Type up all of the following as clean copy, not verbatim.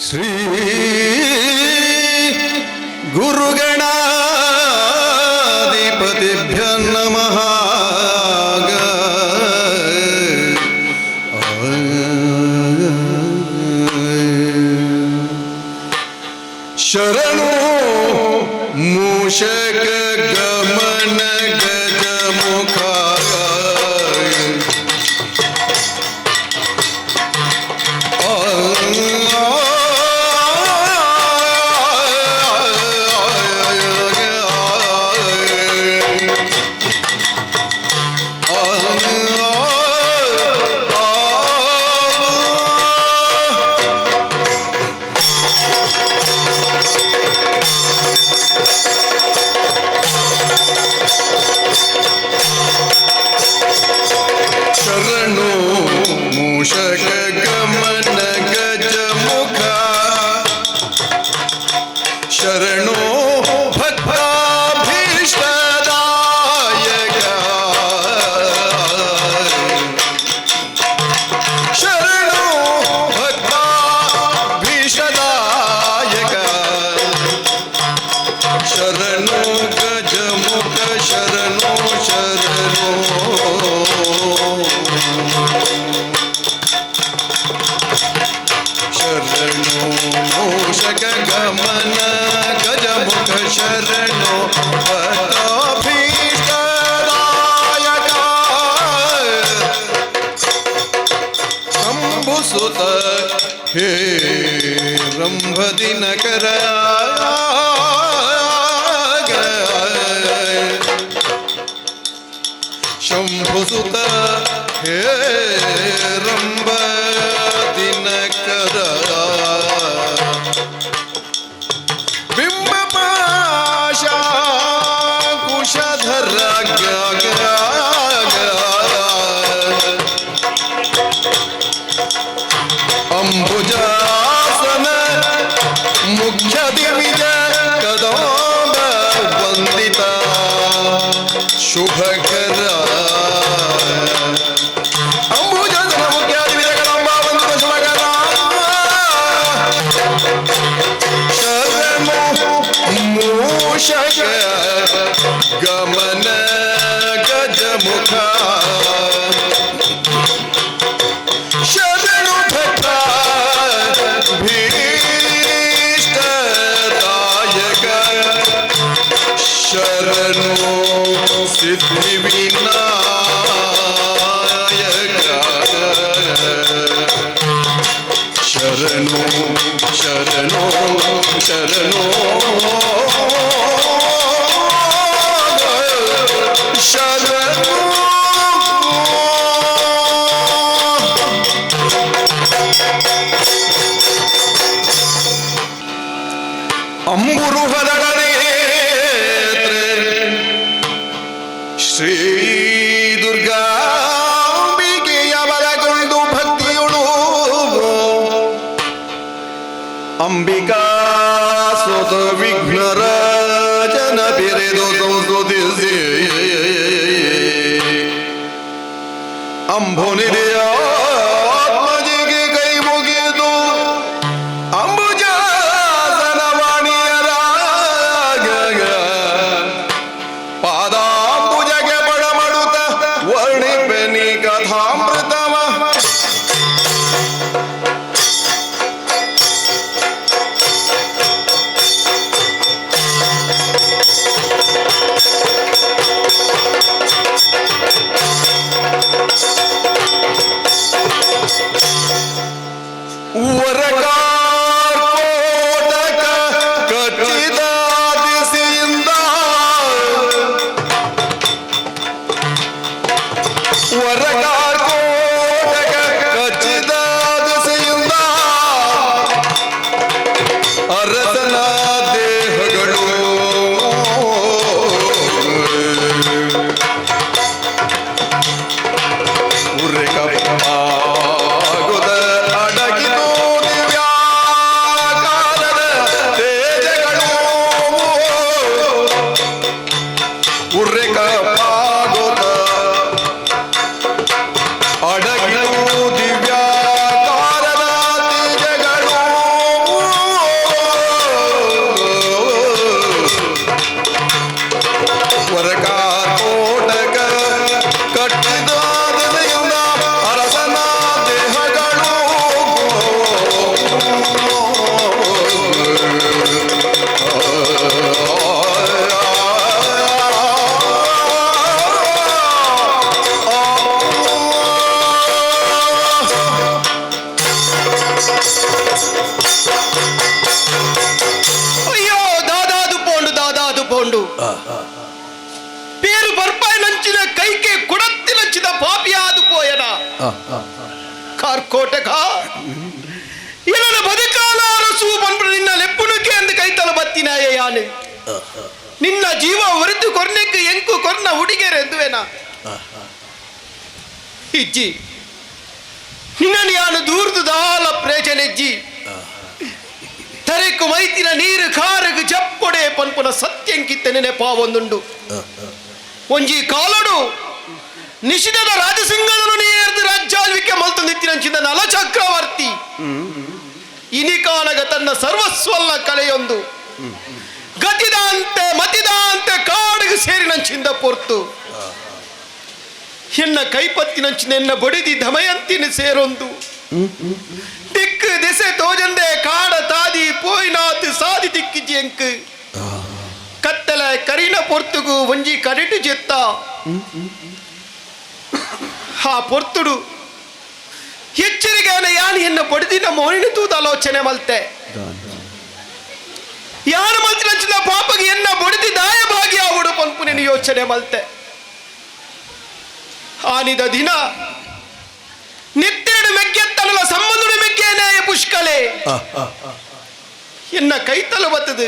ಶ್ರೀ ಗುರುಗಣಾಧಿಪತಿಭ್ಯ ನಮಃ. ಶರಣು ಮೂಷಕ ಗಮನ ಗಜಮುಖ ಶರಣು ಮೂಷಕ ಗಮನ ಗಜಮುಖ ಶರಣು ಭಕ್ತಾಭೀಷ್ಟದಾಯಕ ಶರಣು ಭಕ್ತಾಭೀಷ್ಟದಾಯಕ ಶರಣು ಗಜಮುಖ ಶರಣು ಶರಣು ಶರಣು ಮೂಷಕ ಗಮನ ಗಜಮುಖ ಶರಣು ಭಕ್ತಾಭೀಷ್ಟದಾಯಕ ಶಂಭುಸುತ ಹೇ ರಂಭದಿನಕರ ಶಂಭುಸುತ ಹೇ ರಂಭ ದಿನಕರ ಬಿಂಬ ಪಾಶ ಕುಶಧರ ಅಂಬುಜಾಸನ ಮುಖ್ಯ ದಿವಿಜ ಕದಂಬ ವಂದಿತ ಶುಭಕರ ಅಂಬುಜಾಸನ ಮುಖ್ಯ ದಿವಿಜ ಕದಂಬ ವಂದಿತ ಶುಭಕರ ಶರಣು ಮೂಷಕ ಗಮನ ಗಜಮುಖ ಶರಣು ಭಕ್ತ ಭೀಷ್ಟದಾಯಕ ಶರಣು ಸಿದ್ಧಿ ವಿನಾಯಕ ಶರಣು ಶರಣು ಶರಣು ಶರಣು. ಅಂಬುರುಹದಳನೇತ್ರೆ ಶ್ರೀ ದುರ್ಗಾಂಬಿಕೆಯ ಬಲಗೊಂಡು ಭಕ್ತಿಯುಳು ಅಂಬಿಕಾ ಸುತ ವಿಘ್ನರಾಜನ ಬಿರಿದು ಸಂಸ್ತುತಿಸಿ ಅಂಬುನಿಧಿಯ ಆತ್ಮಜಿಗೆ ಕೈ ಮುಗಿದು ಅಂಬುಜಾಸನ ವಾಣಿಯರಾಗ ಪಾದಾಂಬುಜಗೆ ಬಡಮಡುತ್ತ ವರ್ಣಿಪೆನಿ ಕಥಾಮೃತವ. ವರಕಾರ್ಕೋಟಕ ಕಚ್ಚಿದ ದಿಸೆಯಿಂದ ವರಕಾರ್ಕೋಟಕ ಕಚ್ಚಿದ ದಿಸೆಯಿಂದ ಅರಸನ ದೇಹಗಳು ಉರೆಕಪ್ಪಾಗುದ ಅಡಗಿತು ದಿವ್ಯಾಕಾರದ ತೇಜಗಳು ಉರೆಕಪ್ಪಾಗುದ ಅಡಗಿತು ದಿವ್ಯಾಕಾರದ ತೇಜಗಳು. ವರಕಾರ್ಕೋಟಕ ಕಟ್ಟಿದ ದೆಸೆಯಿಂದ ಅರಸನ ದೇಹಗಳು. ಅಯ್ಯೋ, ದಾದಾದು ಪೋಂಡು, ದಾದಾದು ಪೋಂಡು. ಪೇರು ಬರ್ಪಾಯಿ ನಂಚಿನ ಕೈಕೆ ಕುಡತ್ತಿನಂಚಿದ ಪಾಪಿಯಾದು ಪೋಯನ ಕಾರ್ಕೋಟಕ. ಏನನ ಬದುಕಾಲ ಅರಸು ಬಂದು ನಿನ್ನ ಲೆಪ್ಪುನುಕೆ ಅಂದು ಕೈತಲ ಬತ್ತಿನಾಯ ಯಾನು. ನಿನ್ನ ಜೀವ ಒರಿದು ಕೊರ್ನೆಕ್ ಎಂಕು ಕೊರ್ನ ಹುಡುಗೆರೆ ಎಂದುವೇನ ಇಜ್ಜಿ. ನಿನ್ನನ್ನು ಯಾನು ದೂರ್ದು ದಾಲ ಪ್ರೇಜನೆಜ್ಜಿ. ತರೆಕು ಮೈತಿನ ನೀರು ಕಾರಗು ಜಪ್ಪೊಡೆ ಪನ್ಪುನ ಸತ್ಯಂಕಿತ್ತ ನೆನೆಪಾವೊಂದುಂಡು. ಒಂಜಿ ಕಾಲೊಡು ನಿಶಿತದ ರಾಜಸಿಂಹದನು ನೇರ್ದು ರಾಜ್ಯಾಳ್ವಿಕೆ ಮಲ್ತೊಂದಿತ್ತಿನಂಚಿದ ನಲ ಚಕ್ರವರ್ತಿ ಇನಿಕಾನಗ ತನ್ನ ಸರ್ವಸ್ವಲ್ಲ ಕಲೆಯೊಂದು ಗತಿದಾಂತೆ ಮತಿದಾಂತೆ ಕಾಡಿಗೆ ಸೇರಿನಂಚಿಂದ ಪೊರ್ತು ಎನ್ನ ಕೈಪತ್ತಿನಂಚಿನ ಎನ್ನ ಬಡಿದಿ ದಮಯಂತಿನ ಸೇರೊಂದು ದಿಕ್ಕು ದೆಸೆ ತೋಜಂದೆ ಕಾಡ ತಾದಿ ಪೋಯಿನಾತ್ ಸಾದಿ ದಿಕ್ಕಿಜಿ ಎಂಕ್. ಕತ್ತಲ ಕರಿನ ಪೊರ್ತುಗು ಒಂಜಿ ಕಡಿಟು ಜೆತ್ತ. ಆ ಪೊರ್ತುಡು ಎಚ್ಚರಿಕೆಯನ್ನು ಯಾನು ಎನ್ನ ಬಡಿದಿನ ಮೋನಿನ ತೂದ ಆಲೋಚನೆ ಮಲ್ತೆ. ಯಾರು ಮಲ್ತಿನಂಚಿನ ಪಾಪಗೆ ಎನ್ನ ಬಡಿದಿ ದಾಯ ಭಾಗಿ ಆವುಡು ಪನ್ಪುನಿನ ಯೋಚನೆ ಮಲ್ತೆ. ಆನಿದ ದಿನ ನಿತ್ಯಡು ಮೆಗ್ಗೆತ್ತನಲ ಸಂಬಂಧಡು ಮೆಗ್ಗೇನೆ ಪುಷ್ಕಲೆ ಎನ್ನ ಕೈತಲು ಬತ್ತದು.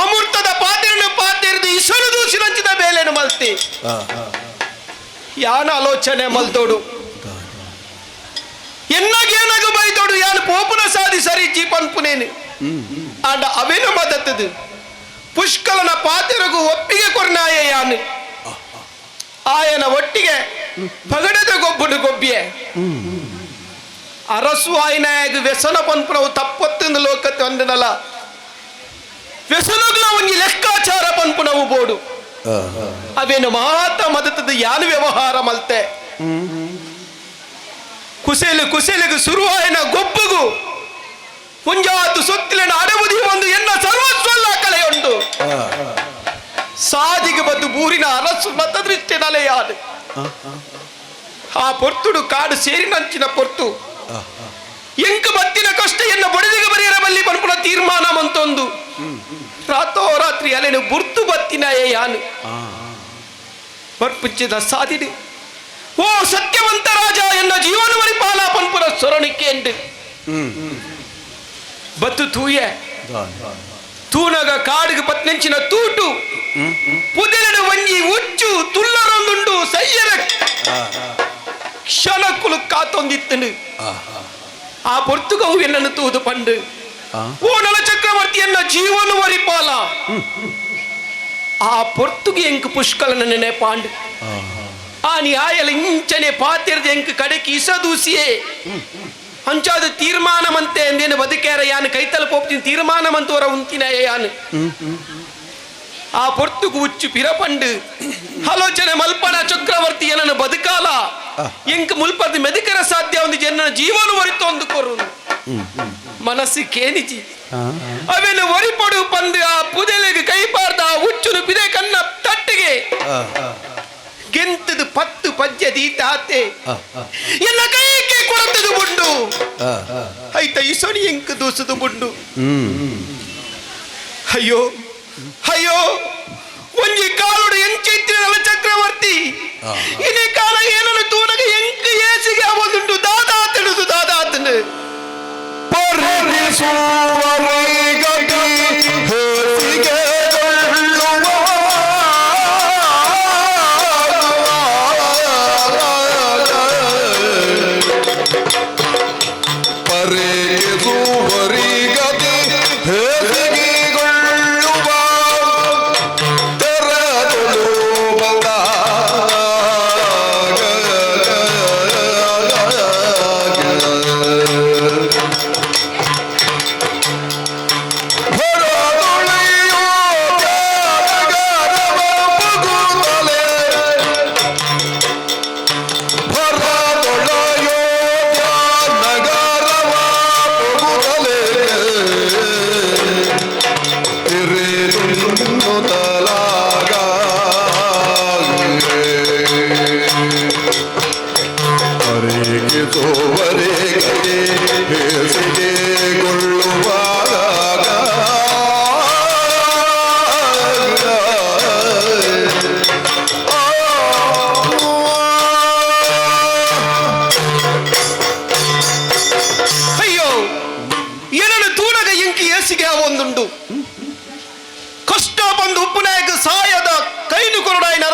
ಅಮೃತದ ಪಾತೆರನು ಪಾತೆರೆದು ಇಸಲು ದೂಸಿನಂಚಿದ ಬೇಲೆನು ಮಲ್ತಿ. ಯಾನ ಆಲೋಚನೆ ಮಲ್ತೋಡು, ಎನ್ನಗೇನಗು ಬೈದೋಡು, ಯಾನು ಪೋಪುನ ಸಾದಿ ಸರಿ ಜಿ ಪನ್ಪುನೇನು. ಆಂಡ ಅವೇನು ಮದತ್ತದು ಪುಷ್ಕಲನ ಪಾತೆರಗು ಒಪ್ಪಿಗೆ ಕೊರ್ನಾಯ ಯಾನು. ಆಯನ ಒಟ್ಟಿಗೆ ಪಗಡದ ಗೊಬ್ಬುಡು ಗೊಬ್ಬಿಯೆ. ಅರಸು ಆಯ್ನಾಗ ವ್ಯಸನ ಪನ್ಪುನವು ತಪ್ಪೊತ್ತಂದು ಲೋಕತ್ತೆ ಒಂದನಲ. ವ್ಯಸನಗಳ ಒಂಜಿ ಲೆಕ್ಕಾಚಾರ ಪನ್ಪುನವು ಬೋಡು. ಅವೇನು ಮಾತ ಮದತದ ಯಾನು ವ್ಯವಹಾರ ಮಲ್ತೆ. ಕುಸೆಲು ಕುಸೆಲಿಗೆ ಸುರುವಾಯನ ಗೊಬ್ಬುಗು ಒಂಜಾತು ಸೊತ್ತಿನ ಅಡಬುದಿ ಒಂದು ಎನ್ನ ಸರ್ವಸ್ವಲ್ಲ ಕಲೆಯುಂಟು. ಸಾದಿಗೆ ಬದ್ದು ಬೂರಿನ ಅರಸು ಮತ ದೃಷ್ಟಿ ನಲೆಯಾದು. ಆ ಪೊರ್ತುಡು ಕಾಡು ಸೇರಿನಂಚಿನ ಪೊರ್ತು ಎಂಕ್ ಬತ್ತಿನ ಕಷ್ಟ ಎನ್ನ ಬಡಿದಿಗೆ ಬರೆಯರ ಬಲ್ಲಿ ಪನ್ಪುನ ತೀರ್ಮಾನ ಮಂತೊಂದು ರಾತೋರಾತ್ರಿ ಅಲೆನು ಬುರ್ತು ಬತ್ತಿನ ಯಾನು ಬರ್ಪುಚ್ಚಿದ ಸಾದಿಡು ಓ ಸತ್ಯವಂತ ರಾಜ, ಎನ್ನ ಜೀವನ ಪರಿಪಾಲ ಪನ್ಪುನ ಸೊರಣಿಕೆ ಎಂಡು ಬತ್ತು ತೂಯೆ. ತೂನಗ ಕಾಡಿಗೆ ಪತ್ನೆಂಚಿನ ತೂಟು ಪುದೆರಡು ಒಂಜಿ ಉಚ್ಚು ತುಲ್ಲರೊಂದುಂಡು. ಸಯ್ಯರ ಕ್ಷಣಕ್ಕುಲು ಕಾತೊಂದಿತ್ತನು. ಆ ಪೊರ್ತುಗವು ಎನ್ನನ್ನು ತೂದು ಪಂಡು, ಓ ನಲ ಚಕ್ರವರ್ತಿ, ಎನ್ನ ಜೀವನ ವರಿಪಾಲ. ಆ ಪೊರ್ತುಗೆ ಎಂಕ್ ಪುಷ್ಕಲನ ನೆನೆಪಾಂಡು. ಆ ನ್ಯಾಯಲ ಇಂಚನೆ ಪಾತಿರ್ದ ಎಂಕ್ ಕಡೆಗೆ ಇಸದೂಸಿಯೇ. ಅಂಚಾದ ತೀರ್ಮಾನಮಂತೆ ಎಂದೇನು ಬದುಕೇರ ಯಾನು ಕೈತಲ ಪೋಪ್ತಿನ ತೀರ್ಮಾನಮಂತವರ ಉಂತಿನ ಯಾನು. ಆ ಪೊರ್ತುಗು ಉಚ್ಚು ಪಿರಪಂಡು, ಆಲೋಚನೆ ಮಲ್ಪಣ ಚಕ್ರವರ್ತಿ, ಏನನ್ನು ಬದುಕಾಲ. ಎಂಕ್ ಮುಲ್ಪದ ಮೆದುಕರ ಸಾಧ್ಯ ಒಂದು ಜನ ಜೀವನ ಒರಿತೊಂದು ಕೊರು ಮನಸ್ಸು ಕೇನಿಜಿ. ಅವೇನು ಒರಿಪಡು ಪಂದು ಆ ಪುದೆಲೆಗೆ ಕೈಪಾರ್ದ ಆ ಹುಚ್ಚುನು ಪಿದೆ ಕನ್ನ ತಟ್ಟಿಗೆ ಗೆಂತದು 10 ಪಜ್ಜೆ ದೀತಾತೆ ಎಲ್ಲ ಕೈಗೆ ಕೊಡತದು ಬುಂಡು. ಐತ ಇಸೊನಿ ಎಂಕ್ ದೂಸುದು ಬುಂಡು. ಅಯ್ಯೋ ಅಯ್ಯೋ, ಒಂಜಿ ಕಾಲುಡು ಎಂಚೈತಿನ ಚಕ್ರವರ್ತಿ, ಇನಿ ಕಾಲ ಏನನ್ನು ತೂನಗ ಎಂಕ್ ಏಸಿಗೆ ಅವದುಂಟು. ದಾದಾ ತಿಳುದು ದಾದಾ ತಿಂದು. ಪರಿಸುವರಿಗತಿ ಹೇಸಿಗೆಗೊಳ್ಳುವ ಪರಿಸುವರಿಗತಿ ಹೇಸಿಗೆಗೊಳ್ಳುವ ತೆರದೊಳು ಬಂದ.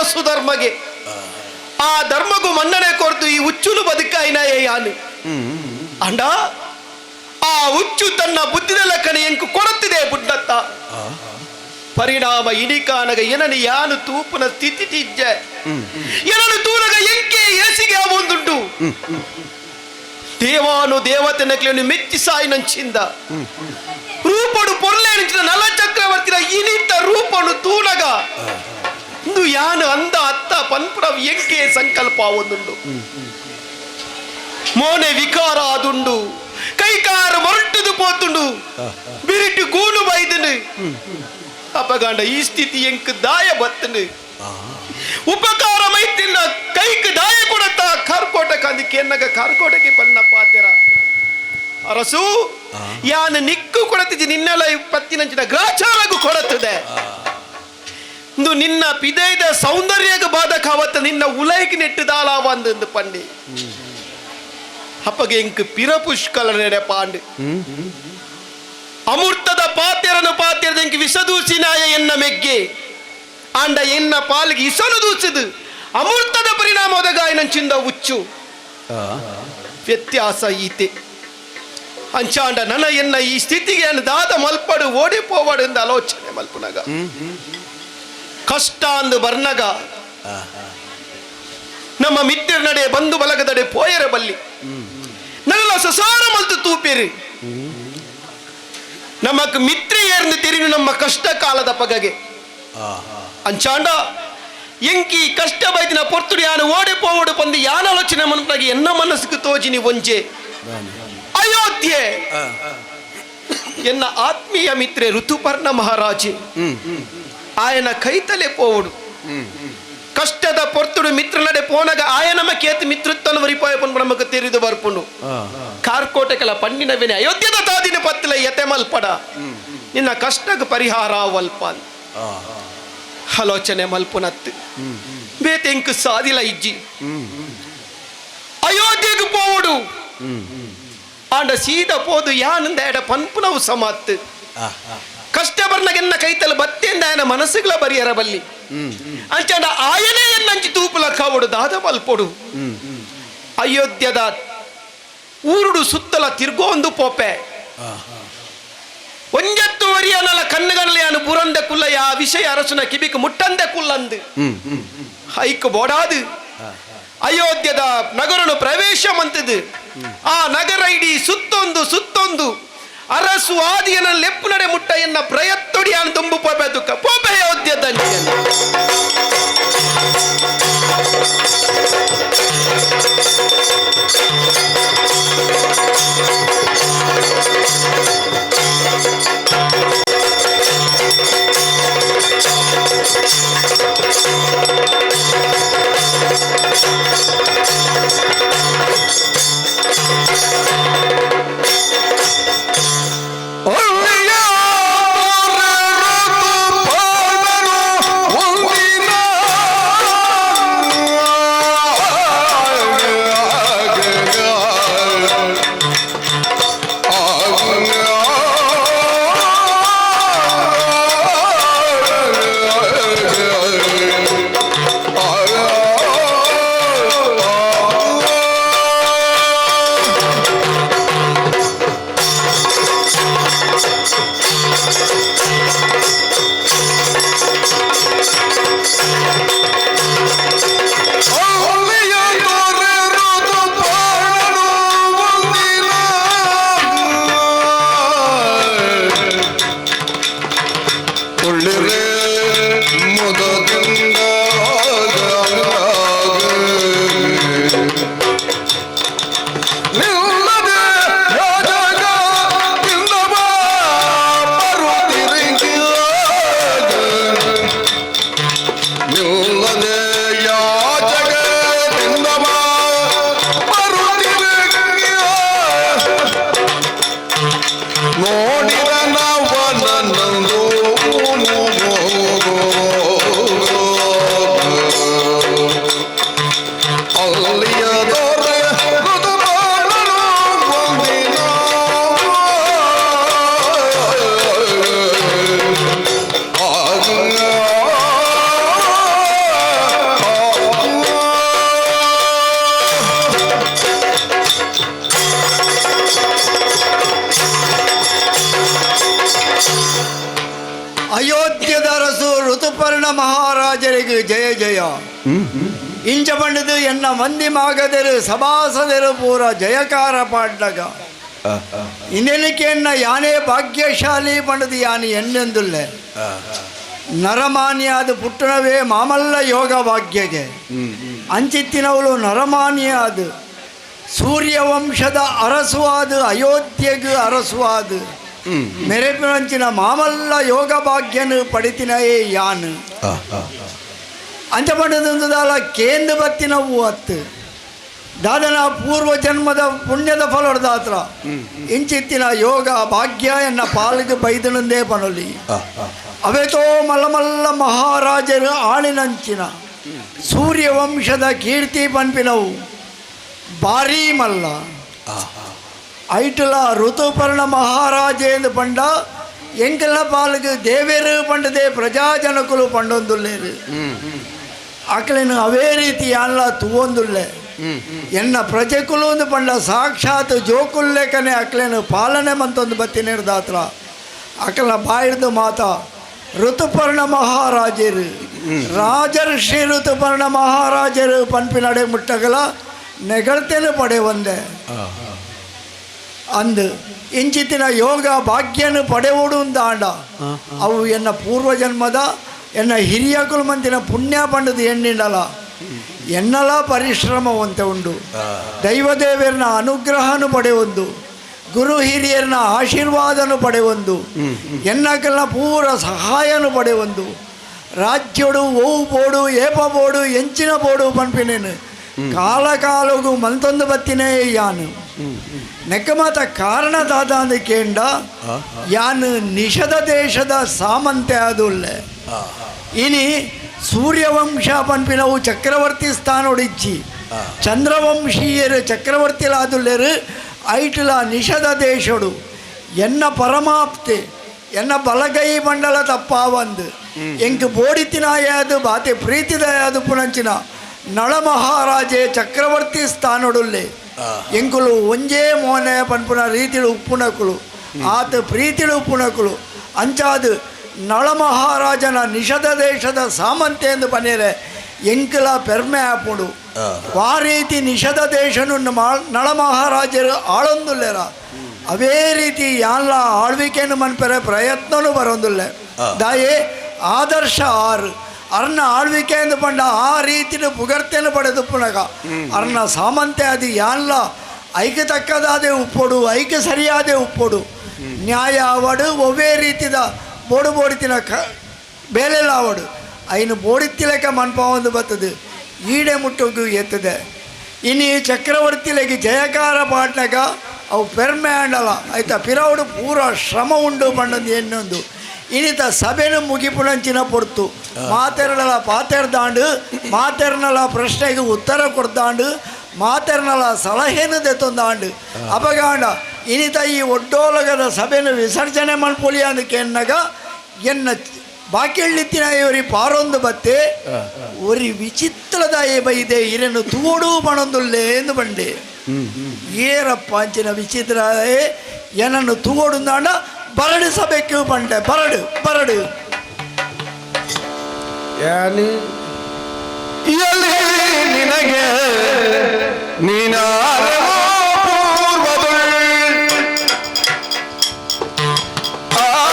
ಸುಧರ್ಮಗೆ ಆ ಧರ್ಮಗೂ ಮನ್ನಣೆ ಕೊರ್ದು ಈ ಹುಚ್ಚುನು ಬದುಕಾಯಿನ ಯಾನು ಅಂಡ ಆ ಹುಚ್ಚು ತನ್ನ ಬುದ್ಧಿದ ಲೆಕ್ಕನೆ ಎಂಕು ಕೊಡುತ್ತಿದೆ ಬುಡ್ಡತ್ತ ಪರಿಣಾಮ ಇಡಿಕಾನಗ ಏನನು ಯಾನು ತೂಪುನ ಸ್ಥಿತಿ ತಿಜ್ಜೆ ಏನನು ತೂನಗ ಎಂಕೆ ಏಸಿಗೆ ಒಂದುಂಟು ದೇವಾನು ದೇವತೆನಕ್ಲೇನು ಮೆಚ್ಚಿಸಾಯಿನಂಚಿಂದ ರೂಪಡು ಪೊರ್ಲೇನಿಂಚಿನ ನಲ ಚಕ್ರವರ್ತಿನ ಇನಿತ ರೂಪನು ತೂನಗ ಇಂದು ಯಾನು ಅಂದ ಅತ್ತ ಪನ್ಪುರವ್ ಎಂಕೆ ಸಂಕಲ್ಪ ಒಂದುಂಡು ಮೋನೆ ವಿಕಾರ ಆದುಂಡು ಕೈಕಾರ ಮೊರಟುದು ಪೋತುಂಡು ಬಿರಿಟು ಗೂನು ಬೈದನು ಅಪಗಾಂಡ ಈ ಸ್ಥಿತಿ ಎಂಕ್ ದಾಯ ಬತ್ತನು ಉಪಕಾರ ಮೈತಿಲ್ಲ ಕೈಕ್ ದಾಯ ಕೊಡತ್ತ ಕಾರ್ಕೋಟಕ ಅದಕ್ಕೆ ಎನ್ನಗ ಕಾರ್ಕೋಟಕ್ಕೆ ಪನ್ನ ಪಾತೆರ ಅರಸು ಯಾನು ನಿಕ್ಕು ಕೊಡತಿದ್ದಿ ನಿನ್ನೆಲ್ಲ ಪತ್ತಿನಂಚಿನ ಗ್ರಾಚಾರಗೂ ಕೊಡತ್ತದೆ ಇಂದು ನಿನ್ನ ಪಿದೈದ ಸೌಂದರ್ಯಗ ಬಾಧಕಾವತ್ತ ನಿನ್ನ ಉಲೈಕ್ ನೆಟ್ಟುದಾಲ ಒಂದು ಪಂಡಿ ಅಪ್ಪಗೆ ಎಂಕ್ ಪಿರ ಪುಷ್ಕಲ ನೆಡೆ ಪಾಂಡು ಅಮೂರ್ತದ ಪಾತೆರನು ಪಾತೆರದ ಎಂಕ್ ವಿಷದೂಸಿನಾಯ ಎನ್ನ ಮೆಗ್ಗೆ ಆಂಡ ಎನ್ನ ಪಾಲಿಗೆ ಇಸನು ದೂಸಿದು ಅಮೂರ್ತದ ಪರಿಣಾಮ ಒದಗಾಯನಂಚಿಂದ ಹುಚ್ಚು ವ್ಯತ್ಯಾಸ ಈತೆ ಅಂಚಾಂಡ ನನ ಎನ್ನ ಈ ಸ್ಥಿತಿಗೆ ದಾದ ಮಲ್ಪಡು ಓಡಿ ಪೋವಾಡು ಎಂದು ಆಲೋಚನೆ ಮಲ್ಪುನಗ ಕಷ್ಟ ಅಂದು ಬರ್ನಗ ನಮ್ಮ ಮಿತ್ರರ ನಡೆ ಬಂಧು ಬಲಗದಡೆ ಪೋಯರ ಬಲ್ಲಿ ನನ್ನ ಸಸಾರ ಮಲ್ತು ತೂಪೇರಿ ನಮಕ್ ಮಿತ್ರ ಏರ್ந்து தெரியும் ನಮ್ಮ ಕಷ್ಟ ಕಾಲದ ಪಗಗೆ ಅಂಚಾಂಡ ಎಂಕಿ ಕಷ್ಟ ಬೈದಿನ ಪೊರ್ತುಡು ಯಾನು ಓಡಿ ಪೋವಡು ಪಂದು ಯಾನ ಆಲೋಚನೆ ಮನ್ಪನಾಗಿ ಎನ್ನ ಮನಸ್ಸಿಗೆ ತೋಜಿನಿ ಒಂಜೆ ಅಯೋಧ್ಯೆ ಎನ್ನ ಆತ್ಮೀಯ ಮಿತ್ರೆ ಋತುಪರ್ಣ ಮಹಾರಾಜೆ ಆಯನ ಕೈತಲೆ ಪೋವಡು ಕಷ್ಟದ ಪೊರ್ತುಡು ಮಿತ್ರನಡೆ ಪೋನಗ ಆಯ ನಮ ಕೇತು ಮಿತ್ರತ್ವನ ವರಿಪಾಯ ಪನ್ಪು ನಮಕ್ ತೆರಿದು ಬರ್ಪುಂಡು ಕಾರ್ಕೋಟೆಕಲ ಪಣ್ಣಿನವೇನೆ ಅಯೋಧ್ಯದ ತಾದಿನ ಪತ್ತಲ ಯತೆ ಮಲ್ಪಡ ನಿನ್ನ ಕಷ್ಟಕ್ಕೆ ಪರಿಹಾರ ವಲ್ಪ ಆಲೋಚನೆ ಮಲ್ಪುನತ್ತು ಬೇತೆಂಕ್ ಸಾದಿಲ ಇಜ್ಜಿ ಅಯೋಧ್ಯೆಗೆ ಪೋವಡು ಆಂಡ ಸೀದ ಪೋದು ಯಾನಂದ ಎಡ ಪನ್ಪುನವು ಸಮಾತ್ ಕಷ್ಟ ಬರ್ನಗೆನ್ನ ಕೈತಲ ಬತ್ತೆಂದ ಆಯನ ಮನಸ್ಸುಗಳ ಬರಿಯರ ಬಲ್ಲಿ ಅಂಚಾಂಡ ಆಯನೇ ಎನ್ನಂಚಿ ತೂಪುಲ ಕಾವಡು ದಾದ ಮಲ್ಪೊಡು ಅಯೋಧ್ಯದ ಊರುಡು ಸುತ್ತಲ ತಿರ್ಗೋಂದು ಪೋಪೆ ಒಂಜತ್ತು ವರಿಯನಲ ಕಣ್ಣುಗನಲ ಬುರಂದ ಕುಲ್ಲ ಯಾ ವಿಷಯ ಅರಸುನ ಕಿಬಿಕ್ ಮುಟ್ಟಂದೆ ಕುಲ್ಲಂದು ಹೈಕ್ ಬೋಡಾದು ಅಯೋಧ್ಯದ ನಗರನು ಪ್ರವೇಶ ಮಂತದು ಆ ನಗರ ಇಡೀ ಸುತ್ತೊಂದು ಸುತ್ತೊಂದು ಅರಸು ಆದಿಯನ ಲೆಪ್ಪು ನಡೆ ಮುಟ್ಟ ಎನ್ನ ಪ್ರಯತ್ತೊಡಿ ಆನ್ ದುಂಬು ಪೋಪೆ ದುಃಖ ಪೋಪೆ ಅಯೋಧ್ಯದ ಒಂದಿನ ಚಕ್ರವರ್ತಿಗೆ ಜಯ ಜಯ ಇಂಚ ಪಂಡದು ಎನ್ನ ಮಂದಿ ಮಾಗದರು ಸಭಾಸದರು ಪೂರ ಜಯಕಾರ ಪಾಡ್ಲಗ ಇನ್ನೆನಕ್ಕೆ ಎನ್ನ ಯಾನೇ ಭಾಗ್ಯಶಾಲಿ ಪಂಡದು ಯಾನು ಎನ್ನೆಂದುಲ್ಲೆ ನರಮಾನ್ಯಾದ ಪುಟ್ಟಣವೇ ಮಾಮಲ್ಲ ಯೋಗ ಭಾಗ್ಯಗೆ ಅಂಚಿತ್ತಿನವಳು ನರಮಾನ್ಯಾದ ಸೂರ್ಯವಂಶದ ಅರಸುವಾದ ಅಯೋಧ್ಯೆಗೆ ಅರಸುವಾದ ಮೆರೆಪಿನಂಚಿನ ಮಾಮಲ್ಲ ಯೋಗ ಭಾಗ್ಯನು ಪಡಿತಿನಯೇ ಯಾನು ಅಂಚ ಪಂಡದಂದುದಾಲ ಕೇಂದ್ರ ಬತ್ತಿನವು ಅತ್ತು ದಾದನ ಪೂರ್ವ ಜನ್ಮದ ಪುಣ್ಯದ ಫಲದಾತ್ರ ಇಂಚಿತ್ತಿನ ಯೋಗ ಭಾಗ್ಯ ಎನ್ನ ಪಾಲಿಗೆ ಬೈದನಂದೇ ಪನೊಲಿ ಅವೆತೋ ಮಲ್ಲಮಲ್ಲ ಮಹಾರಾಜರು ಆಳಿನಂಚಿನ ಸೂರ್ಯವಂಶದ ಕೀರ್ತಿ ಪನ್ಪಿನವು ಭಾರೀ ಮಲ್ಲ ಐಟಲ ಋತುಪರ್ಣ ಮಹಾರಾಜೇಂದು ಪಂಡ ಎಂಕಲ್ನ ಪಾಲಿಗೆ ದೇವೇರು ಪಂಡದೆ ಪ್ರಜಾಜನಕುಲು ಪಂಡೊಂದುಲ್ಲೇರು ಆಕಳಿನ ಅವೇ ರೀತಿ ಅಲ್ಲ ತೂವೊಂದುಲ್ಲೆ ಎನ್ನ ಪ್ರಜೆಕುಲು ಒಂದು ಪಂಡ ಸಾಕ್ಷಾತ್ ಜೋಕುಲ್ಲೇಕನೆ ಅಕ್ಲೇನು ಪಾಲನೆ ಮಂತೊಂದು ಬತ್ತಿನೇರ್ದಾತ್ರ ಅಕಲ ಬಾಯಿಡ್ದು ಮಾತ ಋತುಪರ್ಣ ಮಹಾರಾಜರು ರಾಜರ್ಷಿ ಋತುಪರ್ಣ ಮಹಾರಾಜರು ಪನ್ಪಿನಡೆ ಮುಟ್ಟಗಲ ನೆಗಳ್ತೇನೆ ಪಡೆ ಒಂದೆ ಅಂದು ಇಂಚಿತ್ತಿನ ಯೋಗ ಭಾಗ್ಯನು ಪಡೆವುಡು ಅಂದ ಅವು ಎನ್ನ ಪೂರ್ವಜನ್ಮದ ಎನ್ನ ಹಿರಿಯಕುಲು ಮಂತಿನ ಪುಣ್ಯ ಪಂಡದು ಎಣ್ಣಿಂಡಲ ಎನ್ನಲ ಪರಿಶ್ರಮವಂತೆ ಉಂಡು ದೈವದೇವರನ ಅನುಗ್ರಹನು ಪಡೆಯೊಂದು ಗುರು ಹಿರಿಯರನ ಆಶೀರ್ವಾದನು ಪಡೆಯೊಂದು ಎನ್ನಕಲ್ನ ಪೂರ ಸಹಾಯನು ಪಡೆಯೊಂದು ರಾಜ್ಯಡು ಓವು ಬೋಡು ಏಪ ಬೋಡು ಎಂಚಿನ ಬೋಡು ಪನ್ಪಿನೇನು ಕಾಲ ಕಾಲಗು ಮಂತೊಂದು ಬತ್ತಿನೇ ಯಾನು ನೆಕ್ಕಮಾತ ಕಾರಣ ದಾದ ಅಂದ ಕೇಂಡ ಯಾನು ನಿಷದ ದೇಶದ ಸಾಮಂತೆ ಅದುಲ್ಲೆ ಇನಿ ಸೂರ್ಯವಂಶ ಪನ್ಪಿನವು ಚಕ್ರವರ್ತಿ ಸ್ಥಾನೊಡಿಚ್ಚಿ ಚಂದ್ರವಂಶೀಯರು ಚಕ್ರವರ್ತಿಲಾದುಲ್ಲೇರು ಐಟುಲ ನಿಷದ ದೇಶಡು ಎನ್ನ ಪರಮಾಪ್ತೆ ಎನ್ನ ಬಲಗೈ ಮಂಡಲ ತಪ್ಪಾವಂದು ಎಂಕ್ ಬೋಡಿತಿನಾಯದು ಬಾತೆ ಪ್ರೀತಿದಯಾದು ಪುನಂಚಿನ ನಳ ಮಹಾರಾಜೆ ಚಕ್ರವರ್ತಿ ಸ್ಥಾನೊಡುಲ್ಲೆ ಎಂಕುಲು ಒಂಜೇ ಮೋನೆ ಪನ್ಪುನ ರೀತಿಳು ಉಪ್ಪುನಕುಲು ಆತ ಪ್ರೀತಿಳು ಉಪ್ಪುನಕುಲು ಅಂಚಾದು ನಳ ಮಹಾರಾಜನ ನಿಷದ ದೇಶದ ಸಾಮಂತೆ ಎಂದು ಪನೇರೆ ಎಂಕಲ ಪೆರ್ಮೆ ಆಪುಂಡು ಆ ರೀತಿ ನಿಷದ ದೇಶನು ನಳ ಮಹಾರಾಜರು ಆಳೊಂದುಲ್ಲೇರ ಅವೇ ರೀತಿ ಯಾನ್ಲ ಆಳ್ವಿಕೆಯನ್ನು ಮನ್ಪೆರೆ ಪ್ರಯತ್ನನೂ ಬರೋಂದುಲ್ಲೆ ದಾಯೆ ಆದರ್ಶ ಆರು ಅರ್ನ ಆಳ್ವಿಕೆ ಎಂದು ಪಂಡ ಆ ರೀತಿನ ಪುಗರ್ತೆಯನ್ನು ಪಡೆದು ಪುನಗ ಅರ್ನ ಸಾಮಂತೆ ಅದು ಯಾನ್ಲ ಐಕೆ ತಕ್ಕದಾದೆ ಉಪ್ಪೊಡು ಐಕೆ ಸರಿಯಾದೆ ಉಪ್ಪೊಡು ನ್ಯಾಯ ಆವಡು ಒವ್ವೇ ರೀತಿದ ಬೋಡು ಬೋಡಿತಿನ ಕ ಬೇಲೆಲ್ಲ ಆವಡು ಐನು ಬೋಡಿತ್ತಿಲೆಕ್ಕ ಮನ್ಪಾವೊಂದು ಬರ್ತದೆ ಈಡೆ ಮುಟ್ಟೋಗು ಎತ್ತದೆ ಇನಿ ಚಕ್ರವರ್ತಿಲೆಗೆ ಜಯಕಾರ ಪಾಟ್ನಗ ಅವು ಪೆರ್ಮೆ ಆಂಡಲ ಆಯ್ತಾ ಪಿರವುಡು ಪೂರ ಶ್ರಮ ಉಂಡು ಪಂಡಂದು ಎನ್ನೊಂದು ಇನಿತ ಸಭೆನು ಮುಗಿಪುನಂಚಿನ ಪೊರ್ತು ಮಾತೆರಡಲ ಪಾತೆರ್ದಾಂಡು ಮಾತೆರ್ನಲ ಪ್ರಶ್ನೆಗೆ ಉತ್ತರ ಕೊಡ್ದಾಂಡು ಮಾತೆರ್ನಲ ಸಲಹೆನು ದೆತ್ತೊಂದಾಂಡು ಅಪಗಾಂಡ ಇನಿತ ಈ ಒಡ್ಡೋಲಗದ ಸಭೆನು ವಿಸರ್ಜನೆ ಮನ್ಪೊಲಿ ಅಂದಕ್ಕೆ ಎನ್ನ ಬಾಕಿಳ್ಳಿತ್ತಿನ ಇವರಿ ಪಾರೊಂದು ಬತ್ತೆ ಒರಿ ವಿಚಿತ್ರದ ಬೈದೆ ಇರನ್ನು ತೂಡು ಪಣೊಂದುಲ್ಲೆ ಎಂದು ಬಂಡೆ ಏರಪ್ಪ ಅಂಚಿನ ವಿಚಿತ್ರ ಏನನ್ನು ತೂಡುಂದಾಂಡ ಬರಡು ಸಭೆக்கு ಪಂಡೆ ಬರಡು ಬರಡು ಯಾನಿ ಎಲ್ಲಿ ನಿನಗೆ ನೀನಾರವೋ ಪೂರ್ವದುಳ್ ಆಗ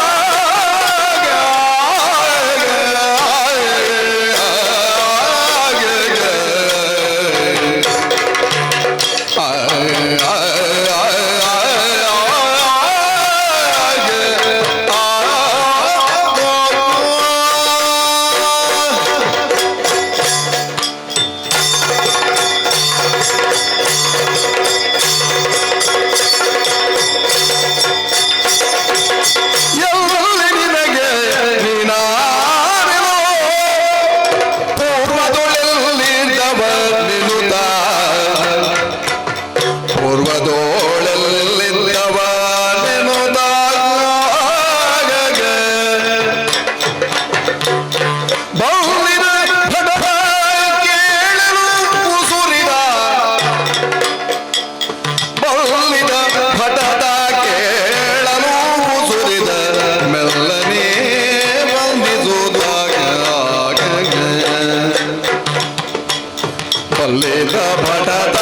ಅಲ್ಲಿದ ಭಟತ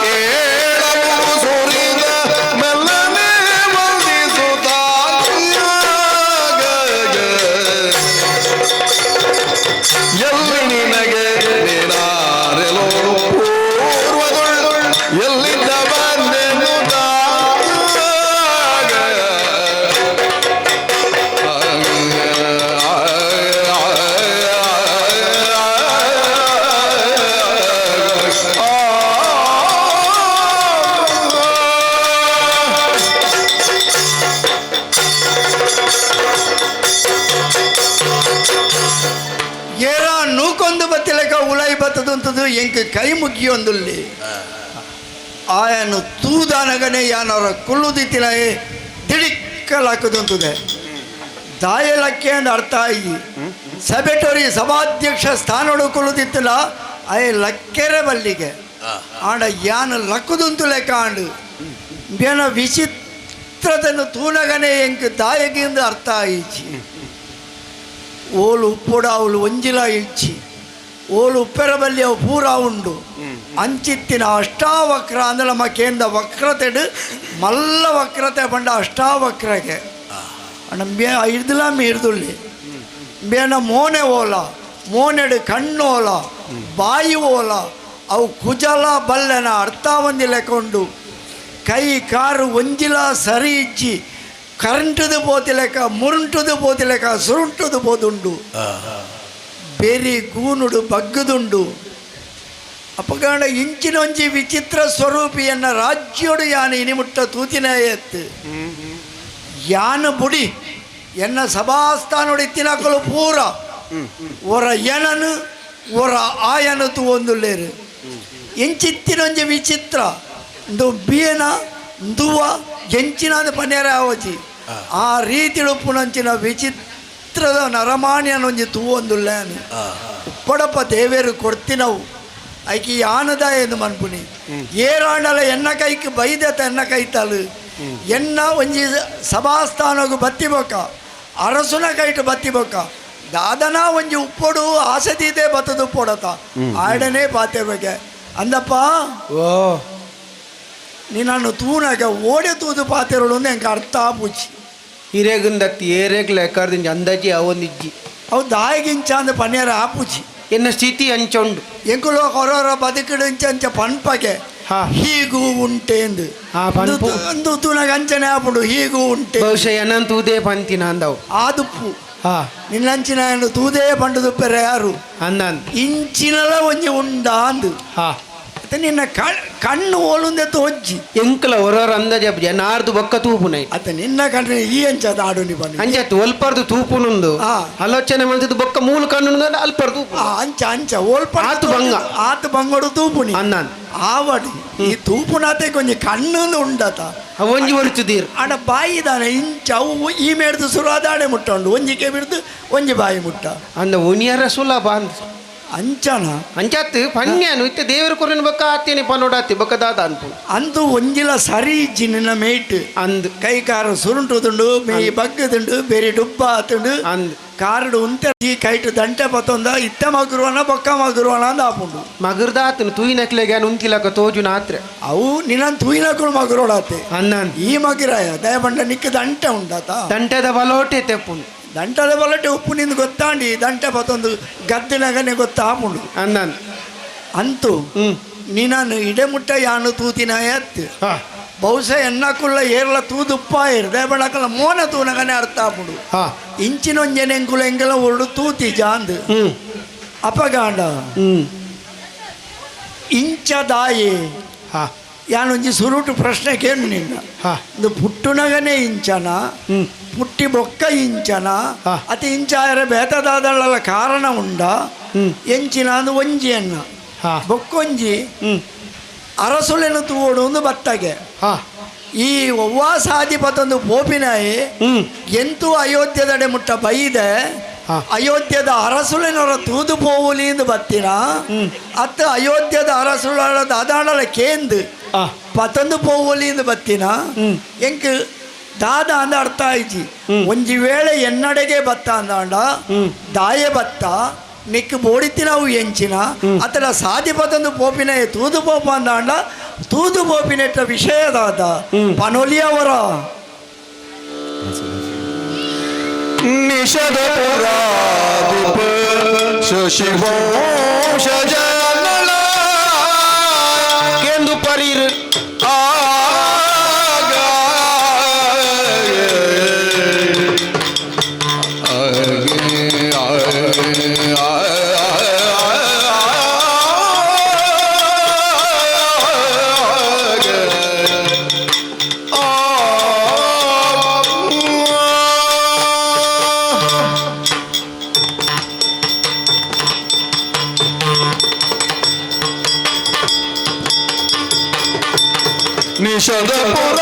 ಕೇಳವು ಸುರಿದ ಮೆಲ್ಲನೆ ವಂದಿಸುತ್ತ ಎಲ್ಲಿ ನಿನಗೆ ನೀನಾರೆಲೋ ಪೂರ್ವದೊಳ್ ಎಲ್ಲಿದ್ದ ಬಂದೆನು ಏರ ನೂಕೊಂದು ಬತ್ತಿಲಕ ಉಲಾಯಿ ಬತ್ತದಂಥದ್ದು ಎಂಕ್ ಕೈ ಮುಗಿಯೊಂದುಲ್ಲಿ ಆಯನು ತೂದಾನಗನೆ ಯಾನವರ ಕುಳ್ಳುದಿತ್ತಿನಾಯೆ ದಿಡಿಕ್ಕಲಾಕದಂತದೆ ದಾಯಲಕ್ಕೆ ಅಂದ ಅರ್ಥ ಆಯಿ ಸಭೆಟೋರಿ ಸಭಾಧ್ಯಕ್ಷ ಸ್ಥಾನೋಡು ಕುಳ್ಳುದಿತ್ತಿಲ್ಲ ಆಯ ಲಕ್ಕೆರೆ ಬಲ್ಲಿಗೆ ಆಂಡ ಯಾನು ಲಕ್ಕುದುಂತು ಲೆಕ್ಕ ಆಂಡು ಬೇನ ವಿಚಿತ್ರದನ್ನು ತೂನಗನೆ ಎಂಕ್ ದಾಯಗಿಂದ ಅರ್ಥ ಆಯಿಚಿ. ಓಲು ಉಪ್ಪುಡ ಅವಳು ಒಂಜಿಲ ಇಚ್ಚಿ ಓಲು ಉಪ್ಪೆರ ಬಲ್ಲಿ ಅವು ಪೂರ ಉಂಡು ಅಂಚಿತ್ತಿನ ಅಷ್ಟಾವಕ್ರ ಅಂದ್ರೆ ನಮ್ಮ ಕೇಂದ್ರ ವಕ್ರತೆಡು ಮಲ್ಲ ವಕ್ರತೆ ಬಂಡ ಅಷ್ಟಾವಕ್ರಗೆ ಅಣ್ಣ ಬೇ ಇರ್ದಿಲ್ಲ ಮೀರ್ದುಳ್ಳಿ ಬೇನ ಮೋನೆ ಓಲ ಮೋನೆಡು ಕಣ್ಣು ಓಲ ಬಾಯಿ ಓಲ ಅವು ಕುಜಲ ಬಲ್ಲೆನ ಅರ್ಥ ಒಂದಿಲೆಕೊಂಡು ಕೈ ಕಾರು ಒಂಜಿಲ ಸರಿ ಇಚ್ಚಿ ಕರೆಂಟದು ಪೋತಿಲೆಕ ಮುರುಂಟದು ಪೋತಿಲೆಕ ಸುರುಂಟದು ಪೋದುಂಡು ಬೇರಿ ಗೂನುಡು ಬಗ್ಗದುಂಡು. ಅಪಗಾಣ ಇಂಚಿನೊಂಜಿ ವಿಚಿತ್ರ ಸ್ವರೂಪಿಯನ್ನ ರಾಜ್ಯೋಡು ಯಾನು ಇನಿಮುಟ್ಟ ತೂತಿನ ಎತ್ತು ಯಾನು ಬುಡಿ ಎನ್ನ ಸಭಾಸ್ಥಾನೋಡು ಇತ್ತಿನಕಲು ಪೂರ ಒರ ಎನನು ಒರ ಆಯನು ತೂವೊಂದುಲ್ಲೇರು ಎಂಚಿತ್ತಿನೊಂಜಿ ವಿಚಿತ್ರ ಇಂದು ಬಿಯನ ದುವ ಎಂಚಿನಾದ ಪನ್ನೇರ ಆವಚಿ ಆ ರೀತಿ ಉಪ್ಪುನಂಚಿನ ವಿಚಿತ್ರದ ನರಮಾನ್ಯನೊಂಜಿ ತೂವೊಂದುಲ್ಲೇನು ಉಪ್ಪಡಪ್ಪ ದೇವೇರು ಕೊಡ್ತಿನವು ಐಕಿ ಯಾನದ ಎಂದು ಮನ್ಪುನಿ ಏರಾಂಡಲ ಎನ್ನ ಕೈಕ್ ಬೈದತ ಎನ್ನ ಕೈತಲು ಎನ್ನ ಒಂಜಿ ಸಭಾಸ್ಥಾನಗು ಬತ್ತಿ ಬೊಕ್ಕ ಅರಸುನ ಕೈಟು ಬತ್ತಿ ಬೊಕ್ಕ ದಾದನ ಒಂಜಿ ಉಪ್ಪೊಡು ಆಸೆದೀತೆ ಬತ್ತದ ಉಪ್ಪೊಡತ ಆಡನೇ ಪಾತೆ ಬಗ್ಗೆ ಅಂದಪ್ಪ. ಓ ನೀನನ್ನು ತೂನಾಗ ಓಡೆ ತೂದು ಪಾತೆರಳು ಎಂಕ ಅರ್ಥ ಆಪುಚಿ. ಹಿರೇಗುಂದತ್ತಿ ಏರೇಗ್ಲ ಎಕ್ಕರ್ದಿಂಜಿ ಅಂದಾಜಿ ಅವೊಂದಿಜ್ಜಿ ಅವು ದಾಯಿಗಿಂಚ ಅಂದ ಪನ್ನೇರ ಆಪುಚಿ. ಎನ್ನ ಸ್ಥಿತಿ ಅಂಚೊಂಡು ಎಂಕುಲು ಹೊರೊರ ಬದುಕಿಡು ಇಂಚ ಅಂಚ ಪನ್ಪಗೆ ಹೀಗೂ ಉಂಟೇಂದು ಪನ್ಪು. ಅಂದು ತೂನಾಗ ಅಂಚನೆ ಆಪುಂಡು ಹೀಗೂ ಉಂಟೆ. ಬಹುಶಃ ಎನ್ನನ್ ತೂದೇ ಪಂತಿನ ಅಂದವು ಆದುಪ್ಪು ನಿನ್ನಂಚಿನ ತೂದೇ ಪಂಡುದುಪ್ಪೆರೆ ಯಾರು ಅಂದಂದು ಇಂಚಿನಲ ಒಂಜಿ ಉಂಡ ಅಂದು ಅತ್ತ ನಿನ್ನ ಕಣ್ಣು ಓಲುಂದೆ ತೋಜ್ಜಿ ಎಂಕಲ ಹೊರೊರ ಅಂದಾಜಿ ಅಪ್ಪಜಿ ನಾರ್ದು ಬೊಕ್ಕ ತೂಪುನೈ ಅತ್ತ ನಿನ್ನ ಕಣ್ಣು ಈ ಅಂಚದ ಆಡು ನಿ ಬನ್ನಿ ಅಂಚತ್ತು ಒಲ್ಪರ್ದು ತೂಪುನುಂದು ಆಲೋಚನೆ ಮಾಡ್ತಿದ್ದು ಬೊಕ್ಕ ಮೂಲ ಕಣ್ಣು ಅಲ್ಪರ್ದು ತೂಪು ಅಂಚ ಅಂಚ ಓಲ್ಪ ಆತು ಬಂಗ ಆತು ಬಂಗೋಡು ತೂಪುನಿ ಅಂದಾನ್ ಆವಡಿ ಈ ತೂಪುನಾತೆ ಕೊಂಚ ಕಣ್ಣು ಉಂಡತ ಒಂಜಿ ಒರಿಚುದೀರ್ ಅಡ ಬಾಯಿದಾನೆ ಇಂಚ ಅವು ಈ ಮೇಡ್ದು ಸುರಾದಾಡೆ ಮುಟ್ಟ ಉಂಡು ಒಂಜಿಕೆ ಬಿಡ್ದು ಒಂಜಿ ಬಾಯಿ ಮುಟ್ಟ ಅಂದ ಒನಿಯರ ಸುಲಭ ಅಂದ ಅಂಚನ ಅಂಚಾತ್ ಪನ್ಯಾನು ಇತ್ತೆ ದೇವರ ಕೊರಿನ ಬೊಕ್ಕ ಆತೇನೆ ಪನೋಡಾತಿ ಬೊಕ್ಕ ದಾದ ಅನ್ಪು ಅಂದು ಒಂಜಿಲ ಸರಿ ಇಜ್ಜಿ ನಿನ್ನ ಮೇಟ್ ಅಂದ್ ಕೈ ಕಾರು ಸುರುಂಟುದುಂಡು ಮೇ ಬಗ್ಗದುಂಡು ಬೇರೆ ಡುಬ್ಬ ಆತುಂಡು ಅಂದ್ ಕಾರುಡು ಉಂತೆ ಈ ಕೈಟು ದಂಟೆ ಪತ್ತೊಂದ ಇತ್ತ ಮಗುರುವನ ಬೊಕ್ಕ ಮಗುರುವನ ಅಂದ ಆಪುಂಡು ಮಗುರ್ದಾತನು ತೂಯಿನಕ್ಲೆಗೆ ಉಂತಿಲಕ ತೋಜುನ ಆತ್ರೆ ಅವು ನಿನ್ನ ತೂಯಿನಕುಳು ಮಗುರೋಡಾತೆ ಅಂದನ್ ಈ ಮಗಿರಾಯ ದಯಬಂಡ ನಿಕ್ಕ ದಂಟೆ ಉಂಡಾತ ದಂಟೆದ ಬಲೋಟೆ ತೆಪ್ಪುಂಡು ದಂಟದ ಬಲಟೆ ಉಪ್ಪು ನಿಂದು ಗೊತ್ತಾಂಡಿ ದಂಟೆ ಪತ್ತೊಂದು ಗದ್ದಿನಗನೆ ಗೊತ್ತಾಪುಂಡು ಅಂದನ್ ಅಂತೂ ನೀನನ್ನು ಇಡೆಮುಟ್ಟ ಯಾನು ತೂತಿನ ಎತ್ತು ಬಹುಶಃ ಎನ್ನಕುಲ್ಲ ಏರ್ಲ ತೂದುಪ್ಪ ಏರ್ ದಯಬಣಕಲ್ಲ ಮೋನ ತೂನಗನೆ ಅರ್ಥ ಆಪುಂಡು ಇಂಚಿನೊಂಜನೆಂಕುಲ ಎಂಕಲ ಒಳ್ಳು ತೂತಿ ಜಾಂದು ಅಪಗಾಂಡ ಇಂಚ ದಾಯೆ ಯಾನೊಂಜಿ ಸುರುಟು ಪ್ರಶ್ನೆ ಕೇಳು ನಿನ್ನ ಇದು ಪುಟ್ಟುನಗನೆ ಇಂಚನ ಪುಟ್ಟಿ ಬೊಕ್ಕ ಇಂಚನ ಅತಿ ಇಂಚಾಯರ ಬೇತದಾದಳ ಕಾರಣ ಉಂಡ ಎಂಚಿನ ಅಂದು ಒಂಜಿ ಅನ್ನ ಬೊಕ್ಕೊಂಜಿ ಅರಸುಲೆನು ತೂವೋಡು ಒಂದು ಬತ್ತಗೆ ಈ ಒವ್ವಾಸಾಧಿಪತೊಂದು ಪೋಪಿನಾಯಿ ಎಂತೂ ಅಯೋಧ್ಯದಡೆ ಮುಟ್ಟ ಬೈದೆ ಅಯೋಧ್ಯದ ಅರಸುಲೆನವರ ತೂದು ಪೋವುಲಿ ಎಂದು ಬತ್ತಿನ ಅತ್ತ ಅಯೋಧ್ಯದ ಅರಸುಲ ದಾದಾಡಲ ಕೇಂದು ಪತಂದು ಪೋವುಲಿ ಎಂದು ಬತ್ತಿನ ಎಂಕ್ ದಾದ ಅಂದ ಅರ್ಥ ಆಯ್ತು. ಒಂಜಿ ವೇಳೆ ಎನ್ನಡೆಗೆ ಬತ್ತ ಅಂದಾಂಡ ದಾಯೆ ಬತ್ತ Nick ಬೋಡಿತ್ತಿನವು ಎಂಚಿನ ಅತಡ ಸಾಧಿಪತಂದು ಪೋಪಿನ ತೂದು ಪೋಪ ಅಂದಾಂಡ ತೂದು ಪೋಪಿನೆಟ್ಟ ವಿಷಯದಾದ ಪನೊಲಿಯವರ ನಿಷಧಪುರಾಧಿಪ ಶಶಿವಂಶ ಜನಳ ಕೇಂದು ಪರೀರ್ ಆಗ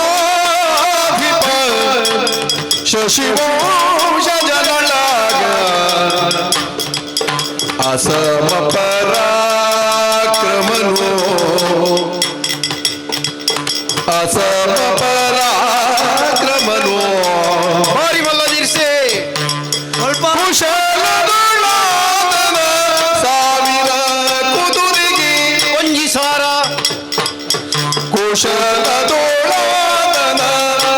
ನಿಷಧಪುರಾಧಿಪ ಶಶಿವಂಶ ಜನಳಾಗ ಅಸಮ ಪರಾಕ್ರಮನು ಅಸಮ ಪರಾಕ್ರಮನು ಬಾರಿ ಮಲ್ಲ ದಿರ್ಸೆ ಸ್ವಲ್ಪ ಕುಶಲದೊಳಾದನ ಸಾವಿರ ಕುದುರೆಗೆ ಒಂಜಿ ಸಾರ ಕುಶಲದೊಳಾದನ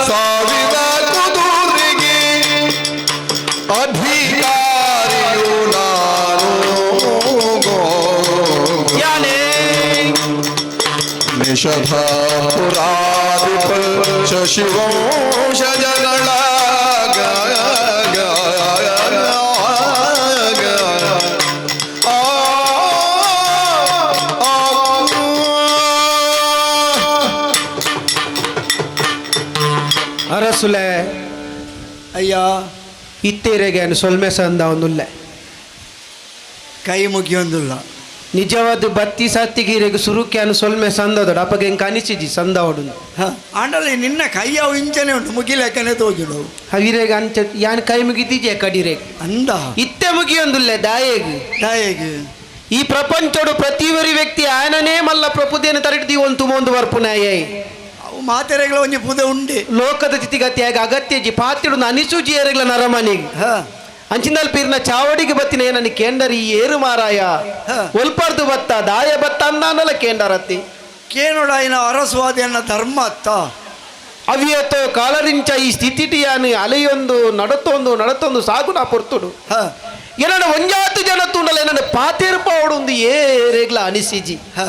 ಸಾವಿರ ಕುದುರೆಗೆ ಅಧಿಕಾರಿಯು ನಾನು ಯಾನೇ ನಿಷಧಪುರಾಧಿಪ ಶಶಿವಂಶ ಜನಳ ಅರಸುಲೆ ಅಯ್ಯ ಇತ್ತೀರೆಗೆ ಸೊಲ್ಮೆ ಸಂದ ಒಂದುಲ್ಲೆ ಕೈ ಮುಗಿಯೊಂದುಲ್ಲ ನಿಜವಾದ ಬತ್ತಿ ಸತ್ತಿಗೀರೆಗೆ ಸುರುಕ್ಕೆ ಅನು ಸೊಲ್ಮೆ ಸಂದದೊಡ ಅಪ್ಪಗೆ ಎಂಕ ಅನಿಸಿಜಿ ಸಂದ ಒಡು ಆಂಡಲಿ ನಿನ್ನ ಕೈಯ ಇಂಚನೆ ಉಂಟು ಮುಗಿಲೆಕ್ಕನೆ ತೋಜುಡು ಅವಿರೆಗೆ ಅಂಚ ಯಾನ್ ಕೈ ಮುಗಿದಿಜೆ ಕಡಿರೆಗೆ ಅಂದ ಇತ್ತೆ ಮುಗಿಯೊಂದುಲ್ಲೆ ದಾಯೆಗ್ ದಾಯೆಗ್ ಈ ಪ್ರಪಂಚಡು ಪ್ರತಿಯೊರಿ ವ್ಯಕ್ತಿ ಆಯನನೇ ಮಲ್ಲ ಪ್ರಪುದೇನ ತರಟಿ ಒಂದು ತುಮೊಂದು ವರ್ಪುನಾಯೈ ಅವು ಮಾತೆರೆಗಳ ಒಂಜಿ ಪುದೆ ಉಂಡೆ ಲೋಕದ ಸ್ಥಿತಿಗತಿಯಾಗ ಅಗತ್ಯಜಿ ಪಾತಿಡು ಅನಿಸೂಜಿ ಏರೆಗ್ಲ ನರಮನಿಗೆ ಹ ಅಂಚಿನಲ್ ಪೀರ್ನ ಚಾವಡಿಗೆ ಬತ್ತಿನ ಏನని ಕೇಂಡರ್ ಈ ಏರು ಮಾರಾಯ ಹ. ಒಲ್ಪರ್ದು ಬತ್ತ ದಾಯ ಬತ್ತ ಅಂದಾನಲ್ಲ ಕೇಂಡರತ್ತಿ ಕೇನೋಡಾಯಿನ ಅರಸುವಾದೆಯನ್ನ ಧರ್ಮ ಅತ್ತ ಅವಿಯತೋ ಕಾಲರಿಂಚ ಈ ಸ್ಥಿತಿಟಿಯಾನು ಅಲೆಯೊಂದು ನಡತೊಂದು ನಡತೊಂದು ಸಾಗುನ ಪೊರ್ತುಡು ಹ ಏನನ್ನ ಒಂಜಾತು ಜನ ತೂಂಡಲ ಏನನ್ನ ಪಾತೇರ್ಪ ಒಂದು ಏರೆಗ್ಲ ಅನಿಸಿಜಿ ಹ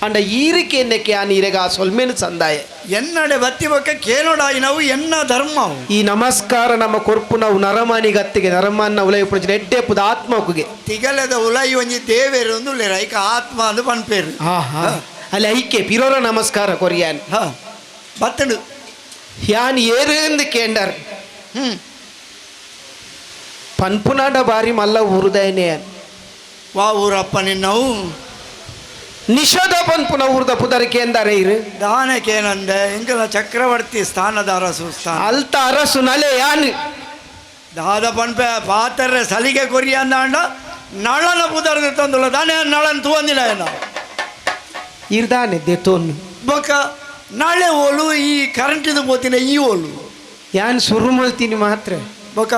ಅಂಡ ಈರಿಕೆ ಎನ್ನಕ್ಕೆ ಆನ್ ಈರೆಗ ಆ ಸೊಲ್ಮೇನು ಸಂದಾಯ ಎನ್ನಡೆ ಬತ್ತಿ ಬೊಕ್ಕ ಕೇನೋಡಾಯಿನವು ಎನ್ನ ಧರ್ಮವು ಈ ನಮಸ್ಕಾರ ನಮ್ಮ ಕೊರ್ಪು ನಾವು ನರಮಾನಿಗತ್ತಿಗೆ ನರಮಾನ ಉಲಯ ಎಡ್ಡೆಪ್ಪುದ ಆತ್ಮಕುಗೆ ತಿಗಲದ ಉಲೈ ಒಂಜಿ ದೇವೇರು ಒಂದು ಐಕ ಆತ್ಮ ಅಂದು ಪನ್ಪೇರು ಅಲ್ಲಿ ಐಕೆ ಪಿರೋರ ನಮಸ್ಕಾರ ಕೊರಿಯಾನ್ ಹ ಬತ್ತಡು ಯಾನ್ ಏರು ಕೇಂಡರ್ ಹ್ಮ್ ಪನ್ಪುನಾಡ ಬಾರಿ ಮಲ್ಲ ಊರುದಯನೇ ವಾ ಊರಪ್ಪ ನಿನ್ನವು ನಿಷದ ಪನ್ಪುನ ಊರ್ದ ಪುದರ್ ಕೇಂದರೆ ಇರು ದಾನಕ್ಕೇನಂದೆ ಎಂಕಲ ಚಕ್ರವರ್ತಿ ಸ್ಥಾನದ ಅರಸು ಸ್ಥಾನ ಅಲ್ತ ಅರಸು ನಲೆ ಯಾನ್ ದಾದ ಪನ್ಪೆ ಪಾತರ್ರೆ ಸಲಿಗೆ ಕೊರಿ ಅಂದಾಂಡ ನಳನ ಪುದರ್ದು ತಂದುಲ್ಲ ದಾನೆ ನಳನ್ ತೂವಂದಿಲ್ಲ ಏನ ಇರ್ದಾನೆ ದೆತೋನ್ ಬೊಕ್ಕ ನಾಳೆ ಓಲು ಈ ಕರೆಂಟಿದು ಪೋತಿನ ಈ ಓಲು ಯಾನ್ ಸುರು ಮಲ್ತೀನಿ ಮಾತ್ರ ಬೊಕ್ಕ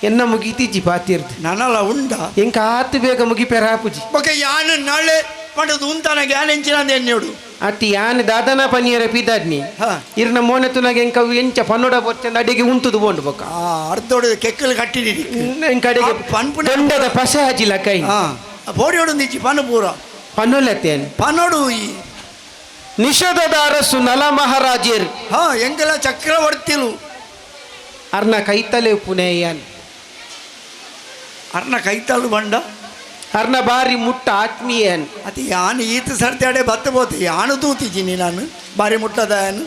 ಎನ್ನ ಮುಗಿತೀಜಿ ಪಾತಿರ್ದು ನನಲ ಉಂಡ ಎಂಕ ಆತು ಬೇಗ ಮುಗಿಪೆರಾಪುಜಿ ಬೊಕ್ಕ ಯಾನು ನಾಳೆ ಪಂಡದು ಉಂತಾನ ಗ್ಯಾನ್ ಎಂಚಿನ ಎನ್ನಿಡು ಅತ್ತಿ ಯಾನ್ ದಾದನ ಪನಿಯರ ಪಿದಾಡ್ನಿ ಹಾ. ಇರ್ನ ಮೋನೆ ತುನಾಗ ಎಂಕ ಎಂಚ ಪನ್ನೋಡ ಬೊಚ್ಚಂದ ಅಡಿಗೆ ಉಂತುದು ಬೋಂಡು ಬೊಕ್ಕ ಆ ಅರ್ಧೋಡು ಕೆಕ್ಕಲು ಕಟ್ಟಿಡಿ ಎಂಕ ಅಡಿಗೆ ಆ ಪನ್ಪುನ- ದೊಂಡದ ಪಸೆ ಹಾಜಿಲ್ಲ ಕೈ ಹಾ ಬೋಡಿ ಹೊಡೊಂದಿಚ್ಚಿ ಪನ್ನು ಪೂರ ಪನ್ನುಲತ್ತೇನು ಪನ್ನೋಡು ಈ ನಿಷಧದ ಅರಸು ನಲ ಮಹಾರಾಜೇರ್ ಹಾ ಎಂಕಲ ಚಕ್ರವರ್ತಿಲು ಅರ್ನ ಕೈತಲೆ ಪುನೇಯನ್ ಅರ್ನ ಕೈತಲು ಬಂಡ ಅರ್ನ ಬಾರಿ ಮುಟ್ಟ ಆತ್ಮೀಯನ್ ಅದು ಯಾನು ಈತ ಸರ್ತಿ ಅಡೆ ಬತ್ತ ಬೋತೆ ಯಾನು ತೂತಿದ್ದೀನಿ ನಾನು ಬಾರಿ ಮುಟ್ಟದ ಯಾನು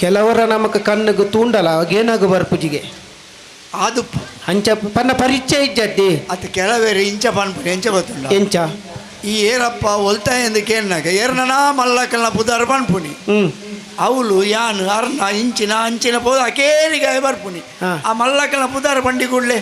ಕೆಲವರ ನಮಕ್ ಕಣ್ಣುಗು ತೂಂಡಲ ಅಗೇನಾಗು ಬರ್ಪುಜಿಗೆ ಅದು ಅಂಚ ಪನ್ನ ಪರಿಚಯ ಇಜ್ಜದ್ದಿ ಅದು ಕೆಲವೇರು ಇಂಚ ಪನ್ಪುನಿ ಎಂಚ ಗೊತ್ತುಂಡ ಎಂಚ ಈ ಏರಪ್ಪ ಒಲ್ತಾ ಎಂದು ಕೇಳಿನಾಗ ಏರ್ನನಾ ಮಲ್ಲಕಲ್ನ ಪುದಾರ್ ಪನ್ಪುನಿ ಹ್ಮ್ ಅವಳು ಯಾನು ಅರ್ನ ಇಂಚಿನ ಅಂಚಿನ ಪೋದ ಅಕೇರಿಗಾಯ ಬರ್ಪುನಿ ಹಾ. ಆ ಮಲ್ಲಕಲ್ನ ಪುದಾರ್ ಬಂಡಿ ಕೂಡಲೇ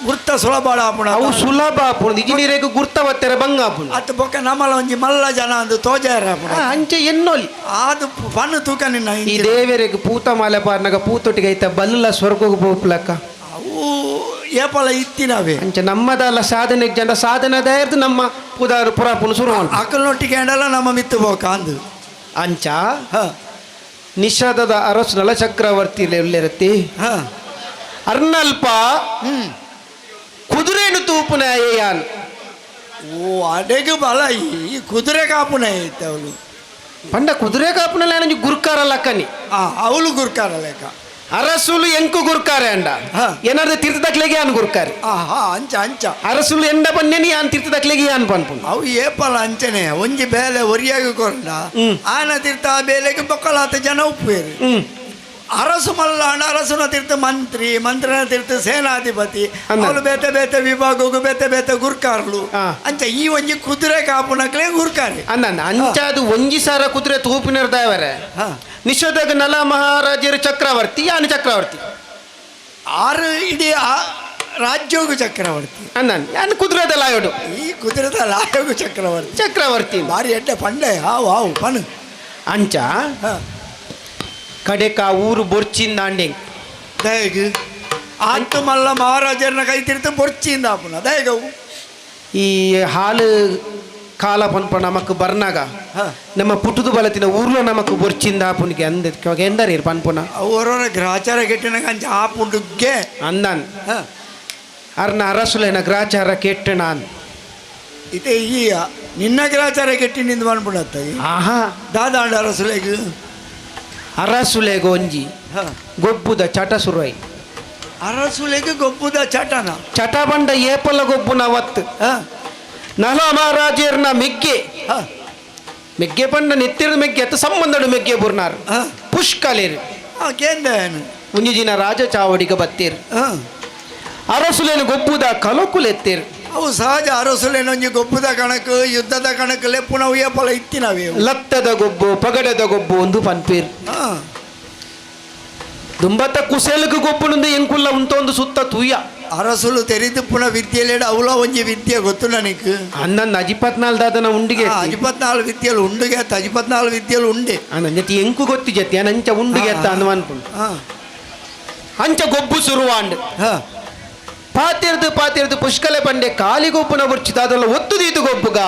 ಗುರ್ತ ಸುಲಭ ಆಪುಣ ಅವು ಸುಲಭ ಆಪುಂಡು ಇಜಿನಿರೇಗು ಗುರ್ತ ಬತ್ತೆರ ಬಂಗ ಆಪುಂಡು ಅತ್ತು ಬೊಕ್ಕ ನಮ್ಮಲ ಒಂಜಿ ಮಲ್ಲ ಜನ ಅಂದು ತೋಜಾರ ಆಪುಣ ಅಂಚೆ ಎನ್ನೋಲಿ ಅದು ಪನ್ನು ತೂಕ ನಿನ್ನ ಈ ಇಂಚಿನ. ದೇವರಿಗೆ ಪೂತ ಮಾಲೆ ಪಾರ್ನಾಗ ಪೂತೊಟ್ಟಿಗೆ ಐತ ಬಲ್ಲ ಸ್ವರ್ಗಕ್ಕೆ ಪೋಪ್ಲಕ್ಕ ಅವು ಅವು ಏಪಲ ಇತ್ತಿನವೇ. ಅಂಚ ನಮ್ಮದಲ್ಲ ಸಾಧನೆ ಜನ ಸಾಧನದ ನಮ್ಮ ಪುದಾರು ಪುರಾಪುನ ಶುರು ಮಲ್ಪು. ಅಕಲ್ನೊಟ್ಟಿಗೆ ಅಂಡಲ ನಮ್ಮ ಮಿತ್ತು ಬೋಕ ಅಂದು. ಅಂಚ ನಿಷಾದದ ಅರಸು ನಲ ಚಕ್ರವರ್ತಿ ಉಳ್ಳಿರತ್ತಿ. ಅರ್ನಲ್ಪ ಕುದುರೆನು ತೂಪುನ ಯಾನ್. ಓ ಅಡೆಗು ಬಲ ಈ ಕುದುರೆ ಕಾಪುನ ಐತೆ ಅವಳು. ಪಂಡ ಕುದುರೆ ಕಾಪುನ ಗುರ್ಕಾರ ಲಕ್ಕನಿ. ಅವಳು ಗುರ್ಕಾರ ಲೆಕ್ಕ. ಅರಸುಲು ಎಂಕು ಗುರ್ಕಾರೆ ಅಂಡ ಏನಾದ್ರು ತೀರ್ಥದಕ್ಲೆಗೆ ಯಾನ್ ಗುರ್ಕಾರೆ. ಅಂಚ ಅಂಚ ಅರಸುಲು ಎಂಡ ಬನ್ನೇನಿ ಯಾನ್ ತೀರ್ಥದಕ್ಲೆಗೆ ಯಾನ್ ಪನ್ಪುನು. ಅವು ಏಪಲ ಅಂಚನೆ ಒಂಜಿ ಬೇಲೆ ಒರಿಯಾಗಿ ಕೊರಂಡ ಆನ ತೀರ್ಥ ಆ ಬೇಲೆಗೆ ಬೊಕ್ಕಲಾತ ಜನ ಉಪ್ಪೇರು. ಅರಸು ಮಲ್ಲಾಣ ಅರಸುನ ತೀರ್ಥ ಮಂತ್ರಿ, ಮಂತ್ರಿನ ತೀರ್ಥ ಸೇನಾಧಿಪತಿ, ಅವಳು ಬೇತೆ ಬೇತೆ ವಿಭಾಗಕ್ಕೂ ಬೇತೆ ಬೇತೆ ಗುರ್ಕಾರ್ಲು. ಅಂಚ ಈ ಒಂಜಿ ಕುದುರೆ ಕಾಪುನಕ್ಲೆ ಗುರ್ಕಾರೆ ಅಂದ. ಅಂಚ ಅದು ಒಂಜಿ ಸಾರ ಕುದುರೆ ತೂಪಿನರ್ದಾವರೆ. ನಿಷೋದಾಗ ನಲ ಮಹಾರಾಜರು ಚಕ್ರವರ್ತಿ, ಯಾನು ಚಕ್ರವರ್ತಿ ಆರು ಇಡೀ ರಾಜ್ಯೋಗು ಚಕ್ರವರ್ತಿ ಅಂದ. ಯಾನು ಕುದುರೆದ ಲಾಯೋಡು, ಈ ಕುದುರೆದ ಲಾಯೋಗು ಚಕ್ರವರ್ತಿ ಚಕ್ರವರ್ತಿ ಭಾರಿ ಎಡ್ಡೆ ಪಂಡೆ ಹಾವು ಹಾವು ಪನು. ಅಂಚ ಕಡೆಕ ಊರು ಬೊರ್ಚಿಂದ ಅಂಡೆ ದಯಗು ಆತು ಮಲ್ಲ ಮಹಾರಾಜರನ್ನ ಕೈ ತಿರ್ತು ಬೊರ್ಚಿಂದ ಆಪುನ ದಯಗವು. ಈ ಹಾಲು ಕಾಲ ಪನ್ಪ ನಮಕ್ ಬರ್ನಾಗ ನಮ್ಮ ಪುಟ್ಟುದು ಬಲತಿನ ಊರ್ಲ ನಮಕ್ ಬೊರ್ಚಿಂದ ಆಪುನಿಗೆ ಅಂದ ಎಂದರಿ ಪನ್ಪುನ ಅವರವರ ಗ್ರಾಚಾರ ಕೆಟ್ಟಿನ ಕಂಚ ಆಪುಂಡುಗ್ಗೆ ಅಂದನ್. ಅರ್ನ ಅರಸುಲೇನ ಗ್ರಾಚಾರ ಕೆಟ್ಟ ನಾನ್ ಇತ್ತೆ ಈ ನಿನ್ನ ಗ್ರಾಚಾರ ಕೆಟ್ಟಿ ನಿಂದು ಪನ್ಪುಣತ್ತ. ಆಹಾ ದಾದಾಂಡ ಅರಸುಲೆಗು ಅರಸುಲೆಗೆ ಒಂಜಿ ಗೊಬ್ಬುದ ಚಟ ಸುರುವೈ. ಅರಸುಲೆಗೆ ಗೊಬ್ಬುದ ಚಟನ ಚಟ ಬಂಡ ಏಪಲ ಗೊಬ್ಬುನ ಅವತ್ತು ನಲ ಮಹಾರಾಜರ್ನ ಮೆಗ್ಗೆ ಮೆಗ್ಗೆ ಪಂಡ ನೆತ್ತಿರದ ಮೆಗ್ಗೆ ಅತ್ತ ಸಂಬಂಧಡು ಮೆಗ್ಗೆ ಬುರ್ನಾರ್ ಪುಷ್ಕಲೇರು ಒಂಜಿ ದಿನ ರಾಜ ಚಾವಡಿಗ ಬತ್ತೇರು ಅರಸುಲೇನು ಗೊಬ್ಬುದ ಕಲಕುಲೆತ್ತೇರು. ಅವು ಸಹಜ ಅರಸುಲೇನೊಂಜಿ ಗೊಬ್ಬುದ ಕಣಕ್ ಯುದ್ಧದ ಕಣಕ್ ಲೆಪ್ಪುನವು ಏಪಲ ಇತ್ತಿನವೇ. ಲತ್ತದ ಗೊಬ್ಬು ಪಗಡದ ಗೊಬ್ಬು ಒಂದು ಪನ್ಪೇರು. ದುಂಬತ್ತ ಕುಸೆಲುಗು ಗೊಬ್ಬುನೊಂದು ಎಂಕುಲ್ಲ ಉಂತೊಂದು ಸುತ್ತ ತೂಯ. ಅರಸುಲು ತೆರಿದು ಪುನಃ ವಿದ್ಯೆಲೇಡ ಅವಳ ಒಂಜಿ ವಿದ್ಯೆ ಗೊತ್ತು ನನಗೆ. ಅನ್ನನ್ನ ಅಜಿಪತ್ನಾಲ್ ದಾದನ ಉಂಡಿಗೆ ಅಜಿಪತ್ನಾಲ್ ವಿದ್ಯೆಲು ಉಂಡುಗೆ ಅಜಿಪತ್ನಾಲ್ ವಿದ್ಯೆಲು ಉಂಡೆ ಅನ್ನ ಜತಿ ಎಂಕು ಗೊತ್ತಿ ಜತಿ ಅಂಚ ಉಂಡುಗೆ ಅತ್ತ ಅನ್ನ ಅನ್ಪುಂಡು. ಅಂಚ ಗೊಬ್ಬು ಸುರುವಾಂಡ್ ಪಾತಿರ್ದು ಪಾತಿರ್ದು ಪುಷ್ಕಲೆ ಪಂಡೆ ಕಾಲಿ ಗೊಬ್ಬುನ ಬುರ್ಚಿತ ಅದೆಲ್ಲ ಒತ್ತು ದೀತು ಗೊಬ್ಬುಗ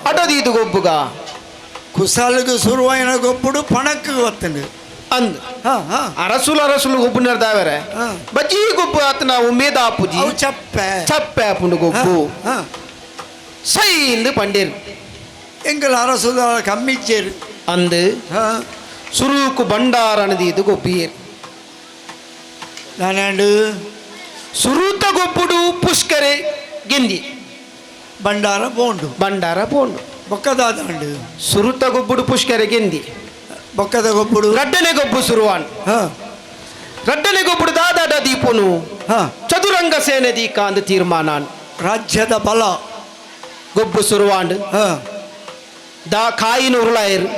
ಅಡದೀತು ಗೊಬ್ಬುಗ ಕುಸಲ್ಗು ಸುರುವಾಯಿನ ಗೊಬ್ಬುಡು ಪಣಕ್ಕು ಗೊತ್ತುಂಡು ಅಂದ್ ಅರಸುಲು ಅರಸುಲು ಗೊಬ್ಬುನರ್ದಾವರೆ ಬಜ್ಜಿ ಗೊಬ್ಬು ಆತನ ಉಮೇದ ಆಪುಜಿ ಚಪ್ಪೆ ಚಪ್ಪೆ ಆಪುಂಡು ಗೊಬ್ಬು ಸೈಂದು ಪಂಡೇರು ಎಂಗಲ ಅರಸುದ ಕಮ್ಮಿಚ್ಚೇರು ಅಂದು ಸುರುಕು ಬಂಡಾರನದೀದು ಗೊಬ್ಬಿಯೇರು. ನಾನಾಂಡು ಸುರುತ ಗೊಬ್ಬುಡು ಪುಷ್ಕರೆ ಗೆಂದಿ ಬಂಡಾರ ಪೋಂಡು ಬಂಡಾರ ಪೋಂಡು ಬೊಕ್ಕದಾದಂಡು ಸುರುತ ಗೊಬ್ಬುಡು ಪುಷ್ಕರೆ ಗೆಂದಿ ಬೊಕ್ಕದ ಗೊಬ್ಬುಡು ರಡ್ಡನೆ ಗೊಬ್ಬು ಸುರುವಾನ್ ರಡ್ಡನೆ ಗೊಬ್ಬುಡು ದಾದಾಡ ದೀಪನು ಚದುರಂಗ ಸೇನೆ ದೀಕ ಅಂದ ತೀರ್ಮಾನ ರಾಜ್ಯದ ಬಲ ಗೊಬ್ಬು ಸುರುವಾಂಡ್ ದಾ ಕಾಯಿನ ಉರುಳಾಯರು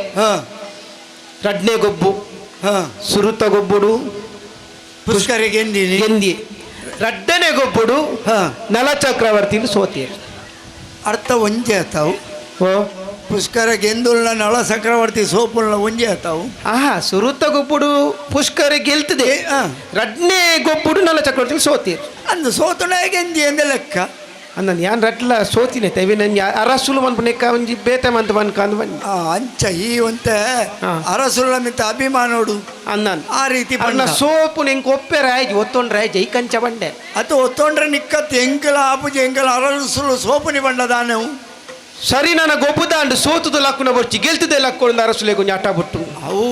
ರಡ್ನೆ ಗೊಬ್ಬು ಸುರುತ ಗೊಬ್ಬುಡು ಪುಷ್ಕರೆ ಗೆಂದಿ ಗೆಂದಿ ರಡ್ಡನೆ ಗೊಬ್ಬುಡು ನಲ ಚಕ್ರವರ್ತಿ ಸೋತೇರು. ಅರ್ಥ ಒಂಜೆ ಆತಾವು ಪುಷ್ಕರ ಗೆಂದುಲ್ನ ನಳ ಚಕ್ರವರ್ತಿ ಸೋಪುಲ್ನ ಒಂಜೆ ಆತಾವು. ಆಹಾ ಸುರುತ ಗೊಬ್ಬುಡು ಪುಷ್ಕರ ಗೆಲ್ತದೆ, ರಡ್ನೆ ಗೊಬ್ಬುಡು ನಳ ಚಕ್ರವರ್ತಿ ಸೋತೇರು. ಅಂದು ಸೋತುನ ಗೆಂದಿ ಎಂದ ಲೆಕ್ಕ ಅಂದ ಯಾನ್ ರಡ್ಲ ಸೋತಿನೆ ತೈವೆ ನನ್ ಅರಸುಲು ಮನ್ಪುನೆಕ್ಕ ಒಂಜಿ ಬೇತೆ ಮಂತ ಮನ್ಕಂದು ಬನ್ನಿ ಅಂಚ ಈ ಒಂತೆ ಅರಸುಲ ಮಿತ್ತ ಅಭಿಮಾನೋಡು ಅಂದನ್ ಆ ರೀತಿ ಅನ್ನ ಸೋಪು ನಿಂಗೆ ಒಪ್ಪೆರ ಆಯ್ತು ಒತ್ತೊಂಡ್ರೆ ಜೈ ಕಂಚ ಬಂಡೆ ಅದು ಒತ್ತೊಂಡ್ರೆ ನಿಕ್ಕತ್ತು ಎಂಕಲ ಆಪುಜಿ ಎಂಕಲ ಅರಸುಲು ಸೋಪುನಿ ಬಂಡದಾನೆವು ಸರಿ ನನ್ನ ಗೊಬ್ಬುದಾಂಡು ಸೋತುದು ಲಕ್ಕುನ ಬೊರ್ಚಿ ಗೆಲ್ತದೆ ಲಕ್ಕೊಂಡು ಅರಸುಲೆ ಕೊಂಚ ಹಠ ಬಿಟ್ಟು ಅವು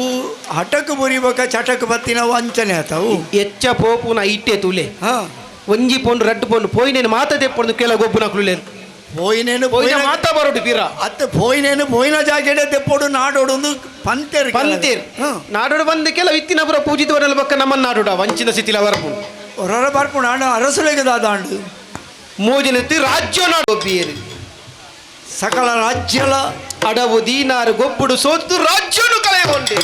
ಹಠಕ್ಕೆ ಬುರಿಬೇಕ ಚಟಕ್ಕೆ ಬತ್ತಿನವು ಅಂಚನೆ ಆತವು ಎಚ್ಚ ಪೋಪುನ ಇಟ್ಟೆ ತುಲೆ ಒಂಜಿ ಪೋಂಡು ರಡ್ಡು ಪೋಂಡು ಪೋಯಿನೇನು ಮಾತ ತೆಪ್ಪೊಂದು ಕೆಲ ಗೊಬ್ಬುನ ಕುಳ್ಳೆರು ಪೋಯಿನೇನು ಪೋಯಿನ ಮಾತ ಬರೋಡು ಬೀರ ಅತ್ತ ಪೋಯಿನೇನು ಪೋಯಿನ ಜಾಗೆಡೆ ತೆಪ್ಪೋಡು ನಾಡೋಡು ಒಂದು ಪಂತೇರು ಪಂತೇರು ನಾಡೋಡು ಬಂದು ಕೆಲ ವಿತ್ತಿನಪುರ ಪೂಜಿತವರೆಲ್ಲ ಬಕ್ಕ ನಮ್ಮನ್ನ ನಾಡೋಡ ವಂಚಿನ ಸ್ಥಿತಿಲ ಬರ್ಪುಂಡು ಹೊರರ ಬರ್ಪುಂಡು ಅಣ್ಣ ಅರಸುಲೆಗೆ ದಾದಾಂಡು ಮೋಜಿನತ್ತಿ ರಾಜ್ಯ ನಾಡು ಒಬ್ಬಿಯರು ಸಕಲ ರಾಜ್ಯಲ ಅಡವು ದೀನಾರು ಗೊಬ್ಬುಡು ಸೋತು ರಾಜ್ಯನು ಕಳೆಯಕೊಂಡೆ.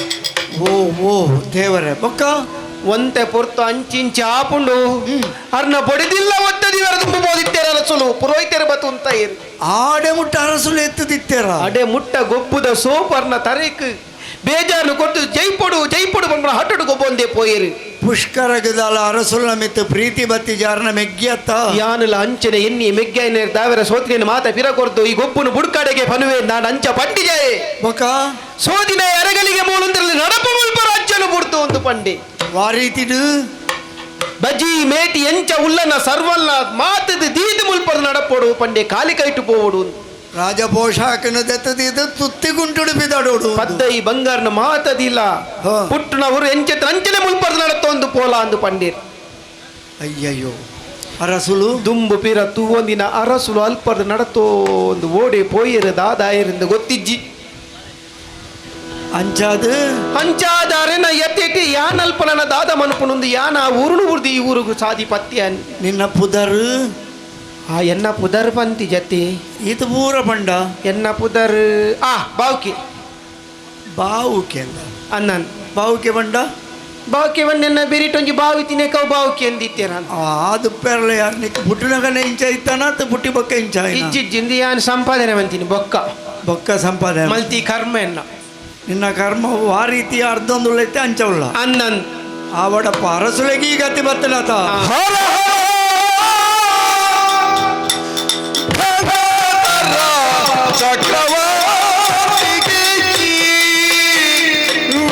ಓ ಓ ದೇವರೇ ಬೊಕ್ಕ ಒಂತೆ ಪೊರ್ತು ಅಂಚಿಂಚಿ ಆಪುಂಡು ಅರ್ನ ಬಡಿದಿಲ್ಲ ಒತ್ತದಿವರ ತುಂಬ ಬೋದಿತ್ತೇರ ಅರಸುಲು ಪುರೋಹಿತರ ಬತ್ತು ಅಂತ ಇರು ಆಡೆ ಮುಟ್ಟ ಅರಸುಲು ಎತ್ತುದಿತ್ತೇರ ಅಡೆ ಮುಟ್ಟ ಗೊಬ್ಬುದ ಸೋಪ್ ಅರ್ನ ತರೇಕ್ ಬೇಜಾರು ಕೊಟ್ಟು ಜೈಪೊಡು ಜೈಪೊಡು ಬಂದ್ರ ಹಟ್ಟಡು ಗೊಬ್ಬೊಂದೇ ಪೋಯೇರು ಪುಷ್ಕರಗದಾಲ ಅರಸುಲ ಮಿತ್ತು ಪ್ರೀತಿ ಬತ್ತಿ ಜಾರನ ಮೆಗ್ಗಿಯತ್ತ ಯಾನುಲ ಅಂಚನೆ ಎನ್ನಿ ಮೆಗ್ಗಾಯನ ದಾವರ ಸೋತಿನ ಮಾತ ಪಿರ ಕೊರ್ದು ಈ ಗೊಬ್ಬುನು ಬುಡ್ಕಾಡೆಗೆ ಪನುವೆ ನಾನು ಅಂಚ ಪಂಡಿಜಾಯೆ ಬೊಕ ಸೋದಿನ ಎರಗಲಿಗೆ ಮೂಲಂದ್ರಲ್ಲಿ ನಡಪ ಮುಲ್ಪ ರಾಜ್ಯನು ಬುಡ್ತು ಒಂದು ಪಂಡಿ ವಾರೀತಿಡು ಬಜಿ ಮೇಟಿ ಎಂಚ ಉಲ್ಲನ ಸರ್ವಲ್ಲ ಮಾತದ ದೀದ ಮುಲ್ಪದ ನಡಪೋಡು ಪಂಡೆ ಕಾಲಿ ಕೈಟು ಪೋವಡು ರಾಜಪೋಷಾಕನು ದೆತ್ತದಿದ್ದು ತುತ್ತಿಗುಂಟುಡು ಬಿದಡೋಡು ಪದ್ದೈ ಬಂಗಾರನ ಮಾತದಿಲ್ಲ ಹಾ. ಪುಟ್ಟನವರು ಎಂಚೆ ಅಂಚನೆ ಮುಲ್ಪದ ನಡತೊಂದು ಪೋಲ ಅಂದು ಪಂಡೀರ್ ಅಯ್ಯಯ್ಯೋ ಅರಸುಲು ದುಂಬು ಪಿರ ತೂವೊಂದಿನ ಅರಸುಲು ಅಲ್ಪದ ನಡತೋ ಒಂದು ಓಡೆ ಪೋಯಿರು ದಾದಾಯರಿಂದ ಗೊತ್ತಿಜ್ಜಿ ಅಂಚಾದ ಅಂಚಾದಾರೆನ ಎತ್ತೆಟಿ ಯಾನಲ್ಪನನ ದಾದ ಮನುಪುನೊಂದು ಯಾನ ಊರುನು ಉರ್ದು ಈ ಊರುಗು ಸಾದಿ ಪತ್ಯ ನಿನ್ನ ಪುದರ್ ಆ ಎನ್ನ ಪುದರ್ ಪಂತಿ ಜತಿ ಈತ ಪೂರ ಪಂಡ ಎನ್ನ ಪುದರ್ ಆ ಬಾವುಕಿ ಬಾವುಕೆ ಅಂದ ಅನ್ನನ್ ಬಾವುಕೆ ಬಂಡ ಬಾವುಕಿ ವನ್ನೆನ್ನ ಬಿರಿಟೊಂಜಿ ಬಾವಿ ತಿನೇಕವು ಬಾವುಕಿ ಎಂದಿತ್ತೇರ ಅದು ಪೆರ್ಲ ಯಾರು ನಿಕ್ ಪುಟ್ಟಿನಗನೆ ಇಂಚ ಇತ್ತಾನ ಅತ್ತ ಪುಟ್ಟಿ ಬೊಕ್ಕ ಇಂಚ ಆಯ್ನ? ಇಜ್ಜಿಜ್ಜಿಂದು ಯಾನ್ ಸಂಪಾದನೆ ಮಂತೀನಿ ಬೊಕ್ಕ ಬೊಕ್ಕ ಸಂಪಾದನೆ ಮಲ್ತಿ ಕರ್ಮ ಎನ್ನ ನಿನ್ನ ಕರ್ಮ ಆ ರೀತಿ ಅರ್ಧೊಂದುಳ್ಳೈತೆ ಅಂಚವುಳ್ಳ ಅನ್ನನ್ ಆವಡಪ್ಪ ಅರಸುಲೆಗೆ ಈ ಗತಿ ಬತ್ತನಾತ ಹರ ಹರ ಚಕ್ರವರ್ತಿಗೆ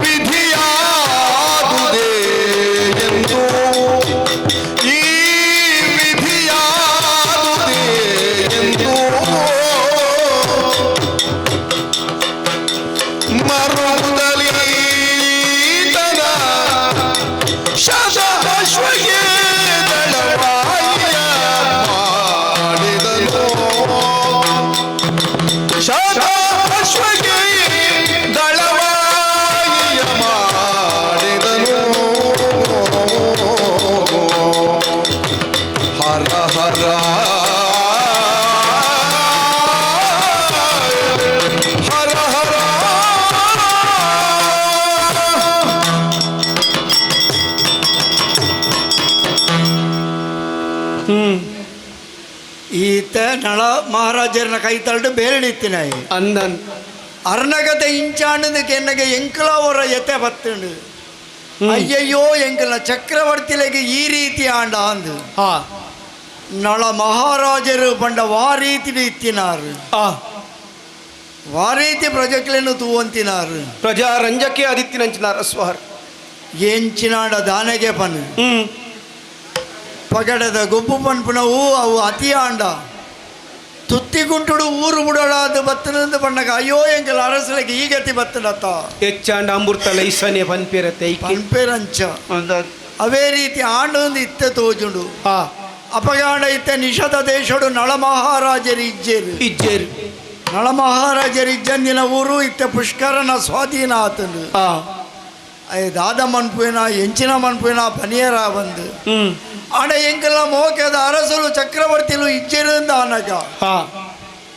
ವಿಧಿಯಾದುದೇ ಎಂದು ಈ ವಿಧಿಯಾದುದೇ ಎಂದು ಮರುದಲೀತನ ಶತಶ್ವಗೆ ದಳವಾಯಿಯ ಮಾಡಿದನು ಶತಶ್ವಗೆ ದಳವಾಯಿಯ ಮಾಡಿದನು ಹರ ಹರ ಹರ ಹರ ಈತ ನಳ ಮಹಾರಾಜರನ ಕೈ ತಳ್ಳು ಬೇರಡಿತ್ತಿನ ಅಂದನ್ ಅರ್ಣಗತ ಇಂಚಾಂಡದಕ್ಕೆ ಎನ್ನಗೆ ಎಂಕಲಾವರ ಎತೆ ಬತ್ತುಂಡು ಅಯ್ಯಯ್ಯೋ ಎಂಕಲ ಚಕ್ರವರ್ತಿಲೆಗೆ ಈ ರೀತಿ ಆಂಡ ಅಂದು ಹಾ ನಳ ಮಹಾರಾಜರು ಪಂಡ ವಾರೀತಿ ಇತ್ತಿನಾರು ಆ ವಾರೀತಿ ಪ್ರಜೆಕ್ಲೆನು ತೂವಂತಿನಾರು ಪ್ರಜಾ ರಂಜಕ್ಕೆ ಆದಿತ್ಯನಂಚಿನಾರ ಸ್ವಾರ್ ಎಂಚಿನಾಡ ದಾನೆಗೆ ಪನ್ ಹ್ಮ್ ಪಗಡದ ಗೊಬ್ಬು ಪನ್ಪುನವು ಅವು ಅತಿ ಆಂಡ ತುತ್ತಿಗುಂಟುಡು ಊರು ಬುಡಲಾದ ಬತ್ತನಂದು ಪಣ್ಣಗ ಅಯ್ಯೋ ಎಂಕಲ ಅರಸಲಿಗೆ ಈ ಗತಿ ಬತ್ತನತ್ತ ಹೆಚ್ಚಾಂಡ ಅಮೃತಲ ಇಸನೆ ಪನ್ಪಿರತ್ತೆ ಐಕೆ ಪನ್ಪೇರಂಚ ಅವೇ ರೀತಿ ಆಂಡೊಂದು ಇತ್ತೆ ತೋಜುಂಡು ಆ ಅಪಗಾಂಡ ಇತ್ತೆ ನಿಷದ ದೇಶಡು ನಳ ಮಹಾರಾಜರು ಇಜ್ಜೇರು ಇಜ್ಜೇರು ನಳ ಮಹಾರಾಜರು ಇಜ್ಜಂದಿನ ಊರು ಇತ್ತೆ ಪುಷ್ಕರನ ಸ್ವಾಧೀನ ಆತಂದು ಆ ಅಯ್ಯ ದಾದ ಮನ್ಪುವಿನ ಎಂಚಿನ ಮನ್ಪುವಿನ ಪನಿಯರ ಬಂದು ಹ್ಮ್ ಆಡ ಎಂಕೆಲ್ಲ ಮೋಕೆದ ಅರಸಲು ಚಕ್ರವರ್ತಿಲು ಇಜ್ಜೇರು ಆನಗ ಹಾ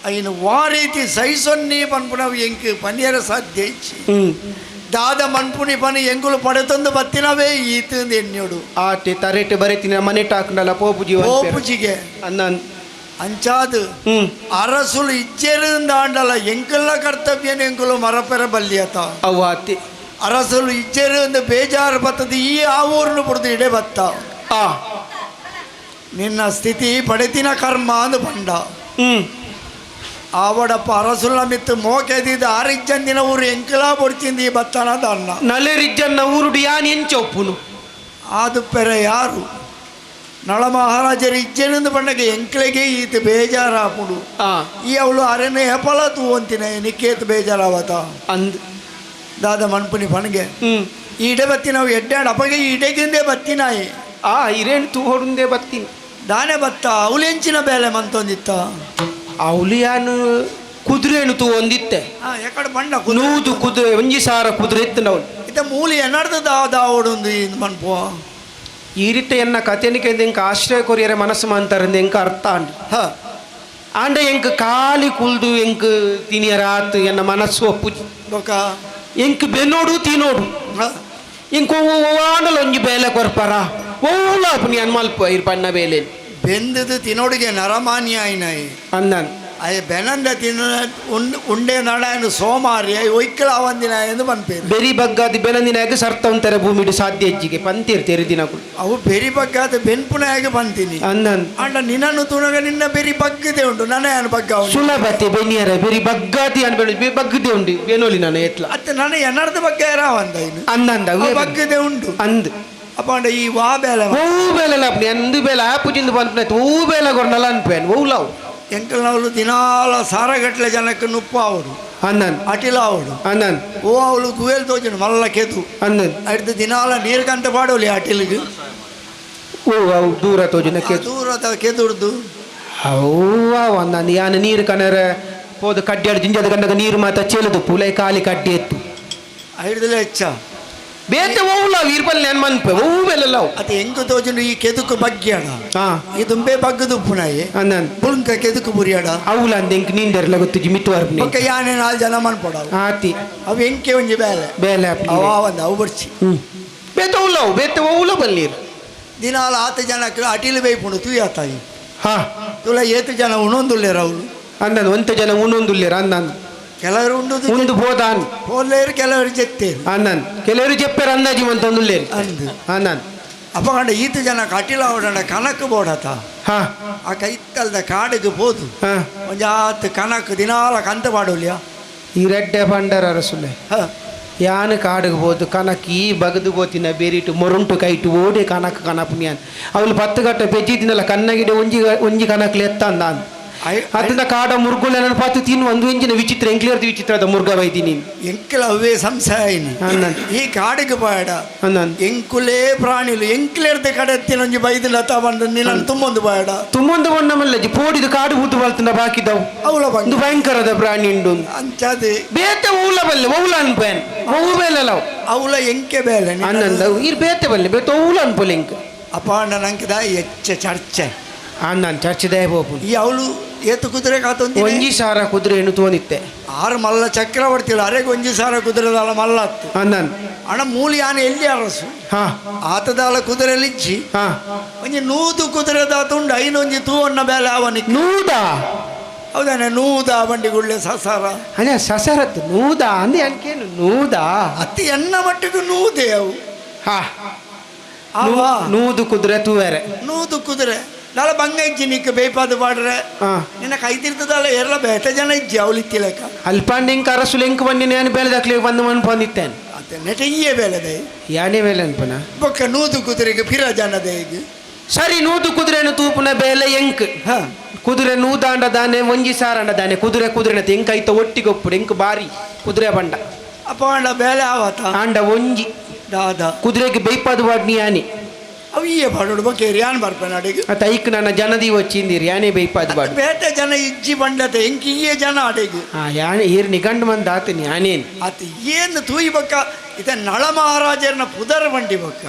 అయిన వారీతి సైసొన్ని పన్పునవి ఎంకు పనియర సాధ్య ఇచ్చి ಹ್ಮ್ దాద మన్పుని పని ఎంకులు పడుతుంది బత్తినవే ఈతుంది ఎన్యుడు ಆಟೆ ತರೆಟೆ ಬರೆತಿನ ಮನೆ ಟಾಕ್ನಲ್ಲ ಪೋಪು ಜೀವ ఓపుచిగే ಅನ್ನ అంచాదు ಹ್ಮ್ అరసులు ఇచ్చేరుందాండల ఎంకుల కర్తవ్యం ఎంకులు మరపెర బల్యత ಅವು ಆತೆ అరసులు ఇచ్చేరుంది బేజారు బత్తది ఈ ఆ ఊరును పుడుతు ఇడే బత్త ಆ నిన్న స్థితి పడితిన కర్మ అందు పండ ಹ್ಮ್ ఆవడప్ప అరసుల మిత్తు మోకేది ఆరిజ్జందిన ఊరు ఎంకులా పొడిచింది ఈ బత్తన దన్న ನಲೆರಿಜ್ಜನ್ನ ಊರುಡು ಯಾನ್ ಎಂಚ ಒಪ್ಪುನು ಅದು ಪೆರ ಯಾರು ನಳ ಮಹಾರಾಜರು ಇಜ್ಜನಿಂದ ಪಂಡಗ ಎಂಕ್ಲೆಗೆ ಈತ ಬೇಜಾರಾಪುಡು ಆ ಈ ಅವಳು ಅರೆನೆ ಹೆಪಲ ತೂವಂತಿನ ನಿಕ್ಕೇತ್ ಬೇಜಾರಾವತ ಅಂದ್ ದಾದ ಮನ್ಪುನಿ ಪಣಗೆ ಹ್ಮ್ ಈ ಇಡೆ ಬತ್ತಿ ನಾವು ಎಡ್ಡಾಡ ಅಪಗೆ ಈ ಇಡೆಗಿಂದೆ ಬತ್ತಿನಾಯಿ ಆ ಇರೇಣ್ ತೂ ಹೊಡುಂದೆ ಬತ್ತೀನಿ ದಾನೆ ಬತ್ತ ಅವಳೆಂಚಿನ ಬೇಲೆ ಮಂತೊಂದಿತ್ತ ಅವಳು ಯಾನು ಕುದುರೆನು ತೂ ಒಂದಿತ್ತೆ ಆ ಎಕಡೆ ಬಂಡ ನೂದು ಕುದುರೆ ಒಂಜಿ ಸಾರ ಕುದುರೆ ಇತ್ತು ನಾವು ಇತ್ತ ಮೂಲಿ ಎನ್ನಡ್ದ ದಾದ ಅವಡೊಂದು ಇಂದ್ ಮನ್ಪು ಈ ರೀತಿ ಎನ್ನ ಕಥೆನಿಕೆ ಎಂಕ ಆಶ್ರಯ ಕೊರಿಯರೆ ಮನಸ್ಸು ಮಂತಾರಂದು ಎಂಕ ಅರ್ಥ ಆಂಡ್ ಹ ಆಂಡ ಎಂಕ್ ಖಾಲಿ ಕುಲ್ದು ಎಂಕ್ ತಿನಿಯರ ಆತು ಎನ್ನ ಮನಸ್ಸು ಒಪ್ಪುಜಿ ಬೊಕ ಎಂಕ್ ಬೆನ್ನೋಡು ತಿನೋಡು ಹ. ಎಂಕ್ ಆಂಡಲ ಒಂಜಿ ಬೇಲೆ ಕೊರ್ಪರ ಓಲ ಪುನಿ ಅನ್ಮಲ್ಪ ಇರ್ ಪಣ್ಣ ಬೇಲೆ ಬೆಂದದು ತಿನೋಡಿಗೆ ನರಮಾನ್ಯ ಆಯ್ನಾಯಿ ಅಂದನ್. ಅಯ್ಯ ಬೆನಂದ ತಿನ್ನ ಉಂಡೆ ನಡ ಸೋಮಾರಿ ಒಯ್ಕಳ ಒಂದಿನ ಎಂದು ಪನ್ಪೇರು. ಬೆರಿ ಬಗ್ಗಾದ ಬೆನಂದಿನಾಗ ಸರ್ತ ಉಂತಾರೆ ಭೂಮಿಡು ಸಾಧ್ಯ ಹೆಜ್ಜಿಗೆ ಪಂತೀರ್ ತೆರಿ ದಿನಗಳು. ಅವು ಬೆರಿ ಬಗ್ಗಾದ ಬೆನ್ಪುನಾಗ ಪಂತೀನಿ. ಅಂದನ್ ಅಂಡ ನಿನ್ನನ್ನು ತುಣಗ ನಿನ್ನ ಬೆರಿ ಬಗ್ಗದೆ ಉಂಟು ನನ್ನ ಏನು ಬಗ್ಗ ಸುಲಭತೆ ಬೆನಿಯರ ಬೆರಿ ಬಗ್ಗಾತಿ ಅನ್ಬೇಡ ಬಗ್ಗದೆ ಉಂಟು ಬೆನೋಲಿ ನಾನು ಎತ್ಲ ಅತ್ತೆ ನನ್ನ ಎನ್ನರ್ದ ಬಗ್ಗೆ ಅಂದ ಇನ್ನು ಅಂದಂದ ಬಗ್ಗದೆ ಉಂಟು ಅಂದ್ ಅಪ್ಪ ಅಂಡ ಈ ವಾ ಬೇಲೆ ಓ ಬೇಲೆ ಅಪ್ಪ ಅಂದು ಬೇಲೆ ಆಪುಜಿಂದ ಬಂದ್ಪನೆ ಓ ಬೇಲೆ ಕೊರ್ನಲ್ಲ ಅನ್ಪೇನ್ ಓ ಲವ್ ಎಂಕಲ್ನವಳು ದಿನಾಲ ಸಾರಗಟ್ಲೆ ಜನಕ್ಕೆ ನುಪ್ಪು ಆವಡು ಅಂದನ್ ಅಟಿಲ ಆವಡು ಅಂದನ್ ಓ ಅವಳು ಗುವೇಲ್ ತೋಜನು ಮಲ್ಲ ಕೆದು ಅಂದನ್ ಅಡ್ದು ದಿನಾಲ ನೀರು ಕಂತ ಪಾಡೋಲಿ ಅಟಿಲ್ಗೆ ಓ ಅವು ದೂರ ತೋಜುನ ಕೆದು ದೂರ ಕೆದುರ್ದು ಅವ್ವ ಅಂದನ್ ಯಾನ ನೀರು ಕನರ ಪೋದು ಕಡ್ಡಿ ಜಿಂಜದ ಗಂಡಗ ನೀರು ಮಾತ ಚೆಲುದು ಪುಲೈ ಕಾಲಿ ಕಡ್ಡಿ ಎತ್ತು ಐಡ್ದಲೇ ಹೆಚ್ಚ ಬೇತೆ ಓವುಲ ವೀರ್ಬಲ್ ನೆನ್ ಮನ್ಪೆ ಓ ಬೆಲೆಲ್ಲವು ಅದು ಹೆಂಗು ತೋಜುಂಡು ಈ ಕೆದುಕು ಬಗ್ಗ್ಯಾಡ ಹಾ ಈ ತುಂಬೆ ಬಗ್ಗದು ಪುನಾಯಿ ಅಂದನ್ ಪುಲ್ಕ ಕೆದುಕು ಬುರಿಯಾಡ అవుಲ ಅಂದ ಎಂಕ್ ನೀಂದೆರ್ಲ ಗೊತ್ತುಜಿ ಮಿತ್ತು ವರ್ಪನೆ ಬೊಕ್ಕ ಯಾನೆ ನಾಲ್ ಜನ ಮನ್ಪೊಡವು ಆತಿ ಅವು ಎಂಕೆ ಒಂಜಿ ಬೇಲೆ ಬೇಲೆ ಅವ ಒಂದು ಅವು ಬರ್ಚಿ ಬೇತೆ ಉಲ್ಲವು ಬೇತೆ ಓವುಲ ಬಲ್ಲೀರ್ ದಿನಾಲ ಆತ ಜನಕ್ಕೆ ಅಟಿಲು ಬೇಯ್ಪುಂಡು ತೂಯಾತಾಯಿ ಹಾ ತುಲ ಏತು ಜನ ಉಣೊಂದುಲ್ಲೇರ ಅವಳು ಅಂದನ್ ಒಂತ ಜನ ಉಣೊಂದುಲ್ಲೇರ ಅಂದನ್ ಕೆಲವರು ಉಂಡು ಉಂದು ಬೋದಾನ್ ಪೋಲ್ಲೇರು ಕೆಲವರು ಜೆತ್ತೇರು ಅಂದನ್ ಕೆಲವರು ಜೆಪ್ಪೇರು ಅಂದಾಜಿ ಮಂತೊಂದುಲ್ಲೇರು ಅಂದು ಅಂದನ್ ಅಪ್ಪಗಂಡ ಈತ ಜನ ಕಟಿಲ ಅವಡಂಡ ಕನಕ್ ಬೋಡತ ಹಾ ಆ ಕೈತಲ್ದ ಕಾಡಿಗೆ ಪೋದು ಹಾ ಒಂಜಾತ್ ಕನಕ್ ದಿನಾಲ ಕಂತ ಪಾಡೋಲಿಯ ಈ ರೆಡ್ಡೆ ಪಂಡರ ಅರಸುಲೆ ಹಾ ಯಾನ್ ಕಾಡಿಗೆ ಬೋದು ಕನಕ್ ಈ ಬಗದು ಬೋತಿನ ಬೇರಿಟು ಮೊರುಂಟು ಕೈಟು ಓಡೆ ಕನಕ್ ಕನಪುನಿಯಾನ್ ಅವಳು ಪತ್ತು ಗಟ್ಟ ಪೆಜ್ಜಿದಿನಲ್ಲ ಕನ್ನಗಿಡೆ ಒಂಜಿ ಒಂಜಿ ಕನಕ್ಲೆ ಎತ್ತಂದಾನ್ ಅದನ್ನ ಕಾಡ ಮುರ್ಗುಲ ನನ್ನ ಪಾತು ತಿನ್ನು ಒಂದು ಎಂಜಿನ ವಿಚಿತ್ರ ಎಂಕ್ಲೇರ್ದು ವಿಚಿತ್ರದ ಮುರ್ಗ ಬೈದಿ ನೀನು ಎಂಕಲ ಅವೇ ಸಂಶಯ ಅಂದನ್ ಈ ಕಾಡಿಗೆ ಬೇಡ ಅಂದನ್ ಎಂಕುಲೇ ಪ್ರಾಣಿಲು ಎಂಕ್ಲೇರ್ದ ಕಡೆ ಒಂಜಿ ಬೈದಿಲ್ಲ ಬಂದು ನಿನ್ನ ತುಂಬೊಂದು ಬೇಡ ತುಂಬೊಂದು ಬೊಣ್ಣಮಲ್ಲಜಿ ಪೋಡಿದು ಕಾಡು ಬೂತು ಬಲ್ತನ ಬಾಕಿದವು ಅವಳ ಒಂದು ಭಯಂಕರದ ಪ್ರಾಣಿ ಉಂಡು ಅಂಚಾದೆ ಬೇತೆ ಓಲ ಬಲ್ಲೆ ಓಲ ಅನ್ಪೇನ್ ಓ ಬೇಲೆಲ್ಲ ಅವಳ ಎಂಕೆ ಬೇಲೆ ಅನ್ನಂದ ಇರ್ ಬೇತೆ ಬಲ್ಲೆ ಬೇತೆ ಓಲ ಅನ್ಪೋಲೆ ಎಂಕ್ ಅಪ್ಪ ನಂಕಿದ ಹೆಚ್ಚ ಚರ್ಚೆ ಅಣ್ಣನ್ ಚರ್ಚೆದೇ ಬೋಪು ಈ ಅವಳು ಏತು ಕುದುರೆ ಕಾತೊಂದು ಒಂಜಿ ಸಾರ ಕುದುರೆ ಏನು ತೋನಿತ್ತೆ ಆರು ಮಲ್ಲ ಚಕ್ರವರ್ತಿಗಳು ಅರೆಗೆ ಒಂಜಿ ಸಾರ ಕುದುರೆದಾಳ ಮಲ್ಲ ಅತ್ತು ಅಂದನ್ ಅಣ್ಣ ಮೂಲಿ ಆನೆ ಎಲ್ಲಿ ಅರಸು ಹಾ ಆತದಾಳ ಕುದುರೆಲಿಜ್ಜಿ ಹಾ ಒಂಜಿ ನೂದು ಕುದುರೆದಾತ ಉಂಡು ಐನೊಂಜಿ ತೂವನ್ನ ಬೇಲೆ ಅವನಿಗೆ ನೂದಾ ಹೌದಾನೆ ನೂದ ಬಂಡಿಗುಳ್ಳೆ ಸಸಾರ ಅದೇ ಸಸರತ್ತು ನೂದಾ ಅಂದೆ ಅನ್ಕೇನು ನೂದಾ ಅತಿ ಎನ್ನ ಮಟ್ಟಿಗೆ ನೂದೆ ಅವು ಹಾ ಅವಾ ನೂದು ಕುದುರೆ ತೂವೆರೆ ನೂದು ಕುದುರೆ ನಾಳೆ ಬಂಗ ಇಜ್ಜಿ ನಿಕ್ಕ ಬೇಪಾದ ಪಾಡ್ರೆ ನಿನ್ನ ಕೈ ತಿರ್ತದಲ್ಲ ಎಲ್ಲ ಬೇತೆ ಜನ ಇಜ್ಜಿ ಅವಳು ಇತ್ತಿಲೆಕ್ಕ ಅಲ್ಪಾಂಡ ಇಂಕ ಅರಸುಲು ಎಂಕ್ ಬಂದಿ ನಾನು ಬೇಲೆ ದಾಖಲೆ ಬಂದು ಮನ್ ಬಂದಿತ್ತೇನೆ ಅತ್ತೆ ನೆಟ ಈಯೇ ಬೇಲೆದೆ ಯಾನೇ ಬೇಲೆ ಅನ್ಪನ ಬೊಕ್ಕ ನೂದು ಕುದುರೆಗೆ ಫಿರ ಜನದೆ ಈಗ ಸರಿ ನೂದು ಕುದುರೆನು ತೂಪುನ ಬೇಲೆ ಎಂಕ್ ಹಾ ಕುದುರೆ ನೂದಾಂಡ ದಾನೆ ಒಂಜಿ ಸಾರಂಡ ದಾನೆ ಕುದುರೆ ಕುದುರೆ ಎಂಕ್ ಐತ ಒಟ್ಟಿಗೆ ಒಪ್ಪುಡು ಎಂಕ್ ಬಾರಿ ಕುದುರೆ ಬಂಡ ಅಪ್ಪ ಅಂಡ ಬೇಲೆ ಆವತ ಆಂಡ ಒಂಜಿ ದಾದ ಕುದುರೆಗೆ ಬೈಪಾದ ವಾಡ್ನಿ ಯಾನಿ ಅವು ಈಯೇ ಪಾಡೋಡು ಬೊಕ್ಕ ಯಾನ್ ಬರ್ಪೇನೆ ಅಡಿಗೆ ಅತ್ತ ಐಕ್ ನನ್ನ ಜನದಿ వచ్చిಂದಿರಿ ಯಾನೇ ಬೈಪಾದ ಬಾಡು ಬೇತೆ ಜನ ಇಜ್ಜಿ ಬಂಡತೆ ಎಂಕ್ ಈಯೇ ಜನ ಅಡಿಗೆ ಆ ಯಾನೆ ಈರ್ ನಿಗಂಡು ಮಂದ ಆತನಿ ಯಾನೇನು ಅತ್ ಏನು ತೂಯಿ ಬೊಕ್ಕ ಇತ ನಳ ಮಹಾರಾಜರನ ಪುದರ್ ಬಂಡಿ ಬೊಕ್ಕ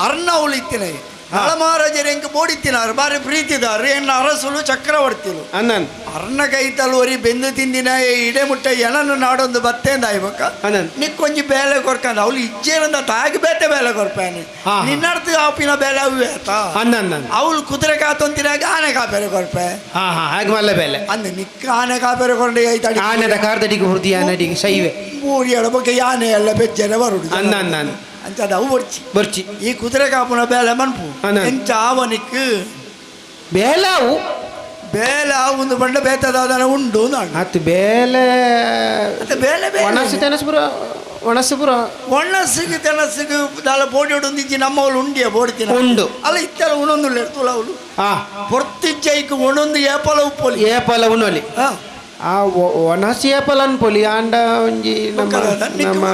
ಅರ್ಣ ಅವಳು ಇತ್ತಿನ ನಳ ಮಹಾರಾಜರು ಎಂಕ್ ಬೋಡಿತ್ತಿನಾರು ಬಾರಿ ಪ್ರೀತಿದಾರು ಎನ್ನ ಅರಸುಲು ಚಕ್ರವರ್ತಿಲು ಅಣ್ಣನ್ ಅರ್ಣ ಕೈತಲ್ ಒರಿ ಬೆಂದು ತಿಂದಿನ ಇಡೆ ಮುಟ್ಟ ಎನನ್ನು ನಾಡೊಂದು ಬತ್ತೇಂದ ಬೊಕ್ಕ ಅಣ್ಣನ್ ನಿಕ್ಕೊಂಜಿ ಬೇಲೆ ಕೊರ್ಕಂದ ಅವಳು ಇಜ್ಜೇರಂದ ತಾಗಿ ಬೇತೆ ಬೇಲೆ ಕೊರ್ಪಾನೆ ನಿನ್ನರ್ಥ ಆಪಿನ ಬೇಲೆ ಅವು ಆತ ಅಣ್ಣನ್ ಅವಳು ಕುದುರೆ ಕಾತೊಂತಿನಾಗ ಆನೆ ಕಾಪೇರೆ ಕೊರ್ಪೆ ಹಾ ಹಾ ಹಾಗೆ ಮಲ್ಲ ಬೇಲೆ ಅಂದ ನಿಕ್ಕ ಆನೆ ಕಾಪೇರೆ ಕೊಂಡೆ ಐತಡಿ ಆನೆದ ಕಾರ್ದಡಿಗೆ ಹುರ್ದಿ ಆನಡಿಗೆ ಸೈವೆ ಮೂರಿಯಡ ಬೊಕ್ಕ ಯಾನೆ ಎಲ್ಲ ಬೆಜ್ಜನೆ ಬರುಡು ಅಣ್ಣ ಅಣ್ಣ ಅಂಚದ ಅವು ಬರ್ಚಿ ಬರ್ಚಿ ಈ ಕುದುರೆ ಕಾಪುನ ಬೇಲೆ ಮನ್ಪು ಎಂಚ ಆವನಿಕ್ ಬೇಲೆ ಅವು ಬೇಲೆ ಒಂದು ಬಂಡ ಬೇತದಾದನ ಉಂಡು ಅತ್ತು ಬೇಲೆ ಬೇಲೆ ಒಣಸು ತೆನಸು ಪೂರ ಒಣಸು ಪೂರ ಒಣಸಿಗೆ ತೆನಸಿಗೆ ದಾಲ ಬೋಡಿ ಉಂದಿಜ್ಜಿ ನಮ್ಮವಳು ಉಂಡಿಯ ಬೋಡ್ತಿನ ಉಂಡು ಅಲ್ಲ ಇತ್ತೆಲ್ಲ ಉಣೊಂದು ಎರ್ತುಲ ಅವಳು ಹಾ ಪೊರ್ತಿಜ್ಜೈಕ್ ಉಣೊಂದು ಏಪಲ ಉಪ್ಪೊಲಿ ಏಪಲ ಉಣೊಲಿ ಹಾ ಆ ಒಣಸಿ ಏಪಲ ಅನ್ಪೊಲಿ ಆಂಡ ಒಂಜಿ ನಮ್ಮ ನಮ್ಮ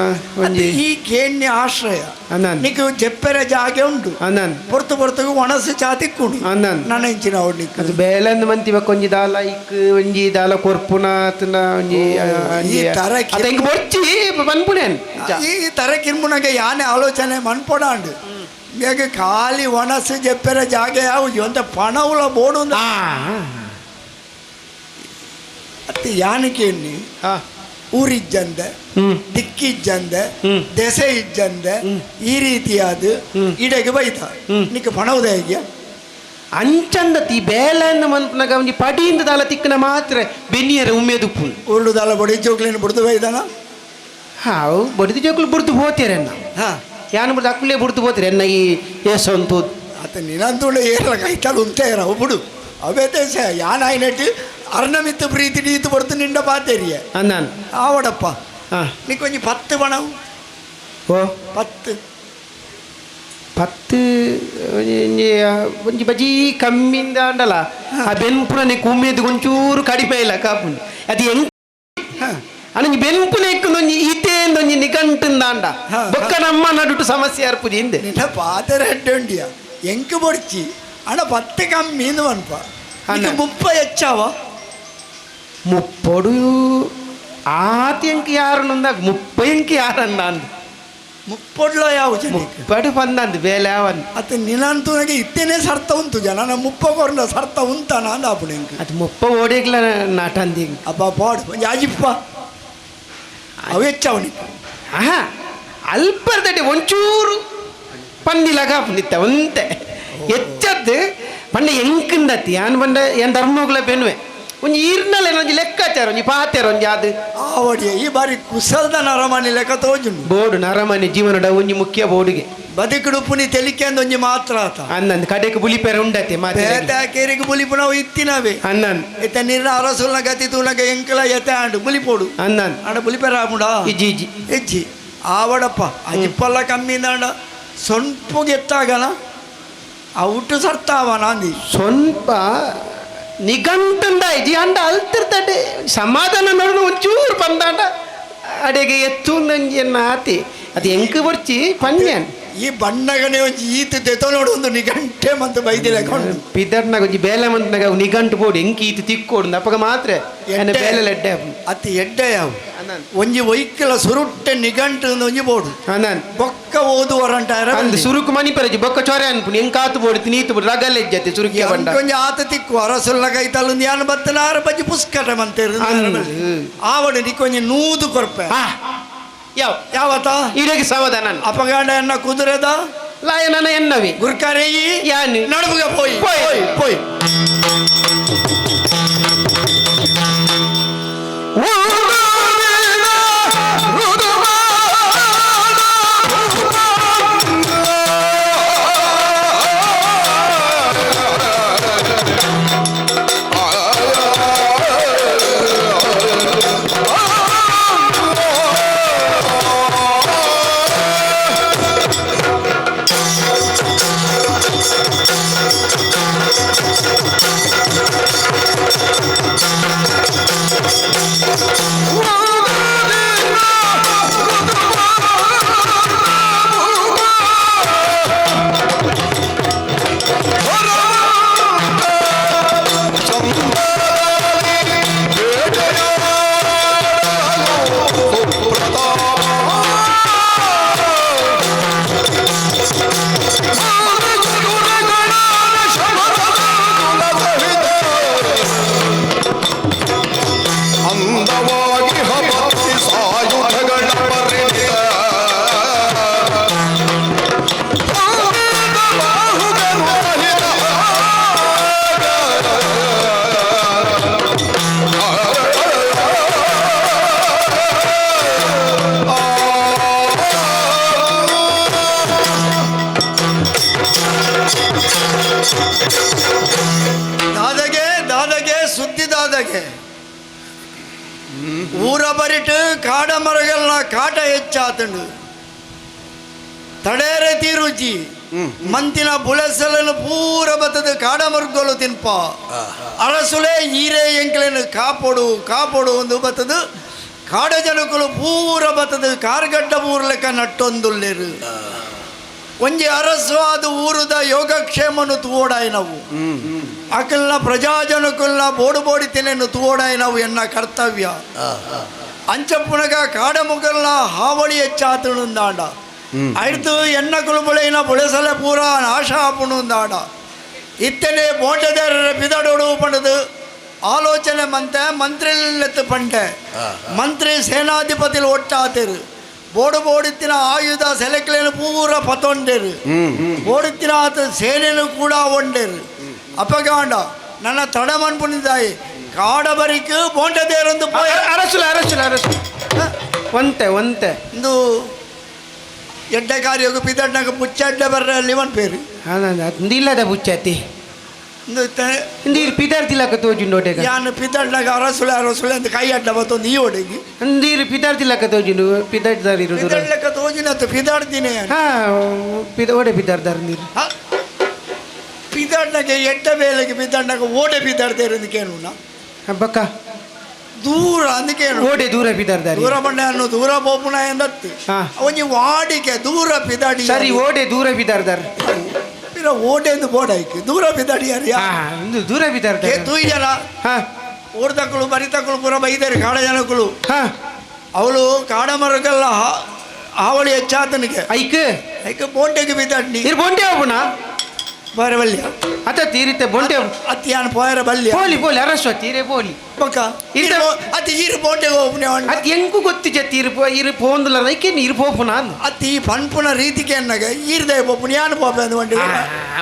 ಒಂಜಿ ಈ ಕೇಣ್ಯ ಆಶ್ರಯ ಅಣ್ಣನ್ ನಿಕ್ ಜೆಪ್ಪೆರೆ ಜಾಗೆ ಉಂಡು ಅಣ್ಣನ್ ಪೊರ್ತು ಪೊರ್ತುಗು ಒಣಸು ಚಾತಿಕ್ಕುಂಡು ಅಣ್ಣನ್ ನನ್ನ ಇಂಚಿನ ಅವಳು ಅದು ಬೇಲಂದ್ ಮಂತಿ ಬೊಕ್ಕ ಒಂಜಿ ದಾಲ ಇಕ್ ಒಂಜಿ ದಾಲ ಕೊರ್ಪುನ ಆತನ ಒಂಜಿ ಈ ತರ ಅದ ಇಂಕ್ ಬೊರ್ಚಿ ಪನ್ಪುನೇನ್ ಈ ತರ ಕಿರ್ಮುನಗೆ ಯಾನೆ ಆಲೋಚನೆ ಮನ್ಪೊಡಾಂಡು ಮೇಗ ಖಾಲಿ ಒಣಸು ಜೆಪ್ಪೆರೆ ಜಾಗೆ ಯಾವುದು ಅಂತ ಪಣವುಲ ಬೋಡು ಅತ್ತೆ ಯಾನಕೇನಿ ಊರಿಜ್ಜಂದೆ ದಿಕ್ಕಿಜ್ಜಂದೆ ದೆಸೆ ಇಜ್ಜಂದೆ ಈ ರೀತಿಯಾದ ಇಡೆಗೆ ಬೈತ ನಿಕ್ಕ ಪಣವುದ ಹೇಗೆ ಅಂಚಂದತಿ ಬೇಲೆಂದ ಮನ್ಪುನಾಗ ಒಂಜಿ ಪಡಿಯಿಂದ ದಾಲ ತಿಕ್ಕನ ಮಾತ್ರ ಬೆನ್ನಿಯರ ಉಮ್ಮೇದುಪ್ಪು ಉರುಡು ದಾಲ ಬಡಿ ಜೋಕ್ಲೇನು ಬುಡ್ದು ಬೈದಾನ ಹಾವು ಬಡಿದು ಜೋಕ್ಲು ಬುಡ್ದು ಹೋತೀರನ್ನ ಹಾ ಯಾನು ಬುಡ್ದು ಅಕ್ಕಲೇ ಬುಡ್ದು ಹೋತೀರಿ ಎನ್ನ ಈ ಏಸಂತು ಆತ ನಿನಂತುಂಡ ಏರ್ಲ ಕೈತಾಲ್ ಉಂತೇರ ಒಬ್ಬಡು ಅವೇ ದೇಶ ಯಾನಾಯಿನಟ್ಟು ಅರ್ಣಮಿತ್ತು ಪ್ರೀತಿ ನೀತು ಬಡ್ತು ನಿಂಡ ಪಾತೇರಿಯ ಅಂದಾನು ಆವಡಪ್ಪ ಹಾ ನೀ ಕೊಂಚ ಪತ್ತು ಪಣವು ಓ ಪತ್ತು ಪತ್ತು ಒಂಜಿ ಒಂಜಿ ಬಜಿ ಕಮ್ಮಿಂದ ಅಂಡಲ ಆ ಬೆನ್ಪುನ ಕುಮ್ಮೇದು ಒಂಚೂರು ಕಡಿಮೆ ಇಲ್ಲ ಕಾಪುಂಡು ಅದು ಹೆಂಗ್ ಅನಂಜಿ ಬೆನ್ಪುನ ಎಕ್ಕುಂದೊಂಜಿ ಈತೇಂದೊಂಜಿ ನಿಗಂಟುಂದಾಂಡ ಹಾ, ಬೊಕ್ಕ ನಮ್ಮ ನಡುಟು ಸಮಸ್ಯೆ ಅರ್ಪುಜಿ ಹಿಂದೆ ನಿನ್ನ ಪಾತೆರ ಹೆಡ್ಡುಂಡಿಯ ಎಂಕ್ ಬೊಡ್ಚಿ ಅಣ್ಣ ಪತ್ತು ಕಮ್ಮಿ ಮನ್ಪ ಅಣ್ಣ. ಮುಪ್ಪ ಹೆಚ್ಚಾವ ಮುಪ್ಪೊಡು ಆತಿ ಎಂಕ್ ಯಾರನ್ನೊಂದಾಗ ಮುಪ್ಪ ಎಂಕ್ ಯಾರನ್ನ ಅಂದ್ ಮುಪ್ಪೊಡ್ಲ ಯಾವ ಜನಕ್ಕೆ ಮುಪ್ಪಡು ಬಂದಂದು ಬೇಲೆ ಅವನ್ ಅತ್ತ ನಿನಂತೂ ನನಗೆ ಇತ್ತೇನೆ ಸರ್ತ ಉಂಟು ಜನ ನಮ್ಮ ಮುಪ್ಪ ಕೊರ್ನ ಸರ್ತ ಉಂತಾನ ಅಂದ ಅಪ್ಪು ಎಂಕ್ ಅದು ಮುಪ್ಪ ಓಡೇಗ್ಲ ನಾಟಂದಿ ಅಪ್ಪ ಪಾಡು ಒಂಜಿ ಅಜಿಪ್ಪ ಅವು ಹೆಚ್ಚವನಿಗೆ ಆಹಾ ಅಲ್ಪರ್ದಡೆ ಒಂಚೂರು ಪಂದಿಲಗ ನಿತ್ತ ಒಂತೆ ಎಚ್ಚದ್ದು ಪಂಡ ಎಂಕಿಂದತ್ತಿ ಯಾನ್ ಬಂಡ ಏನ್ ಧರ್ಮೋಗ್ಲ ಬೆನ್ನುವೆ ಒಂಜಿ ಈರ್ನಲ್ಲ ಒಂಜಿ ಲೆಕ್ಕಾಚಾರ ಒಂಜಿ ಪಾತೆರ ಒಂಜಿ ಅದು ಆವಡಿಯ ಈ ಬಾರಿ ಕುಸಲ್ದ ನರಮನಿ ಲೆಕ್ಕ ತೋಜುಂಡು ಬೋರ್ಡು ನರಮನೆ ಜೀವನದ ಒಂಜಿ ಮುಖ್ಯ ಬೋರ್ಡಿಗೆ ಬದುಕುಡು ಪುನಿ ತೆಲಿಕೆ ಅಂದ್ ಒಂಜಿ ಮಾತ್ರ ಆತ ಅನ್ನಂದ್ ಕಡೆಗೆ ಬುಲಿಪೆರ ಉಂಡತೆ ಮಾತೆ ಬೇತೆ ಕೇರಿಗೆ ಬುಲಿಪುನವು ಇತ್ತಿನವೇ ಅನ್ನನ್ ಇತ್ತ ನೀರಿನ ಅರಸುಲ್ನ ಗತಿ ತೂನಗ ಎಂಕಲ ಎತೆ ಆಂಡು ಬುಲಿಪೋಡು ಅನ್ನನ್ ಆಂಡ ಬುಲಿಪೆರ ಆಪುಂಡ ಇಜ್ಜಿ ಇಜ್ಜಿ ಇಜ್ಜಿ ಆವಡಪ್ಪ ಅಜಿಪ್ಪಲ್ಲ ಕಮ್ಮಿಂದಾಂಡ ಸೊಂಪುಗೆ ಎತ್ತಾಗನ ಔಟು ಸರ್ತಾವನ ಅಂದಿ ಸ್ವಲ್ಪ ನಿಘಂಟುಂದ ಇಜ್ಜಿ ಅಂಡ ಅಲ್ತಿರ್ತಡೆ ಸಮಾಧಾನ ನೋಡು ಒಂಚೂರು ಬಂದಾಂಡ ಅಡೆಗೆ ಎತ್ತು ಎನ್ನ ಆತಿ ಅದು ಎಂಕ್ ಬರ್ಚಿ ಪನ್ಯಾನ್ ಈ ಬಣ್ಣಗನೆ ಒಂಜಿ ಈತ ದೆತೊ ನೋಡು ಒಂದು ನಿಘಂಟೆ ಮಂತು ಬೈದಿಲ್ಲ ಕೊಂಡು ಪಿದರ್ನಾಗ ಒಂಜಿ ಬೇಲೆ ಮಂತ್ನಾಗ ನಿಘಂಟು ಬೋಡು ಎಂಕ್ ಈತ ತಿಕ್ಕೋಡು ಅಪ್ಪಗ ಮಾತ್ರ ಎನ್ನ ಬೇಲೆ ಎಡ್ಡೆ ಅತಿ ಎಡ್ಡೆ ಯಾವು ಒಂಜಿ ಒಯ್ಕಲ ಸುರುಟ್ಟೆ ನಿಘಂಟು ಒಂಜಿ ಬೋಡು ಅನನ್ ಬೊಕ್ಕ ಓದುವರಂಟಾರ ಅಂದ್ ಸುರುಕು ಮಣಿಪರಜಿ ಬೊಕ್ಕ ಚೊರೆ ಅನ್ಪುನಿ ಎಂಕ್ ಆತು ಬೋಡು ನೀತು ಬೋಡು ರಗಲ್ ಎಜ್ಜತೆ ಸುರುಕಿಯ ಬಂಡ ಕೊಂಚ ಆತ ತಿಕ್ಕು ಅರಸುಲ್ನ ಕೈತಲ್ಲು ಯಾನ್ ಬತ್ತನಾರ ಬಜ್ಜಿ ಪುಸ್ಕಟ ಮಂತೇರು ಅಂದ್. ಆವಡು ನಿ ಕೊಂಚ ನೂದು ಕೊರ್ಪೆ ಆ ಯಾವ ಯಾವತ ಈಡೇಗೆ ಸಮಾಧಾನ ಅಪಗಾಂಡ ಎನ್ನ ಕುದುರೆದ ಲಾಯನನ ಎನ್ನವಿ ಗುರ್ಕಾರೇಯಿ ಯಾನು ನಡುಬುಗ ಪೋಯ್ ಪೋಯ್. ಪೋಯ್ ಪೋಯ್ ಅಂದವಾಗಿ ಹಬತ್ತಿ ಸಾಯುಧಗಳ ಪರಿಣಿತ ದಾದಗೆ ದಾದಗೆ ಸುದ್ದಿ ದಾದಗೆ ಊರ ಬರಿಟು ಕಾಡ ಮರಗಳನ್ನ ಕಾಟ ಹೆಚ್ಚಾತಂಡು ತಡೇರೆ ತೀರುಚಿ ಮಂತಿನ ಬುಳೆಸಲನು ಪೂರ ಬತ್ತದ ಕಾಡ ಮರುಗೋಲು ತಿನ್ಪ ಅರಸುಲೆ ಈರೆ ಎಂಕ್ಲೇನು ಕಾಪೊಡು ಕಾಪೊಡು ಒಂದು ಬತ್ತದ ಕಾಡ ಜನಕುಲು ಪೂರ ಬತ್ತದ ಕಾರ್ಗಡ್ಡ ಊರ್ಲೆಕ್ಕ ನಟ್ಟೊಂದುಲ್ಲೇರು ಒಂಜಿ ಅರಸು ಅದು ಊರುದ ಯೋಗಕ್ಷೇಮನು ತೂವೋಡಾಯಿನವು ಅಕಲ್ನ ಪ್ರಜಾಜನಕುಲ್ನ ಬೋಡು ಬೋಡಿ ತಿನೆನು ತೂವೋಡಾಯಿನವು ಎನ್ನ ಕರ್ತವ್ಯ ಅಂಚಪ್ಪುನಗ ಕಾಡಮುಗಲ್ನ ಹಾವಳಿ ಹೆಚ್ಚಾತುಂದಾಂಡ ಐದು ಎನ್ನ ಕುಲುಬುಳೆಯಿನ ಬುಳೆಸಲೆ ಪೂರ ನಾಶ ಆಪುಣುಂದಾಂಡ ಇತ್ತನೆ ಬೋಟದಾರರ ಬಿದಡೋಡು ಪಂಡದು ಆಲೋಚನೆ ಮಂತೆ ಮಂತ್ರಿಲೆತ್ತು ಪಂಡೆ ಮಂತ್ರಿ ಸೇನಾಧಿಪತಿలు ಒಟ್ಟಾತಿರು ಬೋಡು ಬೋಡಿತ್ತಿನ ಆಯುಧ ಸೆಲೆಕ್ಲೇನು ಪೂರ ಪತೊಂಡೇರು ಬೋಡಿತ್ತಿನ ಆತ ಸೇನೆನು ಕೂಡ ಒಂಡೇರು. ಅಪಗಾಂಡ ನನ್ನ ತಡ ಮನ್ಪುನಿದ್ದಾಯಿ ಕಾಡ ಬರಿಕ್ ಬೋಂಟೆ ದೇರೊಂದು ಪೋಯ ಅರಸುಲ ಅರಸುಲ ಅರಸು ಒಂತೆ ಒಂತೆ ಇಂದು ಎಡ್ಡೆ ಕಾರ್ಯೋಗು ಪಿದಡ್ನಾಗ ಪುಚ್ಚಡ್ಡೆ ಬರ್ರೆ ಲಿವನ್ ಪೇರು ಇಲ್ಲದ ಬುಚ್ಚಾತಿ ಇಂದು ಇಂದು ಇರು ಪಿದಾರ್ತಿಲಕ್ಕ ತೋಜುಂಡು ಒಡೆಗ ಯಾನು ಪಿದಡ್ನಾಗ ಅರಸುಳೆ ಅರಸುಳೆ ಅಂತ ಕೈ ಅಡ್ಡ ಬತ್ತೊಂದು ಈ ಒಡೆಗೆ ಅಂದೀರು ಪಿದಾರ್ತಿಲಕ್ಕ ತೋಜುಂಡು ಪಿದಾರ್ದಾರ ಇರುದು ಪಿದಡ್ಲಕ್ಕ ತೋಜಿನತ್ತು ಪಿದಾಡ್ತೀನಿ ಹಾ ಪಿದ ಓಡೆ ಪಿದಾರ್ದಾರ ನೀರು ಪಿದಡ್ನಾಗ ಎಡ್ಡ ಬೇಲೆಗೆ ಪಿದಡ್ನಾಗ ಓಡೆ ಪಿದಾಡ್ತೇರು ಕೇನು ಬಕ್ಕ ದೂರ ಅಂದಕೇನು ಓಡೆ ದೂರ ಪಿದಾರ್ದಾರಿ ದೂರ ಬಂಡೆ ಅನ್ನು ದೂರ ಪೋಪುನ ಎಂದತ್ತು ಹಾ. ಒಂಜಿ ವಾಡಿಕೆ ದೂರ ಪಿದಾಡಿ ಸರಿ ಓಡೆ ದೂರ ಪಿದಾರ್ದಾರ ಪಿರ ಓಡೆ ಎಂದು ಬೋಡಾಯ್ಕು ದೂರ ಪಿದಾಡಿ ಯಾರು ಹಾ ಇಂದು ದೂರ ಪಿದಾರ್ದಾರ ತೂಯಿ ಜನ ಹಾ ಊರ್ದಕ್ಕಳು ಬರಿತಕ್ಕಳು ಪೂರ ಬೈದಾರೆ ಕಾಡ ಜನಕ್ಕಳು ಹಾ ಅವಳು ಕಾಡ ಮರಕ್ಕೆಲ್ಲ ಹಾವಳಿ ಹೆಚ್ಚಾತನಿಗೆ ಐಕ್ ಐಕೆ ಬೋಂಟೆಗೆ ಬಿದ್ದಾಡ್ನಿ ಇರ್ ಬೊಂಟೆ ಹೋಗುಣ ಬರವಲ್ಯ ಅತ್ತ ತೀರಿತೆ ಬೊಂಟೆ ಅತ್ತಿಯಾನ ಪೋಯರ ಬಲ್ಯ ಪೋಲಿ ಪೋಲಿ ಅರಸ್ವ ತೀರೆ ಪೋಲಿ ಬಕ್ಕ ಅತಿ ಈರು ಬೋಂಟೆಗೆ ಹೋಗ್ನೆ ಅತ್ ಎಂಕು ಗೊತ್ತಿಜ ತೀರು ಇರು ಪೋಂದುಲ ರೈಕೆ ಇರು ಪೋಪುನ ಅತಿ ಈ ಪನ್ಪುನ ರೀತಿಗೆ ಅನ್ನಾಗ ಈರ್ದೆ ಪೋಪುನ ಯಾನು ಪೋಪೆ ಅಂದ್ ವಂಡಿ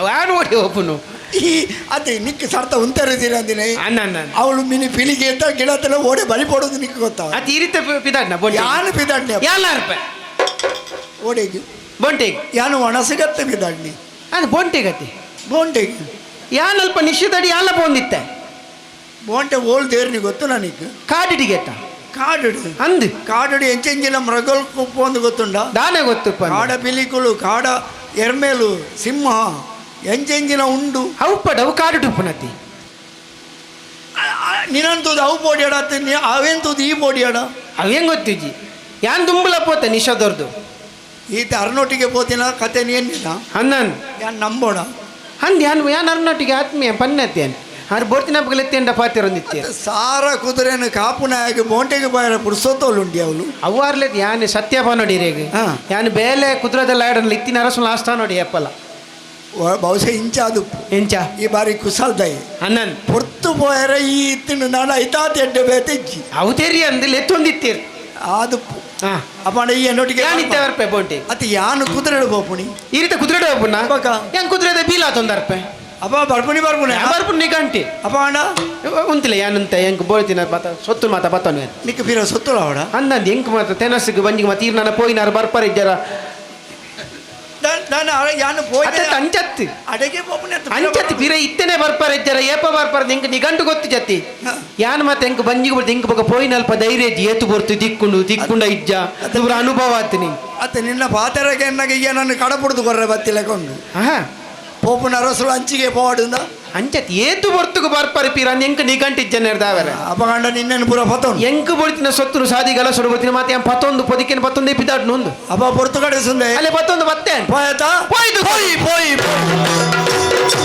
ಯಾನು ಓಡಿ ಹೋಪುನು ಈ ಅತಿ ನಿಕ್ ಸರ್ತ ಉಂತರಿದ್ದೀರ ಅಂದಿನ ಅನ್ನ ಅನ್ನ ಅವಳು ಮಿನಿ ಪಿಲಿಗೆ ಅಂತ ಗಿಡತ್ತಲ್ಲ ಓಡೆ ಬಲಿ ಪಡೋದು ನಿಕ್ ಗೊತ್ತ ಅತ್ ಈ ರೀತಿ ಪಿದಾಡ್ನ ಬೊಂಟೆ ಯಾನು ಪಿದಾಡ್ನಿ ಯಾಲ ಅರ್ಪೆ ಓಡೆಗೆ ಬೊಂಟೆಗೆ ಯಾನು ಒಣಸಿಗತ್ತೆ ಪಿದಾಡ್ನಿ ಅದು ಬೊಂಟೆಗತಿ ಬೋಂಟೆಗೆ ಯಾನಲ್ಪ ನಿಶ್ಚಿತಡಿ ಯಾಲ ಪೋಂದಿತ್ತೆ ಬೋಂಟೆ ಓಲ್ ದೇರ್ನಿ ಗೊತ್ತು ನನಗೆ ಕಾಡಿಡಿಗೆತ್ತ ಕಾಡು ಅಂದು ಕಾಡು ಎಂಚೆಂಚಿನ ಮೃಗಲ್ ಕುಪ್ಪು ಒಂದು ಗೊತ್ತುಂಡ ದಾನೆ ಗೊತ್ತು ಕಾಡ ಪಿಲಿಕುಲು ಕಾಡ ಎರ್ಮೇಲು ಸಿಂಹ ಎಂಚೆಂಚಿನ ಉಂಡು ಅವು ಅವು ಕಾಡು ಡುಪ್ಪುನತಿ ನಿನಂತದ್ದು ಅವು ಪೋಡಿಯಾಡ ಅವೆಂತದ್ದು ಈ ಪೋಡಿಯಾಡ ಅವೇಂ ಗೊತ್ತಿಜ್ಜಿ ಯಾನ್ ದುಂಬುಲ ಪೋತೆ ನಿಶಾದವ್ರದ್ದು ಈತ ಅರ್ನೋಟಿಗೆ ಪೋತಿನ ಕತೆ ಏನಿಲ್ಲ ಅನ್ನನ್ ಯಾನ್ ನಂಬೋಣ ಅಂದ್ ಯಾನ್ ಯಾನ್ ಅರ್ನೋಟಿಗೆ ಆತ್ಮೀಯ ಪನ್ನತ್ತೇನ್ ಆರು ಬೋರ್ತಿನ ಹಬ್ಬಗಲೆತ್ತೇಂಡ ಪಾತಿರೊಂದಿತ್ತೆ ಸಾರ ಕುದುರೆನು ಕಾಪುನಾಯಕ ಬೋಂಟೆಗೆ ಬಾಯರ ಪುರುಸೋತೋಲುಂಡಿ ಅವಳು ಅವ್ವಾರ್ಲೆದ್ ಯಾನ್ ಸತ್ಯಪ ನೋಡಿ ರೇಗ್ ಹಾ. ಯಾನ್ ಬೇಲೆ ಕುದುರೆದಲ್ಲ ಆಡಲ್ಲ ಇತ್ತಿನ ಅರಸು ಆಸ್ತಾ ನೋಡಿ ಅಪ್ಪಲ್ಲ ಬಹುಶಃ ಇಂಚ ಅದು ಎಂಚ ಈ ಬಾರಿ ಕುಸಲ್ದಾಯಿ ಅನ್ನನ್ ಪೊರ್ತು ಪೋಯರ ಈ ಇತ್ತಿನ ನಾಡ ಐತಾತ ಎಡ್ಡೆ ಬೇತೆಜ್ಜಿ ಅವು ತೆರಿ ಅಂದ್ ಲೆತ್ತೊಂದಿತ್ತೀರ್ ಆದುಪ್ಪು ಹಾ ಅಪ್ಪಣ ಈ ಎನ್ನೊಟ್ಟಿಗೆ ಯಾನ್ ಇತ್ತೆ ಬರ್ಪೆ ಬೋಂಟೆ ಅತಿ ಯಾನು ಕುದುರೆ ಬೋಪುಣಿ ಈ ರೀತಿ ಕುದುರೆ ಹೋಗ್ಬುಣ ಬಕ. ಯಾನ್ ಕುದುರೆದ ಬೀಲ ತೊಂದರ್ಪೆ ಅಪ್ಪ ಬರ್ಪುಣಿ ಬರ್ಪುಣಿ ಬರ್ಪುಣ ನಿಗಂಟಿ ಅಪ್ಪ ಅಣ್ಣ ಉಂತಿಲ್ಲ ಯಾನಂತ ಎಂಕ್ ಬೋಳ್ತಿನ ಮಾತ ಸೊತ್ತು ಮಾತ ಬತ್ತನು ನಿಕ್ಕ ಪೀರ ಸೊತ್ತುಲ ಅವಡ ಅಂದಂದು ಎಂಕ್ ಮಾತ ತೆನಸ್ಗೆ ಬಂಜಿಗೆ ಮಾತ ಈರ್ ನನ್ನ ಪೋಯಿನಾರು ಬರ್ಪರ ಇದ್ದಾರ ನಾನು ಯಾನು ಪೋಯ್ ಅತ್ತ ಅಂಚತ್ತು ಅಡಗೆ ಪೋಪುಣಿ ಅಂಚತ್ತು ಪಿರ ಇತ್ತನೆ ಬರ್ಪರ ಇದ್ದಾರ ಏಪ ಬರ್ಪರ ಎಂಕ್ ನಿಗಂಟು ಗೊತ್ತು ಜತಿ ಯಾನ್ ಮಾತ ಎಂಕ್ ಬಂಜಿಗೆ ಬರ್ತು ಎಂಕ್ ಬೊಕ ಪೋಯಿನ ಅಲ್ಪ ಧೈರ್ಯ ಇಜ್ಜಿ ಏತು ಬರ್ತು ದಿಕ್ಕುಂಡು ದಿಕ್ಕುಂಡ ಇಜ್ಜ ದೂರ ಅನುಭವ ಆತು ಅತ್ತ ನಿನ್ನ ಪಾತರಗೆ ಎನ್ನಾಗ ಈಗ ನನ್ನ ಕಡಪುಡ್ದು ಕೊರ್ರೆ ಬತ್ತಿಲ್ಲ ಕೊಂಡು ಹಾ ಪೋಪುನ ಅರಸುಳು ಅಂಚಿಗೆ ಪೋವಾಡುಂದ ಅಂಚತ್ ಏತು ಬರ್ತುಗು ಬರ್ಪರ ಪಿರ ಎಂಕ್ ನಿಗಂಟು ಇಜ್ಜನೇರ್ದಾವರ ಅಪ್ಪ ಗಂಡ ನಿನ್ನೇನು ಪೂರ ಪತ್ತೊಂದು ಎಂಕ್ ಬೊಳ್ತಿನ ಸೊತ್ತುನು ಸಾದಿಗಲ ಸೊಡು ಬರ್ತಿನ ಮಾತೆ ಯಾನ್ ಪತ್ತೊಂದು ಪೊದಿಕೆನ ಪತ್ತೊಂದೇ ಪಿದಾಡ್ ನೊಂದು ಅಪ್ಪ ಪೊರ್ತು ಕಡೆ ಸುಂದೆ ಅಲ್ಲೇ ಪತ್ತೊಂದು ಬತ್ತೆ ಪೋಯತಾ ಪೋಯ್ತು. ಪೋಯಿ ಪೋಯಿ ಪೋಯಿ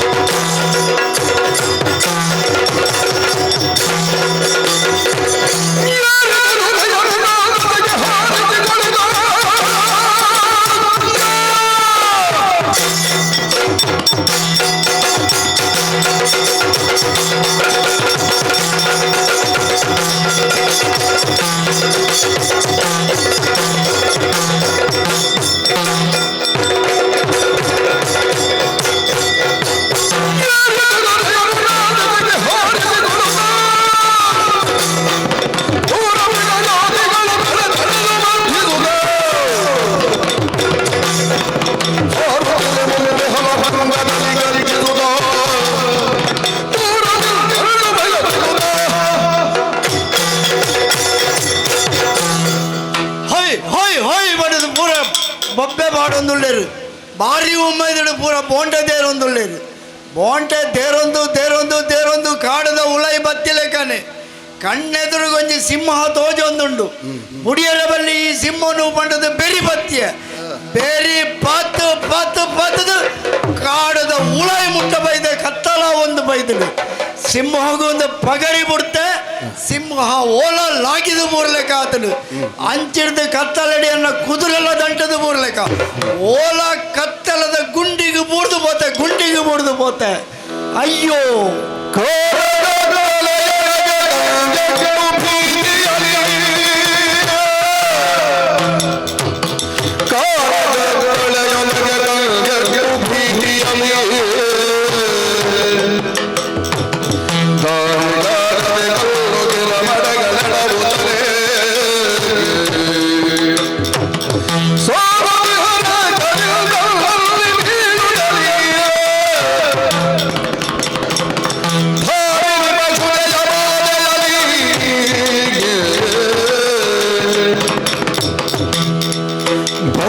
ಹೊಯ್ ಹೊಯ್ ಹೊಯ್ ಬಡದು ಪೂರ ಬೊಬ್ಬೆ ಬಾಡೊಂದುಳ್ಳೇರು ಭಾರಿ ಉಮ್ಮೈದಡು ಪೂರ ಬೋಂಟೆ ದೇರೊಂದುಳ್ಳೇರು ಬೋಂಟೆ ತೇರೊಂದು ತೇರೊಂದು ತೇರೊಂದು ಕಾಡದ ಉಲೈ ಬತ್ತಿಲೆಕನೆ ಕಣ್ಣೆದುರುಗೊಂಜಿ ಸಿಂಹ ತೋಜೊಂದುಂಡು ಮುಡಿಯರ ಬಲ್ಲಿ ಈ ಸಿಂಹನು ಪಂಡದು ಬೆರಿ ಬತ್ತಿಯ ಬೆರಿ ಪತ್ತು ಪತ್ತು ಪತ್ತದು ಕಾಡದ ಉಳೈ ಮುಟ್ಟ ಬೈದ ಕತ್ತಲ ಒಂದು ಬೈದಳು ಸಿಂಹಗೂ ಒಂದು ಪಗರಿ ಬಿಡ್ತೆ ಸಿಂಹ ಓಲ ಲಾಗಿದು ಬೂರ್ಲೆಕ್ಕ ಆತನು ಅಂಚಿಡ್ದು ಕತ್ತಲಡಿಯನ್ನ ಕುದುರೆಲ್ಲ ದಂಟದು ಬೂರ್ಲೆಕ್ಕ ಓಲ ಕತ್ತಲದ ಗುಂಡಿಗೆ ಬೂರ್ದು ಪೋತೆ ಗುಂಡಿಗೆ ಬೂರ್ದು ಪೋತೆ ಅಯ್ಯೋ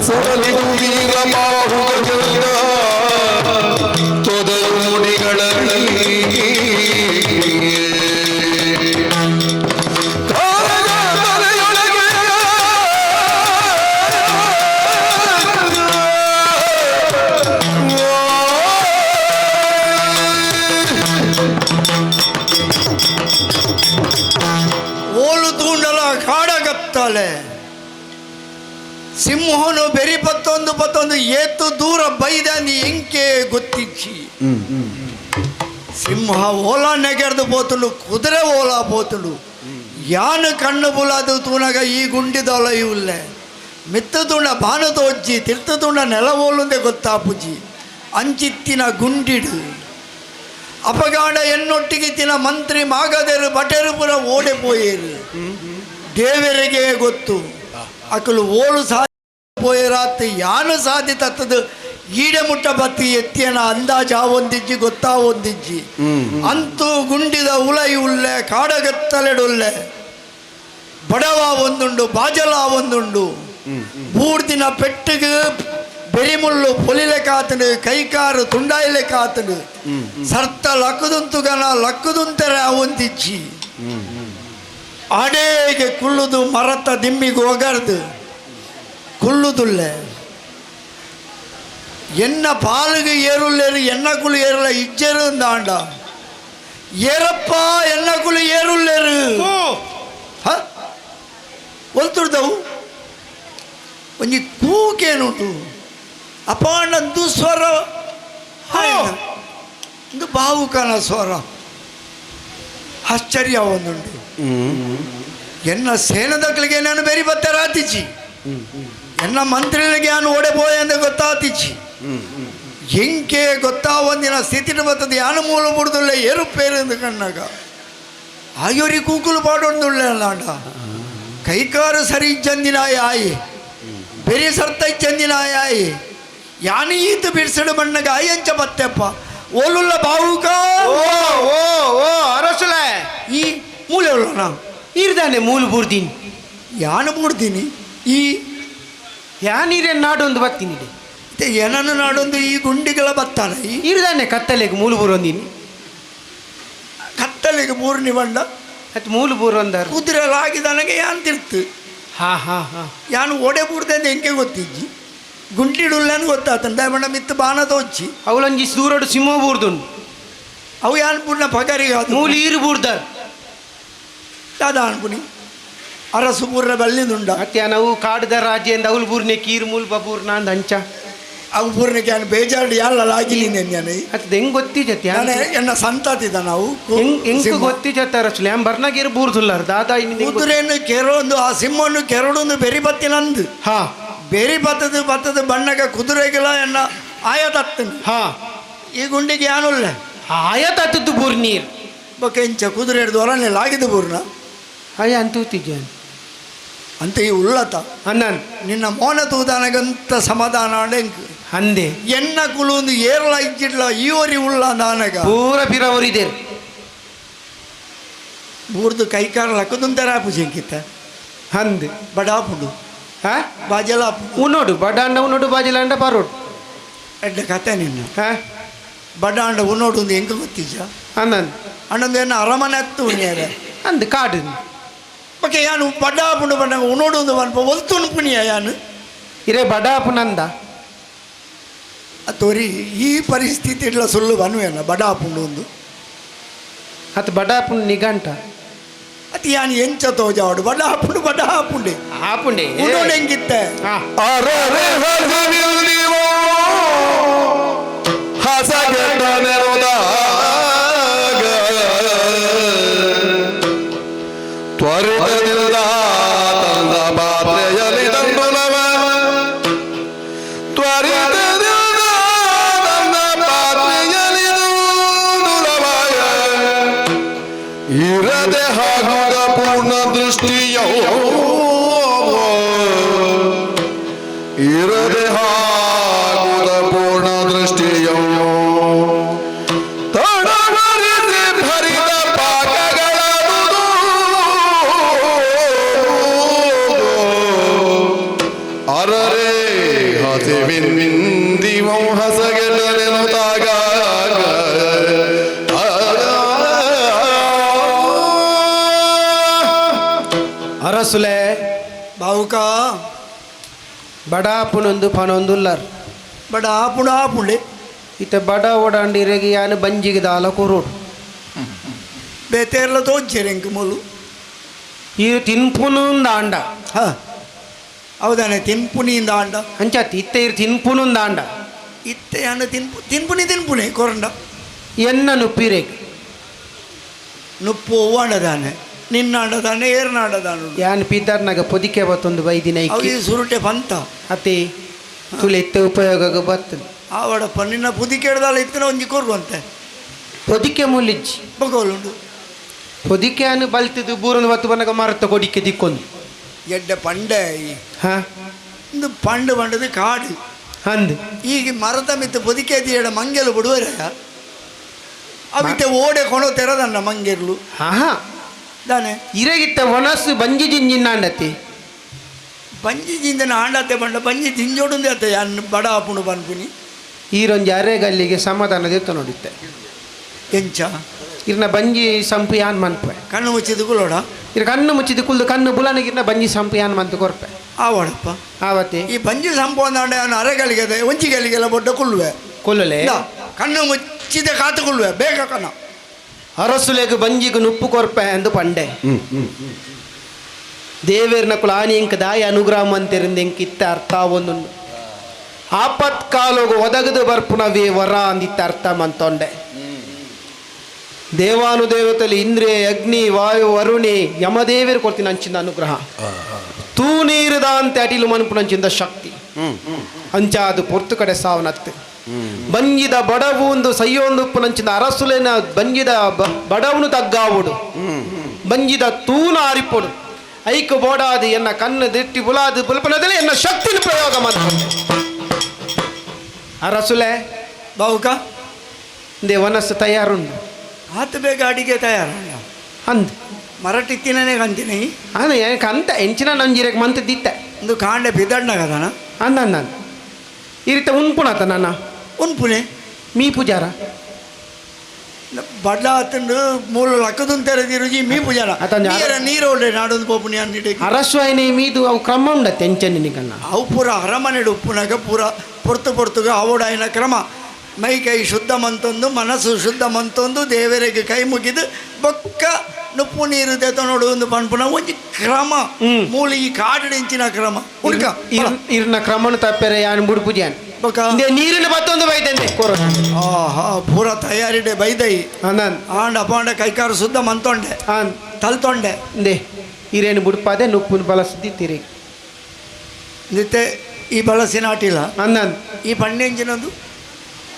ಹಸರಲಿದು ವೀರ ಬಾಹುಗಜನ ತೊದಲು ಮುಡಿಗಳಲ್ಲಿ ಕಾರಗ ತಲೆಯೊಳಗೆ ಓಲು ತೂಂಡಲ ಕಾಡಗತ್ತಲೆ ಸಿಂಹನು ಬೆರಿ ಪತ್ತೊಂದು ಪತ್ತೊಂದು ಏತು ದೂರ ಬೈದಂದಿ ಎಂಕೆ ಗೊತ್ತಿಚ್ಚಿ. ಸಿಂಹ ಓಲಾ ನೆಗೆರ್ದು ಪೋತುಂಡು, ಕುದುರೆ ಓಲಾ ಪೋತುಂಡು. ಯಾನು ಕಣ್ಣು ಬುಲಾದು ತೂನಗ ಈ ಗುಂಡಿದೊಲ ಇವುಲ್ಲೆ ಮಿತ್ತ ತೂಂಡ ಬಾನು ತೋಜ್ಜಿ, ತಿರ್ತ ತೂಂಡ ನೆಲ ಓಲುಂದೆ ಗೊತ್ತಾಪುಜಿ. ಅಂಚಿತ್ತಿನ ಗುಂಡಿಡು ಅಪಗಾಡ ಎನ್ನೊಟ್ಟಿಗೆ ತಿನ ಮಂತ್ರಿ ಮಾಗದೇರು ಬಟೇರು ಪುರ ಓಡೆ ಪೋಯೇರು. ದೇವರಿಗೆ ಗೊತ್ತು ಅಕಲು ಓಳು ಸಾಧಿ ಪೋಯರಾತ್ ಯಾನು ಸಾಧಿ ತತ್ತದು ಈಡೆ ಮುಟ್ಟ ಬತ್ತಿ ಎತ್ತಿಯನ ಅಂದಾಜು ಆ ಒಂದಿಜ್ಜಿ ಗೊತ್ತಾ ಒಂದಿಜ್ಜಿ. ಅಂತೂ ಗುಂಡಿದ ಉಲೈ ಉಲ್ಲೆ ಕಾಡಗತ್ತಲೆಡುಲ್ಲೆ ಬಡವ ಒಂದುಂಡು ಬಾಜಲ ಒಂದುಂಡು. ಮೂರು ದಿನ ಪೆಟ್ಟಿಗೆ ಬೆರಿಮುಳ್ಳು ಪೊಲಿಲೆ ಕಾತನು, ಕೈಕಾರು ತುಂಡಾಯಿಲೆ ಕಾತನು. ಸರ್ತ ಲಕ್ಕುದುಂತುಗನ ಲಕ್ಕುದುಂತರೆ ಒಂದಿಜ್ಜಿ. ಅಡೇಗೆ ಕುಳ್ಳುದು ಮರತ ದಿಮ್ಮಿಗೆ ಒಗರ್ದು ಕುಳ್ಳುದುಲ್ಲೆ. ಎನ್ನ ಪಾಲಿಗೆ ಏರುಲ್ಲೇರು ಎನ್ನ ಕುಲು ಏರಲ್ಲ ಇಜ್ಜೆರು ಅಂದಾಂಡ ಏರಪ್ಪ ಎನ್ನ ಕುಲು ಏರುಲ್ಲೇರು ಹ ಒಲ್ತುಡ್ದವು ಒಂಜಿ ಕೂಕೇನುಂಟು ಅಪಾಂಡಂದು ಸ್ವರ ಒಂದು ಭಾವುಕನ ಸ್ವರ ಆಶ್ಚರ್ಯ ಒಂದುಂಟು. ಎನ್ನ ಸೇನದಕ್ಕಳಿಗೆ ನಾನು ಬೇರೆ ಬತ್ತರಾತಿಚಿ, ಎನ್ನ ಮಂತ್ರಿಗಳಿಗೆ ನಾನು ಓಡೆ ಪೋಯೆ ಅಂತ ಗೊತ್ತಾತಿಚಿ. ಎಂಕೆ ಗೊತ್ತಾ ಒಂದಿನ ಸ್ಥಿತಿ ಬರ್ತದೆ ಯಾನು ಮೂಲ ಬುಡ್ದುಳ್ಳೆ ಏರುಪೇರು ಎಂದು ಕಣ್ಣಾಗ ಆಯೋರಿ ಕೂಕುಲು ಪಾಡೊಂದುಳ್ಳೆ ಅಲ್ಲಾಂಡ ಕೈಕಾರು ಸರಿ ಇಜ್ಜಂದಿನಾಯ ಆಯಿ ಬೆರಿ ಸರ್ತ ಇಜ್ಜಂದಿನಾಯ ಆಯಿ ಯಾನು ಈತ ಬಿಡ್ಸಡು ಮಣ್ಣಗ ಆಯಂಚ ಬತ್ತೆಪ್ಪ ಓಲುಲ್ಲ ಬಾವುಕ. ಓ ಓ ಓ ಅರಸುಲೆ ಈ ಮೂಲೆ ಉಳ್ಳೋಣ ಈರ್ದಾನೆ ಮೂಲು ಬೂರ್ದೀನಿ. ಯಾನು ಬೂಡ್ತೀನಿ ಈ ಯಾನೀರೆ ನಾಡೊಂದು ಬತ್ತೀನಿ ಮತ್ತೆ ಏನನ್ನು ನಾಡೊಂದು ಈ ಗುಂಡಿಗಳ ಬತ್ತಾನ ಈ ಈರ್ದಾನೆ ಕತ್ತಲೆಗೆ ಮೂಲು ಬೂರೊಂದಿನಿ. ಕತ್ತಲಿಗೆ ಮೂರನಿ ಬಂಡ ಅತ್ ಮೂಲು ಬೂರೊಂದಾರು ಕುದುರೆ ಲಾಗಿದನಗೆ ಯಾನ್ ತಿರ್ತು. ಹಾ ಹಾ ಹಾ ಯಾನು ಓಡೆ ಬೂಡ್ದೆ ಅಂತ ಎಂಕೆ ಗೊತ್ತಿಜ್ಜಿ ಗುಂಡಿಡುಲ್ಲன்னு ಗೊತ್ತಾತಂಡ ಬಣ್ಣ ಮಿತ್ತು ಬಾಣ ತೋಚಿ. ಅವಳೊಂಜಿ ದೂರಡು ಸಿಂಹ ಬೂರ್ದುಂಡು. ಅವು ಯಾನ್ ಪುಣ್ಣ ಪಗರಿಗೆ ಅದು ಮೂಲು ಈರು ಬೂರ್ದಾರ್. ದಾದ ಅನ್ಪುನಿ ಅರಸು ಪೂರ್ಣ ಬಲ್ಲಿದುಂಡ. ಮತ್ತೆ ನಾವು ಕಾಡ್ದ ರಾಜ್ಯದಿಂದ ಅವಳು ಬೂರ್ನೆ ಕೀರು ಮೂಲ್ ಬಬೂರ್ನ ಅಂದ ಅಂಚ ಅವು ಪೂರ್ಣಕ್ಕೆ ಯಾನು ಬೇಜಾರು ಯಾಲ್ಲ ಲಾಗಿಲಿ ನಾನು. ಅದ್ ಹೆಂಗ್ ಗೊತ್ತಿಜತ್ ನಾನು ಎನ್ನ ಸಂತತಿದ ನಾವು ಹೆಂಗ್ ಗೊತ್ತಿಜತ್ತ ಅರಸುಲೆ ಯಾನ್ ಬರ್ನಾಗೇರು ಬೂರ್ದುಲ್ಲಾರ ದಾದಾ ಇನ್ನಿಂದ ಹೆಂಗ್ ಕುದುರೆಯನ್ನು ಕೆರೊಂದು ಆ ಸಿಂಹನ್ನು ಕೆರಡೊಂದು ಬೆರಿ ಬತ್ತಿನಂದು ಹಾ ಬೆರಿ ಬತ್ತದ ಬತ್ತದ ಬಣ್ಣಗ ಕುದುರೆಗೆಲ್ಲ ಎನ್ನ ಆಯತತ್ತನು. ಹಾ ಈ ಗುಂಡಿಗೆ ಯಾನುಲ್ಲ ಆಯತತ್ತದ್ದು ಬೂರ್ ನೀರ್ ಬೊಕ್ಕ ಇಂಚ ಕುದುರೆ ಹಿಡ್ದು ಹೊರನೆ ಲಾಗಿದ ಬೂರ್ನ ಅಯ್ಯ ಅಂತೂತಿದ್ಯಾನ್ ಅಂತ ಈ ಉಳ್ಳತ ಅಣ್ಣನ್ ನಿನ್ನ ಮೋನ ತೂದಾನಗಂತ ಸಮಾಧಾನ ಎಂಕ್ ಅಂದೆ ಎನ್ನ ಕುಲುಂದು ಏರ್ಲ ಇಜ್ಜಿಡ್ಲ ಈ ಒರಿ ಉಳ್ಳ ನಾನಗ ಪೂರ ಪಿರವರಿದೇರು ಬೂರ್ದು ಕೈಕಾರ ಲಕ್ಕದುಂತರ ಪೂಜೆಂಕಿತ್ತ ಅಂದೆ ಬಡಾಪುಂಡು ಹಾ ಬಾಜಲ ಉನ್ನೋಡು ಬಡಾಂಡ ಉನ್ನೋಡು ಬಾಜಿಲಾಂಡ ಪಾರೋಡು ಎಡ್ಡ ಕತೆ ನಿನ್ನ ಹಾ ಬಡಾಂಡ ಉನ್ನೋಡು ಒಂದು ಎಂಕ ಗೊತ್ತಿಜ್ಜ ಅಣ್ಣನ್ ಅಣ್ಣಂದು ಏನ ಅರಮನೆ ಹತ್ತು ಉಣ್ಯಾರೆ ಅಂದ್ ಕಾಡು ಬಕ್ಕೆ ಯಾನು ಬಡಾಪುಂಡು ಬಣ್ಣಗ ಉನ್ನೋಡು ಒಂದು ಮನ್ಪ ಒಲ್ತು ಪುಣಿಯ ಯಾನು ಇರೇ ಬಡಾಪುನಂದ ತೋರಿ ಈ ಪರಿಸ್ಥಿತಿ ಇಡ್ಲ ಸುಳ್ಳು ಬನ್ವೇನ ಬಡಾಪುಂಡು ಒಂದು ಅತ್ ಬಡಾಪುನ್ ನಿಘಂಟ ಅತಿ ಯಾನು ಎಂಚ ತೋಜಾವಡು ಬಡಾಪುಂಡು ಬಡಾಪುಂಡೆ ಆಪುಂಡೆ ಉನ್ನೋಡು ಹೆಂಗಿತ್ತೆ ಹಾ ಅರರೆ ಹಸವಿಲ್ಲಿವೋ ಹಸಗೆಟ್ಟ ನೆರುದಾಗ ತ್ವರಿತದಿಂದ ತಂದ ಪಾತ್ರೆಯಲ್ಲಿ ತಂದುಲವ ತ್ವರಿತದಿಂದ ತಂದ ಪಾತ್ರೆಯಲ್ಲಿ ತಂದುಲವ ಇರದೆ ಹಾಗುವ ಪೂರ್ಣ ದೃಷ್ಟಿಯೋ ಇರದೆ ಹಾಗುದ ಪೂರ್ಣ ದೃಷ್ಟಿಯೋ ತಡವರಿಸಿ ಭರಿದ ಪಾಕಗಳದು ಅರರೆ ಅರಸುಲೆ ಬಾವುಕ ಬಡಾಪುನೊಂದು ಪನೊಂದುಲ್ಲರ್ ಬಡ ಆಪುಣ ಆಪುಂಡೆ ಇತ್ತ ಬಡ ಓಡಾಂಡಿರೆಗೆ ಯಾನು ಬಂಜಿಗೆ ದಾಲ ಕೊರೋಡು ಬೇತೆರ್ಲ ತೋಜ್ಜೆರೆಂಕ್ ಮೂಲು ಈ ತಿನ್ಪುನುಂದಾಂಡ ಹಾ ಹೌದಾನೆ ತಿನ್ಪುನಿಯಿಂದ ಆಂಡ ಅಂಚಾತಿ ಇತ್ತ ಇರು ತಿನ್ಪುನುಂದಾಂಡ ಇತ್ತೆ ಯಾನು ತಿನ್ಪು ತಿನ್ಪುನಿ ತಿನ್ಪುನಿ ಕೊರಂಡ ಎನ್ನ ನುಪ್ಪಿರೆಗೆ ನುಪ್ಪು ಹೂವಾಂಡದಾನೆ ನಿನ್ನಾಂಡದಾನೆ ಏರ್ನಾಂಡದಾನು ಯಾನ್ ಪಿದರ್ನಾಗ ಪೊದಿಕೆ ಬತ್ತೊಂದು ಬೈದಿನ ಅವು ಈ ಸುರುಟೆ ಪಂತ ಅತಿ ತುಲೆ ಇತ್ತ ಉಪಯೋಗ ಬರ್ತದೆ ಆವಡಪ್ಪ ನಿನ್ನ ಪುದಿಕೆ ಹಿಡ್ದಾಲ ಇತ್ತಿನ ಒಂಜಿ ಕೊರುವಂತೆ ಪೊದಿಕೆ ಮುಲಿಜ್ಜಿ ಬಗೋಲುಂಡು ಪೊದಿಕೆ ಅನ್ನು ಬಲ್ತಿದ್ದು ಬೂರೊಂದು ಬತ್ತು ಬನ್ನಗ ಮರತ್ತ ಕೊಡಿಕೆ ದಿಕ್ಕೊಂದು ಎಡ್ಡೆ ಪಂಡೆ ಈ ಹಾ ಇಂದು ಪಂಡು ಪಂಡದು ಕಾಡು ಅಂದ್ ಈಗ ಮರದ ಮಿತ್ತು ಪೊದಿಕೆ ಎಡ ಮಂಗೆಲು ಬಿಡುವರೆ ಅವಿತ್ತೆ ಓಡೆ ಕೊಣೋ ತೆರದನ್ನ ಮಂಗೆರ್ಲು ಹಾ ದಾನೆ ಇರಗಿತ್ತ ಒಣಸು ಬಂಜಿ ಜಿಂಜಿನ್ನಾಂಡತಿ ಬಂಜಿ ಜಿಂಜನ ಆಂಡತೆ ಬಂಡ ಬಂಜಿ ಜಿಂಜೋಡುಂದೆ ಅತ್ತೆ ಅನ್ ಬಡ ಆಪುಣು ಪನ್ಪುನಿ ಈರೊಂಜಿ ಅರೆಗಲ್ಲಿಗೆ ಸಮಾಧಾನ ದೇತ ನೋಡಿತ್ತೆ ಎಂಚ ಇರ್ನ ಬಂಜಿ ಸಂಪು ಯಾನ್ ಮನ್ಪೆ ಕಣ್ಣು ಮುಚ್ಚಿದ ಕುಲೋಡ ಇರ್ ಕಣ್ಣು ಮುಚ್ಚಿದ ಕುಲ್ದು ಕಣ್ಣು ಬುಲನಗಿರ್ನ ಬಂಜಿ ಸಂಪು ಯಾನ್ ಮಂತು ಕೊರ್ಪೆ ಆವಡಪ್ಪ ಆವತಿ ಈ ಬಂಜಿ ಸಂಪು ಅಂದಾಂಡೆ ಅವನು ಅರೆಗಳಿಗೆ ಒಂಜಿಗಲ್ಲಿಗೆಲ್ಲ ಬೊಡ್ಡ ಕುಲ್ಲುವೆ ಕೊಲ್ಲಲೆ ಇಂದಾ, ಕಣ್ಣು ಮುಚ್ಚಿದ ಕಾತು ಕುಲ್ಲುವೆ ಬೇಗ ಕಣ ಅರಸುಲೆಗು ಬಂಜಿಗು ನುಪ್ಪು ಕೊರ್ಪೆ ಎಂದು ಪಂಡೆ ದೇವೇರ್ನ ಕುಲ ಆನಿ ಎಂಕ್ ದಾಯ ಅನುಗ್ರಹ ಮಂತಿರಿಂದ ಎಂಕ್ ಇತ್ತ ಅರ್ಥ ಒಂದು ಆಪತ್ಕಾಲೋಗು ಒದಗದು ಬರ್ಪುನವೇ ವರ ಅಂದಿತ್ತ ಅರ್ಥ ಮಂತೊಂಡೆ ದೇವಾನುದೇವತಲಿ ಇಂದ್ರಿಯ ಅಗ್ನಿ ವಾಯು ವರುಣಿ ಯಮದೇವರು ಕೊಡ್ತೀನಿ ಅಂಚಿನ ಅನುಗ್ರಹ ತೂ ನೀರುದ ಅಂತ ಅಟಿಲು ಮನ್ಪುನಂಚಿಂದ ಶಕ್ತಿ ಅಂಚಾದು ಪೊರ್ತು ಕಡೆ ಸಾವನತ್ತು ಬಂಜಿದ ಬಡವು ಒಂದು ಸೈಯೊಂದು ಉಪ್ಪುನಂಚಿನ ಅರಸುಲೇನ ಬಂಜಿದ ಬಡವನು ತಗ್ಗಾವುಡು ಬಂಜಿದ ತೂನ ಆರಿಪೊಡು ಐಕು ಬೋಡಾದು ಎನ್ನ ಕಣ್ಣು ದಿಟ್ಟಿ ಬುಲಾದು ಬುಲ್ಪನದಲ್ಲಿ ಎನ್ನ ಶಕ್ತಿನ ಪ್ರಯೋಗ ಮಾಡ್ಕೊಂಡು ಅರಸುಲೆ ಬಾವುಕ they ವನಸ್ಸು ತಯಾರುಂಡು ಆತ ಬೇಗ ಅಡಿಗೆ ತಯಾರ ಅಂದ್ ಮರಟಿ ತಿನ್ನನೆ ಕಂತೀನಿ ಅದ ಅಂತ ಎಂಚಿನ ನಂಜಿರಕ್ಕೆ ಮಂತ ದಿತ್ತ ಒಂದು ಕಾಂಡೆ ಬಿದಣ್ಣ ಕದನ ಅಂದ ಅಂದ ಈ ರೀತಿ ಉನ್ಪುಣತ ನನ್ನ ಉನ್ಪುನೆ ಮೀ ಪೂಜಾರ ಬಡ್ಲ ಆತಂಡು ಮೂಲ ಲಕ್ಕದೊಂದು ತೆರೆದಿ ರುಜಿ ಮೀ ಪೂಜಾರ ಅತಂಜ ನೀರ ನೀರು ಒಳ್ಳೆ ನಾಡೊಂದು ಪೋಪುನಿ ಅಂದಿಡೆ ಅರಸು ಐನೆ ಮೀದು ಅವು ಕ್ರಮ ಉಂಡತ್ತೆ ಎಂಚ ನಿನಗನ್ನ ಅವು ಪೂರ ಅರಮನೆಡು ಉಪ್ಪುನಾಗ ಪೂರ ಪೊರ್ತು ಪೊರ್ತುಗ ಅವಡಾಯಿನ ಕ್ರಮ ಮೈ ಕೈ ಶುದ್ಧ ಮಂತೊಂದು ಮನಸ್ಸು ಶುದ್ಧ ಮಂತೊಂದು ದೇವರಿಗೆ ಕೈ ಮುಗಿದು ಬೊಕ್ಕ ನುಪ್ಪು ನೀರು ದೇತ ನೋಡು ಒಂದು ಪನ್ಪುನ ಒಂಜಿ ಕ್ರಮ ಮೂಲಿ ಈ ಕಾಡಿಂಚಿನ ಕ್ರಮ ಉಡ್ಕ ಇರ್ನ ಕ್ರಮನು ತಪ್ಪೆರೆ ಯಾನ್ ಬುಡು ಪೂಜಾನ್ ಬೊಕ್ಕ ನೀರಿನ ಬತ್ತೊಂದು ಬೈತಂದೆ ಕೊರ ಆಹಾ ಪೂರ ತಯಾರಿಡೆ ಬೈದೈ ಅಂದನ್ ಆಂಡ ಅಪಾಂಡ ಕೈಕಾರು ಶುದ್ಧ ಮಂತೊಂಡೆ ಆನ್ ತಲ್ತೊಂಡೆ ಇಂದೆ ಇರೇನು ಬುಡ್ಪಾದೆ ನುಪ್ಪುನ ಬಳಸದಿತ್ತೀರಿ ನಿತ್ತೆ ಈ ಬಳಸಿನ ಆಟಿಲ್ಲ ಅಂದನ್ ಈ ಪಣ್ಣೆಂಜಿನೊಂದು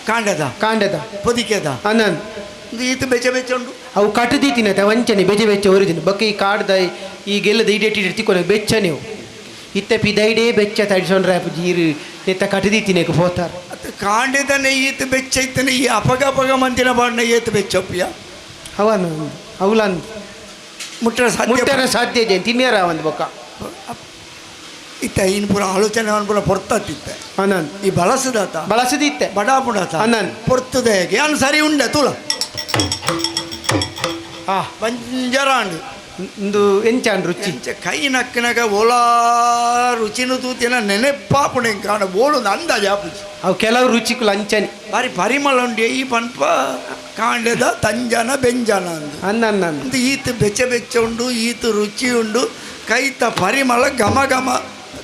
ಕಾಂಡದ ಕಾಂಡದ ಪೊದಿಕೆದ ಅಂದನ್ ಇದು ಈತ ಬೆಚ್ಚ ಬೆಚ್ಚ ಉಂಡು ಅವು ಕಟ್ಟದೀತಿನ ವಂಚನೆ ಬೆಜೆ ಬೆಚ್ಚ ಒರಿದಿನ ಬಕ್ಕ ಈ ಕಾಡ್ದ ಈ ಗೆಲ್ಲದ ಇಡೇಟ್ ಇಡೇಟ್ ತಿಕ್ಕೊನೆ ಬೆಚ್ಚ ನೀವು ಇತ್ತ ಪಿದೈಡೇ ಬೆಚ್ಚ ತಡಿಸೊಂಡ್ರೆ ಜೀರು ನೆತ್ತ ಕಟ್ಟದೀತಿನೇಕ ಪೋತಾರ ಅದು ಕಾಂಡದನೆ ಈತ ಬೆಚ್ಚ ಇತ್ತನೆ ಈ ಅಪಗ ಅಪಗ ಮಂತಿನ ಬಾಡ್ನ ಏತು ಬೆಚ್ಚೊಪ್ಪಿಯ ಅವನು ಅವಲಂದ್ ಮುಟ್ಟರ ಸಾಧ್ಯ ಮುಟ್ಟರ ಸಾಧ್ಯ ಇದೆ ತಿನ್ನಿಯರ ಒಂದು ಬೊಕ್ಕ ಇತ್ತ ಇನ್ ಪೂರ ಆಲೋಚನೆ ಅವನ್ ಪೂರ ಪೊರ್ತತ್ತಿತ್ತ ಅನಂದ್ ಈ ಬಳಸದಾತ ಬಳಸದಿತ್ತೆ ಬಡಾಪುಡಾತ ಅನಂದ್ ಪೊರ್ತದ ಹೇಗೆ ಅನ್ ಸರಿ ಉಂಡ ತುಳ ಆ ಬಂಜರಾಂಡು ಇಂದು ಎಂಚಾನ್ ರುಚಿ ಎಂಚ ಕೈ ನಕ್ಕನಾಗ ಓಲಾ ರುಚಿನು ತೂತಿನ ನೆನೆಪಾಪುಣೆ ಕಾಣ ಬೋಳು ಅಂದಾಜು ಆಪುಜಿ ಅವು ಕೆಲವು ರುಚಿಕುಲು ಅಂಚನೆ ಬಾರಿ ಪರಿಮಳ ಉಂಡೆ ಈ ಪನ್ಪ ಕಾಂಡದ ತಂಜನ ಬೆಂಜನ ಅಂದು ಅಂದ ಅಂದ ಅಂದ ಅಂದು ಈತ ಬೆಚ್ಚ ಬೆಚ್ಚ ಉಂಡು ಈತ ರುಚಿ ಉಂಡು ಕೈತ ಪರಿಮಳ ಘಮ ಘಮ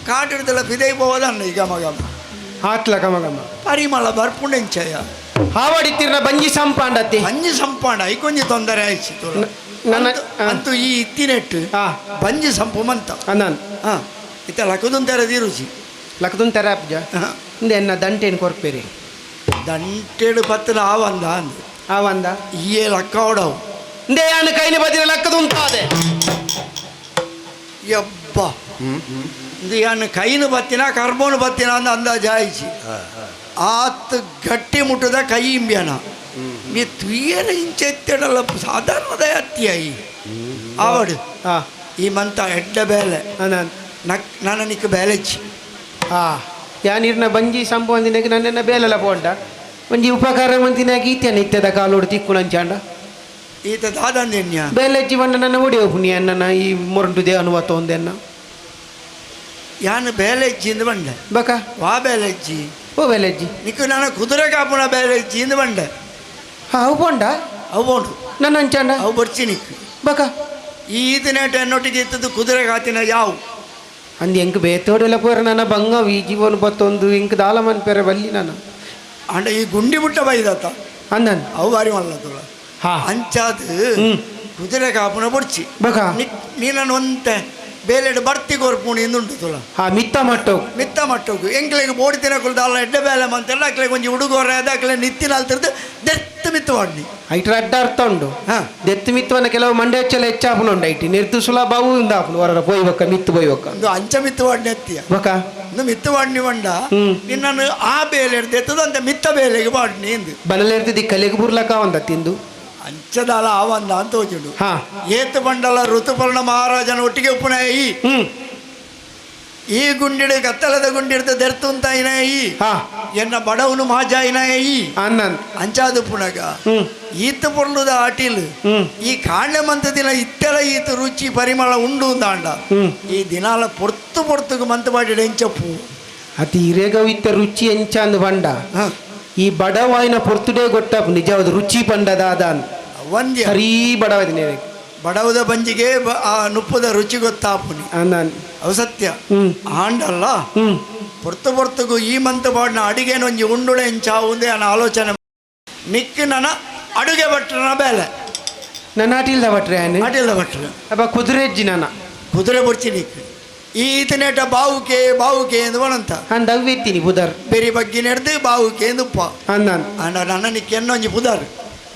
ಕಾಟಿಡ್ದೆಲ್ಲ ಪಿದೈ ಪೋವದನ್ನ ಈ ಘಮ ಘಮ ಆತ್ಲ ಘಮ ಘಮ ಪರಿಮಳ ಬರ್ಪುಂಡೆಂಚಯ ಹಾವಡಿತ್ತಿರ್ನ ಬಂಜಿ ಸಂಪಾಂಡತಿ ಬಂಜಿ ಸಂಪಾಂಡ ಐಕೊಂಜಿ ತೊಂದರೆ ಆಯ್ತು ನನ್ನ ಅಂತೂ ಈ ಇತ್ತಿನೆಟ್ಟು ಆ. ಬಂಜಿ ಸಂಪು ಮಂತ ಅಂದನ್ ಹಾ ಇತ್ತ ಲಕ್ಕದೊಂದರ ರುಚಿ ಲಕ್ಕದೊಂದು ತೆರ ಅಪ್ಜ ಹಾ. ಇಂದ ಎನ್ನ ದಂಟೇನು ಕೊರ್ಪೇರಿ ದಂಟೇಡು ಪತ್ತನ ಆವಂದ ಅಂದು ಆವಂದ ಈಯೇ ಲಕ್ಕ ಓಡವು ಇಂದೇ ಯಾನು ಕೈಲಿ ಬದಿರ ಲಕ್ಕದುಂತಾದೆ ಯಬ್ಬ ಇದು ಯಾನು ಕೈನು ಬತ್ತಿನ ಕರ್ಬೋನು ಬತ್ತಿನ ಅಂದ ಅಂದಾಜು ಆಯ್ಚಿ ಆತ್ ಗಟ್ಟಿ ಮುಟ್ಟದ ಕೈ ಇಂಬ್ಯಾನ ಮೀ ತುಯ್ಯರ ಇಂಚೆತ್ತಡಲ್ಲ ಸಾಧಾರಣದ ಅತ್ತಿಯಾಯಿ ಆವಡು ಆ ಈ ಮಂತ ಎಡ್ಡ ಬೇಲೆ ಅಂದನ್ ನಕ್ ನಾನು ನಿಕ್ಕ ಬೇಲೆಚ್ಚಿ ಆ ಯಾನಿರ್ನ ಬಂಜಿ ಸಂಪು ಅಂದಿನಾಗ ನನ್ನೆನ್ನ ಬೇಲೆಲ್ಲ ಪೋಂಡ ಒಂಜಿ ಉಪಕಾರ ಮಂತಿನಾಗ ಈತ್ಯಾನ ಇತ್ತದ ಕಾಲೋಡು ತಿಕ್ಕು ನಂಚಾಂಡ ಈತ ದಾದಂದೆನ್ಯ ಬೇಲೆ ಜೀವನ ನನ್ನ ಒಡಿಯೋ ಪುಣ್ಯ ನನ್ನ ಈ ಮೊರಂಟು they ಅನುವಾತ ಒಂದೆನ್ನ ಯಾನು ಬೇಲೆಜ್ಜಿ ಬಂಡೆ ಬಕ ವಾ ಬೇಲೆಜ್ಜಿ ಓ ಬೇಲೆಜ್ಜಿ ನಿಕ್ಕು ನಾನು ಕುದುರೆ ಕಾಪುನ ಬೇಲೆಜ್ಜಿ ಇಂದ ಬಂಡೆ ಹಾ ಅವು ಪೋಂಡ ಅವು ಬೋಂಡು ನನ್ನ ಅಂಚಾಂಡ ಅವು ಬರ್ಚಿ ನಿಕ್ಕು ಬಕ ಈ ಈತನೇಟ ಎನ್ನೊಟ್ಟಿಗೆ ಇತ್ತದ್ದು ಕುದುರೆ ಕಾತಿನ ಯಾವು ಅಂದ್ ಎಂಕ್ ಬೇತೋಡೆಲ್ಲ ಪೋರ ನನ್ನ ಬಂಗ ಈ ಜೀವನ ಬತ್ತೊಂದು ಎಂಕ್ ದಾಲ ಮನ್ಪೆರೆ ಬಲ್ಲಿ ನಾನು ಅಂಡ ಈ ಗುಂಡಿ ಬುಟ್ಟ ಬೈದತ್ತ ಅಂದನ್ ಅವು ಬಾರಿ ಮಲ್ಲತುಳ ಹಾ ಅಂಚಾದ ಕುದುರೆ ಕಾಪುನ ಬೊಡ್ಚಿ ಬಕ ನೀನನ್ನು ಒಂತೆ ಬೇಲೆಡ್ ಬರ್ತಿ ಕೊರ್ಪುಣಿ ಇಂದುಂಟು ತುಳ ಹಾ ಮಿತ್ತ ಮಟ್ಟೋ ಮಿತ್ತ ಮಟ್ಟೋಗು ಎಂಕ್ಲೆಗ್ ಬೋಡಿ ತಿನಕುಲು ದಾಲ ಎಡ್ಡೆ ಬೇಲೆ ಮಂತೆಲ್ಲ ಅಕ್ಲೆಗ್ ಒಂಜಿ ಹುಡುಗೋರೆ ಅದಾಕ್ಲೆ ನಿತ್ತಿನ ಅಲ್ತಿರ್ದು ದೆತ್ತು ಮಿತ್ತು ವಾಡ್ನಿ ಐಟ್ರ ಅಡ್ಡ ಅರ್ಥ ಉಂಡು ಹಾ. ದೆತ್ತು ಮಿತ್ತವನ್ನ ಕೆಲವು ಮಂಡೆ ಹೆಚ್ಚೆಲ್ಲ ಹೆಚ್ಚಾಪುನ ಉಂಡು ಐಟಿ ನಿರ್ತು ಸುಲಭ ಅವು ಉಂದಾಪುನು ಹೊರ ಪೋಯ್ಬಕ್ಕ ಮಿತ್ತು ಪೋಯ್ಬಕ್ಕ ಒಂದು ಅಂಚ ಮಿತ್ತು ವಾಡ್ನಿ ಎತ್ತಿಯ ಬಕ ಒಂದು ಮಿತ್ತು ವಾಡ್ನಿ ಬಂಡ ನಿನ್ನನ್ನು ಆ ಬೇಲೆ ಎತ್ತದು ಅಂತ ಮಿತ್ತ ಬೇಲೆಗೆ ಬಾಡ್ನಿ ಎಂದು ಬನಲೇರ್ತಿದ್ದಿ ಕಲೆಗೆ ಬುರ್ಲಕ ಒಂದ ತಿಂದು ಅಂಚದಾಲ ಆವಂದ ಅಂತ ಹೋಜುಂಡು ಹಾ ಏತು ಬಂಡಲ ಋತುಪರ್ಣ ಮಹಾರಾಜನ ಒಟ್ಟಿಗೆ ಉಪ್ಪುನಾಯಿ ಈ ಗುಂಡಿಡು ಕತ್ತಲದ ಗುಂಡಿಡ್ದು ದೆರ್ತುಂತಾಯಿನಾಯಿ ಹಾ ಎನ್ನ ಬಡವನು ಮಾಜಾಯಿನಾಯಿ ಅನ್ನನ್ ಅಂಚಾದು ಪುನಗ ಈತ ಪೊರ್ಲುದ ಆಟಿಲ್ ಈ ಕಾಂಡೆ ಮಂತ ದಿನ ಇತ್ತೆಲ ಈತ ರುಚಿ ಪರಿಮಳ ಉಂಡು ಅಂದಾಂಡ ಈ ದಿನಾಲ ಪೊರ್ತು ಪೊರ್ತುಗು ಮಂತ ಬಾಡಿ ಎಂಚಪ್ಪು ಅತಿ ಇರೇಗವು ಇತ್ತ ರುಚಿ ಎಂಚ ಅಂದ್ ಬಂಡ ಈ ಬಡವಾಯಿನ ಪೊರ್ತುಡೇ ಗೊತ್ತಪ್ಪು ನಿಜವಾದ ರುಚಿ ಪಂಡದ ಅದಾನ್ ಒಂದ್ಯ ಸರೀ ಬಡವದಿನ ಬಡವದ ಬಂಜಿಗೆ ಆ ನುಪ್ಪದ ರುಚಿ ಗೊತ್ತಾಪುನಿ ಅನ್ನನ್ ಅವು ಸತ್ಯ ಆಂಡಲ್ಲ ಪೊರ್ತು ಪೊರ್ತುಗು ಈ ಮಂತ ಬಾಡಿನ ಅಡಿಗೆನೊಂಜಿ ಉಂಡುಳೆ ಎಂಚಾವುಂದೆ ಅನ್ನೋ ಆಲೋಚನೆ ನಿಕ್ಕು ನನ್ನ ಅಡುಗೆ ಭಟ್ರನ ಬೇಲೆ ನನ್ನ ಅಟಿಲ್ದ ಭಟ್ರೆ ಅಟಿಲ್ದ ಭಟ್ರು ಅಪ್ಪ ಕುದುರೆ ಅಜ್ಜಿ ನನ್ನ ಕುದುರೆ ಬೊಡ್ಚಿ ನಿಕ್ಕು ಈ ಈತನೇಟ ಬಾವುಕೆ ಬಾವುಕೆ ಎಂದು ಬಣಂತ ಅಂದ ಅವ್ವೆತ್ತೀನಿ ಬುದರ್ ಬೆರಿ ಬಗ್ಗೆ ನೆಡ್ದು ಬಾವುಕೆ ಎಂದು ಉಪ್ಪ ಅಂದನ್ ಅಂಡ ನನ್ನ ನಿಕ್ಕೆ ಎನ್ನೊಂಜಿ ಪುದರ್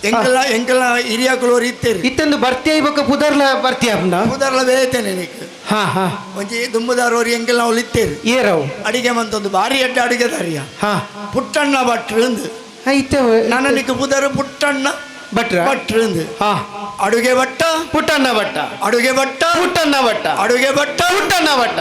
ಎಂಕಲ್ಲ ಎಂಕಲ್ಲ ಹಿರಿಯಾಕುಲೋರು ಇತ್ತೇರಿ ಇತ್ತಂದು ಬರ್ತೀಯ ಬೊಕ್ಕ ಪುದರ್ಲ ಬರ್ತೀಯ ಪುದರ್ಲ ಬೇತೇನೆ ನಿಕ್ಕು ಹಾ ಹಾ ಒಂಜಿ ದುಂಬುದಾರೋರು ಎಂಕಲ್ ನಾವು ಇತ್ತೇರಿ ಏರವು ಅಡಿಗೆ ಮಂತೊಂದು ಭಾರಿ ಎಡ್ಡ ಅಡಿಗೆ ದಾರಿಯ ಹಾ ಪುಟ್ಟಣ್ಣ ಭಟ್ರು ಅಂದು ಇತ್ತೆ ನನ್ನ ನಿಕ್ಕು ಪುದರ್ ಪುಟ್ಟಣ್ಣ ಭಟ್ರ ಭಟ್ರು ಅಂದು ಹಾ ಅಡುಗೆ ಭಟ್ಟ ಪುಟ್ಟಣ್ಣ ಭಟ್ಟ ಅಡುಗೆ ಭಟ್ಟ ಪುಟ್ಟಣ್ಣ ಭಟ್ಟ ಅಡುಗೆ ಭಟ್ಟ ಪುಟ್ಟಣ್ಣ ಭಟ್ಟ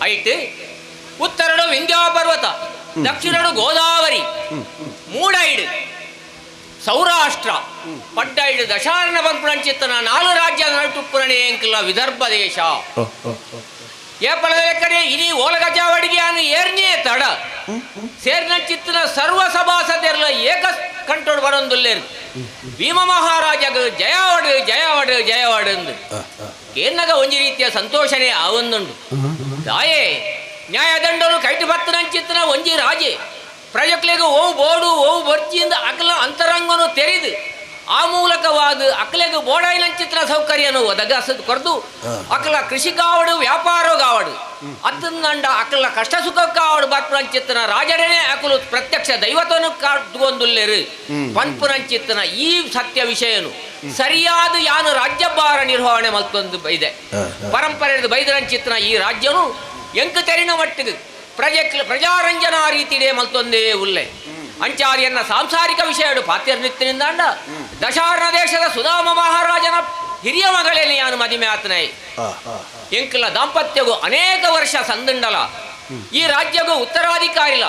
ಐಟ್ ಉತ್ತರಡು ವಿಂಧ್ಯ ಪರ್ವತ, ದಕ್ಷಿಣಡು ಗೋದಾವರಿ, ಮೂಡೈಡು ಸೌರಾಷ್ಟ್ರ, ಪಡ್ಡೈಡು ದಶಾರಣ ಪಂಪುಣಂಚಿತ್ತನ ನಾಲು ರಾಜ್ಯ ನಟುಪ್ಪುರಣೆ ಎಂಕಲ ವಿದರ್ಭ ದೇಶ. ಏಪಲದ ಕಡೆ ಇಡೀ ಓಲಗಜಾವಡಿಗೆ ಅನು ಏರ್ನೇ ತಡ ಸೇರ್ನಂಚಿತ್ತನ ಸರ್ವ ಸಭಾಸದೆರ್ಲ ಏಕ ಕಂಟೋಡು ಬರೊಂದುಲ್ಲೇರು ಭೀಮ ಮಹಾರಾಜಗ ಜಯವಾಡು ಜಯವಾಡು ಜಯವಾಡು ಎಂದು ಕೇನ್ನಗ ಒಂಜಿ ರೀತಿಯ ಸಂತೋಷನೇ ಆವೊಂದುಂಡು. ದಾಯೇ ನ್ಯಾಯದಂಡನು ಕೈಟು ಬತ್ತನಂಚಿತ್ತನ ಒಂಜಿ ರಾಜೆ ಪ್ರಜಕ್ಲೆಗ್ ಓವು ಬೋಡು ಓವು ಬೊರ್ಚಿಂದ ಅಕಲ ಅಂತರಂಗನು ತೆರೆದು ಆ ಮೂಲಕವಾದ ಅಕಲೆಗ್ ಬೋಡಾಯಿನಂಚಿತ್ತನ ಸೌಕರ್ಯನು ಒದಗಿಸದು ಕೊರದು ಅಕಲ ಕೃಷಿ ಕಾವಡು ವ್ಯಾಪಾರ ಕಾವಡು ಅತ್ತಂದಂಡ ಅಕಲ ಕಷ್ಟ ಸುಖ ಕಾವಡು ಬರ್ಪುನಂಚಿತ್ತನ ರಾಜರನೇ ಅಕಲು ಪ್ರತ್ಯಕ್ಷ ದೈವತನು ಕಾಡ್ದುಕೊಂದುಲ್ಲೇರು ಪನ್ಪುನಂಚಿತ್ತನ ಈ ಸತ್ಯ ವಿಷಯನು ಸರಿಯಾದ ಯಾನು ರಾಜ್ಯಭಾರ ನಿರ್ವಹಣೆ ಮಲ್ತೊಂದು ಬೈದೆ ಪರಂಪರೆ ಬೈದರಂಚಿತ್ತನ ಈ ರಾಜ್ಯನು ಎಂಕು ತೆರಿನ ಮಟ್ಟಿಗೆ ಪ್ರಜೆ ಪ್ರಜಾರಂಜನಾ ರೀತಿಯೇ ಮಲ್ತೊಂದೇ ಉಲ್ಲೆ ಅಂಚಾರಿಯನ್ನ ಸಾಂಸಾರಿಕ ವಿಷಯಡು ಪಾತ್ಯರ್ನಿತ್ತಿನಿಂದಾಂಡ ದಶಾರ್ಣ ದೇಶದ ಸುಧಾಮ ಮಹಾರಾಜನ ಹಿರಿಯ ಮಗಳೇನೆ ಯಾನು ಮದಿಮೆ ಆತನೈ ಎಂಕಲ ದಾಂಪತ್ಯಗೂ ಅನೇಕ ವರ್ಷ ಸಂದಂಡಲ ಈ ರಾಜ್ಯಗೂ ಉತ್ತರಾಧಿಕಾರಿಲ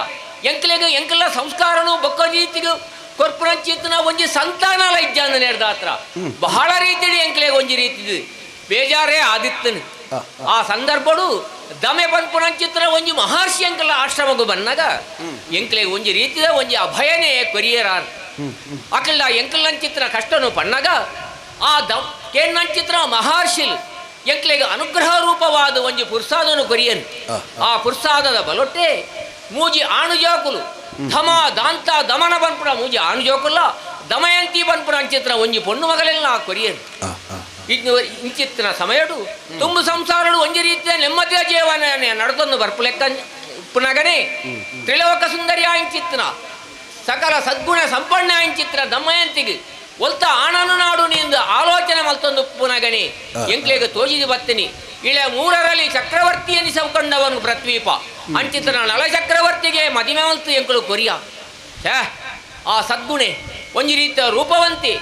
ಎಂಕಲೆಗೂ ಎಂಕಲ ಸಂಸ್ಕಾರನು ಬೊಕ್ಕ ರೀತಿಗೂ ಕೊರ್ಪುರಂಚಿತ್ತನ ಒಂಜಿ ಸಂತಾನಲ ಇಜ್ಜಾಂದ ನೇರ್ದಾತ್ರ ಬಹಳ ರೀತಿಯಲ್ಲಿ ಎಂಕಲೆಗೆ ಒಂಜಿ ರೀತಿದು ಬೇಜಾರೇ ಆದಿತ್ತನು. ಆ ಸಂದರ್ಭಡು ದಮೆ ಪನ್ಪುನಂಚಿತ್ರ ಒಂಜಿ ಮಹರ್ಷಿ ಎಂಕಲ ಆಶ್ರಮಗೂ ಬನ್ನಾಗ ಎಂಕಲೆಗೆ ಒಂಜಿ ರೀತಿದ ಒಂಜಿ ಅಭಯನೇ ಕೊರಿಯರಾರ್ ಅಕಲ ಎಂಕಲಂಚಿತ್ರ ಕಷ್ಟನು ಪಣ್ಣಾಗ ಆ the ಕೇನ್ನಂಚಿತ್ರ ಮಹರ್ಷಿಲ್ ಎಂಕಲೆಗೆ ಅನುಗ್ರಹ ರೂಪವಾದ ಒಂಜಿ ಪುರ್ಸಾದನು ಕೊರಿಯನ್. ಆ ಪುರ್ಸಾದದ ಬಲೊಟ್ಟೆ ಮೂಜಿ ಆಣುಜೋಕುಲು ಧಮ ದಾಂತ ದಮನ ಬನ್ಪುಣ ಮೂಜಿ ಆಣುಜೋಕುಲ್ಲ ದಮಯಂತಿ ಬನ್ಪುಣ ಅಂಚಿತ್ರ ಒಂಜಿ ಪೊಣ್ಣು ಮಗಲೆಲ್ಲ ಕೊರಿಯನ್. ಇಂಚಿತ್ತಿನ ಸಮಯಡು ತುಂಬು ಸಂಸಾರಡು ಒಂಜಿ ರೀತಿಯ ನೆಮ್ಮದಿಯ ಜೀವನ ನಡ್ಕೊಂಡು ಬರ್ಪುಲೆಕ್ಕ ಪುನಗನೆ ತ್ರಿಲೋಕ ಸುಂದರಿಯ ಇಂಚಿತ್ತಿನ ಸಕಲ ಸದ್ಗುಣ ಸಂಪನ್ನ ಇಂಚಿತ್ತಿನ ದಮಯಂತಿಗೆ ಒಲ್ತ ಆಣನು ನಾಡು ನಿಂದು ಆಲೋಚನೆ ಮಲ್ತೊಂದು ಪುನಗಣಿ ಎಂಕ್ಲೆಗೆ ತೋಜಿದು ಬತ್ತಿನಿ ಇಳೆ ಮೂರರಲ್ಲಿ ಚಕ್ರವರ್ತಿ ಎನಿಸಿಕೊಂಡವನು ಪ್ರತ್ವೀಪ ಅಂಚಿತನ ನಳ ಚಕ್ರವರ್ತಿಗೆ ಮದಿಮೆ ಮಲ್ತು ಎಂಕುಲು ಕೊರಿಯ. ಆ ಸದ್ಗುಣೆ ಒಂಜಿ ರೀತಿಯ ರೂಪವಂತಿ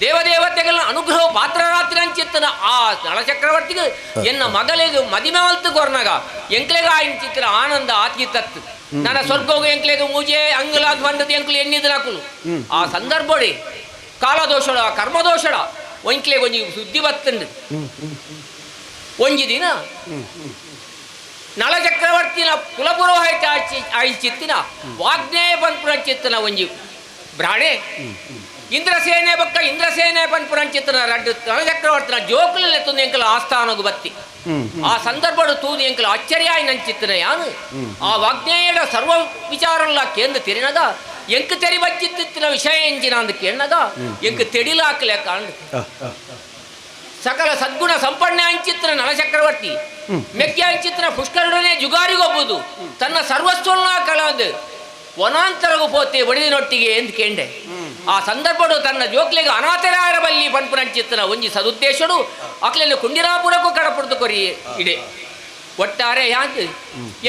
ದೇವದೇವತೆಗಳ ಅನುಗ್ರಹ ಪಾತ್ರರಾತ್ರಿ ಅಂಚಿತ್ತನ ಆ ನಳಚಕ್ರವರ್ತಿಗೆ ಎನ್ನ ಮಗಳಿಗೆ ಮದಿಮೆ ಮಲ್ತು ಕೊರ್ನಾಗ ಎಂಕ್ಲೆಗ ಇಂಚಿತ್ತಿನ ಆನಂದ ಆತಿತ್ತತ್ತು ನನ್ನ ಸ್ವರ್ಗೋಗು ಎಂಕ್ಲೆಗ ಮೂಜೆ ಅಂಗಲಾದ ಬಂದದ್ದು ಎಂಕ್ಲು ಎನ್ನಿದನಾಕುಲು. ಆ ಸಂದರ್ಭಡಿ ಕಾಲದೋಷಡ ಕರ್ಮದೋಷಡ ಒಂಕ್ಲೆಗೆ ಒಂಜಿ ಸುದ್ದಿ ಬತ್ತಂಡು. ಒಂಜಿ ದಿನ ನಳಚಕ್ರವರ್ತಿನ ಕುಲಪುರೋಹಿತ ಆಯಿಚಿತ್ತಿನ ವಾಗ್ನೇಯ ಪನ್ಪುರಂಚಿತ್ತನ ಒಂಜಿ ಬ್ರಾಣೆ ಇಂದ್ರಸೇನೆ ಬಕ್ಕ ಇಂದ್ರಸೇನೆ ಪನ್ಪುರಂಚಿತ್ತನ ರಡ್ಡು ನಳಚಕ್ರವರ್ತಿನ ಜೋಕುಲೆತ್ತೊಂದು ಎಂಕಲ ಆಸ್ಥಾನಗು ಬತ್ತಿ. ಆ ಸಂದರ್ಭಡು ತೂದು ಎಂಕಲ ಆಶ್ಚರ್ಯ ನಂಚಿತ್ತನ ಯಾನು ಆ ವಾಗ್ನೇಯಡ ಸರ್ವ ವಿಚಾರಲ್ಲ ಕೇಂದ್ರ ತೆರಿನಗ ಎಂಕ್ ತೆರಿ ಬಚ್ಚಿತ್ತಿನ ವಿಷಯ ಎಂಜಿನ ಅಂದ ಕೇಳನಾಗ ಎಂಕ್ ತೆಡಿಲಾಕಲೆ ಕಾಂಡು. ಸಕಲ ಸದ್ಗುಣ ಸಂಪನ್ನ ಅಂಚಿತ್ರ ನಳಚಕ್ರವರ್ತಿ ಮೆಕ್ಕೆ ಅಂಚಿತ್ರ ಪುಷ್ಕರುಡನೆ ಜುಗಾರಿಗೊಬ್ಬುದು ತನ್ನ ಸರ್ವಸ್ವನ್ನ ಕಳದು ವನಾಂತರಗು ಪೋತೆ ಬಡಿದಿನೊಟ್ಟಿಗೆ ಎಂದು ಕೇಂಡೆ. ಆ ಸಂದರ್ಭಡು ತನ್ನ ಜೋಕ್ಲೆಗೆ ಅನಾಥರಾಯರ ಬಲ್ಲಿ ಪನ್ಪುನಂಚಿತ್ತನ ಒಂಜಿ ಸದುದ್ದೇಶಡು ಅಕ್ಲೆಲ್ಲ ಕುಂಡಿರಾಪುರಕ್ಕೂ ಕಡಪುಡ್ದು ಕೊರಿ ಇಡೆ ಒಟ್ಟಾರೆ ಯಾಂಕ್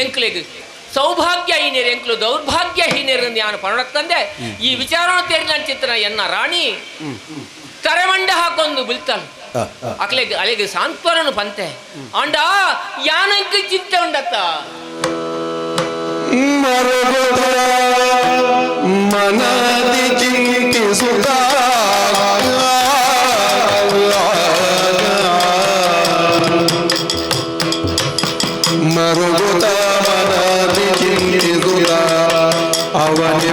ಎಂಕ್ಲೆಗ್ ಸೌಭಾಗ್ಯ ಹೀನೇರು ಎಂಕ್ಲು ದೌರ್ಭಾಗ್ಯ ಹೀನೇರು ನಾನು ಪರಣತ್ತಂದೆ ಈ ವಿಚಾರ ತೇರಿನಂಚಿತ್ತನ ಎನ್ನ ರಾಣಿ ತರೆಮಂಡ ಹಾಕೊಂಡು ಬಿಲ್ತಾಳೆ ಅಕ್ಲೆಗ್ ಅಲೆಗೆ ಸಾಂತ್ವನನು ಪಂತೆ ಅಂಡ ಯಾನಂಕ ಚಿಂತೆ ಉಂಡತ್ತ ಮನದಿ ಚಿಂತಿಸುತ್ತ ಮರುಗುತ್ತ ಮನದಿ ಚಿಂತಿಸುತ್ತ ಅವನಿ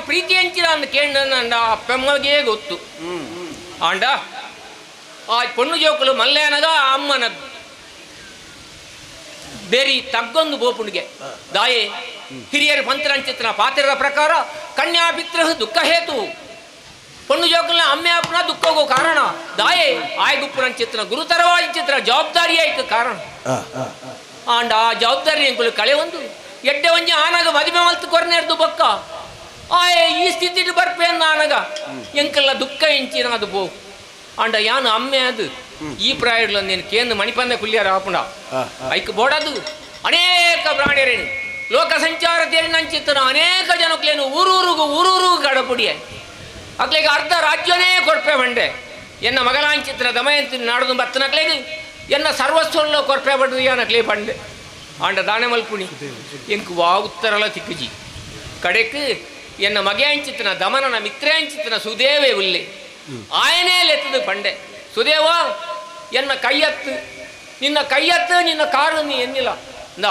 ಪ್ರೀತಿ ಎಂಚಿನ ಅಂದ ಕೇಂದ್ರ ಅಪ್ಪೆಮ್ಮಗೆ ಗೊತ್ತು ಆಂಡ ಆ ಪೊಣ್ಣು ಜೋಕುಲು ಮಲ್ಲೇನಗ ಅಮ್ಮನ ಬೇರಿ ತಗ್ಗೊಂದು ಬೋಪುಣಿಗೆ ದಾಯೆ ಹಿರಿಯರು ಪಂತರಂಚಿತ್ರ ಪಾತ್ರದ ಪ್ರಕಾರ ಕನ್ಯಾ ಪಿತೃ ದುಃಖ ಹೇತು ಪೊಣ್ಣು ಜೋಕಲ್ನ ಅಮ್ಮೆ ಅಪ್ಪನ ದುಃಖಗೂ ಕಾರಣ ದಾಯೆ ಆಯ್ಗುಪ್ಪುರಂಚಿತ್ರ ಗುರುತರವಾದ ಚಿತ್ರ ಜವಾಬ್ದಾರಿ ಆಯ್ತು ಕಾರಣ ಆಂಡ ಆ ಜವಾಬ್ದಾರಿ ಎಂಕುಲು ಕಳೆ ಒಂದು ಎಡ್ಡೆ ಒಂಜಿ ಆನಾಗ ಮದುವೆ ಮಲ್ತು ಕೊರನೇರ್ದು ಬೊಕ್ಕ ಆಯೆ ಈ ಸ್ಥಿತಿಟ್ ಬರ್ಪೇನ್ ಆನಗ ಎಂಕಲ್ಲ ದುಃಖ ಎಂಚಿನ ಅದು ಪೋ ಆಂಡ ಯಾನು ಅಮ್ಮೆ ಅದು ಈ ಪ್ರಾಯಡ್ಲ ನೀನು ಕೇಂದ್ರ ಮಣಿಪಂದ ಕುಲ್ಯಾರ ಆಪುಂಡ ಐಕ್ ಬೋಡದು ಅನೇಕ ಪ್ರಾಣಿಯರೇನು ಲೋಕ ಸಂಚಾರ ತೇರಿನಂಚಿತ್ತನ ಅನೇಕ ಜನಕ್ಲೇನು ಊರೂರಿಗೂ ಊರೂರಿಗೂ ಗಡಪುಡಿಯ ಅಕ್ಲೆಗೆ ಅರ್ಧ ರಾಜ್ಯನೇ ಕೊರ್ಪೆ ಬಂಡೆ ಎನ್ನ ಮಗಲಾಂಚಿತ್ರ ದಮಯಂತಿ ನಾಡದು ಬತ್ತನಕ್ಲೇಗೆ ಎನ್ನ ಸರ್ವಸ್ವಲ್ಲ ಕೊರ್ಪೆ ಬಡ್ದು ಯಾನಕ್ಲೇ ಬಂಡೆ ಆಂಡ ದಾನೆ ಮಲ್ಪುಣಿ ಎಂಕು ವಾ ಉತ್ತರಲ ತಿಕ್ಕುಜಿ ಕಡೆಕ್ ಎನ್ನ ಮಗೆಯಾಂಚಿತ್ತನ ದಮನನ ಮಿತ್ರಾಂಚಿತ್ತನ ಸುದೇವೇ ಉಲ್ಲೆ ಆಯನೇ ಲೆತ್ತದು ಪಂಡೆ ಸುದೇವ ಎನ್ನ ಕೈಯತ್ತು ನಿನ್ನ ಕೈಯತ್ತು ನಿನ್ನ ಕಾರು ನೀ ಎನ್ನಿಲ್ಲ ಇಂದ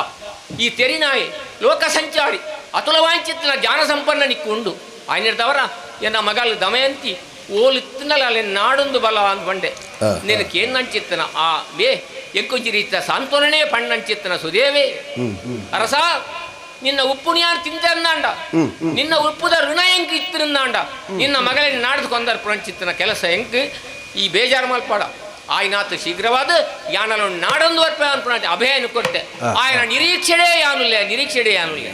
ಈ ತೆರಿನಾಯಿ ಲೋಕ ಸಂಚಾರಿ ಅತುಲವಾಂಚಿತ್ತನ ಜ್ಞಾನ ಸಂಪನ್ನ ನಿಕ್ಕುಂಡು ಆಯನಿರ್ದವರ ಎನ್ನ ಮಗಲು ದಮಯಂತಿ ಓಲಿತ್ತಿನಲ್ಲ ಅಲ್ಲಿ ನಾಡೊಂದು ಬಲ ಅಂದ್ ಬಂಡೆ ನಿನಕ್ಕೆ ಏನಂಚಿತ್ತನ ಆ ಬೇ ಎಂಕೊಂಚಿ ರೀತಿಯ ಸಾಂತ್ವನನೇ ಪಣ್ಣಂಚಿತ್ತನ ಸುದೇವೇ ಅರಸ ನಿನ್ನ ಉಪ್ಪುಣಿಯಾರು ತಿಂತಂದಾಂಡ ನಿನ್ನ ಉಪ್ಪುದ ಋಣ ಎಂಕ್ ಇತ್ತಿರಂದಾಂಡ ನಿನ್ನ ಮಗಳನ್ನ ನಾಡ್ದು ಕೊಂದರ್ ಪುರಂಚಿತ್ತನ ಕೆಲಸ ಎಂಕ್ ಈ ಬೇಜಾರು ಮಲ್ಪಾಡ ಆಯ್ನಾತು ಶೀಘ್ರವಾದ ಯಾನಲು ನಾಡೊಂದು ವರ್ಪ ಅನ್ಪುಣ ಅಭಯನು ಕೊಟ್ಟೆ ಆಯನ ನಿರೀಕ್ಷೆಡೇ ಯಾನುಲ್ಲ ನಿರೀಕ್ಷೆಡೇ ಯಾನುಲ್ಲ.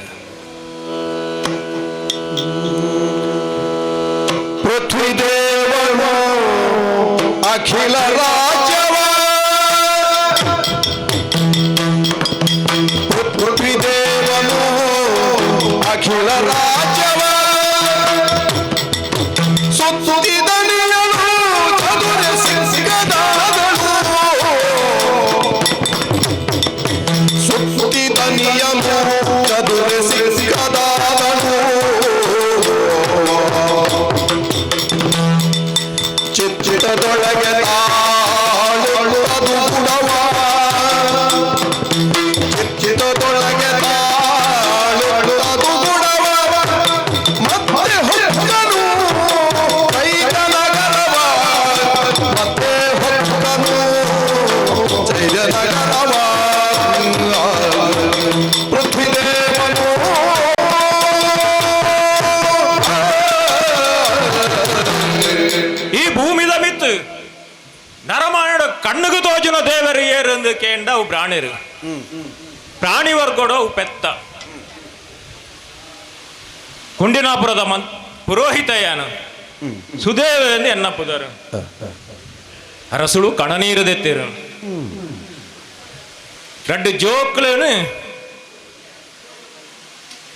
ಪೃಥ್ವಿದೇವನು ಅಖಿಲ ರಾಜ್ಯವ ಪೃಥ್ವಿದೇವನು ಅಖಿಲ ರಾಜ್ಯವ ಸುತ್ತಿದನಿಯನು ಚದುರ ಸಿಗದಾದಳು ಸುತ್ತಿದನಿಯನು ಚದುರ ಸಿಗದಾದಳು ಚಿತ್ತದೊಳಗೆ ತಾಳುವುದು ಗುಣವ ಚಿತ್ತದೊಳಗೆ ತಾಳುವುದು ಗುಣವ ಮತ್ತೆ ಹೊಕ್ಕನು ಚೈತನಗರವ ಮತ್ತೆ ಹೊಕ್ಕನು ಚೈತನಗರವ ಪೃಥ್ವಿದೇವನು. ಈ ಭೂಮಿದ ಮಿತ್ತು ನರಮಾಯಣ ಕಣ್ಣುಗು ತೋಜುನ ದೇವರು ಏರೆಂದು ಕೇಂಡ ಅವು ಪ್ರಾಣಿರು ಪ್ರಾಣಿ ವರ್ಗಡು ಅವು ಪೆತ್ತ ಕುಂಡಿನಾಪುರದ ಮನ್ ಪುರೋಹಿತ ಯಾನು ಸುದೇವ ಎಂದು ಎನ್ನಪ್ಪುದರು ಅರಸುಳು ಕಣನೀರು ದೆತ್ತಿರು ರಡ್ಡು ಜೋಕ್ಲೇನು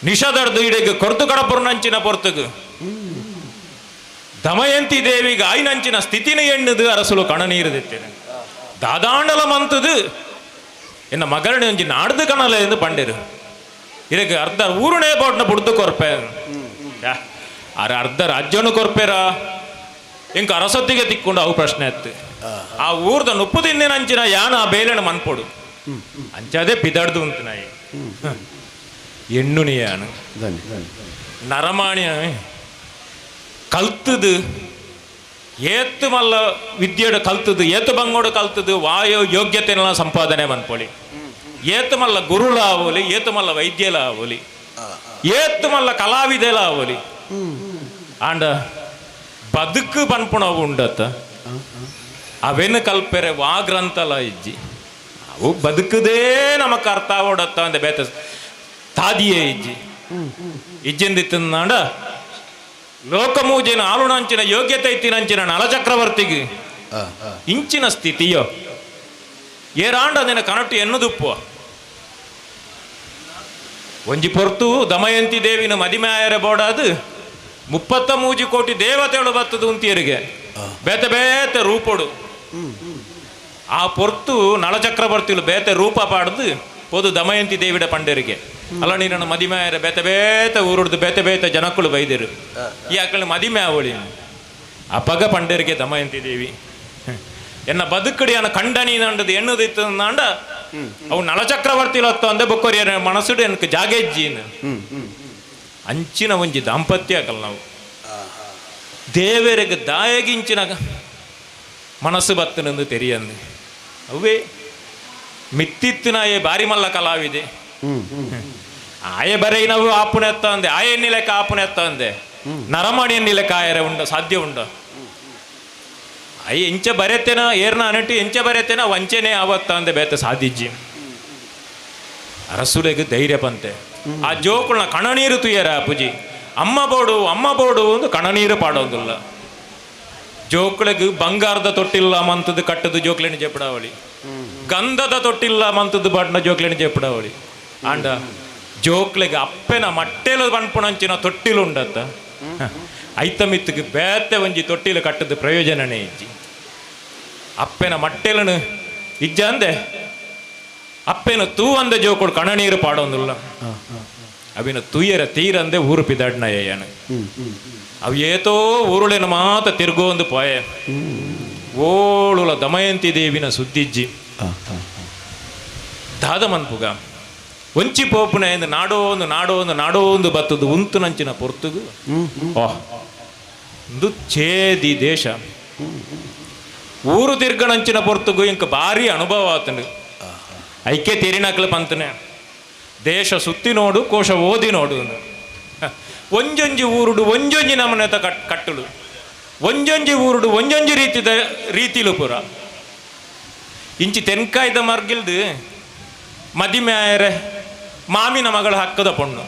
ನಿಷದರ್ದು ಇಡೆಗೆ ಕೊರ್ತು ಕಡಪುರನಂಚಿನ ಪೊರ್ತುಗು ದಮಯಂತಿ ದೇವಿಗೆ ಆಯ್ನಂಚಿನ ಸ್ಥಿತಿನ ಎಣ್ಣದು ಅರಸುಳು ಕಣನೀರು ದೆತ್ತೇನೆ ದಾದಾಂಡಲ ಮಂತದು ಎನ್ನ ಮಗರಣೆ ಒಂಜಿ ನಾಡ್ದು ಕಣಲೆ ಎಂದು ಪಂಡಿರು ಇದಕ್ಕೆ ಅರ್ಧ ಊರುನೇ ಬೋಟ್ನ ಬುಡ್ದು ಕೊರ್ಪೆ ಅರ ಅರ್ಧ ರಾಜ್ಯನು ಕೊರ್ಪೆರ ಇಂಕ ಅರಸೊತ್ತಿಗೆ ತಿಕ್ಕೊಂಡು ಅವು ಪ್ರಶ್ನೆ ಎತ್ತು ಆ ಊರ್ದ ನುಪ್ಪು ತಿಂದಿನ ಅಂಚಿನ ಯಾನ ಆ ಬೇಲೆನ ಮನ್ಪೊಡು ಅಂಚದೇ ಪಿದಾಡ್ದು ಉಂಟು ನಾಯಿ ಎಣ್ಣು ಯಾನು ನರಮಾಣಿಯ ಕಲ್ತದು ಏತು ಮಲ್ಲ ವಿದ್ಯೆಡು ಕಲ್ತದು ಏತು ಬಂಗೋಡು ಕಲ್ತದು ವಾಯು ಯೋಗ್ಯತೆನೆಲ್ಲ ಸಂಪಾದನೆ ಮನ್ಪೊಳಿ ಏತು ಮಲ್ಲ ಗುರುಲ ಆವೊಲಿ ಏತು ಮಲ್ಲ ವೈದ್ಯಲ ಆವೊಲಿ ಏತು ಮಲ್ಲ ಕಲಾವಿದೆಲ ಆವೊಲಿ ಆಂಡ ಬದುಕು ಪನ್ಪುಣವು ಉಂಡತ್ತ ಅವೇನು ಕಲ್ಪೆರೆ ವಾ ಗ್ರಂಥಲ ಇಜ್ಜಿ ಅವು ಬದುಕುದೇ ನಮಕ್ ಅರ್ಥ ಆವೋಡತ್ತ ಅಂದ ಬೇತ ತಾದಿಯೇ ಇಜ್ಜಿ ಇಜ್ಜಿಂದಿತ್ತಂದಾಂಡ ಲೋಕಮೂಜಿನ ಆಳುಣಂಚಿನ ಯೋಗ್ಯತೆ ಇತ್ತಿನಂಚಿನ ನಲಚಕ್ರವರ್ತಿಗೆ ಇಂಚಿನ ಸ್ಥಿತಿಯೋ ಏರಾಂಡ ನಿನ್ನ ಕನಟು ಎನ್ನುದುಪ್ಪು ಒಂಜಿ ಪೊರ್ತು ದಮಯಂತಿ ದೇವಿನ ಮದಿಮಾಯರ ಬೋಡಾದು 33 ಕೋಟಿ ದೇವತೆಗಳು ಬತ್ತದು ಉಂತಿಯರಿಗೆ ಬೇತೆ ಬೇತೆ ರೂಪೊಡು ಆ ಪೊರ್ತು ನಳಚಕ್ರವರ್ತಿಲು ಬೇತೆ ರೂಪ ಪಾಡ್ದು ಪೋದು ದಮಯಂತಿ ದೇವಿಡ ಪಂಡರಿಗೆ ಅಲ್ಲ ನೀನು ಮದಿಮಾಯರ ಬೇತೆ ಬೇತೆ ಊರುಡ್ದು ಬೇತೆ ಬೇತೆ ಜನಕ್ಕಳು ಬೈದಿರು ಈ ಆಕಳ ಮದಿಮೆ ಅವಳಿ ಅಪಗ ಪಂಡರಿಗೆ ದಮಯಂತಿ ದೇವಿ ಎನ್ನ ಬದುಕಡಿ ಅನ್ನ ಕಂಡನಿ ನಂಡದು ಎಣ್ಣುದಿತ್ತು ಅಂಡ ಅವು ನಳಚಕ್ರವರ್ತಿಲು ಹತ್ತು ಅಂದೆ ಬೊಕ್ಕೊರಿಯರ ಮನಸ್ಸುಡು ಎನಕ್ ಜಾಗೆಜ್ಜಿನ ಅಂಚಿನ ಒಂಜಿ ದಾಂಪತ್ಯ ಆಗಲ್ಲ ನಾವು ದೇವರಿಗೆ ದಾಯಗಿಂಚಿನ ಮನಸ್ಸು ಬತ್ತನೆಂದು ತೆರಿಯಂದು ಅವೇ ಮಿತ್ತಿತ್ತಿನಾಯೇ ಬಾರಿ ಮಲ್ಲ ಕಲಾವಿದೆ. ಆಯೆ ಬರೆಯಿನವು ಆಪುನೆತ್ತ ಅಂದೆ, ಆಯೆ ಎನ್ನಿಲೆಕ್ಕ ಆಪುನೆತ್ತ ಅಂದೆ, ನರಮಣಿ ಎನ್ನಿಲೆಕ್ಕ ಆಯರೆ ಉಂಡ ಸಾಧ್ಯ ಉಂಡ. ಅಯ್ಯ ಎಂಚ ಬರೆತೇನ ಏರ್ನ ಅನಟಿ ಎಂಚ ಬರೆತೇನ ವಂಚನೆ ಆವತ್ತ ಅಂದೆ ಬೇತ ಸಾಧಿಜ್ಜಿ. ಅರಸುಲೆಗ್ ಧೈರ್ಯ ಪಂತೆ ಆ ಜೋಕುಲ್ನ ಕಣನೀರು ತುಯ್ಯರ ಪುಜಿ ಅಮ್ಮ ಬೋಡು ಅಮ್ಮ ಬೋಡು ಒಂದು ಕಣನೀರು ಪಾಡೋದಿಲ್ಲ. ಜೋಕುಲೆಗ್ ಬಂಗಾರದ ತೊಟ್ಟಿಲ್ಲ ಮಂತದ್ದು ಕಟ್ಟದು ಜೋಕ್ಲೆನ ಜೆಪ್ಪಡಾವಳಿ, ಗಂಧದ ತೊಟ್ಟಿಲ್ಲ ಮಂತದ್ದು ಬಾಡ್ನ ಜೋಕ್ಲೆನ ಜೆಪ್ಪಡಾವಳಿ. ಆಂಡ ಜೋಕ್ಲೆಗ್ ಅಪ್ಪೆನ ಮಟ್ಟೆಲು ಪನ್ಪುಣಂಚಿನ ತೊಟ್ಟಿಲು ಉಂಡತ್ತ ಐತ ಮಿತ್ತಿಗೆ ಬೇತೆ ಒಂಜಿ ತೊಟ್ಟಿಲು ಕಟ್ಟದ ಪ್ರಯೋಜನನೇ ಇಜ್ಜಿ. ಅಪ್ಪೆನ ಮಟ್ಟೆಲನು ಇಜ್ಜ ಅಂದೆ ಅಪ್ಪೆನ ತೂ ಅಂದೆ ಜೋಕುಡು ಕಣನೀರು ಪಾಡೋದಿಲ್ಲ. ಅವಿನ ತೂಯರ ತೀರಂದೆ ಊರು ಪಿದಾಡ್ನ ಏಯನು ಅವು ಏತೋ ಊರುಳೆನ ಮಾತ ತಿರ್ಗೋಂದು ಪೋಯೆ. ಓಳುಲ ದಮಯಂತಿ ದೇವಿನ ಸುದ್ದಿಜ್ಜಿ ದಾದ ಮನ್ಪುಗ ಒಂಚಿ ಪೋಪುನ ಎಂದು ನಾಡೋ ಒಂದು ನಾಡೋ ಒಂದು ನಾಡೋ ಒಂದು ಬತ್ತದು ಉಂತು ನಂಚಿನ ಪೊರ್ತುಗು ಓಹ್ ಒಂದು ಛೇದಿ ದೇಶ ಊರು ತಿರ್ಗಣಂಚಿನ ಪೊರ್ತುಗು ಇಂಕ ಭಾರಿ ಅನುಭವ ಆತನು. ಐಕೆ ತೆರಿನಕ್ಲು ಪಂತನೆ ದೇಶ ಸುತ್ತಿ ನೋಡು ಕೋಶ ಓದಿ ನೋಡು. ಒಂಜೊಂಜಿ ಊರುಡು ಒಂಜೊಂಜಿ ನಮನೆತ ಕಟ್ಟಲು, ಒಂಜೊಂಜಿ ಊರುಡು ಒಂಜೊಂಜಿ ರೀತಿದ ರೀತಿಲು ಪೂರ. ಇಂಚಿ ತೆನ್ಕಾಯ್ದ ಮರ್ಗಿಲ್ದು ಮದಿಮೆ ಆಯರೆ ಮಾಮಿನ ಮಗಳು ಹಕ್ಕದ ಪೊಣ್ಣು,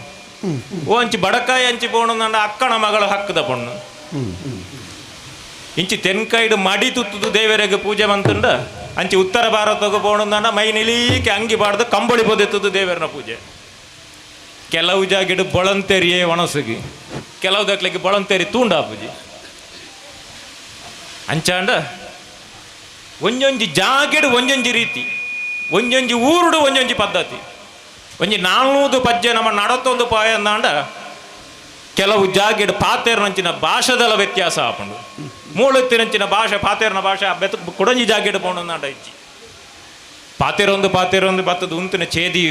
ಓ ಅಂಚಿ ಬಡಕಾಯಿ ಅಂಚಿ ಪೋಣು ನನ್ನ ಅಕ್ಕನ ಮಗಳು ಹಕ್ಕದ ಪೊಣ್ಣು. ಇಂಚಿ ತೆನ್ಕಾಯ್ಡು ಮಡಿ ತುತ್ತದು ದೇವರಿಗೆ ಪೂಜೆ ಮಂತುಂಡ, ಅಂಚಿ ಉತ್ತರ ಭಾರತಕ್ಕೆ ಪೋಣು ನನ್ನ ಮೈ ನಿಲೀಕೆ ಅಂಗಿ ಬಾಡ್ದು ಕಂಬಳಿ ಪೊದೆತ್ತದು ದೇವರನ ಪೂಜೆ. ಕೆಲವು ಜಾಗಿಡು ಬೊಳಂತೆರಿಯೇ ಒಣಸುಗಿ, ಕೆಲವು ದಕ್ಲಿಗೆ ಬೊಳಂತೆರಿ ತೂಂಡ ಪೂಜೆ. ಅಂಚಾಂಡ ಒಂಜೊಂಜಿ ಜಾಗಿಡು ಒಂಜೊಂಜಿ ರೀತಿ, ಒಂಜೊಂಜಿ ಊರುಡು ಒಂಜೊಂಜಿ ಪದ್ಧತಿ. ಒಂಜಿ ನಾಲ್ನೂದು ಪಜ್ಜೆ ನಮ್ಮ ನಡತೊಂದು ಪಾಯ ಅಂದಾಂಡ ಕೆಲವು ಜಾಗಿಡು ಪಾತೇರ್ನಂಚಿನ ಭಾಷೆದಲ್ಲ ವ್ಯತ್ಯಾಸ ಆಪುಂಡು. ಮೂಳುತ್ತಿನಂಚಿನ ಭಾಷೆ ಪಾತೇರ್ನ ಭಾಷೆ ಬೆತ್ತ ಕೊಡಂಜಿ ಜಾಗಿಡು ಪೋಣಂದಾಂಡ ಇಜ್ಜಿ. ಪಾತೇರೊಂದು ಪಾತೇರೊಂದು ಬತ್ತದ ಉಂತಿನ ಛೇದಿ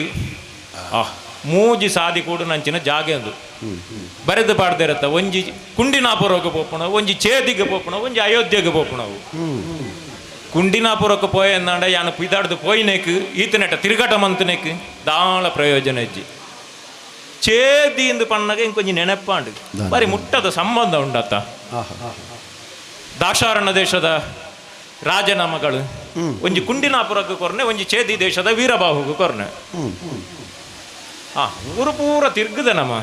ಮೂಜಿ ಸಾದಿ ಕೂಡುನಂಚಿನ ಜಾಗೆ ಒಂದು ಬರೆದು ಪಾಡ್ದಿರತ್ತ. ಒಂಜಿ ಕುಂಡಿನಾಪುರಕ್ಕೆ ಪೋಪುಣ, ಒಂಜಿ ಛೇದಿಗೆ ಪೋಪುಣ, ಒಂಜಿ ಅಯೋಧ್ಯೆಗೆ ಪೋಪುಣವು. ಕುಂಡಿನಾಪುರಕ್ಕೆ ಪೋಯ ಅಂದಾಂಡ ಯಾನು ಪಿದಾಡ್ದು ಪೋಯಿನೇಕ್ ಈತನೆಟ ತಿರುಗಾಟ ಮಂತನೇಕ್ ದಾಳ ಪ್ರಯೋಜನ ಇಜ್ಜಿ. ಛೇದಿ ಎಂದು ಪಣ್ಣಗ ಇಂಕೊಂಜಿ ನೆನಪಾಂಡು ಬಾರಿ ಮುಟ್ಟದ ಸಂಬಂಧ ಉಂಡತ್ತ. ದಾಶಾರಣ್ಯ ದೇಶದ ರಾಜನ ಮಗಳು ಒಂಜಿ ಕುಂಡಿನಾಪುರಕ್ಕೆ ಕೊರ್ನೆ, ಒಂಜಿ ಛೇದಿ ದೇಶದ ವೀರಬಾಹುಗೆ ಕೊರ್ನೆ. ಊರು ಪೂರ ತಿರ್ಗದ ನಮ್ಮ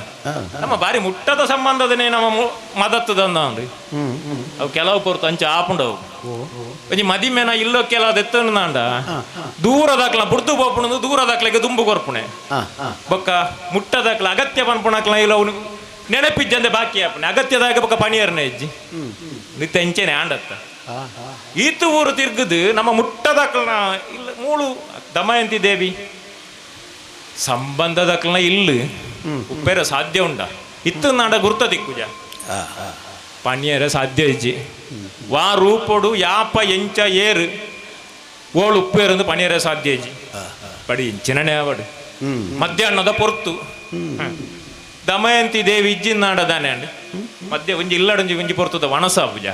ನಮ್ಮ ಬಾರಿ ಮುಟ್ಟದ ಸಂಬಂಧದನೇ ನಮ್ಮ ಮದತ್ತದ ಅಂದ್ರಿ. ಅವು ಕೆಲವು ಪೊರ್ತು ಅಂಚೆ ಆಪುಂಡವು. ಒಂಜಿ ಮದಿಮೆನ ಇಲ್ಲೋ ಕೆಲವು ಎತ್ತಂಡ ದೂರದಾಕ್ಲ ಬುಡ್ದು ಪೋಪುಣದು ದೂರದಾಕ್ಲಿಗೆ ದುಂಬು ಕೊರ್ಪುಣೆ ಬೊಕ್ಕ ಮುಟ್ಟದಾಕ್ಲ ಅಗತ್ಯ ಪನ್ಪುಣಕ್ಲ ಇಲ್ಲ ಅವನು ನೆನಪಿಜ್ಜಂದೆ ಬಾಕಿ ಆಪುಣೆ ಅಗತ್ಯದಾಗ ಬೊಕ್ಕ ಪಣಿಯರ್ನ ಇಜ್ಜಿ ನಿತ್ಯ ಅಂಚೆನೆ ಆಂಡತ್ತ. ಈತು ಊರು ತಿರ್ಗದು ನಮ್ಮ ಮುಟ್ಟದಾಕ್ಲನ ಇಲ್ಲ ಮೂಳು ದಮಯಂತಿ ದೇವಿ ಸಂಬಂಧದಕ್ಲನ ಇಲ್ಲ ಉಪ್ಪೇರ ಸಾಧ್ಯ ಉಂಡ ಇತ್ತು ನಾಡ ಗುರ್ತ ದಿಕ್ಕುಜ ಪಣಿಯರ ಸಾಧ್ಯ ಇಜ್ಜಿ. ವಾ ರೂಪೊಡು ಯಾಪ ಎಂಚ ಏರು ಓಳು ಉಪ್ಪೇರಂದು ಪಣಿಯರ ಸಾಧ್ಯ ಇಜ್ಜಿ. ಪಡಿ ಇಂಚಿನನೇ ಅವಡು ಮಧ್ಯಾಹ್ನದ ಪೊರ್ತು ದಮಯಂತಿ ದೇವಿ ಇಜ್ಜಿನ ನಾಡದಾನೆ ಅಂಡ್ ಮಧ್ಯ ಒಂಜಿ ಇಲ್ಲಡೊಂಜಿ ಒಂಜಿ ಪೊರ್ತುದ ವಣಸ ಪೂಜ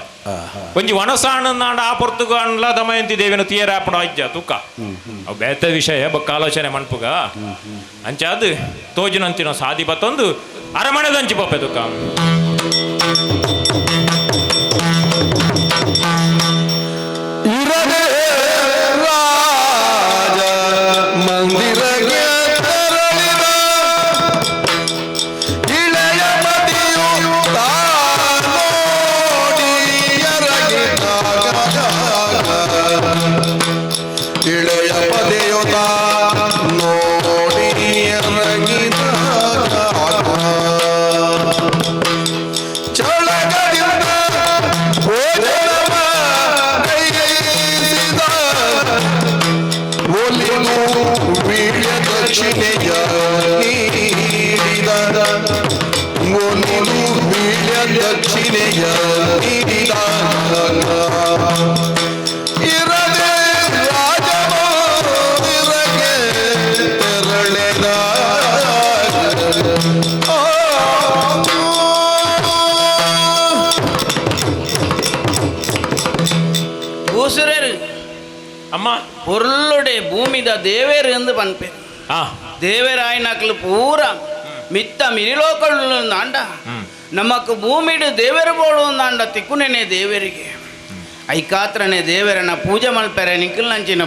ಒಂಜಿ ವಣಸ ನಾಡ ಆ ಪೊರ್ತುಗು ಅಣ್ಲ ದಮಯಂತಿ ದೇವಿನ ತೀರ ಆಪಣ ಅಜ್ಜ ತೂಕ ಅವು ಬೇತ ವಿಷಯ ಬೊಕ್ಕ ಆಲೋಚನೆ ಮನ್ಪುಗ ಅಂಚಾದು ತೋಜಿನಂಚಿನ ಸಾದಿ ಬತ್ತೊಂದು ಅರಮನೆದಂಚಿ ಪೋಪೆ ತುಕ್ಕ. ಅಮ್ಮ ಪೊರ್ಲುಡೆ ಭೂಮಿದ ದೇವೇರು ಎಂದು ಪನ್ಪೆ. ದೇವರಾಯನಕ್ಲು ಪೂರ ಮಿತ್ತ ಮಿರಿಲೋಕಳು ಅಂಡ ನಮಕ್ ಭೂಮಿಡು ದೇವರು ಬೋಡು ಅಂಡ ತಿಕ್ಕುನೇನೆ ದೇವರಿಗೆ ಐಕಾತ್ರನೆ ದೇವರನ್ನ ಪೂಜೆ ಮಲ್ಪೆರೆ ನಿಕ್ಕಲ್ನಂಚಿನ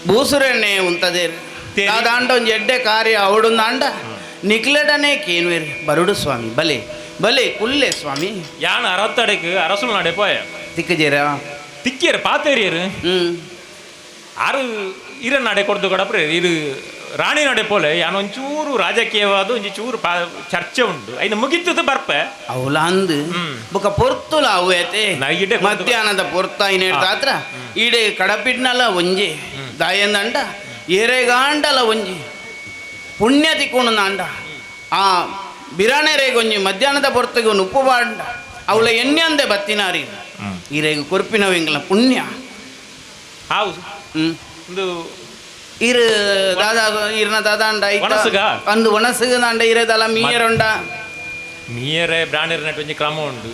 ಬೂಸುರನ್ನೇ ಉಂತದೇರು ದಾದಾಂಡ ಒಂಜಿ ಎಡ್ಡೆ ಕಾರ್ಯ ಅವಡುಂದಾಂಡ ನಿಕ್ಲಡನೆ ಕೇನ್ವೇರು ಬರುಡು ಸ್ವಾಮಿ ಬಲೆ ಬಲೆ ಕುಲ್ಲೆ ಸ್ವಾಮಿ ಯಾನ್ ಅರತ್ತಡೆಕ್ ಅರಸುಲ್ ನಡೆ ಪೋಯ ತಿಕ್ಕಜೇರ ತಿಕ್ಕಿಯರು ಪಾತೇರಿಯರು ಆರು ಇರ ನಡೆ ಕೊಡ್ದು ಕಡಪ್ರೆ ಇದು ರಾಣಿ ನಡೆ ಪೋಲೆ ಯಾನ್ ಒಂಚೂರು ರಾಜಕೀಯವಾದ ಒಂಜಿ ಚೂರು ಚರ್ಚೆ ಉಂಟು ಐನು ಮುಗಿತದ ಬರ್ಪೆ ಅವಲ ಅಂದು ಬೊಕ ಪೊರ್ತುಲ ಅವು ಐತೆ ಮಧ್ಯಾಹ್ನದ ಪೊರ್ತ ಐನೇಡ್ದಾತ್ರ ಈಡೆ ಕಡಪಿಡ್ನಲ ಒಂಜಿ ದಾಯಂದಂಡ ಏರೆಗಾಂಡಲ ಒಂಜಿ ಪುಣ್ಯ ತಿಕ್ಕೊಂಡು ಅಂಡ ಆ ಬಿರಾಣೆರೆಗೊಂಜಿ ಮಧ್ಯಾಹ್ನದ ಪೊರ್ತಗೆ ಒಂದು ಉಪ್ಪು ಬಾಂಡ ಅವಳ ಎಣ್ಣೆ ಅಂದೆ ಬತ್ತಿನಾರಿ ಈರೆಗೆ ಕೊರ್ಪಿನವೆಂಗಲ ಪುಣ್ಯ ಹೌದು ಒಂದು ಇರು ದಾದಾ ಇರ್ನ ದಾದಾಂಡ ಅಂದು ಒಣಸುಗ ದಾಂಡ ಇರೇದಲ್ಲ ಮೀಯರುಂಡ ಮೀಯರೆ ಬ್ರಾಣೆರ್ ನಟ್ಟು ಒಂಜಿ ಕ್ರಮ ಉಂಡು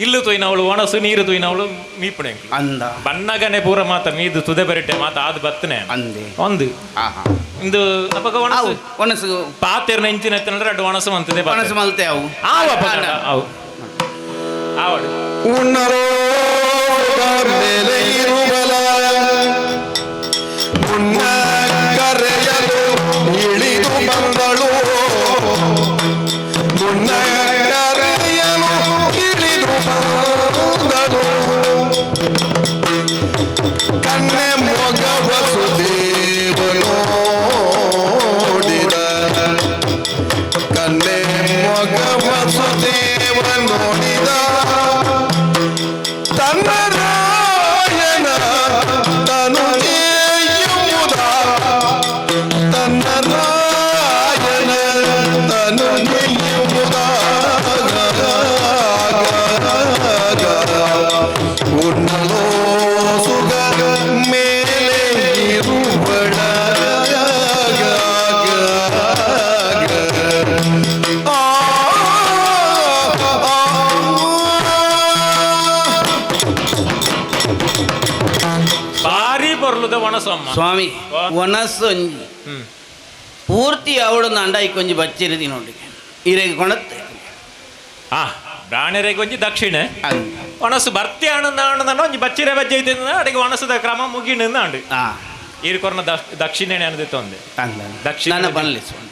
ಇಲ್ಲು ತೊಯ್ನವಳು ಒಣಸು ನೀರು ತೊಯ್ನವಳು ಮೀಪುಣೆ ಅಂದ ಬಣ್ಣಗನೆ ಪೂರ ಮಾತ ಮೀದು ತುದೆ ಬರಿಟೆ ಮಾತ ಆದ್ ಬತ್ತನೆ ಅಂದೆ ಒಂದು ಇಂದು ನಪಕ ಒಣಸು ಒಣಸು ಪಾತೆರ್ನ ಇಂಚಿನ ಎತ್ತನಂದ್ರೆ ಅಡ್ಡು ಒಣಸು ಮಂತದೆ ಒಣಸು ಮಲ್ತೆ ಅವು ಅವು ಆವಡು ಉಣ್ಣರೋ ಮೇಲೆ ಇರುವಲ ಮುನ್ನ ಕರೆಯಲು ಇಳಿದು ಬಂದಳು ಮುನ್ನ ಕರೆಯಲು ಇಳಿದು ಬಂದಳು ಕಣ್ಣೆ ಮೊಗ ವಸುದೇವನೋಡಿದ ಕಣ್ಣೆ ಮೊಗ ವಸುದೇವನೋಡಿದ ತನ್ನ ರಾಯನ ತನು ಜೇಯುವುದ ತನ್ನ ರಾಯನ ತನು ಜೇಯುವುದ ಉಣ್ಣಲೋ ಸುಗ ಮೇಲೆ ಇರುವಳ ಭಾರಿ ಬೊರ್ಲುದ ಒಣಸಮ್ಮ ಸ್ವಾಮಿ ಒಣಸು ಪೂರ್ತಿ ಅವಳು ಅಂಡ ಐಕೊಂಜಿ ಬಚ್ಚಿರದಿ ನೋಡಿ ಈರೆಗೆ ಕೊಣತ್ತೆ ಆ ಬ್ರಾಣೆರೆಗೆ ಒಂಜಿ ದಕ್ಷಿಣೆ ಒಣಸು ಬರ್ತಿ ಆನಂದ ಆನಂದ ಒಂಜಿ ಬಚ್ಚಿರೆ ಬಜ್ಜೆ ಐತೆ ಅಡಿಗೆ ಒಣಸದ ಕ್ರಮ ಮುಗಿನ ಅಂಡು ಈರು ಕೊರ್ನ ದಕ್ಷಿಣೆ ಅನ್ನದಿತ್ತು ಒಂದೆ ದಕ್ಷಿಣ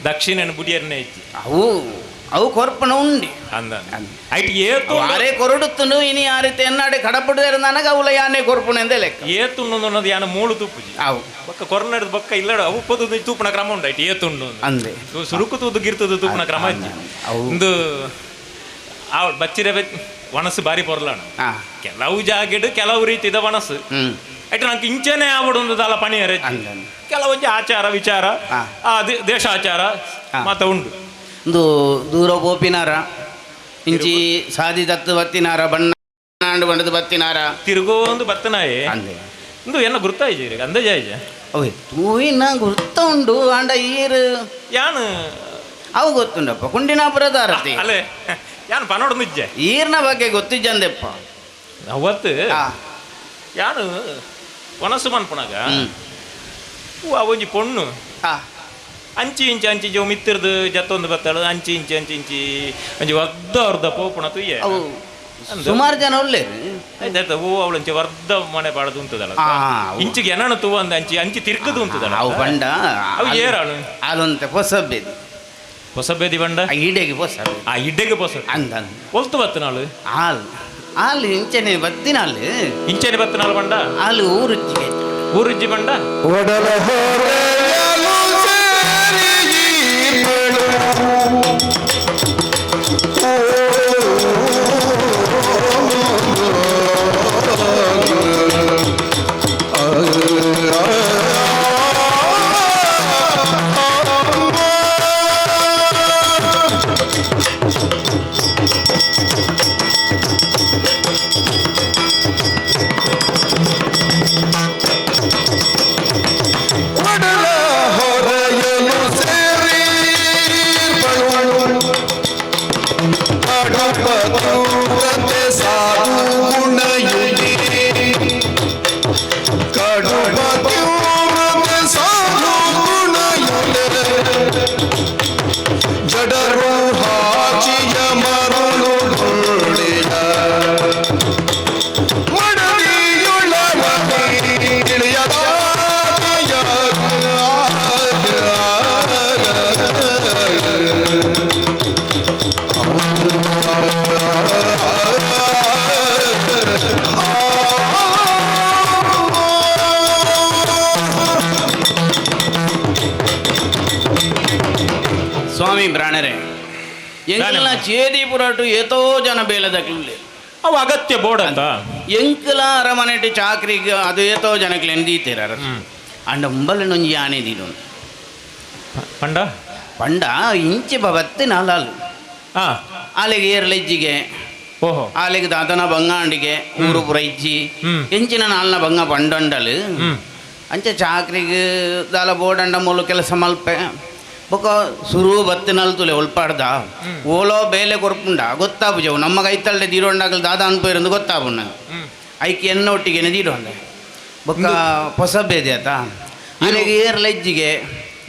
ದಕ್ಷಿಣ ಬುಡಿಯರ್ನೆ ಇಜ್ಜಿ ಅವು ಅವು ಕೊರ್ಪಣ ಉಂಡಿ ಅಂದ ಐಟ್ ಏತು ಅರೆ ಕೊರಡುತ್ತನು ಇನಿ ಆ ರೀತಿ ಎನ್ನಾಡೆ ಕಡಪುಡ್ದಾರ ನನಗೆ ಅವಲ ಯಾನೆ ಕೊರ್ಪಣ ಎಂದೇ ಲೆಕ್ಕ ಏತುಣ್ಣು ಯಾನ ಮೂಳು ತೂಪುಜಿ ಅವು ಬೊಕ್ಕ ಕೊರ್ನಡ್ದು ಬೊಕ್ಕ ಇಲ್ಲಡ ಅವು ಪೊದು ತೂಪುನ ಕ್ರಮ ಉಂಡು ಐಟ್ ಏತುಂಡು ಅಂದೆ ಸುರುಕು ತೂದು ಗಿರ್ತದ ತೂಪುನ ಕ್ರಮ ಇಜ್ಜಿ ಒಂದು ಆ ಬಚ್ಚಿರೆ ಒಣಸು ಬಾರಿ ಪೊರ್ಲಾಣ ಕೆಲವು ಜಾಗೆಡ್ ಕೆಲವು ರೀತಿದ ಒಣಸು ಐಟ್ ನಂಗೆ ಇಂಚನೆ ಆವಡು ಒಂದು ದಾಲ ಪಣಿಯರೆ ಕೆಲವೊಂಜಿ ಆಚಾರ ವಿಚಾರ ಆ ದೇಶಾಚಾರ ಮಾತ ಉಂಡು ಒಂದು ದೂರ ಪೋಪಿನಾರ ಇಂಚಿ ಸಾದಿ ದತ್ತು ಬತ್ತಿನಾರ ಬಣ್ಣ ಬಣ್ಣದ ಬತ್ತಿನಾರ ತಿರುಗೋ ಒಂದು ಬತ್ತನಾಯೆ ಒಂದು ಎನ್ನ ಗುರ್ತಾಯಿಜೆ ಅಂದಾಜಾಯಿಜೆ ಅವೇ ತೂಯಿನ ಗುರ್ತ ಉಂಡು ಆಂಡ ಈರು ಯಾನು ಅವು ಗೊತ್ತುಂಡಪ್ಪ ಕುಂಡಿನಾಪುರದಾರತಿ ಅಲ್ಲೇ ಯಾನು ಪನೋಡು ನಿಜ್ಜೆ ಈರ್ನ ಬಗ್ಗೆ ಗೊತ್ತಿಜ್ಜಂದೆಪ್ಪ ಅವತ್ತು ಯಾನು ಒಣಸು ಮನ್ಪುನಾಗ ಆ ಒಂಜಿ ಪೊಣ್ಣು ಅಂಚಿ ಇಂಚಿ ಅಂಚಿ ಜೋ ಮಿತ್ತಿರ್ದು ಜತ್ತೊಂದು ಬತ್ತಾಳು ಅಂಚಿ ಇಂಚಿ ಅಂಚಿ ಇಂಚಿ ಒಂಜಿ ವರ್ಧ ಅರ್ಧ ಪೋಪುಣ ತುಯ್ಯ ಸುಮಾರು ಜನ ಒಳ್ಳೆ ಆಯ್ತಾಯ್ತು ಹೂ ಅವಳು ಅಂಚಿ ವರ್ಧ ಮನೆ ಪಾಡದು ಉಂಟದಲ್ಲ ಇಂಚಿಗೆ ಎನನು ತೂವ ಅಂದ ಅಂಚಿ ಅಂಚಿ ತಿರ್ಗದು ಉಂಟದಲ್ಲ ಅವು ಬಂಡ ಅವು ಏರಾಳು ಅಲೊಂತೆ ಹೊಸಬೇದಿ ಹೊಸಬೇದಿ ಬಂಡ ಇಡೆಗೆ ಹೊಸ ಆ ಇಡೆಗೆ ಹೊಸ ಅಂದ ಒಲ್ತು ಬತ್ತನಾಳು ಹಾಲು ಹಾಲು ಇಂಚನೆ ಬತ್ತಿನಾಳು ಇಂಚನೆ ಬತ್ತನಾಳು ಬಂಡ ಹಾಲು ಊರುಜ್ಜಿಗೆ ಊರುಜ್ಜಿ ಬಂಡ ಒಡಲ ಹೊರೆಯಲು ಸೇರಿಯೀಪಳು ಒಡಲ ಸ್ವಾಮಿ ಪ್ರಾಣರೇ, ಎಂಕಲ್ನ ಚೇದಿ ಪುರಾಟು ಏತೋ ಜನ ಬೇಲದಕ್ಲು ಅವು ಅಗತ್ಯ ಬೋರ್ಡ್ ಅಂತ ಎಂಕಲ ಅರಮನೆಟ್ ಚಾಕ್ರಿಗೆ ಅದು ಏತೋ ಜನಕ್ಕೆ ಎಂದೀತೀರ ಅಂಡ ಉಂಬಲನೊಂಜಿ ಆನೆ ದೀಡು ಪಂಡ ಪಂಡ ಇಂಚೆ ಬತ್ತೆ ನಾಲಾಲು ಆಲೆಗೆ ಏರ್ಲೆಜ್ಜಿಗೆ ಓಹೋ ಆಲೆಗೆ ದಾದನ ಬಂಗಾಂಡಿಗೆ ಊರು ಪುರ ಇಜ್ಜಿ ಎಂಚಿನ ನಾಲ್ನ ಬಂಗ ಪಂಡೊಂಡಲು ಅಂಚೆ ಚಾಕ್ರಿಗೆ ದಾಲ ಬೋಡಂಡ ಮೂಲ ಕೆಲಸ ಮಲ್ಪೆ ಬೊಕ ಸುರು ಬತ್ತಿನಲ್ ತುಲೆ ಒಲ್ಪಾಡ್ದ ಓಲೋ ಬೇಲೆ ಕೊರ್ಪುಂಡ ಗೊತ್ತಾಪುಜವು ನಮ್ಮ ಕೈತಲ್ಡೆ ದೀರೋಂಡಾಗಲು ದಾದ ಅನ್ಪೋಯಿರಂದು ಗೊತ್ತಾಪುಂಡ ಐಕೆ ಎನ್ನ ಒಟ್ಟಿಗೆನೆ ದೀರೋಂಡ ಬೊಕ್ಕ ಹೊಸ ಬೇದೆ ಆತ ಆಲೆಗೆ ಏರ್ಲೆಜ್ಜಿಗೆ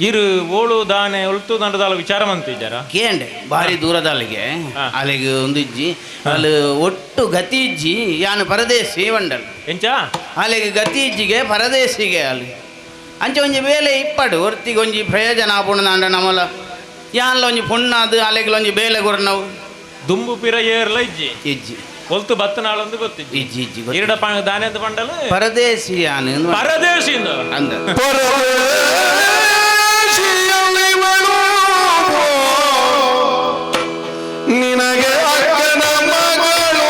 ಇರು ಓಳು ದಾನೆ ಒಲ್ತು ದಂಡದಾಲ ವಿಚಾರ ಮಂತಿದ್ದಾರ ಕೇಂಡೆ ಭಾರಿ ದೂರದಲ್ಲಿಗೆ ಅಲ್ಲಿಗೆ ಒಂದು ಇಜ್ಜಿ ಅಲ್ಲಿ ಒಟ್ಟು ಗತಿ ಇಜ್ಜಿ ಯಾನು ಪರದೇಶಿ ವಂಡಲ್ ಎಂಚ ಅಲ್ಲಿಗೆ ಗತಿ ಇಜ್ಜಿಗೆ ಪರದೇಶಿಗೆ ಅಲ್ಲಿ ಅಂಚೆ ಒಂಜಿ ಬೇಲೆ ಇಪ್ಪಡು ಒರ್ತಿಗೆ ಒಂಜಿ ಪ್ರಯೋಜನ ಆಪುಂಡು ನಮ್ಮಲ ಯಾನ್ಲ ಒಂಜಿ ಪುಣ್ಣಾದು ಅಲೆಗೆ ಒಂಜಿ ಬೇಲೆ ಕೊರ್ನವು ದುಂಬು ಪಿರ ಏರ್ಲ ಇಜ್ಜಿ ಇಜ್ಜಿ ಒಲ್ತು ಬತ್ತನಾಳಂದು ಗೊತ್ತಿಜ್ಜಿ ಇಜ್ಜಿ ಇಜ್ಜಿ ಎರಡ ಪಾಣ ದಾನೆ ಅಂತ ಪಂಡಲ ಪರದೇಶಿ ಯಾನು ಪರದೇಶಿ ಅಂದ ನಿನಗೆ ಅಕ್ಕನ ಮಗಳು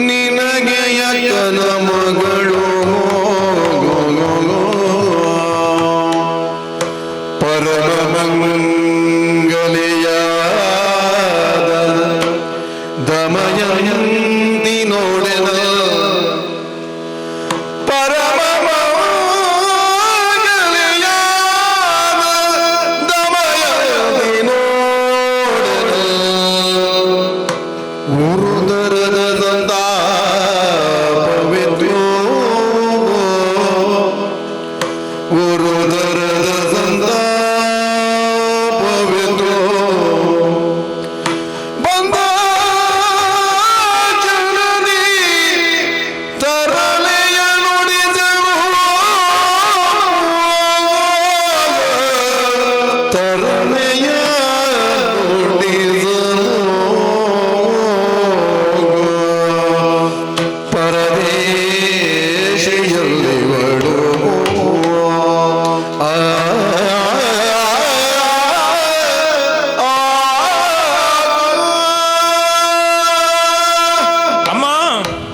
ನಿನಗೆ ಅಕ್ಕನ ಮಗಳು ಪರಮಮಂಗಲೆಯಾದ ದಮಯಂತಿ ನೋಡೆದ ಪರಮ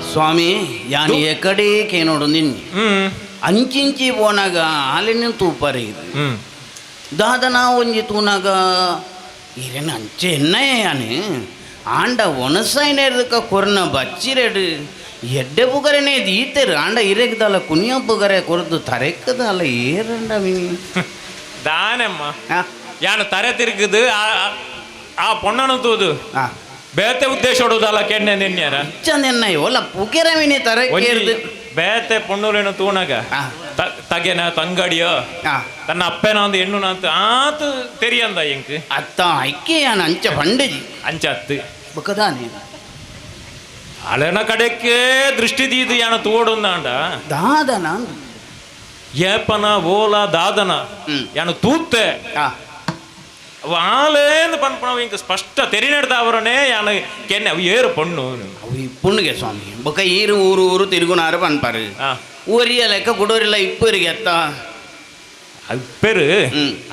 ಸ್ವಾಮಿ ಯಾನು ಎಕಡೆ ಕೇನೋಡು ನಿನ್ನೆ ಅಂಚಿಂಚಿ ಪೋನಾಗ ಆಲಿನ ತೂಪರಿ ದಾದನ ಒಂಜಿ ತೂನಾಗ ಇರೇನ ಅಂಚೆ ಎನ್ನಯ್ಯ ಯಾನು ಆಂಡ ಒಣಸಾಯಿನ ಕೊರ್ನ ಬಚ್ಚಿರೆಡು ಎಡ್ಡೆ ಪುಗರೆನೇ ದೀತೆರು ಆಂಡ ಇರೆಗ್ದಲ್ಲ ಕುನಿಯ ಪುಗರೆ ಕೊರ್ದು ತರೆಕ್ಕದಲ್ಲ ಏರಂಡ ಮಿನಿ ದಾನಮ್ಮ ಯಾನು ತರೆ ತಿರುಗುದು ಆ ಪೊಣ್ಣನು ತೂದು ಬೇತೆ ಉದ್ದೇಶ ಹೊಡೋದಲ್ಲ ಕೆಣ್ಣೆ ನಿನ್ಯಾರ ಚೆನ್ನ ಓಲ ಪುಗೆರ ಮಿನಿ ತರೆ ಬೇತೆ ಪೊಣ್ಣುಲೇನು ತೂಣಗ ತಗೆನ ತಂಗಡಿಯೋ ತನ್ನ ಅಪ್ಪನ ಒಂದು ಹೆಣ್ಣು ಅಂತ ಆತು ತೆರಿಯಂದ ಎಂಕ್ ಅತ್ತ ಐಕೆ ಯಾನು ಅಂಚ ಪಂಡಜಿ ಅಂಚ ಅತ್ತು ಬಕದಾನೆ ಅಲೆನ ಕಡೆಕ್ಕೆ ದೃಷ್ಟಿ ದೀದು ಯಾನ ತೋಡೊಂದಾಂಡ ದಾದನ ಏಪನ ಓಲ ದಾದನ ಯಾನು ತೂತೆ ಆಲೇಂದು ಪನ್ಪಣವು ಇಂಕ ಸ್ಪಷ್ಟ ತೆರಿನೆಡ್ದ ಅವರನೇ ಯಾನು ಕೆನ್ನೆ ಅವು ಏರು ಪಣ್ಣು ಅವು ಪುಣ್ಣಿಗೆ ಸ್ವಾಮಿ ಬೊಕ ಈರು ಊರು ಊರು ತಿರುಗುನಾರು ಪನ್ಪಾರು ಊರಿಯ ಲೆಕ್ಕ ಕುಡೋರಿಲ್ಲ ಇಪ್ಪರಿಗೆ ಅತ್ತ ಇಪ್ಪೆರು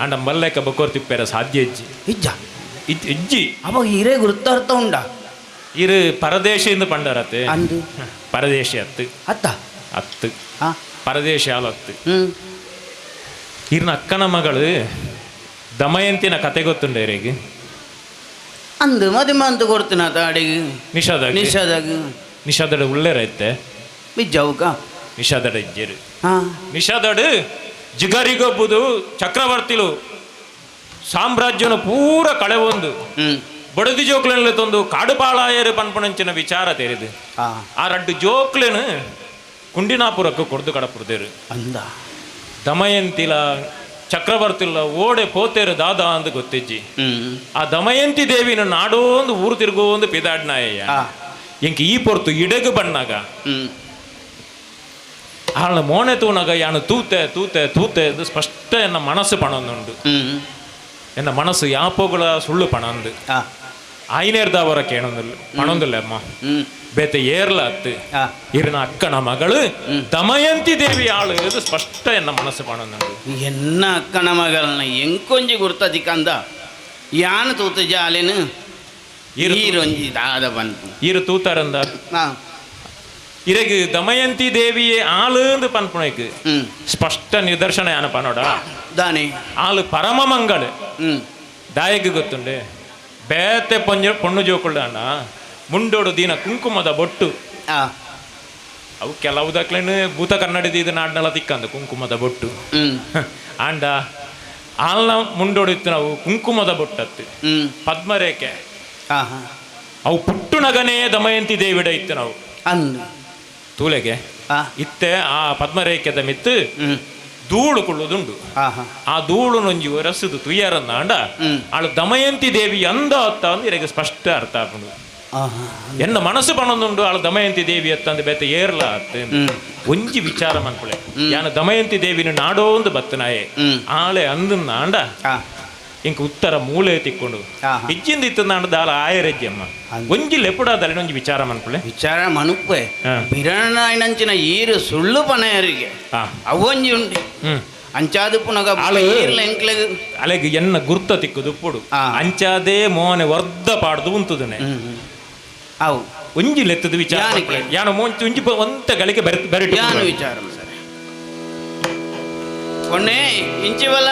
ಆಂಡ ಮಲ್ಲೆಕ್ಕ ಬೊಕ್ಕೋರ್ ತಿಪ್ಪೇರ ಸಾಧ್ಯ ಇಜ್ಜಿ ಇಜ್ಜ ಇಜ್ಜಿ ಅವಾಗ ಹಿರೇ ಗುರುತಾರ್ಥ ಉಂಡ ಇರು ಪರದೇಶಿಂದ ಪಂಡರತ್ತೆ ಅಂದು ಪರದೇಶಿ ಅತ್ತು ಅತ್ತ ಅತ್ತು ಪರದೇಶಿ ಹಾಲತ್ತು ಇರ್ನ ಅಕ್ಕನ ಮಗಳು ದಮಯಂತಿನ ಕತೆ ಗೊತ್ತುಂಡ ಇರಿಗೆ ಅಂದು ಮದುವೆ ಅಂತ ಕೊಡ್ತೀನ ಅಡಿಗೆ ನಿಷಾದ ನಿಷಾದಾಗ ನಿಷಾದಡ ಉಳ್ಳೇರೈತೆ ಬಿಜ್ಜಾವುಕ ನಿಷಾದಡ ಇಜ್ಜೇರು ನಿಷಾದಡು ಜಿಗರಿಗೊಬ್ಬುದು ಚಕ್ರವರ್ತಿಲು ಸಾಮ್ರಾಜ್ಯನ ಪೂರ ಕಳೆವೊಂದು ಬಡದಿ ಜೋಕ್ಲೆನಲ್ಲಿ ತಂದು ಕಾಡುಪಾಳಾಯರು ಪನ್ಪಣಂಚಿನ ವಿಚಾರ ತೆರೆದು ಆ ರಡ್ಡು ಜೋಕ್ಲೆನು ಕುಂಡಿನಾಪುರಕ್ಕೆ ಕೊಡ್ದು ಕಡಪುರದೇರು ಅಂದ ದಮಯಂತಿಲ ಚಕ್ರವರ್ತಿಲ್ಲ ಓಡೆ ಪೋತೇರು ದಾದಾ ಅಂದು ಗೊತ್ತಿಜ್ಜಿ ಆ ದಮಯಂತಿ ದೇವಿನ ನಾಡೋ ಒಂದು ಊರು ತಿರುಗೋ ಒಂದು ಪಿದಾಡ್ನಾಯ ಎಂಕ ಈ ಪೊರ್ತು ಇಡಗು ಬಣ್ಣಾಗ ಆಳ ಮೋನೆ ತೂನಾಗ ಯಾನು ತೂತೆ ತೂತೆ ತೂತೆ ಎಂದು ಸ್ಪಷ್ಟ ಎನ್ನ ಮನಸ್ಸು ಪಣಂದುಂಡು ಎನ್ನ ಮನಸ್ಸು ಯಾಪೋಗಳ ಸುಳ್ಳು ಪಣಂದು ಆಯ್ನೇರ್ದಾವರ ಕೇಣೊಂದಿಲ್ಲ ಪಣೊಂದಿಲ್ಲ ಅಮ್ಮ ಬೇತೆ ಏರ್ಲ ಅತ್ತು ಇರನ ಅಕ್ಕನ ಮಗಳು ದಮಯಂತಿ ದೇವಿ ಆಳು ಇದು ಸ್ಪಷ್ಟ ಎನ್ನ ಮನಸ್ಸು ಪಣೊಂದುಂಡು ಎನ್ನ ಅಕ್ಕನ ಮಗಳನ್ನ ಎಂಕೊಂಜಿ ಗುರ್ತದಿಕಂದ ಯಾನ್ ತೂತು ಜಾಲಿನ ಈರೊಂಜಿ ದಾದ ಬಂತು ಈರು ತೂತಾರಂದ ಇರಗ್ ದಮಯಂತಿ ದೇವಿಯೇ ಆಳು ಪನ್ಪುಣಕ್ಕೆ ಸ್ಪಷ್ಟ ನಿದರ್ಶನ ಯಾನ ಪನೋಡ ದಾನೆ ಆಳು ಪರಮ ಮಂಗಳ ದಾಯಗ್ ಗೊತ್ತುಂಡೆ ಬೇತೆ ಪೊಂಜ ಪೊಣ್ಣು ಜೋಕುಳ್ಳ ಮುಂಡೋಡು ದೀನ ಕುಂಕುಮದ ಬೊಟ್ಟು ಅವು ಕೆಲವುದಕ್ಲೇನು ಭೂತ ಕನ್ನಡದ ಇದು ನಾಡ್ನಲ್ಲ ತಿಕ್ಕಂದ ಕುಂಕುಮದ ಬೊಟ್ಟು ಆಂಡ ಆಲ್ನ ಮುಂಡೋಡು ಇತ್ತು ನಾವು ಕುಂಕುಮದ ಬೊಟ್ಟತ್ತು ಪದ್ಮರೇಖೆ ಅವು ಪುಟ್ಟು ನಗನೇ ದಮಯಂತಿ ದೇವಿಡ ಇತ್ತು ನಾವು ತೂಲೆಗೆ ಇತ್ತೆ ಆ ಪದ್ಮರೇಖೆದ ಮಿತ್ತು ಧೂಳು ಕೊಳ್ಳುದುಂಡು ಆ ಧೂಳು ನೊಂಜಿ ರಸುದು ತುಯ್ಯಾರನ್ನ ಅಂಡ ಆಳು ದಮಯಂತಿ ದೇವಿ ಅಂದ ಅತ್ತ ಅಂದ್ ಇರಗೆ ಸ್ಪಷ್ಟ ಅರ್ಥ ಆಪುಂಡು ಎನ್ನ ಮನಸ್ಸು ಪಣೊಂದುಂಡು ಆಳು ದಮಯಂತಿ ದೇವಿ ಅತ್ತಂದು ಬೇತೆ ಏರ್ಲ ಅತ್ತ ಒಂಜಿ ವಿಚಾರ ಮನ್ಪುಳೆ ಯಾನ ದಮಯಂತಿ ದೇವಿನ ನಾಡೋಂದು ಬತ್ತನಾಯೆ ಆಳೆ ಅಂದನ್ನ ಅಂಡ ಇಂಕ ಉತ್ತರ ಮೂಲೆ ತಿಕ್ಕೊಂಡು ಇಜ್ಜಿಂದ ಇತ್ತು ನಾಡು ದಾಲ ಆಯರೆಜ್ಜಮ್ಮ ಒಂಜಿ ಲೆಪುಡಾದಲ್ಲಿ ಒಂಜಿ ವಿಚಾರ ಮನ್ಪುಳೆ ವಿಚಾರ ಮನುಪ್ಪೆ ಬಿರಣಾಯಿನಂಚಿನ ಈರು ಸುಳ್ಳು ಪನೆಯರಿಗೆ ಅವೊಂಜಿ ಉಂಡು ಅಂಚಾದು ಪುನಗ ಅಲೆಗ್ ಎನ್ನ ಗುರ್ತ ತಿಕ್ಕುದು ಪುಡು ಅಂಚಾದೇ ಮೋನೆ ವರ್ಧ ಪಾಡ್ದು ಉಂತುದನೆ ಅವು ಒಂಜಿ ಲೆತ್ತದ ವಿಚಾರ ಯಾನು ಮೋಂಚಿ ಒಂಜಿ ಒಂತ ಗಳಿಗೆ ಬೆರಟು ಯಾನು ವಿಚಾರ ಸರ್ ಒಣ್ಣೆ ಇಂಚಿವಲ್ಲ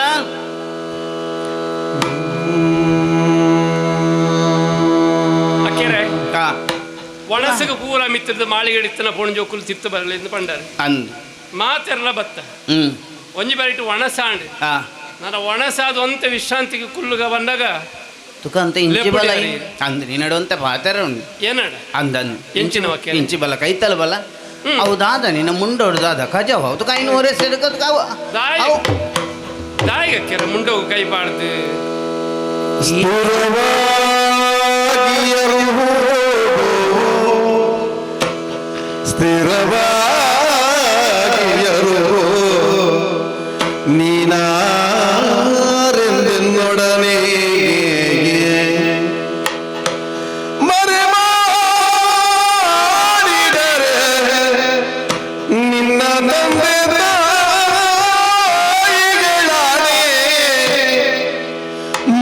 ಅಕ್ಕೆರೆ ಒಣಸಗ ಪೂರ ಮಿತ್ರದ ಮಾಳಿಗೆ ಇತ್ತನ ಪೋಣಜೋಕುಲು ತಿತ್ತು ಬರಲಿ ಎಂದು ಪಂಡಾರೆ ಅಂದು ಮಾತೆರ್ಲ ಬತ್ತ ಒಂಜಿ ಬರಿಟು ಒಣಸಾಂಡ್ ನನ್ನ ಒಣಸಾದ ಒಂತ ವಿಶ್ರಾಂತಿಗೆ ಕುಲ್ಲುಗ ಬಂದಾಗ ತುಕಂತ ಇಂಚಿ ಬಲ ಅಂದ್ ನಿನ್ನಡುವಂತ ಪಾತರ ಉಂಡು ಏನಡ ಅಂದನ್ ಎಂಚಿನ ಇಂಚಿ ಬಲ ಕೈತಲ ಬಲ ಹೌದಾದ ನಿನ್ನ ಮುಂಡೋಡ್ದಾದ ಕಜವ ಹೌದು ಕೈ ನೂರೇ ಸೆಡ್ಕದು ದಾಯಿಗೆ ಕೆರೆ ಮುಂಡೋಗು ಕೈ ಬಾಡ್ದು ಸ್ಥಿರವಾಗಿಯರು ನೀನಾರೆಂದೆನ್ನೊಡನೆ ಮರೆ ಮಾಡಿದರೆ ನಿನ್ನ ತಂದೆ ತಾಯಿಗಳಾನೆ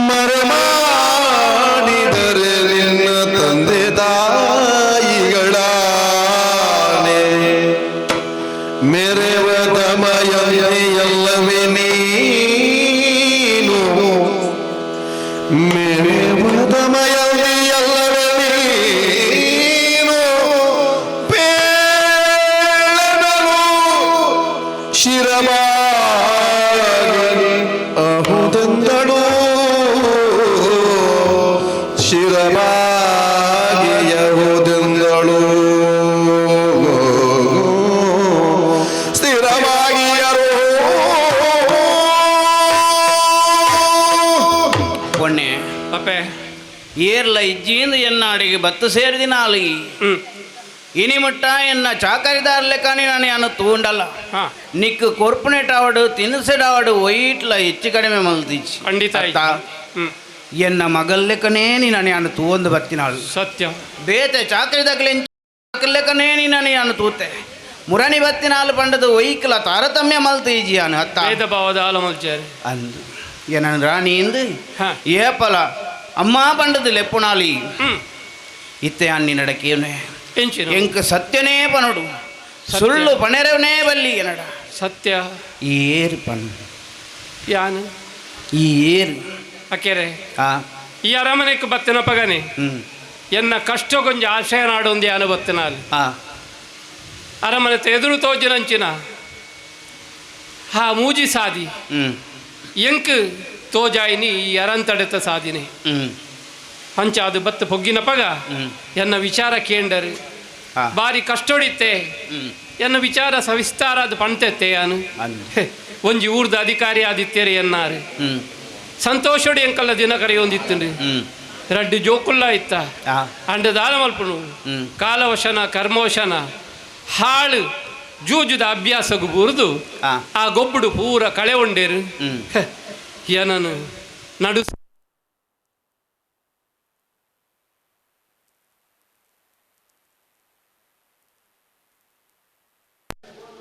ಮರೆ ಮಾಡಿದರೆ ನಿನ್ನ ತಂದೆ ತಾಯಿಗಳಾನೆ ಮೆರೆವ ದಮಯಂತಿಯಲ್ಲವೇ ನೀನು ಮೆರೆವ ದಮಯಂತಿಯಲ್ಲವೇ ನೀನು ಪೇಳನನು ಶಿರಮಾಗಿ ಅಹುದೆಂದಳು ಶಿರಮಾಗಿ ಯಹುದೆಂದಳು ಸ್ಥಿರವಾಗಿಯರು ಪೊಣ್ಣೆ ಅಪ್ಪೆ ಏರ್ಲ ಇಜ್ಜಿಂದ ಎನ್ನ ಅಡಿಗೆ ಬತ್ತು ಸೇರಿದಿನ ಅಲ್ಲಿಗೆ ಇನಿ ಮುಟ್ಟ ಎನ್ನ ಚಾಕರಿದಾರ್ಲೆ ಕಾಣಿ ನಾನು ಯಾನು ತೂಂಡಲ್ಲ ನಿಕ್ಕು ಕೊರ್ಪುನೆಟ್ ಆವಡು ತಿನ್ಸೆಡಾವಡು ಒಯ್ಟ್ಲ ಹೆಚ್ಚು ಕಡಿಮೆ ಮಲ್ತಿಚ್ಚಿ ಖಂಡಿತ ಎನ್ನ ಮಗಲ್ಲೆಕ್ಕನೇ ನಾನು ಯಾನು ತೂವೊಂದು ಬತ್ತಿನಾಳು ಸತ್ಯ ಬೇತೆ ಚಾಕರಿದಾಗಲೆ ಲೆಕ್ಕನೇ ನಾನು ಯಾನು ತೂತೆ ಮುರಣಿ ಬತ್ತಿನಾಳು ಪಂಡದು ಒಯ್ಕಲ ತಾರತಮ್ಯ ಮಲ್ತೀಜಿ ಯಾನು ಹತ್ತ ಭೇದ ಭಾವದ ಆಲಮಲ್ಚಾರೆ ಅಂದು ಎನ್ನ ರಾಣಿ ಇಂದು ಏಪಲ ಅಮ್ಮ ಪಂಡದು ಲೆಪ್ಪುನಾಲಿ ಇತ್ತೆ ಅನ್ನಿ ನಡಕೇನೆ ಎಂಕ್ ಸತ್ಯನೇ ಪನಡು ಸುಳ್ಳು ಪಣೆರವನೇ ಬಲ್ಲಿ ಏನಡ ಸತ್ಯ ಈ ಏರು ಪನ್ ಯಾನು ಈ ಏರು ಅಕೆರೆ ಈ ಅರಮನೆಗೆ ಬತ್ತಿನ ಪಗನೆ ಎನ್ನ ಕಷ್ಟ ಕೊಂಚ ಆಶಯ ನಾಡೊಂದು ಯಾನು ಬತ್ತಿನಾಲ್ ಅರಮನೆ ಎದುರು ತೋಜಿನಂಚಿನ ಹಾ ಮೂಜಿ ಸಾದಿ ಎಂಕ್ ತೋಜಾಯಿನಿ ಈ ಅರಂತಡೆತ ಸಾದಿನಿ ಅಂಚಾದು ಬತ್ತು ಪೊಗ್ಗಿನ ಪಗ ಎನ್ನ ವಿಚಾರ ಕೇಂಡರು ಬಾರಿ ಕಷ್ಟೊಡಿತ್ತೆ ಎನ್ನ ವಿಚಾರ ಸವಿಸ್ತಾರ ಅದು ಪಂತೆತ್ತೆ ಯಾನು ಒಂಜಿ ಊರ್ದ ಅಧಿಕಾರಿ ಆದಿತ್ಯರಿ ಎನ್ನಾರು ಸಂತೋಷೋಡಿ ಎಂಕಲ್ಲ ದಿನ ಕರೆಯೊಂದಿತ್ತು ರಡ್ಡು ಜೋಕುಲ್ಲ ಇತ್ತ ಅಂಡ ದಾನ ಮಲ್ಪುಣು ಕಾಲವಶನ ಕರ್ಮವಶನ ಹಾಳು ಜೂಜುದ ಅಭ್ಯಾಸಗು ಬೂರ್ದು ಆ ಗೊಬ್ಬುಡು ಪೂರ ಕಳೆ ಉಂಡೇರು ಏನನು ನಡು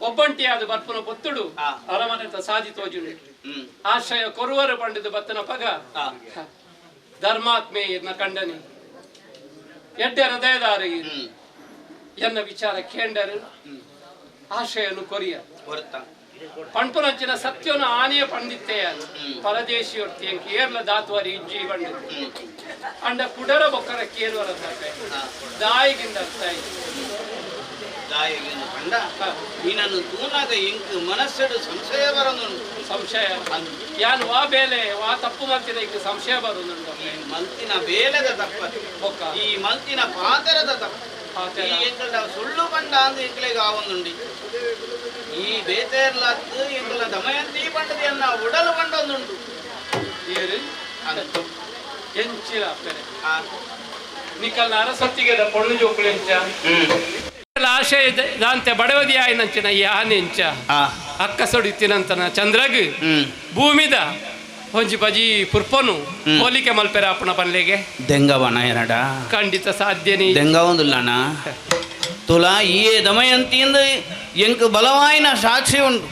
ಒಬ್ಬಂಟಿಯಾದ ಬರ್ಪುನ ಪೊತ್ತುಡು ಅರಮನೆತ ಸಾಧಿ ತೋಜುಂಡು ಆಶ್ರಯ ಕೊರುವರು ಪಂಡಿದು ಬತ್ತನ ಪಗ ಧರ್ಮಾತ್ಮೆ ಎನ್ನ ಕಂಡನಿ ಎಡ್ಡೆ ಹೃದಯದಾರ ಎನ್ನ ವಿಚಾರ ಕೇಂಡರು ಆಶ್ರಯನು ಕೊರಿಯ ಪಂಪುನಂಚಿನ ಸತ್ಯನು ಆನೆಯ ಪಂಡಿತ್ತೆಯ ಪರದೇಶಿಯೊರ್ತಿ ಎಂಕ್ ಏರ್ಲ ದಾತುವರಿ ಇಜ್ಜಿ ಬಂಡಿತು ಅಂಡ ಕುಡರ ಬೊಕ್ಕರ ಕೇರುವರ ದಾಯಿಗಿಂದ ಅರ್ಥ ದಾಯಿಗಿಂದ ಪಂಡ ನೀನನ್ನು ತೂನಾಗ ಎಂಕ್ ಮನಸ್ಸೆಡು ಸಂಶಯ ಬರೋದುಂಟು ಸಂಶಯ ಯಾನ್ ವಾ ಬೇಲೆ ವಾ ತಪ್ಪು ಮಲ್ತಿನ ಇಂಕ್ ಸಂಶಯ ಬರೋದುಂಟು ಈ ಮಲ್ತಿನ ಬೇಲೆದ ತಪ್ಪ ಬೊಕ್ಕ ಈ ಮಲ್ತಿನ ಪಾತೆರದ ತಪ್ಪು ಈ ಎಂಕಲ್ಡ ಸುಳ್ಳು ಪಂಡ ಅಂದು ಎಂಕ್ಲೆಗ್ ಆವೊಂದುಂಡಿ ಈ ಬೇತೇರ್ಲತ್ತು ಎಂಕಲ್ನ ದಮಯಂತಿ ಪಂಡದಿ ಅನ್ನ ಉಡಲು ಪಂಡೊಂದುಂಟು ಏರು ಎಂಚಿನ ಅಪ್ಪೆರೆ ನಿಕಲ್ನ ಅರಸೊತ್ತಿಗೆದ ಪೊಣ್ಣು ಜೋಕುಳು ಎಂಚ ಆಶೆ ದಾಂತೆ ಬಡವದಿ ಆಯ್ನಂಚಿನ ಯಾನ್ ಎಂಚ ಅಕ್ಕ ಸೊಡಿತಿನಂತನ ಚಂದ್ರಗ್ ಭೂಮಿದ ಒಂಜಿ ಬಜಿ ಪುರ್ಪನು ಹೋಲಿಕೆ ಮಲ್ಪೆರ ಅಪ್ಪನ ಪಲ್ಲೆಗೆ ದೆಂಗವನ ಎರಡ ಖಂಡಿತ ಸಾಧ್ಯನೇ ದೆಂಗವೊಂದುಲ್ಲಣ ತುಲಾ ಈ ದಮಯಂತಿಯಿಂದ ಎಂಕ್ ಬಲವಾಯಿನ ಸಾಕ್ಷಿ ಉಂಟು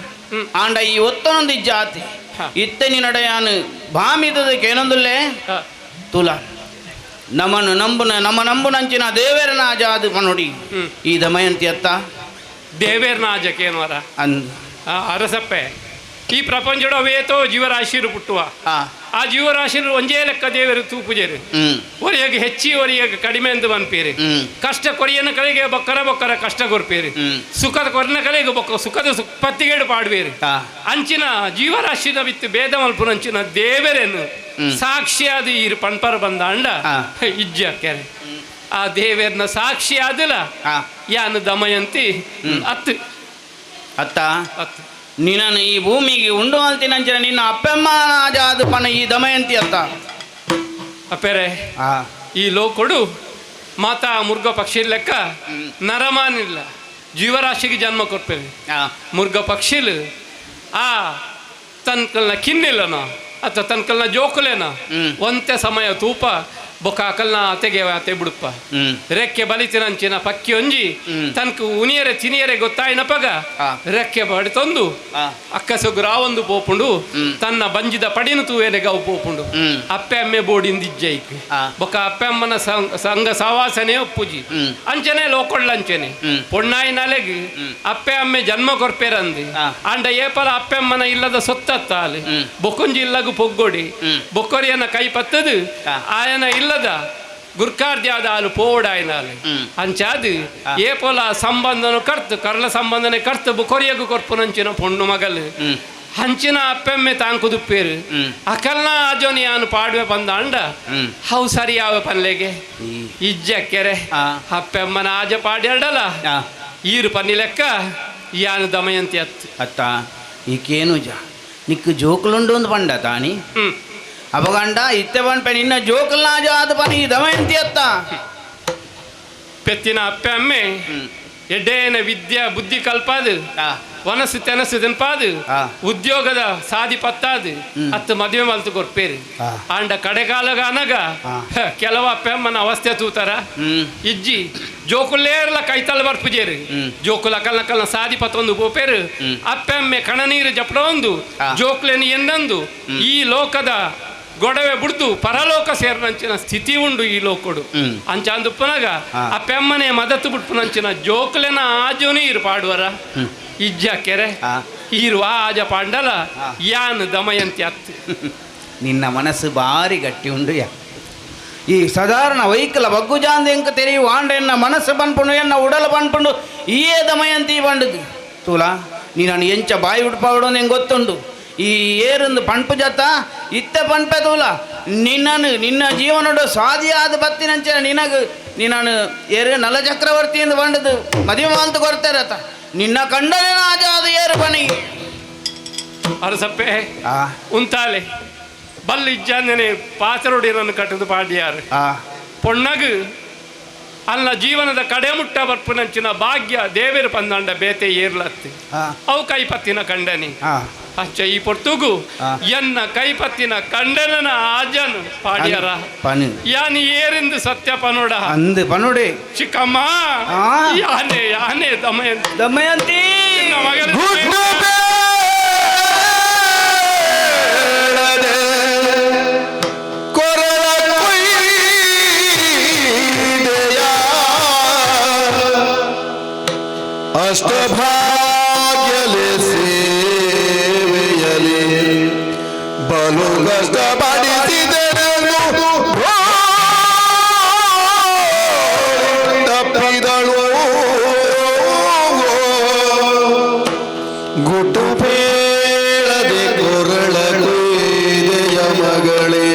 ಆಂಡ ಈ ಒತ್ತನೊಂದು ಜಾತಿ ಇತ್ತನಿ ನಡೆಯಾನು ಭಾಮಿದದ ಕೇನೊಂದುಲ್ಲೇ ತುಲಾ ನಮ್ಮನ್ನು ನಂಬುನ ನಮ್ಮ ನಂಬುನಂಚಿನ ದೇವೇರನ ಆಜಾದು ಪನೋಡಿ ಈ ದಮಯಂತಿ ಅತ್ತ ದೇವೇರ್ನ ಆಜಕೇನವರ ಅಂದ್ ಅರಸಪ್ಪೆ ಈ ಪ್ರಪಂಚದ ವೇತೋ ಜೀವರಾಶಿರು ಪುಟ್ಟುವ ಆ ಜೀವರಾಶಿರು ಒಂಜೇ ಲೆಕ್ಕ ದೇವರು ತೂಪುಜೇರು ಒರಿಯಾಗ ಹೆಚ್ಚಿ ಒರಿಯಾಗ ಕಡಿಮೆ ಎಂದು ಮನ್ಪೀರಿ ಕಷ್ಟ ಕೊರಿಯನ ಕಲೆಗೆ ಬೊಕ್ಕರ ಬೊಕ್ಕರ ಕಷ್ಟ ಕೊರ್ಪೀರಿ ಸುಖದ ಕೊರಿನ ಕಲೆಗೆ ಬೊಕ್ಕ ಸುಖದ ಪತ್ತಿಗೇಡು ಪಾಡುವೀರಿ ಅಂಚಿನ ಜೀವರಾಶಿನ ಬಿತ್ತು ಭೇದ ಮಲ್ಪುನಂಚಿನ ದೇವರೇನು ಸಾಕ್ಷಿಯಾದ ಈ ಪಣ್ಪರ ಬಂದ ಅಂಡ ಇಜ್ಜ ಕೆರೆ ಆ ದೇವೇರ್ನ ಸಾಕ್ಷಿ ಆದಲ ಯಾನು ದಮಯಂತಿ ಅತ್ತು ಅತ್ತ ಅತ್ತು ನಿನ್ನನ್ನು ಈ ಭೂಮಿಗೆ ಉಂಡು ಅಂತಿನಂಚಿನ ನಿನ್ನ ಅಪ್ಪೆಮ್ಮ ಆಜಾದು ಪಣ ಈ ದಮಯಂತಿ ಅತ್ತ ಅಪ್ಪೆರೆ ಈ ಲೋಕೊಡು ಮಾತಾ ಮುರ್ಗ ಪಕ್ಷಿ ಲೆಕ್ಕ ನರಮಾನಿಲ್ಲ ಜೀವರಾಶಿಗೆ ಜನ್ಮ ಕೊಡ್ಪೇವೆ ಮುರ್ಗ ಪಕ್ಷಿಲು ಆ ತನ್ಕಲ್ನ ಕಿನ್ನಿಲ್ಲನ ಅಥವಾ ತನ್ಕಲ್ನ ಜೋಕುಲೇನ ಒಂತೆ ಸಮಯ ತೂಪ ಬೊಕ್ಕ ಅಕಲ್ನ ಅತೆಗೆ ಅತೆ ಬಿಡುಪ್ಪ ರೆಕ್ಕೆ ಬಲಿತಿನಂಚಿನ ಪಕ್ಕಿ ಒಂಜಿ ತನ್ಕ ಉನಿಯರೆ ತಿನಿಯರೆ ಗೊತ್ತಾಯಿನ ಪಗ ರೆಕ್ಕೆ ಬಡಿತೊಂದು ಅಕ್ಕಸೊಗು ರಾವೊಂದು ಪೋಪುಂಡು ತನ್ನ ಬಂಜಿದ ಪಡಿನ ತೂವೇನೆ ಗವು ಪೋಪುಂಡು ಅಪ್ಪೆ ಅಮ್ಮೆ ಬೋಡಿಂದಿಜ್ಜೈಕ್ ಬೊಕ್ಕ ಅಪ್ಪೆ ಅಮ್ಮನ ಸಂಘ ಸವಾಸನೆ ಒಪ್ಪುಜಿ ಅಂಚನೆ ಲೋಕೊಳ್ಳಂಚನೆ ಪೊಣ್ಣಾಯಿನಲೆಗ್ ಅಪ್ಪೆ ಅಮ್ಮೆ ಜನ್ಮ ಕೊರ್ಪೇರಂದು ಅಂಡ ಏಪಲ ಅಪ್ಪೆ ಅಮ್ಮನ ಇಲ್ಲದ ಸೊತ್ತತ್ತಾಲೆ ಬೊಕೊಂಜಿ ಇಲ್ಲಗು ಪೊಗ್ಗೊಡಿ ಬೊಕ್ಕೊರಿಯನ್ನ ಕೈ ಪತ್ತದು ಆಯನ ಇಲ್ಲದ ಗುರ್ಕಾರ್ದ್ಯಾದ ಆಲು ಪೋವಡಾಯ್ನಾಲು ಅಂಚಾದು ಏಪೋಲ ಸಂಬಂಧನು ಕರ್ತು ಕರ್ಲ ಸಂಬಂಧನೆ ಕರ್ತು ಬೊಕೊರಿಯಗು ಕೊರ್ಪುನಂಚಿನ ಪೊಣ್ಣು ಮಗಲು ಹಂಚಿನ ಅಪ್ಪೆಮ್ಮೆ ತಾಂಕುದುಪ್ಪೇರು ಅಕಲ್ನ ಆಜೋನಿ ಯಾನು ಪಾಡುವೆ ಬಂದ ಅಂಡ how ಸರಿ ಯಾವ ಪನ್ಲೆಗೆ ಇಜ್ಜ ಕೆರೆ ಅಪ್ಪೆಮ್ಮನ ಆಜ ಪಾಡ್ಯಾಡಲ್ಲ ಈರು ಪನ್ನಿ ಲೆಕ್ಕ ಯಾನು ದಮಯಂತಿ ಅತ್ತು ಅತ್ತ ಈಕೇನು ಜ ನಿಕ್ಕು ಜೋಕುಲುಂಡು ಒಂದು ಪಂಡ ತಾನಿ ಅಪಗಂಡ ಇತ್ತೆ ಪನ್ಪೆ ನಿನ್ನ ಜೋಕುಲ್ನಾಜ ಆದ ಪನಿ ದಮಯಂತಿ ಅತ್ತ ಪೆತ್ತಿನ ಅಪ್ಪೆ ಅಮ್ಮೆ ಎಡ್ಡೇನ ವಿದ್ಯಾ ಬುದ್ಧಿ ಕಲ್ಪಾದು ವನಸು ತೆನಸು ತಿನ್ಪಾದು ಉದ್ಯೋಗದ ಸಾದಿ ಪತ್ತಾದು ಅತ್ತು ಮದುವೆ ಮಲ್ತು ಕೊರ್ಪೇರು ಆಂಡ ಕಡೆಕಾಲಗ ಅನಗ ಕೆಲವು ಅಪ್ಪೆಮ್ಮನ ಅವಸ್ಥೆ ತೂತಾರ ಇಜ್ಜಿ ಜೋಕುಲ್ಲೇರ್ಲ ಕೈತಲ್ ಬರ್ಪುಜೇರು ಜೋಕುಲ ಕಲ್ನ ಕಲ್ನ ಸಾದಿ ಪತ್ತೊಂದು ಪೋಪೇರು ಅಪ್ಪೆಮ್ಮೆ ಕಣನೀರು ಜಪಡೊಂದು ಜೋಕುಲೇನು ಎಂದಂದು ಈ ಲೋಕದ ಗೊಡವೆ ಬಿಡ್ದು ಪರಲೋಕ ಸೇರಿನಂಚಿನ ಸ್ಥಿತಿ ಉಂಡು ಈ ಲೋಕಡು ಅಂಚಾಂದುಪ್ಪನಾಗ ಅಪ್ಪೆಮ್ಮನೆ ಮದತ್ತು ಬಿಡ್ಪುನಂಚಿನ ಜೋಕುಲೆನ ಆಜೋನಿ ಇರು ಪಾಡುವರ ಇಜ್ಜ ಕೆರೆ ಈರು ಆಜ ಪಾಂಡಲ ಯಾನ್ ದಮಯಂತಿ ಅತ್ತು ನಿನ್ನ ಮನಸ್ಸು ಭಾರಿ ಗಟ್ಟಿ ಉಂಡು ಯಾ ಈ ಸಾಧಾರಣ ವೈಕಲ ಬಗ್ಗುಜಾಂದ ಎಂಕ ತೆರೆಯು ಆಂಡ ಎನ್ನ ಮನಸ್ಸು ಪನ್ಪುಂಡು ಎನ್ನ ಉಡಲ ಪನ್ಪುಂಡು ಈಯೇ ದಮಯಂತಿ ಬಂಡುದು ತೂಲಾ ನೀನು ಎಂಚ ಬಾಯಿ ಉಡ್ಪಾವಡು ಎಂಗೆ ಗೊತ್ತುಂಡು ಈ ಏರೊಂದು ಪಂಪು ಜತ ಇತ್ತೆ ಪಂಪೆ ತೂಲ ನಿನ್ನನು ನಿನ್ನ ಜೀವನಡು ಸ್ವಾದಿಯಾದ ಬತ್ತಿನಂಚೆ ನಿನಗ ನಿನ್ನನು ಏರು ನಲ ಚಕ್ರವರ್ತಿ ಎಂದು ಬಂಡದು ಮದುವೆ ಮಾಲ್ತು ಕೊರ್ತಾರತ ನಿನ್ನ ಕಂಡನೆ ಆಜಾದ ಏರು ಬನಿ ಅರಸಪ್ಪೆ ಉಂತಾಲೆ ಬಲ್ಲು ಇಜ್ಜಾಂದನೆ ಪಾಸರೊಡಿ ನನ್ನ ಕಟ್ಟದು ಪಾಡ್ಯಾರು ಪೊಣ್ಣಗು ಅಲ್ಲ ಜೀವನದ ಕಡೆಮುಟ್ಟ ಬರ್ಪುನಂಚಿನ ಭಾಗ್ಯ ದೇವೇರು ಪಂದಂಡ ಬೇತೆ ಏರ್ಲತ್ತಿ ಅವು ಕೈಪತ್ತಿನ ಕಂಡನಿ ಅಚ್ಚ ಈ ಪೊರ್ತುಗು ಎನ್ನ ಕೈಪತ್ತಿನ ಕಂಡನನ ಆಜನು ಪಾಡ್ಯಾರ ಯಾನಿ ಏರಿಂದು ಸತ್ಯ ಪನೋಡ ಅಂದು ಪನೋಡೆ ಚಿಕ್ಕಮ್ಮ ಯಾನೆ ಯಾನೆ ದಮಯಂತಿ ದಮಯಂತಿ. ಮಗನ ಅಷ್ಟಭಾಗ್ಯಲೆ ಸೇವೆಯಲಿ ಬಲು ಕಷ್ಟ ಪಡಿಸಿದೆನು ತಪ್ಪಿದಳು ಗುಟ್ಟು ಪೇಳದೆ ಕೊರಳ ಕುಯ್ದೆಯ ಮಗಳೇ.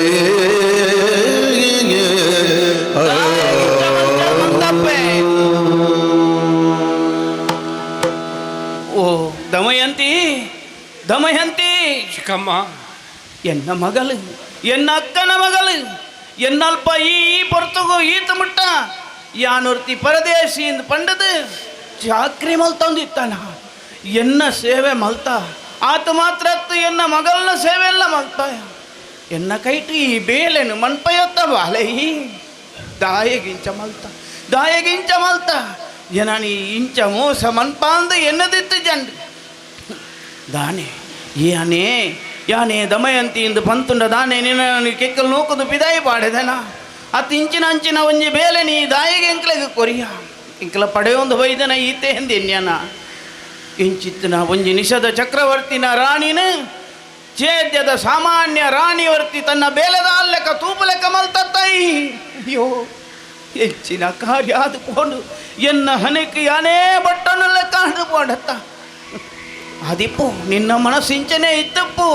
ಓ ದಮಯಂತಿ ದಮಯಂತಿ ಚಿಕ್ಕಮ್ಮ ಎನ್ನ ಮಗಳು ಎನ್ನ ಅಕ್ಕನ ಮಗಳು ಎನ್ನಲ್ಪ ಈ ಪೊರ್ತುಗು ಈತ ಮುಟ್ಟ ಯಾನೊರ್ತಿ ಪರದೇಶಿ ಇಂದ ಪಂಡದು ಚಾಕ್ರಿ ಮಲ್ತಂದಿತ್ತಾನ ಎನ್ನ ಸೇವೆ ಮಲ್ತ ಆತ ಮಾತ್ರ ಎನ್ನ ಮಗಳನ್ನ ಸೇವೆ ಎಲ್ಲ ಮಲ್ತ ಎನ್ನ ಕೈಟು ಈ ಬೇಲೆನು ಮನ್ಪಯತ್ತ ಬಾಲೆ ಈ ದಾಯಗಿಂಚ ಮಲ್ತ ದಾಯಗಿಂಚ ಮಲ್ತ ಏನಾನಿ ಇಂಚ ಮೋಸ ಮನ್ಪಾಂದು ಎನ್ನದಿತ್ತು ಜಂಡು ದಾನೆ ಯಾನೇ ಯಾನೇ ದಮಯಂತಿ ಇಂದು ಪಂತುಂಡ ದಾನೆ ನಿನ್ನ ಕೆಕ್ಕಲ್ ನೂಕುದು ಪಿದಾಯಿ ಪಾಡೆದನ ಅತ್ ಇಂಚಿನ ಅಂಚಿನ ಒಂಜಿ ಬೇಲೆ ನೀ ದಾಯಿಗೆ ಎಂಕ್ಲೆಗ್ ಕೊರಿಯ ಇಂಕ್ಲ ಪಡೆಯೊಂದು ಬೈದನ ಈತೆ ಎಂದೆನ್ಯನ ಇಂಚಿತ್ತಿನ ಒಂಜಿ ನಿಷದ ಚಕ್ರವರ್ತಿನ ರಾಣಿನ ಚೇದ್ಯದ ಸಾಮಾನ್ಯ ರಾಣಿವರ್ತಿ ತನ್ನ ಬೇಲೆದ ಅಲ್ಲೆಕ್ಕ ತೂಪುಲೆಕ್ಕ ಮಲ್ತತ್ತೈ. ಅಯ್ಯೋ ಹೆಚ್ಚಿನ ಕಾರ್ಯ ಅದು ಪೋಂಡು ಎನ್ನ ಹನಕ್ಕೆ ಯಾನೇ ಬಟ್ಟನು ಲೆಕ್ಕ ಅಂದು ಪೋಂಡತ್ತ ಅದಿಪ್ಪು ನಿನ್ನ ಮನಸ್ಸಿಂಚನೆ ಇತ್ತಪ್ಪು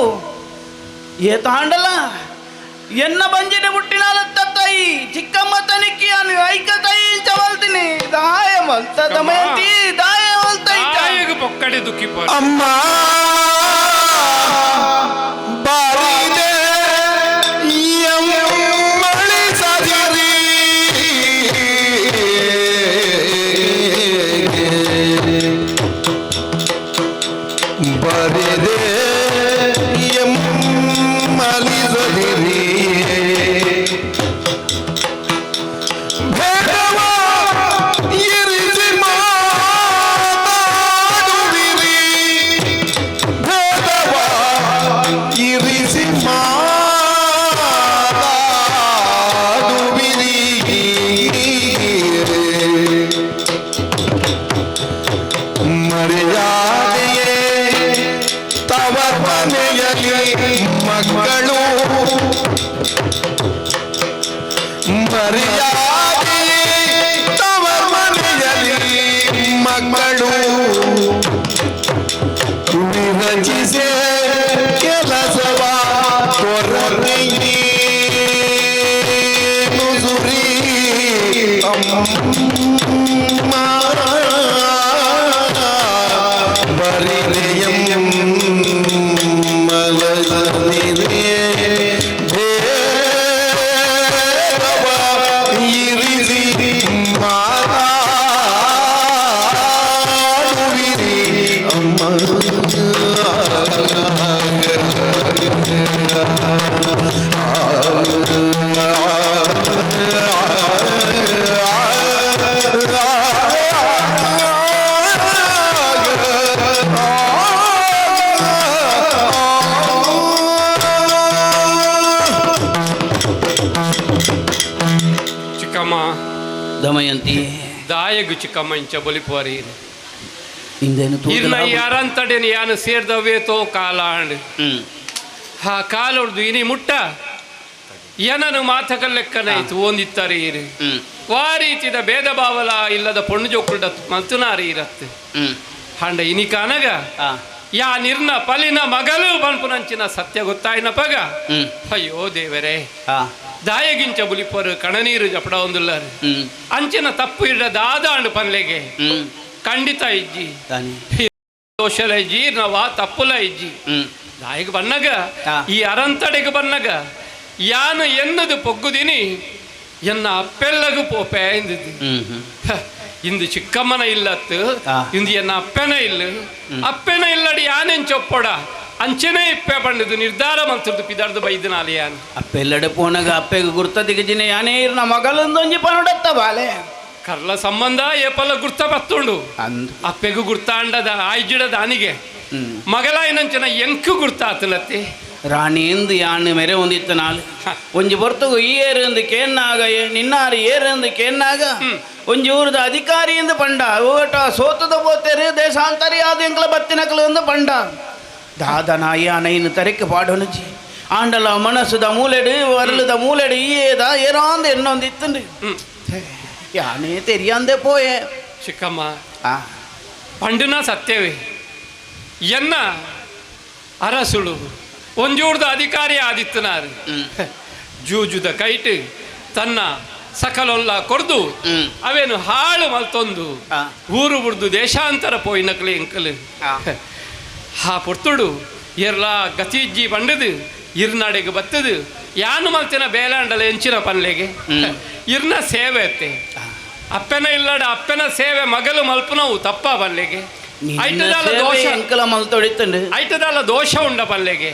ಏ ತಾಂಡಲ ಎನ್ನ ಬಂಜಿನ ಹುಟ್ಟಿನಾಲತ್ತಾಯಿ ಚಿಕ್ಕಮ್ಮ ತನಿಖಿಯಾನು ಐಕ ತಾಯಿ ಚವಲ್ತೀನಿ ದಾಯ ಮಲ್ತ ದಮಯಂತಿ ದಾಯ ಮಲ್ತ ತಾಯಿಗೆ ಪೊಕ್ಕಡೆ ದುಃಖಿ ಅಮ್ಮ ಬಾರಿದೆ ಎಮ್ಮಳಿ ಸಜರಿ ಬರಿದೆ ಎಮ್ಮಲಿ ಸದಿರಿ ಭೇದವ ಇರಿಸಿ ಮಾತಾಡುವಿರಿ ಭೇದವ ಇರಿಸಿ ಮಾತಾಡುವಿರಿ ಮರ್ಯಾದೆಯೇ ತವ ಮನೆಯಲ್ಲಿ ಮಕ್ಕಳು ಮರ್ಯಾದೆಯೇ ತವ ಮನೆಯಲ್ಲಿ ಮಕ್ಕಳು ವಿರಚಿಸೆ ಕೆಲಸವ ಕೊರತೆಯೇ ನುಸುರಿ ಅಮ್ಮ ಬರಿದೆಯಂ ಮಲದಿದೆ ಭೇದವ ಇರಿಸಿ ಮಾತಾಡುವಿರಿ ಅಮ್ಮ. ಚಿಕ್ಕಮ್ಮ ದಮಯಂತಿ ದಾಯಗು ಚಿಕ್ಕಮ್ಮ ಇಂಚ ಬಲಿಪುವರಿ ಇಂದೇನು ಇರ್ನ ಯಾರಂತಡೇನು ಯಾನು ಸೇರ್ದವೇತೋ ಕಾಲಾಂಡ್ ಹಾ ಕಾಲೊಡ್ದು ಇನಿ ಮುಟ್ಟ ಏನನು ಮಾತಕಲ್ಲೆಕ್ಕನಾಯ್ತು ಓಂದಿತ್ತಾರೆ ಇರು ವಾ ರೀತಿದ ಭೇದ ಭಾವಲ ಇಲ್ಲದ ಪೊಣ್ಣು ಜೋಕುಲ್ಡ ಮಂತುನಾರಿ ಇರತ್ತೆ ಹಾಂಡ ಇನಿ ಕಾನಗ ಯಾ ನಿರ್ನ ಪಲಿನ ಮಗಲು ಬನ್ಪುನಂಚಿನ ಸತ್ಯ ಗೊತ್ತಾಯಿನ ಪಗ ಅಯ್ಯೋ ದೇವರೇ ದಾಯಗಿಂಚ ಬುಲಿಪರು ಕಣನೀರು ಜಪಡ ಒಂದುಲ್ಲಾರು ಅಂಚಿನ ತಪ್ಪು ಇಡ ದಾದಾಂಡು ಪನ್ಲೆಗೆ ಖಂಡಿತ ಇಜ್ಜಿ ದೋಷಲ ಇಜ್ಜಿ ನವಾ ತಪ್ಪುಲ ಇಜ್ಜಿ ದಾಯಿಗೆ ಬನ್ನಗ ಈ ಅರಂತಡೆಗೆ ಬನ್ನಗ ಯಾನು ಎನ್ನದು ಪೊಗ್ಗುದಿನಿ ಎನ್ನ ಅಪ್ಪೆಲ್ಲಗೂ ಪೋಪೆ ಎಂದಿದ್ದು ಇಂದು ಚಿಕ್ಕಮ್ಮನ ಇಲ್ಲತ್ತು ಇಂದು ಎನ್ನ ಅಪ್ಪೆನ ಇಲ್ಲ ಅಪ್ಪೆನ ಇಲ್ಲಡಿ ಯಾನೆನ್ ಚೊಪ್ಪೊಡ ಅಂಚೆನೇ ಇಪ್ಪೆ ಪಂಡಿದ್ದು ನಿರ್ಧಾರ ಮಂತ್ರದ್ದು ಪಿದಾರ್ದು ಬೈದನಾಲಿ ಯಾನು ಅಪ್ಪೆಲ್ಲಡೆ ಪೋನಗ ಅಪ್ಪೆಗೆ ಗುರ್ತದಿಗೆ ಜಿನ ಯಾನೇ ಇರ್ನ ಮಗಳೊಂದೊಂಜಿ ಪನುಡತ್ತ ಬಾಲೆ. ಕರ್ಲ ಸಂಬಂಧ ಏಪಲ್ಲ ಗುರ್ತ ಬತ್ತುಂಡು ಅಪ್ಪೆಗೂ ಗುರ್ತಾಂಡದ ಆಯ್ಜಿಡದ ಅನಿಗೆ ಮಗಲಾಯಿನಂಚಿನ ಎಂಕು ಗುರ್ತಾತಲತ್ತಿ ರಾಣಿಂದು ಯಾನು ಮೆರೆ ಹೊಂದಿತ್ತ ನಾಳು ಒಂಜಿ ಬರ್ತಗು ಈ ಏರಂದು ಕೇನ್ನಾಗ ನಿನ್ನಾರು ಏರಂದು ಕೇನ್ನಾಗ ಒಂಜಿ ಊರದ ಅಧಿಕಾರಿ ಎಂದು ಪಂಡ ಓಟ ಸೋತದ ಬೋತೇರು ದೇಶಾಂತರಿ ಆದ ಎಂಕಲ ಬತ್ತಿನಕಲು ಎಂದು ಪಂಡ ದಾದ ನಾಯಿ ಅನೈನು ತರಕ್ಕೆ ಪಾಡೋನುಜಿ ಆಂಡಲ ಮನಸ್ಸುದ ಮೂಲೆಡು ವರಲದ ಮೂಲೆಡು ಈ ಏದ ಏರಾಂದು ಎನ್ನೊಂದಿತ್ತುಂಡು ಯಾನೇ ತೆರಿಯಾಂದೆ ಪೋಯೆ ಚಿಕ್ಕಮ್ಮ ಪಂಡನ ಸತ್ಯವೇ ಎನ್ನ ಅರಸುಳು ಒಂಜೂರ್ದ ಅಧಿಕಾರಿ ಆದಿತ್ತನಾರು ಜೂಜುದ ಕೈಟ್ ತನ್ನ ಸಕಲೊಲ್ಲ ಕೊರ್ದು ಅವೇನು ಹಾಳು ಮಲ್ತೊಂದು ಊರು ಬುಡ್ದು ದೇಶಾಂತರ ಪೋಯಿನಕ್ಲೆ ಎಂಕಲು ಹಾ ಪೊರ್ತುಡು ಎರ್ಲಾ ಗತಿಜ್ಜಿ ಬಂಡದು ಇರ್ನಾಡೆಗೆ ಬತ್ತದು ಯಾನು ಮಲ್ತಿನ ಬೇಲಾಂಡಲ ಎಂಚಿನ ಪಲ್ಲೆಗೆ ಇರ್ನ ಸೇವೆ ಅತ್ತೆ ಅಪ್ಪನ ಇಲ್ಲಡ ಅಪ್ಪನ ಸೇವೆ ಮಗಲು ಮಲ್ಪನವು ತಪ್ಪ ಪಲ್ಲೆಗೆ ಐಟದಾಲ ದೋಷ ಉಂಡ ಪಲ್ಲೆಗೆ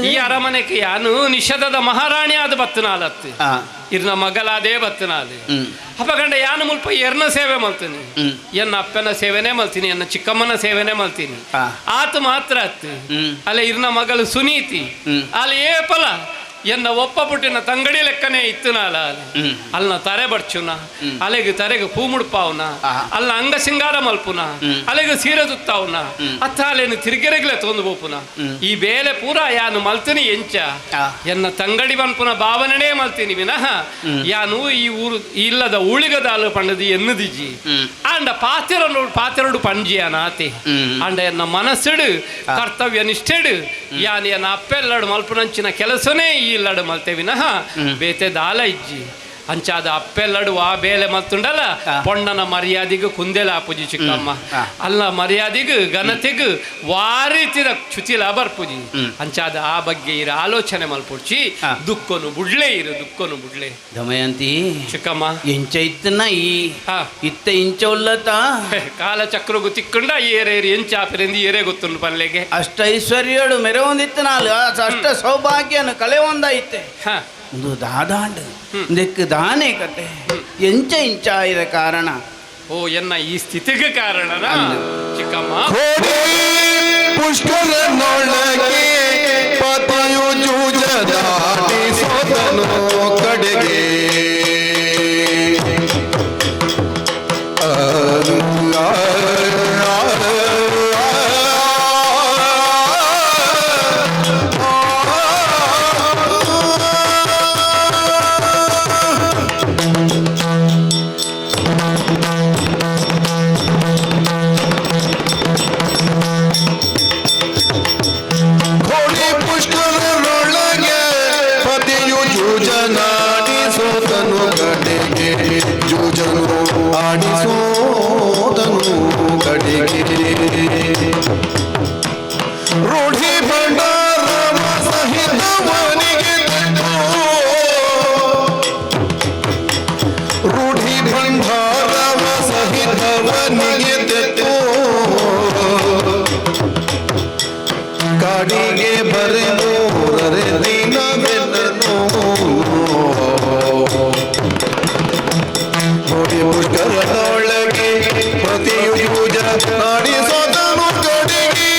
ಈ ಅರಮನೆಗೆ ಯಾನು ನಿಷಧದ ಮಹಾರಾಣಿ ಆದ ಬತ್ತನಾಲತ್ತು ಇರ್ನ ಮಗಲಾದೇ ಬತ್ತನಾಲು ಅಪ್ಪಗಂಡ ಯಾನು ಮುಲ್ಪ ಎರ್ನ ಸೇವೆ ಮಲ್ತೀನಿ ಎನ್ನ ಅಪ್ಪನ ಸೇವೆನೇ ಮಲ್ತೀನಿ ಎನ್ನ ಚಿಕ್ಕಮ್ಮನ ಸೇವೆನೇ ಮಲ್ತೀನಿ ಆತ ಮಾತ್ರ ಅತ್ತು ಅಲ್ಲ ಇರ್ನ ಮಗಳು ಸುನೀತಿ ಅಲ್ಲಿ ಏಪಲ ಎನ್ನ ಒಪ್ಪ ಪುಟ್ಟಿನ ತಂಗಡಿ ಲೆಕ್ಕನೆ ಇತ್ತುನಾಲ ಅಲ್ನ ತರೆ ಬರ್ಚುನ ಅಲೆಗೆ ತರೆಗೆ ಪೂ ಮುಡ್ಪಾವ್ನ ಅಲ್ಲ ಅಂಗ ಸಿಂಗಾರ ಮಲ್ಪುನ ಅಲೆಗೆ ಸೀರೆ ತುತ್ತಾವ್ನ ಅತ್ತ ಅಲ್ಲೇನು ತಿರುಗೆರೆಗ್ಲೆ ತೊಂದು ಬೋಪುನ ಈ ಬೇಲೆ ಪೂರ ಯಾನು ಮಲ್ತೀನಿ ಎಂಚ ಎನ್ನ ತಂಗಡಿ ಬನ್ಪುನ ಭಾವನೆ ಮಲ್ತೀನಿ ವಿನಃ ಯಾನು ಈ ಊರು ಇಲ್ಲದ ಉಳಿಗದಾಲು ಪಂಡದಿ ಎನ್ನುದಿಜಿ ಆಂಡ ಪಾತಿರನು ಪಾತಿರಡು ಪಂಜಿಯಾನ ಆತೆ ಆಂಡ ಎನ್ನ ಮನಸ್ಸುಡು ಕರ್ತವ್ಯ ನಿಷ್ಠೆಡು ಯಾನು ಎನ್ನ ಅಪ್ಪೆಲ್ಲಡು ಮಲ್ಪುನಂಚಿನ ಕೆಲಸನೇ ಈ ಲಡು ಮಲ್ತೆ ವಿನಃ ಬೇತೆ ದಾಲ ಇಜ್ಜಿ ಅಂಚಾದ ಅಪ್ಪೆಲ್ಲಡು ಆ ಬೇಲೆ ಮಲ್ತುಂಡಲ್ಲ ಪೊಣ್ಣನ ಮರ್ಯಾದೆಗೂ ಕುಂದೆಲ ಪೂಜಿ ಚಿಕ್ಕಮ್ಮ ಅಲ್ಲ ಮರ್ಯಾದೆಗೂ ಘನತೆಗೂ ವಾರೀತಿದ ಚ್ಯುತಿಲ ಬರ್ಪುಜಿ ಅಂಚಾದ ಆ ಬಗ್ಗೆ ಇರ ಆಲೋಚನೆ ಮಲ್ಪುಡ್ಚಿ ದುಃಖನು ಬುಡ್ಲೆ ಇರು ದುಃಖನು ಬುಡ್ಲೆ ದಮಯಂತಿ ಚಿಕ್ಕಮ್ಮ ಎಂಚ ಇತ್ತನ ಈ ಇತ್ತ ಇಂಚ ಉಲ್ಲತ ಕಾಲಚಕ್ರಗು ತಿಕ್ಕಂಡ ಏರೇರಿ ಎಂಚಾಪಿರಿಂದ ಏರೇ ಗೊತ್ತುಂಡು ಪಲ್ಲೆಗೆ ಅಷ್ಟ ಐಶ್ವರ್ಯಡು ಮೆರವೊಂದಿತ್ತನಾಲು ಅಷ್ಟ ಸೌಭಾಗ್ಯನು ಕಳೆ ಒಂದೈತೆ ಒಂದು ದಾದಾಂಡು ಇದಕ್ಕೆ ದಾನೆ ಕತೆ ಎಂಚ ಇಂಚ ಇದ ಕಾರಣ ಓ ಎನ್ನ ಈ ಸ್ಥಿತಿಗೆ ಕಾರಣ ಚಿಕ್ಕಮ್ಮ ಪುಷ್ಕರನೊಳಗೆ ಪತಿಯು ಜೂಜದಾಟಿ ಸೋತನು ಕಡೆಗೆ ರೂಢಿ ಭಂಡಾರ ಸಹಿತವನಿಗೆ ರೂಢಿ ಭಂಡಾರವ ಸಹಿತವನಿಗೆ ತೆತ್ತು ಕಾಡಿಗೆ ಬರೆದು ದಿನ ಬೆನ್ನನು ನೋಡಿ ಪುಷ್ಕರದೊಳಗೆ ಪ್ರತಿಯು ಪೂಜ ನಾಡಿಸೋದನು ಕಡೆಗೆ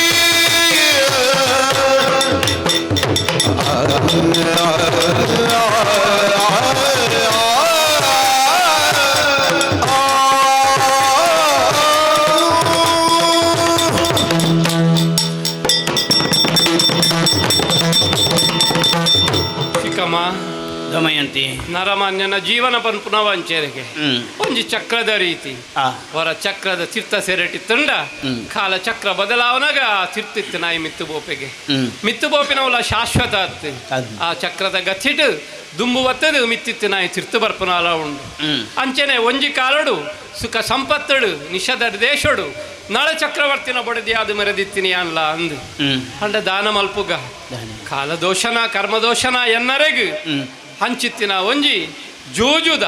ಚಿಕ್ಕಮ್ಮ ದಮಯಂತಿ ನರಮಾನ್ಯನ ಜೀವನ ಪನ್ಪುನವಂಚೇರಿಗೆ ಒಂಜಿ ಚಕ್ರದ ರೀತಿ ಹೊರ ಚಕ್ರದ ತೀರ್ಥ ಸೆರೆಟಿ ತಂಡ ಕಾಲ ಚಕ್ರ ಬದಲಾವನಾಗ ತಿರ್ತಿತ್ತು ನಾಯಿ ಮಿತ್ತು ಬೋಪೆಗೆ ಮಿತ್ತು ಬೋಪಿನವಲ್ಲ ಶಾಶ್ವತ ಅತ್ತು ಆ ಚಕ್ರದ ಗತಿಟ್ಟು ದುಂಬು ಬತ್ತದು ಮಿತ್ತಿತ್ತು ನಾಯಿ ತಿರ್ತು ಬರ್ಪುನಾಲ ಉಂಡು ಅಂಚನೆ ಒಂಜಿ ಕಾಲಡು ಸುಖ ಸಂಪತ್ತಡು ನಿಷದ ದೇಶಡು ನಳ ಚಕ್ರವರ್ತಿನ ಬಡದಿ ಅದು ಮೆರೆದಿತ್ತಿನಿ ಅನ್ಲ ಅಂದು ಅಂಡ ದಾನ ಮಲ್ಪುಗ ಕಾಲದೋಷನ ಕರ್ಮದೋಷನ ಎನ್ನರೆಗ್ ಹಂಚಿತ್ತಿನ ಒಂಜಿ ಜೂಜುದ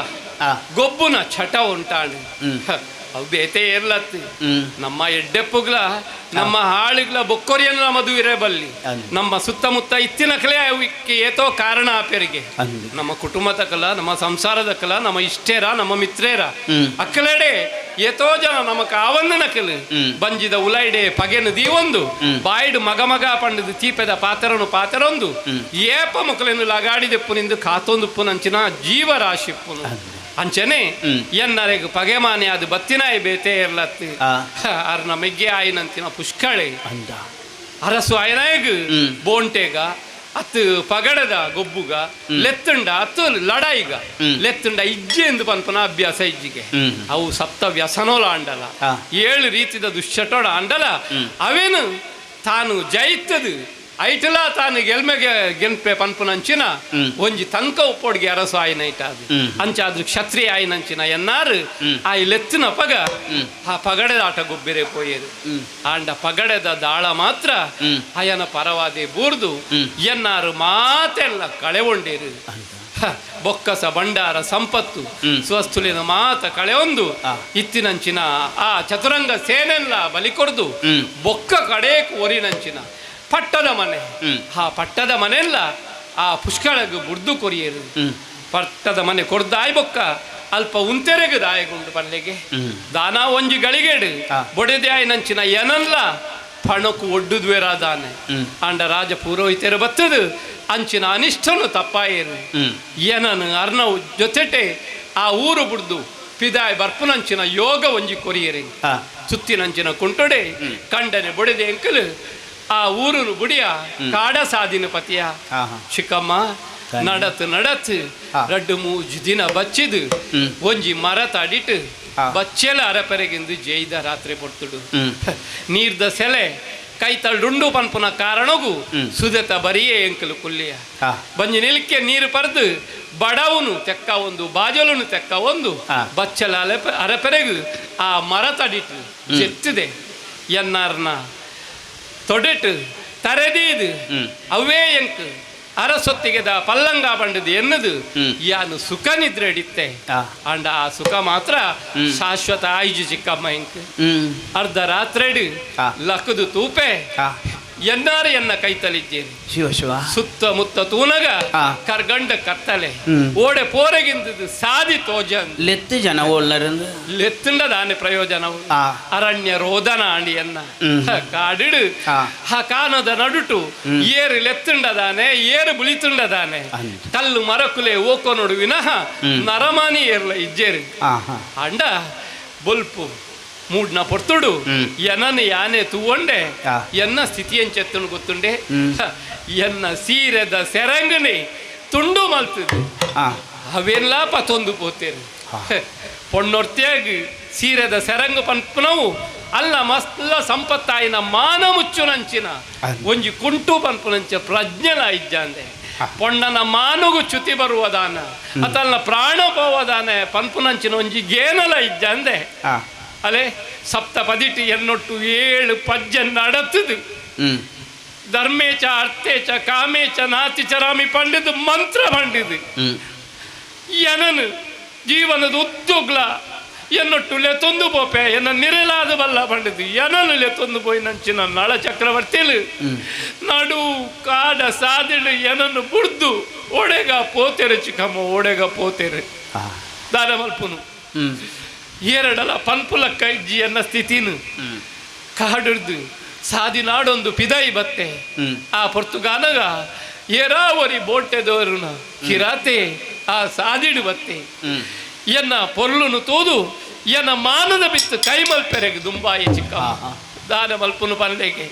ಗೊಬ್ಬುನ ಚಟ ಉಂಟಾಣು. ಅವು ಬೇತೆ ಏರ್ಲತ್ತು ನಮ್ಮ ಎಡ್ಡೆಪ್ಪುಗ್ಲ ನಮ್ಮ ಹಾಳುಗ್ಲ ಬೊಕ್ಕೊರಿಯನ್ನ ಮದುವಿರೇ ಬಲ್ಲಿ ನಮ್ಮ ಸುತ್ತಮುತ್ತ ಇತ್ತಿನ ಕಲೆ ಅವಕ್ಕೆ ಏತೋ ಕಾರಣ ಆಪೆರಿಗೆ ನಮ್ಮ ಕುಟುಂಬದ ಕಲ ನಮ್ಮ ಸಂಸಾರದ ಕಲ ನಮ್ಮ ಇಷ್ಟೇರ ನಮ್ಮ ಮಿತ್ರೇರ ಅಕ್ಕಲೆಡೆ ಏತೋ ಜನ ನಮ್ಮ ಕಾವಂದನ ಕಲು ಬಂಜಿದ ಉಲೈಡೆ ಪಗೆನು ದೀವೊಂದು ಬಾಯ್ಡು ಮಗ ಮಗ ಪಂಡದು ತೀಪೆದ ಪಾತ್ರನು ಪಾತ್ರೊಂದು ಏಪ ಮಕ್ಕಳನ್ನು ಲಗಾಡಿದೆಪ್ಪುನಿಂದು ಕಾತೊಂದುಪ್ಪುನಂಚಿನ ಜೀವರಾಶಿಪ್ಪುನು ಅಂಚನೆ ಎನ್ನರೆಗ್ ಪಗೆಮಾನೆ ಅದು ಬತ್ತಿನಾಯಿ ಬೇತೆ ಇರ್ಲತ್ತು ಅರ್ನ ಮೆಗ್ಗೆ ಆಯಿನಂತಿನ ಪುಷ್ಕಳೆ ಅರಸು ಆಯನಾಯಗ್ ಬೋಂಟೆಗ ಅತ್ತು ಪಗಡದ ಗೊಬ್ಬುಗ ಲೆತ್ತುಂಡ ಅತ್ತು ಲಡಾಯಿಗ ಲೆತ್ತುಂಡ ಇಜ್ಜೆ ಎಂದು ಪನ್ಪನ ಅಭ್ಯಾಸ ಇಜ್ಜಿಗೆ ಅವು ಸಪ್ತ ವ್ಯಸನೋಲ ಆಂಡಲ ಏಳು ರೀತಿದ ದುಶ್ಚಟೋಡ ಆಂಡಲ ಅವೇನು ತಾನು ಜೈತದು ಐಟಲ ತಾನು ಗೆಲ್ಮೆಗೆ ಗೆನ್ಪೆ ಪನ್ಪುನಂಚಿನ ಒಂಜಿ ತಂಕ ಉಪ್ಪೊಡ್ಗೆ ಅರಸು ಆಯಿನೈಟ ಅದು ಅಂಚಾದ್ರು ಕ್ಷತ್ರಿಯ ಆಯಿನಂಚಿನ ಎನ್ನಾರು ಆ ಲೆತ್ತಿನ ಪಗ ಆ ಪಗಡೆದ ಆಟ ಗೊಬ್ಬಿರೆ ಪೋಯೇರು ಆಂಡ ಪಗಡೆದ ದಾಳ ಮಾತ್ರ ಅಯನ ಪರವಾದೆ ಬೂರ್ದು ಎನ್ನಾರು ಮಾತೆಲ್ಲ ಕಳೆಗೊಂಡೇರು ಬೊಕ್ಕಸ ಭಂಡಾರ ಸಂಪತ್ತು ಸ್ವಸ್ಥುಲಿನ ಮಾತ ಕಳೆಯೊಂದು ಇತ್ತಿನಂಚಿನ ಆ ಚತುರಂಗ ಸೇನೆಲ್ಲ ಬಲಿ ಕೊಡ್ದು ಬೊಕ್ಕ ಕಡೇಕ್ ಒರಿನಂಚಿನ ಪಟ್ಟದ ಮನೆ ಆ ಪಟ್ಟದ ಮನೆಲ್ಲ ಆ ಪುಷ್ಕಳಗ್ ಬುಡ್ದು ಕೊರಿಯರು ಪಟ್ಟದ ಮನೆ ಕೊಡ್ದಾಯ್ ಬೊಕ್ಕ ಅಲ್ಪ ಉಂತೆರೆಗು ದಾಯಗುಂಡು ಪಲ್ಲೆಗೆ ದಾನ ಒಂಜಿ ಗಳಿಗೆಡು ಬೊಡೆದಾಯ್ ನಂಚಿನ ಏನಲ್ಲ ಪಣಕು ಒಡ್ಡುದ್ವೇರ ದಾನೆ ಆಂಡ ರಾಜ ಪುರೋಹಿತರು ಬತ್ತದು ಅಂಚಿನ ಅನಿಷ್ಟನು ತಪ್ಪಾಯರು ಏನನು ಅರ್ಣವು ಜೊತೆಟೆ ಆ ಊರು ಬುಡ್ದು ಪಿದಾಯ್ ಬರ್ಪುನಂಚಿನ ಯೋಗ ಒಂಜಿ ಕೊರಿಯರಿ ಸುತ್ತಿನಂಚಿನ ಕುಂಟೊಡೆ ಕಂಡನೆ ಬೊಡೆದೆ ಎಂಕಲು ಆ ಊರು ಬುಡಿಯ ಕಾಡ ಸಾದಿನ ಪತಿಯ ಚಿಕ್ಕಮ್ಮ ನಡತ್ ನಡತ್ ರಡ್ಡು ಮೂಜು ದಿನ ಬಚ್ಚಿದು ಒಂಜಿ ಮರ ತಡಿಟ್ಟು ಬಚ್ಚೆಲ ಅರಪೆರೆಗೆಂದು ಜೈದ ರಾತ್ರಿ ಪೊರ್ತುಡು ನೀರ್ದ ಸೆಲೆ ಕೈ ತಳ್ಳುಂಡು ಪನ್ಪುನ ಕಾರಣಗೂ ಸುದೆತ ಬರಿಯೇ ಎಂಕಲು ಕುಲ್ಲಿಯ ಬಂಜಿ ನಿಲ್ಕೆ ನೀರು ಪರ್ದು ಬಡವನು ತೆಕ್ಕ ಒಂದು ಬಾಜಲನು ತೆಕ್ಕ ಒಂದು ಬಚ್ಚಲ ಅರಪೆರೆಗು ಆ ಮರ ತಡಿಟ್ಟು ಜೆತ್ತಿದೆ ಎನ್ನಾರ್ನ ತೊಡೆಟು ತರೆದೀದು ಅವೇ ಎಂಕ್ ಅರಸೊತ್ತಿಗೆದ ಪಲ್ಲಂಗ ಬಂಡದು ಎನ್ನದು ಯಾನು ಸುಖ ನಿದ್ರೆ ಹಿಡಿತ್ತೆ ಅಂಡ ಆ ಸುಖ ಮಾತ್ರ ಶಾಶ್ವತ ಆಯ್ಜು ಚಿಕ್ಕಮ್ಮ ಎಂಕ್ ಅರ್ಧ ರಾತ್ರಿ ಲಕ್ಕದು ತೂಪೆ ಎನ್ನಾರ ಎನ್ನ ಕೈ ತಲಿದ್ದೇನೆ ಶಿವ ಶಿವ ಸುತ್ತಮುತ್ತ ತೂನಗ ಕರ್ಗಂಡ ಕತ್ತಲೆ ಓಡೆ ಪೋರೆಗಿಂದದ್ದು ಸಾದಿ ತೋಜ ಲೆತ್ತು ಜನ ಓಲ್ನರಿಂದ ಲೆತ್ತುಂಡ ದಾನೆ ಪ್ರಯೋಜನವು ಅರಣ್ಯ ರೋದನ ಆಂಡಿಯನ್ನ ಕಾಡಿಡು ಆ ಕಾನದ ನಡುಟು ಏರು ಲೆತ್ತುಂಡದಾನೆ ಏರು ಬುಳಿತುಂಡದಾನೆ ಕಲ್ಲು ಮರಕುಲೆ ಓಕೋ ನೋಡು ವಿನಃ ನರಮಾನಿ ಏರ್ಲ ಇಜ್ಜೇರು ಅಂಡ ಬೊಲ್ಪು ಮೂಡ್ನ ಪೊರ್ತುಡು ಎನನು ಯಾನೆ ತೂವೊಂಡೆ ಎನ್ನ ಸ್ಥಿತಿ ಎಂಚೆತ್ತನು ಗೊತ್ತುಂಡೆ ಎನ್ನ ಸೀರೆದ ಸೆರಂಗನೆ ತುಂಡು ಮಲ್ತದು ಅವೆಲ್ಲ ಪತೊಂದು ಪೋತೇರು ಪೊಣ್ಣೊರ್ತಿಯಾಗಿ ಸೀರೆದ ಸೆರಂಗು ಪನ್ಪುನವು ಅಲ್ಲ ಮಸ್ಲ ಸಂಪತ್ತಾಯಿನ ಮಾನ ಮುಚ್ಚುನಂಚಿನ ಒಂಜಿ ಕುಂಟು ಪನ್ಪುನಂಚ ಪ್ರಜ್ಞೆನ ಇಜ್ಜಾಂದೆ ಪೊಣ್ಣನ ಮಾನುಗು ಚ್ಯುತಿ ಬರುವದಾನ ಅತಲ್ನ ಪ್ರಾಣ ಪೋವದಾನೆ ಪನ್ಪುನಂಚಿನ ಒಂಜಿ ಗೇನಲ ಇಜ್ಜಾಂದೆ ಅಲೆ ಸಪ್ತ ಪದಿಟಿ ಎನ್ನೊಟ್ಟು ಏಳು ಪಜ್ಜ ನಡತದು ಧರ್ಮೇಚ ಅರ್ಥೇಚ ಕಾಮೇಚ ನಾತಿ ಚರಾಮಿ ಪಂಡಿದು ಮಂತ್ರ ಪಂಡಿದು ಎನನು ಜೀವನದ ಉದ್ಯೋಗ್ಲ ಎನ್ನೊಟ್ಟು ಲೆತ್ತೊಂದು ಪೋಪೆ ಎನ್ನ ನಿರಲಾದ ಬಲ್ಲ ಪಂಡಿದು ಎನನು ಲೆತ್ತೊಂದು ಪೋಯಿ ನಂಚಿನ ನಳ ಚಕ್ರವರ್ತಿಲು ನಡು ಕಾಡ ಸಾದಿಡು ಎನನ್ನು ಬುಡ್ದು ಓಡೆಗ ಪೋತೆರು ಚಿಕ್ಕಮ್ಮ ಓಡೆಗ ಪೋತೆರು ದಾನ ಮಲ್ಪುನು ಎರಡಲ ಪನ್ಪುಲಕ್ಕ ಇಜ್ಜಿ ಎನ್ನ ಸ್ಥಿತಿನು ಕಾಡಿಡ್ದು ಸಾದಿ ನಾಡೊಂದು ಪಿದಾಯಿ ಬತ್ತೆ ಆ ಪೊರ್ತುಗಾನಗ ಏರಾವರಿ ಬೋಟೆದೋರುನ ಕಿರಾತೆ ಆ ಸಾದಿಡು ಬತ್ತೆ ಎನ್ನ ಪೊರ್ಲುನು ತೂದು ಎನ್ನ ಮಾನದ ಬಿತ್ತು ಕೈ ಮಲ್ಪೆರೆಗೆ ದುಂಬಾಯಿ ಚಿಕ್ಕ ದಾನ ಮಲ್ಪುನು ಪನ್ಲೆಗೆ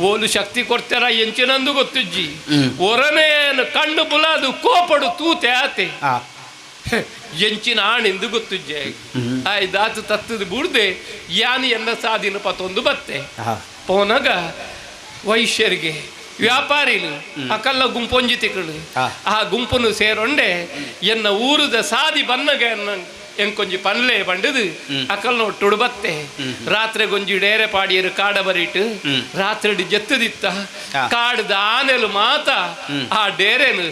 ಓಲು ಶಕ್ತಿ ಕೊಡ್ತಾರ ಎಂಚಿನಂದು ಗೊತ್ತುಜ್ಜಿ ಒರನೇನು ಕಣ್ಣು ಬುಲಾದು ಕೋಪಡು ತೂತೆ ಆತೆ ಎಂಚಿನ ಆಣೆಂದು ಗೊತ್ತುಜ್ಜೆ ಆಯ್ ದಾತು ತತ್ತದು ಬೂಡ್ದೆ ಯಾನು ಎನ್ನ ಸಾದಿನ ಪತೊಂದು ಬತ್ತೆ ಪೋನಗ ವೈಶ್ಯರಿಗೆ ವ್ಯಾಪಾರಿಲು ಅಕಲ್ಲ ಗುಂಪೊಂಜಿ ತಿಕ್ಕಳು ಆ ಗುಂಪನ್ನು ಸೇರೊಂಡೆ ಎನ್ನ ಊರುದ ಸಾದಿ ಬನ್ನಗ ಎನ್ನ ಎಂಕೊಂಜಿ ಪನ್ಲೆ ಬಂಡದು ಅಕಲ್ ಒಟ್ಟುಡು ಬತ್ತೆ ರಾತ್ರಿ ಗೊಂಜಿ ಡೇರೆ ಪಾಡಿಯರು ಕಾಡ ಬರಿಟ್ಟು ರಾತ್ರಿ ಜತ್ತದಿತ್ತ ಕಾಡದ ಆನೆಲು ಮಾತ ಆ ಡೇರೆನು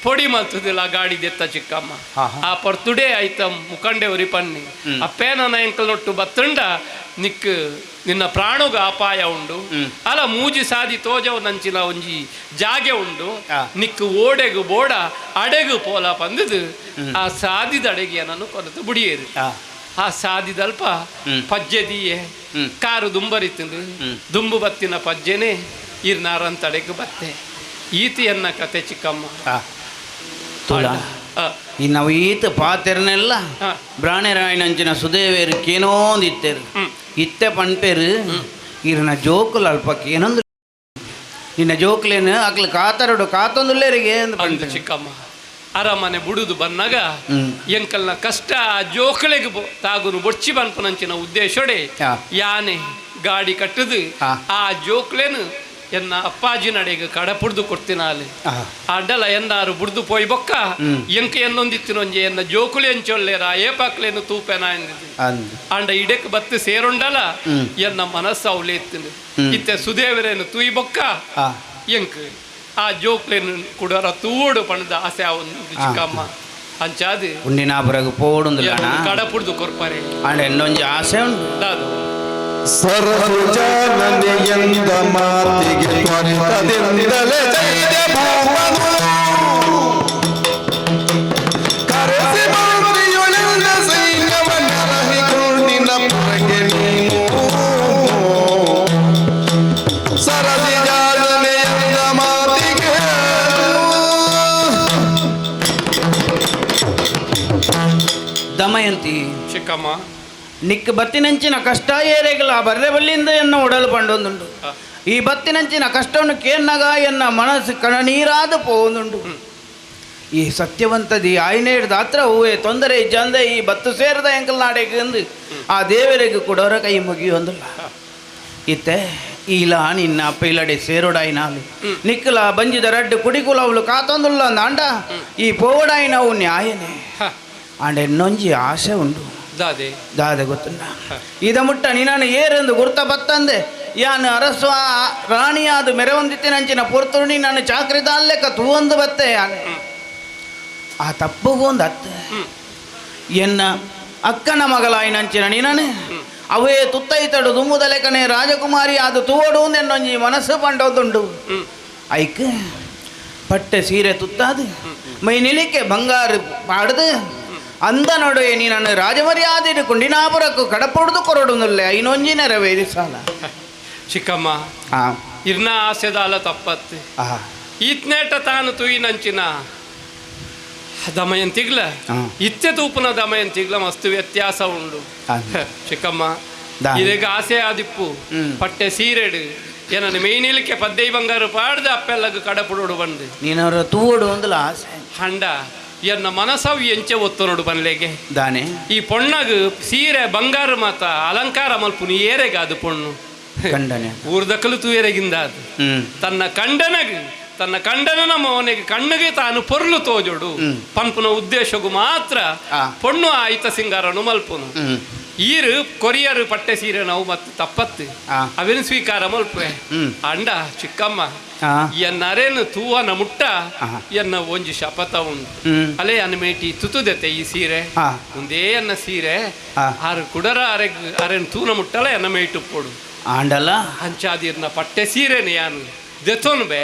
ಪೊಡಿ ಮಲ್ತದಿಲ್ಲ ಗಾಡಿ ದೆತ್ತ ಚಿಕ್ಕಮ್ಮ. ಆ ಪರ್ತುಡೇ ಆಯ್ತ ಮುಖಂಡೆ ಉರಿ ಪನ್ನಿ ಅಪ್ಪೇ ನನ್ನ ಎಂಕಲ್ ನೊಟ್ಟು ಬತ್ತುಂಡ ನಿಕ್ ನಿನ್ನ ಪ್ರಾಣಗ ಅಪಾಯ ಉಂಡು ಅಲ ಮೂಜಿ ಸಾದಿ ತೋಜವು ನಂಚಿನ ಒಂಜಿ ಜಾಗೆ ಉಂಡು ನಿಕ್ ಓಡೆಗು ಬೋಡ ಅಡೆಗು ಪೋಲ ಪಂದದು ಆ ಸಾದಿದ ಅಡೆಗೆ ನಾನು ಕೊರತು ಬುಡಿಯೇರು. ಆ ಸಾದಿದಲ್ಪ ಪಜ್ಜೆ ದಿಯೆ ಕಾರು ದುಂಬರಿತಂದು ದುಂಬು ಬತ್ತಿನ ಪಜ್ಜೆನೆ ಇರ್ನಾರಂತಡೆಗು ಬತ್ತೆ ಈತಿಯನ್ನ ಕತೆ ಚಿಕ್ಕಮ್ಮ. ನಾವು ಈತ ಪಾತೆರ್ನೆಲ್ಲ ಬ್ರಾಣೆರಾಯನಂಚಿನ ಸುದೇವೇರು ಕೇನೋಂದು ಇತ್ತೇರು ಇತ್ತೆ ಪನ್ಪೇರು ಇರ್ನ ಜೋಕುಲು ಅಲ್ಪಕ್ಕೆ ಏನೊಂದು ನಿನ್ನ ಜೋಕುಲೇನು ಅಕ್ಲು ಕಾತರಡು ಕಾತೊಂದುಲ್ಲೇರಿಗೆ ಅಂದು ಚಿಕ್ಕಮ್ಮ. ಅರಮನೆ ಬುಡುದು ಬನ್ನಾಗ ಎಂಕಲ್ನ ಕಷ್ಟ ಆ ಜೋಕುಲೆಗೆ ತಾಗುನು ಬೊಚ್ಚಿ ಬನ್ಪನಂಚಿನ ಉದ್ದೇಶೋಡೆ ಯಾನೆ ಗಾಡಿ ಕಟ್ಟದು ಆ ಜೋಕ್ಲೇನು ಎನ್ನ ಅಪ್ಪಾಜಿ ನಡೆಗೆ ಕಡ ಪುಡ್ದು ಕೊಡ್ತೀನ ಅಲ್ಲಿ ಅಡ್ಡಲ ಎನ್ನಾರು ಬುಡ್ದು ಪೋಯ್ ಬೊಕ್ಕ ಎಂಕ ಎನ್ನೊಂದಿತ್ತಿನೊಂಜೆ ಎನ್ನ ಜೋಕುಲಿ ಎಂಚೊಲ್ಲೇರ ಏಪಾಕ್ಲೇನು ತೂಪೆನ ಎಂದಿದ್ದು ಅಂಡ ಇಡಕ್ಕೆ ಬತ್ತು ಸೇರುಂಡಲ ಎನ್ನ ಮನಸ್ಸು ಅವಲೇತ್ತಿನ ಇತ್ತೆ ಸುದೇವರೇನು ತೂಯ್ ಬೊಕ್ಕ ಎಂಕ್ ಆ ಜೋಕ್ಲೇನು ಕುಡರ ತೂಡು ಪಣದ ಆಸೆ ಒಂದು ಚಿಕ್ಕಮ್ಮ ಅಂಚಾದು ಉಂಡಿನಾಪುರಗ್ ಪೋಡುಂದು ಕಡ ಪುಡ್ದು ಕೊರ್ಪಾರೆ ಅಂಡ ಎನ್ನೊಂಜಿ ಆಸೆ ಉಂಡು ಅದು ಸರಸುಜಾನನೆಯಂದ ಮಾತಿಗೆ ತ್ವರಿತದಿಂದಲೇ ಜೈದೆ ಭೂಮನು ಕರೆಸಿ ಮಂತ್ರಿಯೊಳಿಂದ ಸೈನ್ಯವನ್ನರಹಿಕೊಂಡಿನ ಪುರಗೆ ನೀನು ಸರಸಿಜಾನನೆಯಂದ ಮಾತಿಗೆ ದಮಯಂತಿ ಚಿಕ್ಕಮ್ಮ ನಿಕ್ ಬತ್ತಿನಂಚಿನ ಕಷ್ಟ ಏರೆಗಲ ಬರ್ರೆ ಬಲ್ಲಿಂದ ಎನ್ನ ಒಡಲು ಪಂಡೊಂದುಂಡು ಈ ಬತ್ತಿನಂಚಿನ ಕಷ್ಟವನ್ನು ಕೇನ್ನಗ ಎನ್ನ ಮನಸ್ಸು ಕಣನೀರಾದ ಪೋವೊಂದುಂಡು ಈ ಸತ್ಯವಂತದಿ ಆಯ್ನೇಡ್ದ ಹತ್ರ ಹೂವೆ ತೊಂದರೆ ಇಜ್ಜಂದೆ ಈ ಬತ್ತು ಸೇರಿದ ಎಂಕಲ್ ನಾಡೆಗೆ ಎಂದು ಆ ದೇವರಿಗೆ ಕೊಡೋರ ಕೈ ಮುಗಿಯೊಂದಿಲ್ಲ ಇತ್ತೆ ಈಲ ನಿನ್ನ ಅಪ್ಪ ಇಲ್ಲಡೆ ಸೇರೋಡಾಯಿನಾಲು ನಿಕ್ಕಲ ಬಂಜಿದ ರಡ್ಡು ಕುಡಿಕುಲ ಅವಳು ಕಾತೊಂದುಲ್ಲ ಅಂದ ಈ ಪೋವಡಾಯಿನವು ನ್ಯಾಯನೇ ಆಂಡ ಎನ್ನೊಂಜಿ ಆಸೆ ಉಂಡು ದಾದೆ ದಾದೆ ಗೊತ್ತುಂಡ ಇದ ಮುಟ್ಟ ನೀನು ಏರೆಂದು ಗುರ್ತ ಬತ್ತಂದೆ ಯಾನು ಅರಸ್ವ ರಾಣಿಯಾದ ಮೆರವೊಂದಿತ್ತಿನಂಚಿನ ಪೊರ್ತುಣಿ ನಾನು ಚಾಕ್ರಿದಾಲ್ಲೆಕ್ಕ ತೂವೊಂದು ಬತ್ತೆ ಯಾನು ಆ ತಪ್ಪುಗೊಂದು ಅತ್ತ ಎನ್ನ ಅಕ್ಕನ ಮಗಳಾಯಿನಂಚಿನ ನೀನನೆ ಅವೇ ತುತ್ತೈತಡು ದುಮ್ಮುದಲೆಕನೆ ರಾಜಕುಮಾರಿ ಅದು ತೂವಡು ಎನ್ನೊಂಜಿ ಮನಸ್ಸು ಪಂಡೋದುಂಡು ಐಕ್ ಪಟ್ಟೆ ಸೀರೆ ತುತ್ತಾದು ಮೈ ನಿಲಿಕೆ ಬಂಗಾರು ಪಾಡ್ದು ಅಂದ ನಡುವೆ ನೀನನ್ನು ರಾಜಮರ್ಯಾದೆ ಕೊಂಡಿನಾಪುರಕ್ಕೂ ಕಡಪೊಡ್ದು ಕೊರಡುನಲ್ಲೆ ಐನೊಂಜಿ ನೆರವೇರಿ ಸಾಲ ಚಿಕ್ಕಮ್ಮ. ಇರ್ನ ಆಸೆದಾಲ ತಪ್ಪತ್ತು ಈತ್ನೇಟ ತಾನು ತೂಯಿನಂಚಿನ ದಮಯಂತಿಗ್ಲ ಇತ್ತೆ ತೂಪುನ ದಮಯಂತಿಗ್ಲ ಮಸ್ತು ವ್ಯತ್ಯಾಸ ಉಂಡು ಚಿಕ್ಕಮ್ಮ. ಇದೀಗ ಆಸೆ ಆದಿಪ್ಪು ಪಟ್ಟೆ ಸೀರೆಡು ಏನನ್ನು ಮೇಯ್ನಿಲಿಕ್ಕೆ ಪದ್ದೈ ಬಂಗಾರು ಪಾಡ್ದು ಅಪ್ಪೆಲ್ಲಗ ಕಡಪುಡೋಡು ಬಂದು ನೀನವರ ತೂವಡು ಒಂದಲ ಆಸೆ ಹಂಡ ಎನ್ನ ಮನಸ್ಸವು ಎಂಚೆ ಒತ್ತು ನೋಡು ಬನ್ಲೆಗೆ ದಾನೆ ಈ ಪೊಣ್ಣಗ ಸೀರೆ ಬಂಗಾರ ಮಾತ ಅಲಂಕಾರ ಮಲ್ಪುನಿ ಏರೆಗ ಅದು ಪೊಣ್ಣು ಕಂಡನೆ ಊರ್ದಕಲು ತೂಯರೆಗಿಂದ ಅದು ತನ್ನ ಕಂಡನಗ ತನ್ನ ಕಂಡನ ಮೋನೆಗೆ ಕಣ್ಣಿಗೆ ತಾನು ಪೊರ್ಲು ತೋಜೋಡು ಪನ್ಪುನ ಉದ್ದೇಶಗೂ ಮಾತ್ರ ಪೊಣ್ಣು ಆಯ್ತ ಸಿಂಗಾರನು ಮಲ್ಪುನು ಈರು ಕೊರಿಯರು ಪಟ್ಟೆ ಸೀರೆ ನಾವು ಮತ್ತೆ ತಪ್ಪತ್ತು ಅವೇನು ಸ್ವೀಕಾರ ಮಲ್ಪೆ ಅಂಡ ಚಿಕ್ಕಮ್ಮ ಎನ್ನರೇನು ತೂವನ ಮುಟ್ಟ ಎನ್ನ ಒಂಜಿ ಶಪಥ ಉಂಟು ಅಲೆ ಅನ್ನ ಮೇಟಿ ತುತುದೆತೆ ಈ ಸೀರೆ ಒಂದೇ ಅನ್ನ ಸೀರೆ ಆರು ಕುಡರ ಅರೆ ಅರೆನ್ ತೂನ ಮುಟ್ಟಲ ಎನ್ನ ಮೇಟು ಪೋಡು ಆಂಡಲ ಅಂಚಾದಿರ್ನ ಪಟ್ಟೆ ಸೀರೆನೆ ಯಾನು ದೆತೋನ್ ಬೆ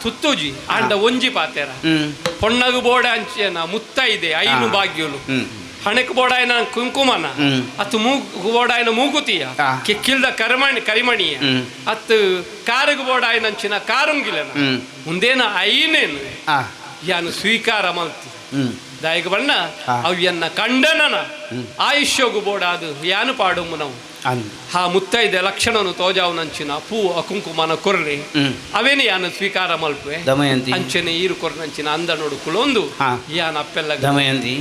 ತುತ್ತುಜಿ ಆಂಡ ಒಂಜಿ ಪಾತೆರ ಪೊಣ್ಣಗು ಬೋಡ ಅಂಚೆನ ಮುತ್ತೈದೆ ಐನು ಭಾಗ್ಯಲು ಹಣಕ್ಕೆ ಬೋಡಾಯನ ಕುಂಕುಮನ ಅತ್ತು ಮೂಗು ಬೋಡಾಯನ ಮೂಗುತಿಯ ಕಿಕ್ಕಿಲ್ದ ಕರಿಮಣಿ ಕರಿಮಣಿಯ ಅತ್ತು ಕಾರುಗು ಬೋಡಾಯನ ಅಂಚಿನ ಕಾರುಂಗಿಲನ ಮುಂದೇನ ಐನೇನು ಯಾನು ಸ್ವೀಕಾರ ಮಲ್ತು ದಾಯಕ ಬಣ್ಣ ಅವ್ಯನ್ನ ಕಂಡನನ ಆಯುಷ್ಯಗು ಬೋಡಾದು ಯಾನು ಪಾಡುಮು ನಾವು ಹಾ ಮುತ್ತೈದೆ ಲಕ್ಷಣನು ತೋಜಾವು ನಂಚಿನ ಪೂ ಕುಂಕುಮನ ಕೊರ್ರಿ ಅವೇನು ಯಾನು ಸ್ವೀಕಾರ ಮಲ್ಪೆ ದಮಯಂತಿ ಅಂಚನೆ ಈರು ಕೊರ್ನಂಚಿನ ಅಂದ ನೋಡು ಕುಲೊಂದು ಯಾನ ಅಪ್ಪೆಲ್ಲ ದಮಯಂತಿ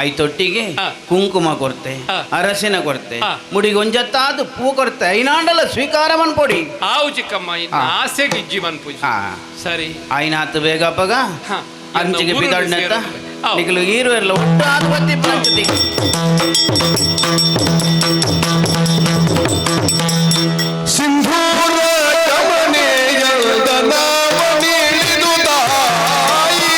ಐತೊಟ್ಟಿಗೆ ಕುಂಕುಮ ಕೊರ್ತೆ ಅರಸಿನ ಕೊರ್ತೆ ಮುಡಿಗೊಂಜತ್ತಾದು ಪೂ ಕೊರ್ತೆ ಐನಾಂಡಲ ಸ್ವೀಕಾರ ಮನ್ಪೊಡಿ ಆವು ಚಿಕ್ಕಮ್ಮ ಇನ್ನು ಆಸೆಗೆ ಇಜ್ಜಿ ಮನ್ಪುಜಿ ಸರಿ ಐನಾತು ಬೇಗ ಅಪ್ಪಗ ಅಂಚಿಗೆ ಬಿದಾಡ್ನೆತ್ತ ನಿಗಲು ಈರು ಇರಲ್ಲ ಒಟ್ಟು ಆತ್ಮಹತ್ಯೆ ಪಂಚತಿ ಸಿಂಧೂರ ಕಮನೆಯಲ್ದ ನಾಮ ನೀಡಿದು ತಾಯಿ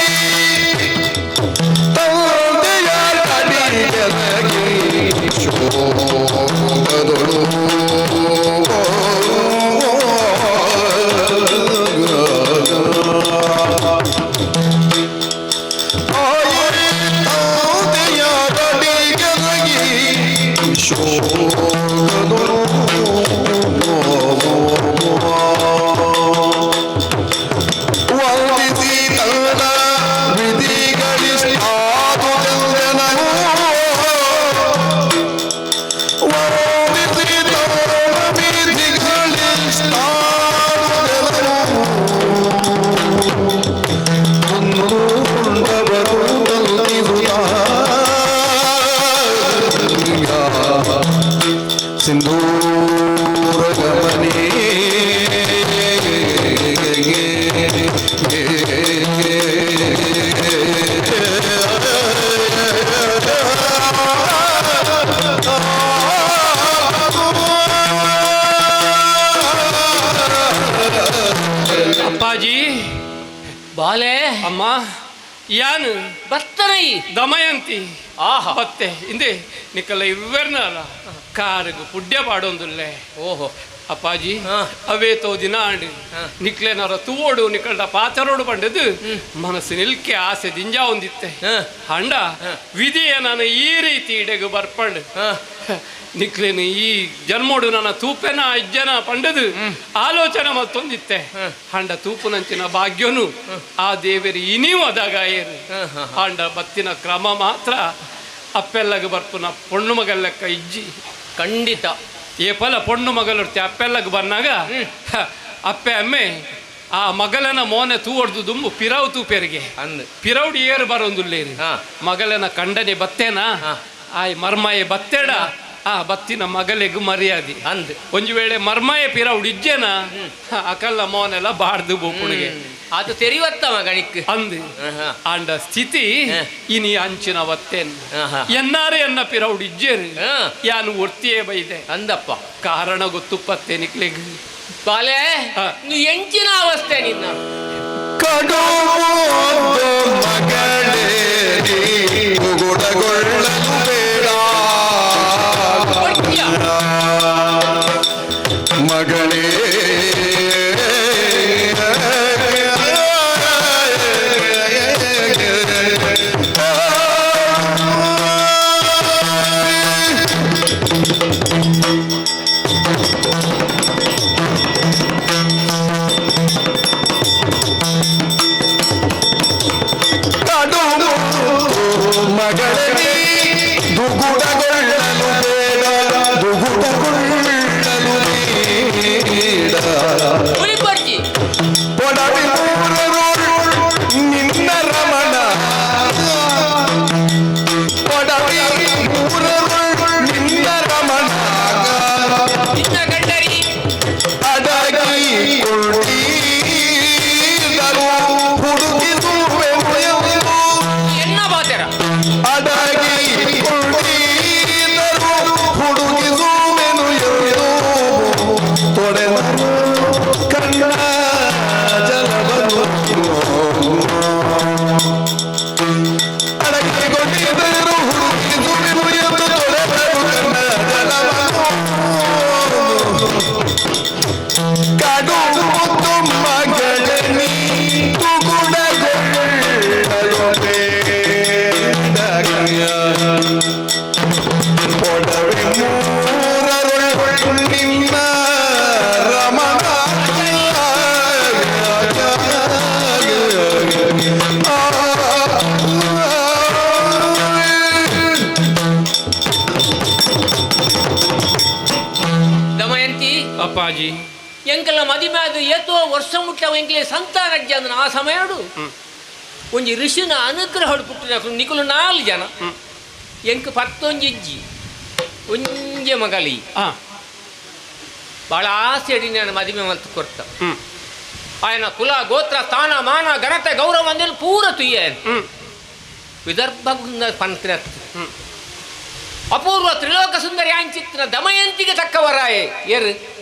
ಸಿಂಧೂರ ಗಮನೇ ಅಪ್ಪಾಜಿ ಬಾಲೆ ಅಮ್ಮ ಯಾನು ಬತ್ತನೈ ದಮಯಂತಿ ಆಹಾ ಬತ್ತೆ ಇಂದೆ ನಿಕ್ಕಲ್ಲ ಇವ್ವೆರ್ನಲ್ಲ ಕಾರಿಗೆ ಪುಡ್ಯ ಪಾಡೊಂದುಲ್ಲೆ ಓಹೋ ಅಪ್ಪಾಜಿ ಅವೇ ತೋ ದಿನ ಆಂಡ್ ನಿಕ್ಲೆನರ ತೂವೋಡು ನಿಕ್ಕಲ್ಡ ಪಾತರೋಡು ಪಂಡದು ಮನಸ್ಸು ನಿಲ್ಕೆ ಆಸೆ ದಿಂಜಾ ಒಂದಿತ್ತೆ ಅಂಡ ವಿಧಿಯ ನಾನು ಈ ರೀತಿ ಇಡೆಗು ಬರ್ಪಂಡು ನಿಕ್ಲೇನು ಈ ಜನ್ಮೋಡು ನನ್ನ ತೂಪೆನ ಇಜ್ಜನ ಪಂಡದು ಆಲೋಚನೆ ಮತ್ತೊಂದಿತ್ತೆ ಅಂಡ ತೂಪುನಂಚಿನ ಭಾಗ್ಯನು ಆ ದೇವರು ಇನಿಯೂ ಅದಾಗ ಏರು ಅಂಡ ಬತ್ತಿನ ಕ್ರಮ ಮಾತ್ರ ಅಪ್ಪೆಲ್ಲಗ ಬರ್ಪುನ ಪೊಣ್ಣು ಮಗಲ್ಲಕ್ಕ ಇಜ್ಜಿ ಖಂಡಿತ ಏ ಫಲ ಪೊಣ್ಣು ಮಗಲುರ್ತಿ ಅಪ್ಪೆಲ್ಲಗ ಬಂದಾಗ ಅಪ್ಪೆ ಅಮ್ಮೆ ಆ ಮಗಲನ ಮೋನೆ ತೂವಡ್ದು ದುಂಬು ಪಿರವು ತೂಪೆರಿಗೆ ಅಂದು ಪಿರೌಡಿ ಏರು ಬರೋಂದುಲ್ಲೇರಿ ಮಗಲನ ಕಂಡನೆ ಬತ್ತೇನಾ ಆಯ್ ಮರ್ಮಾಯ ಬತ್ತೇಡ ಆ ಬತ್ತಿನ ಮಗಲಿಗೆ ಮರ್ಯಾದೆ ಅಂದ್ ಒಂದು ವೇಳೆ ಮರ್ಮಾಯ ಪಿರೌಡ್ ಇಜ್ಜೇನ ಅಕಲ್ಲ ಮೋನೆಲ್ಲ ಬಾಡ್ದು ಬೋಪುಣಿಗೆ ಅದು ತೆರಿವತ್ತ ಮಗನಿಕ್ ಅಂದ್ ಆಂಡ ಸ್ಥಿತಿ ಇನಿ ಅಂಚಿನ ವತ್ತೇನ್ ಎನ್ನಾರೆ ಎನ್ನ ಪಿರೌಡ್ ಇಜ್ಜೇರು ಯಾನು ಒರ್ತಿಯೇ ಬೈದೆ ಅಂದಪ್ಪ ಕಾರಣ ಗೊತ್ತುಪ್ಪತ್ತೆ ನಿಕ್ಲೆಗ್ ಬಾಲೆ ನೀ ಎಂಚಿನ ಅವಸ್ಥೆ ನಿನ್ನ ಕಡುಮೊದ್ದು ಮಗಳೇ ಗುಡಗೊಳ್ಳಲು ಬೇಡ ಮಗಳೇ ಮಗಳೇ ದುಗುಡಗೊಳ್ಳಲು ಬೇಡ ದುಗುಡಗೊಳ್ಳಲು ಬೇಡ ಪೊಡವಿ ಮೂರರು ನಿನ್ನ ರಮಣ ಪೊಡವಿ ಮೂರರು ನಿನ್ನ ರಮಣ ಅಡಗಿಕೊಂಡಿದ್ದರು ಹುಡುಕಿಸುವೆವು ಎನ್ನ ಬಾತೆರ ಅಡಗಿಕೊಂಡಿದ್ದರು ಹುಡುಕಿಸುವೆನು ಎಂದು ತೊಡೆದರು ಕಣ್ಣ ಜಲವನ್ನು ಅಡಗಿಕೊಂಡಿದ್ದರು ಹುಡುಕಿಸುವೆನು ಎಂದು ತೊಡೆದರು ಕಣ್ಣ ಜಲವನ್ನು ಕಡು ಮುದ್ದು ಮಗಳೇ ನೀ ದುಗುಡಗೊಳ್ಳಲು ಬೇಡ ಪೊಡವೆ ಮೂರರೊಳ್ ನಿನ್ನ ರಮಣ ದಮಯಂತಿ ಅಪ್ಪಾಜಿ ಎಂಕಲ ಮದಿಮೆ ಅದು ಏತೋ ವರ್ಷ ಮುಟ್ಟ ಎಂಕಲೆ ಸಂತಾನ ಅಂದ್ರ ಆ ಸಮಯಡು ಒಂಜಿ ಋಷಿನ ಅನುಗ್ರಹ ಪುಟ್ಟಿನ ನಿಕುಲು ನಾಲ್ ಜನ ಎಂಕ್ ಪತ್ತೊಂಜಿ ಇಜ್ಜಿ ಒಂಜೆ ಮಗಲಿ ಭಾಳ ಆಸೆ ಅಡಿ ನಾನು ಮದಿಮೆ ಮಲ್ತು ಕೊರ್ತ ಆಯನ ಕುಲ ಗೋತ್ರ ಸ್ಥಾನ ಮಾನ ಘನತೆ ಗೌರವ ಅಂದೇಳಿ ಪೂರ ತುಯ್ಯ ವಿದರ್ಭ ಪಂತ್ರ ಅಪೂರ್ವ ತ್ರಿಲೋಕ ಸುಂದರಿ ಅಂಚಿತ್ರ ದಮಯಂತಿಗೆ ತಕ್ಕವರಾಯೆ ಏರು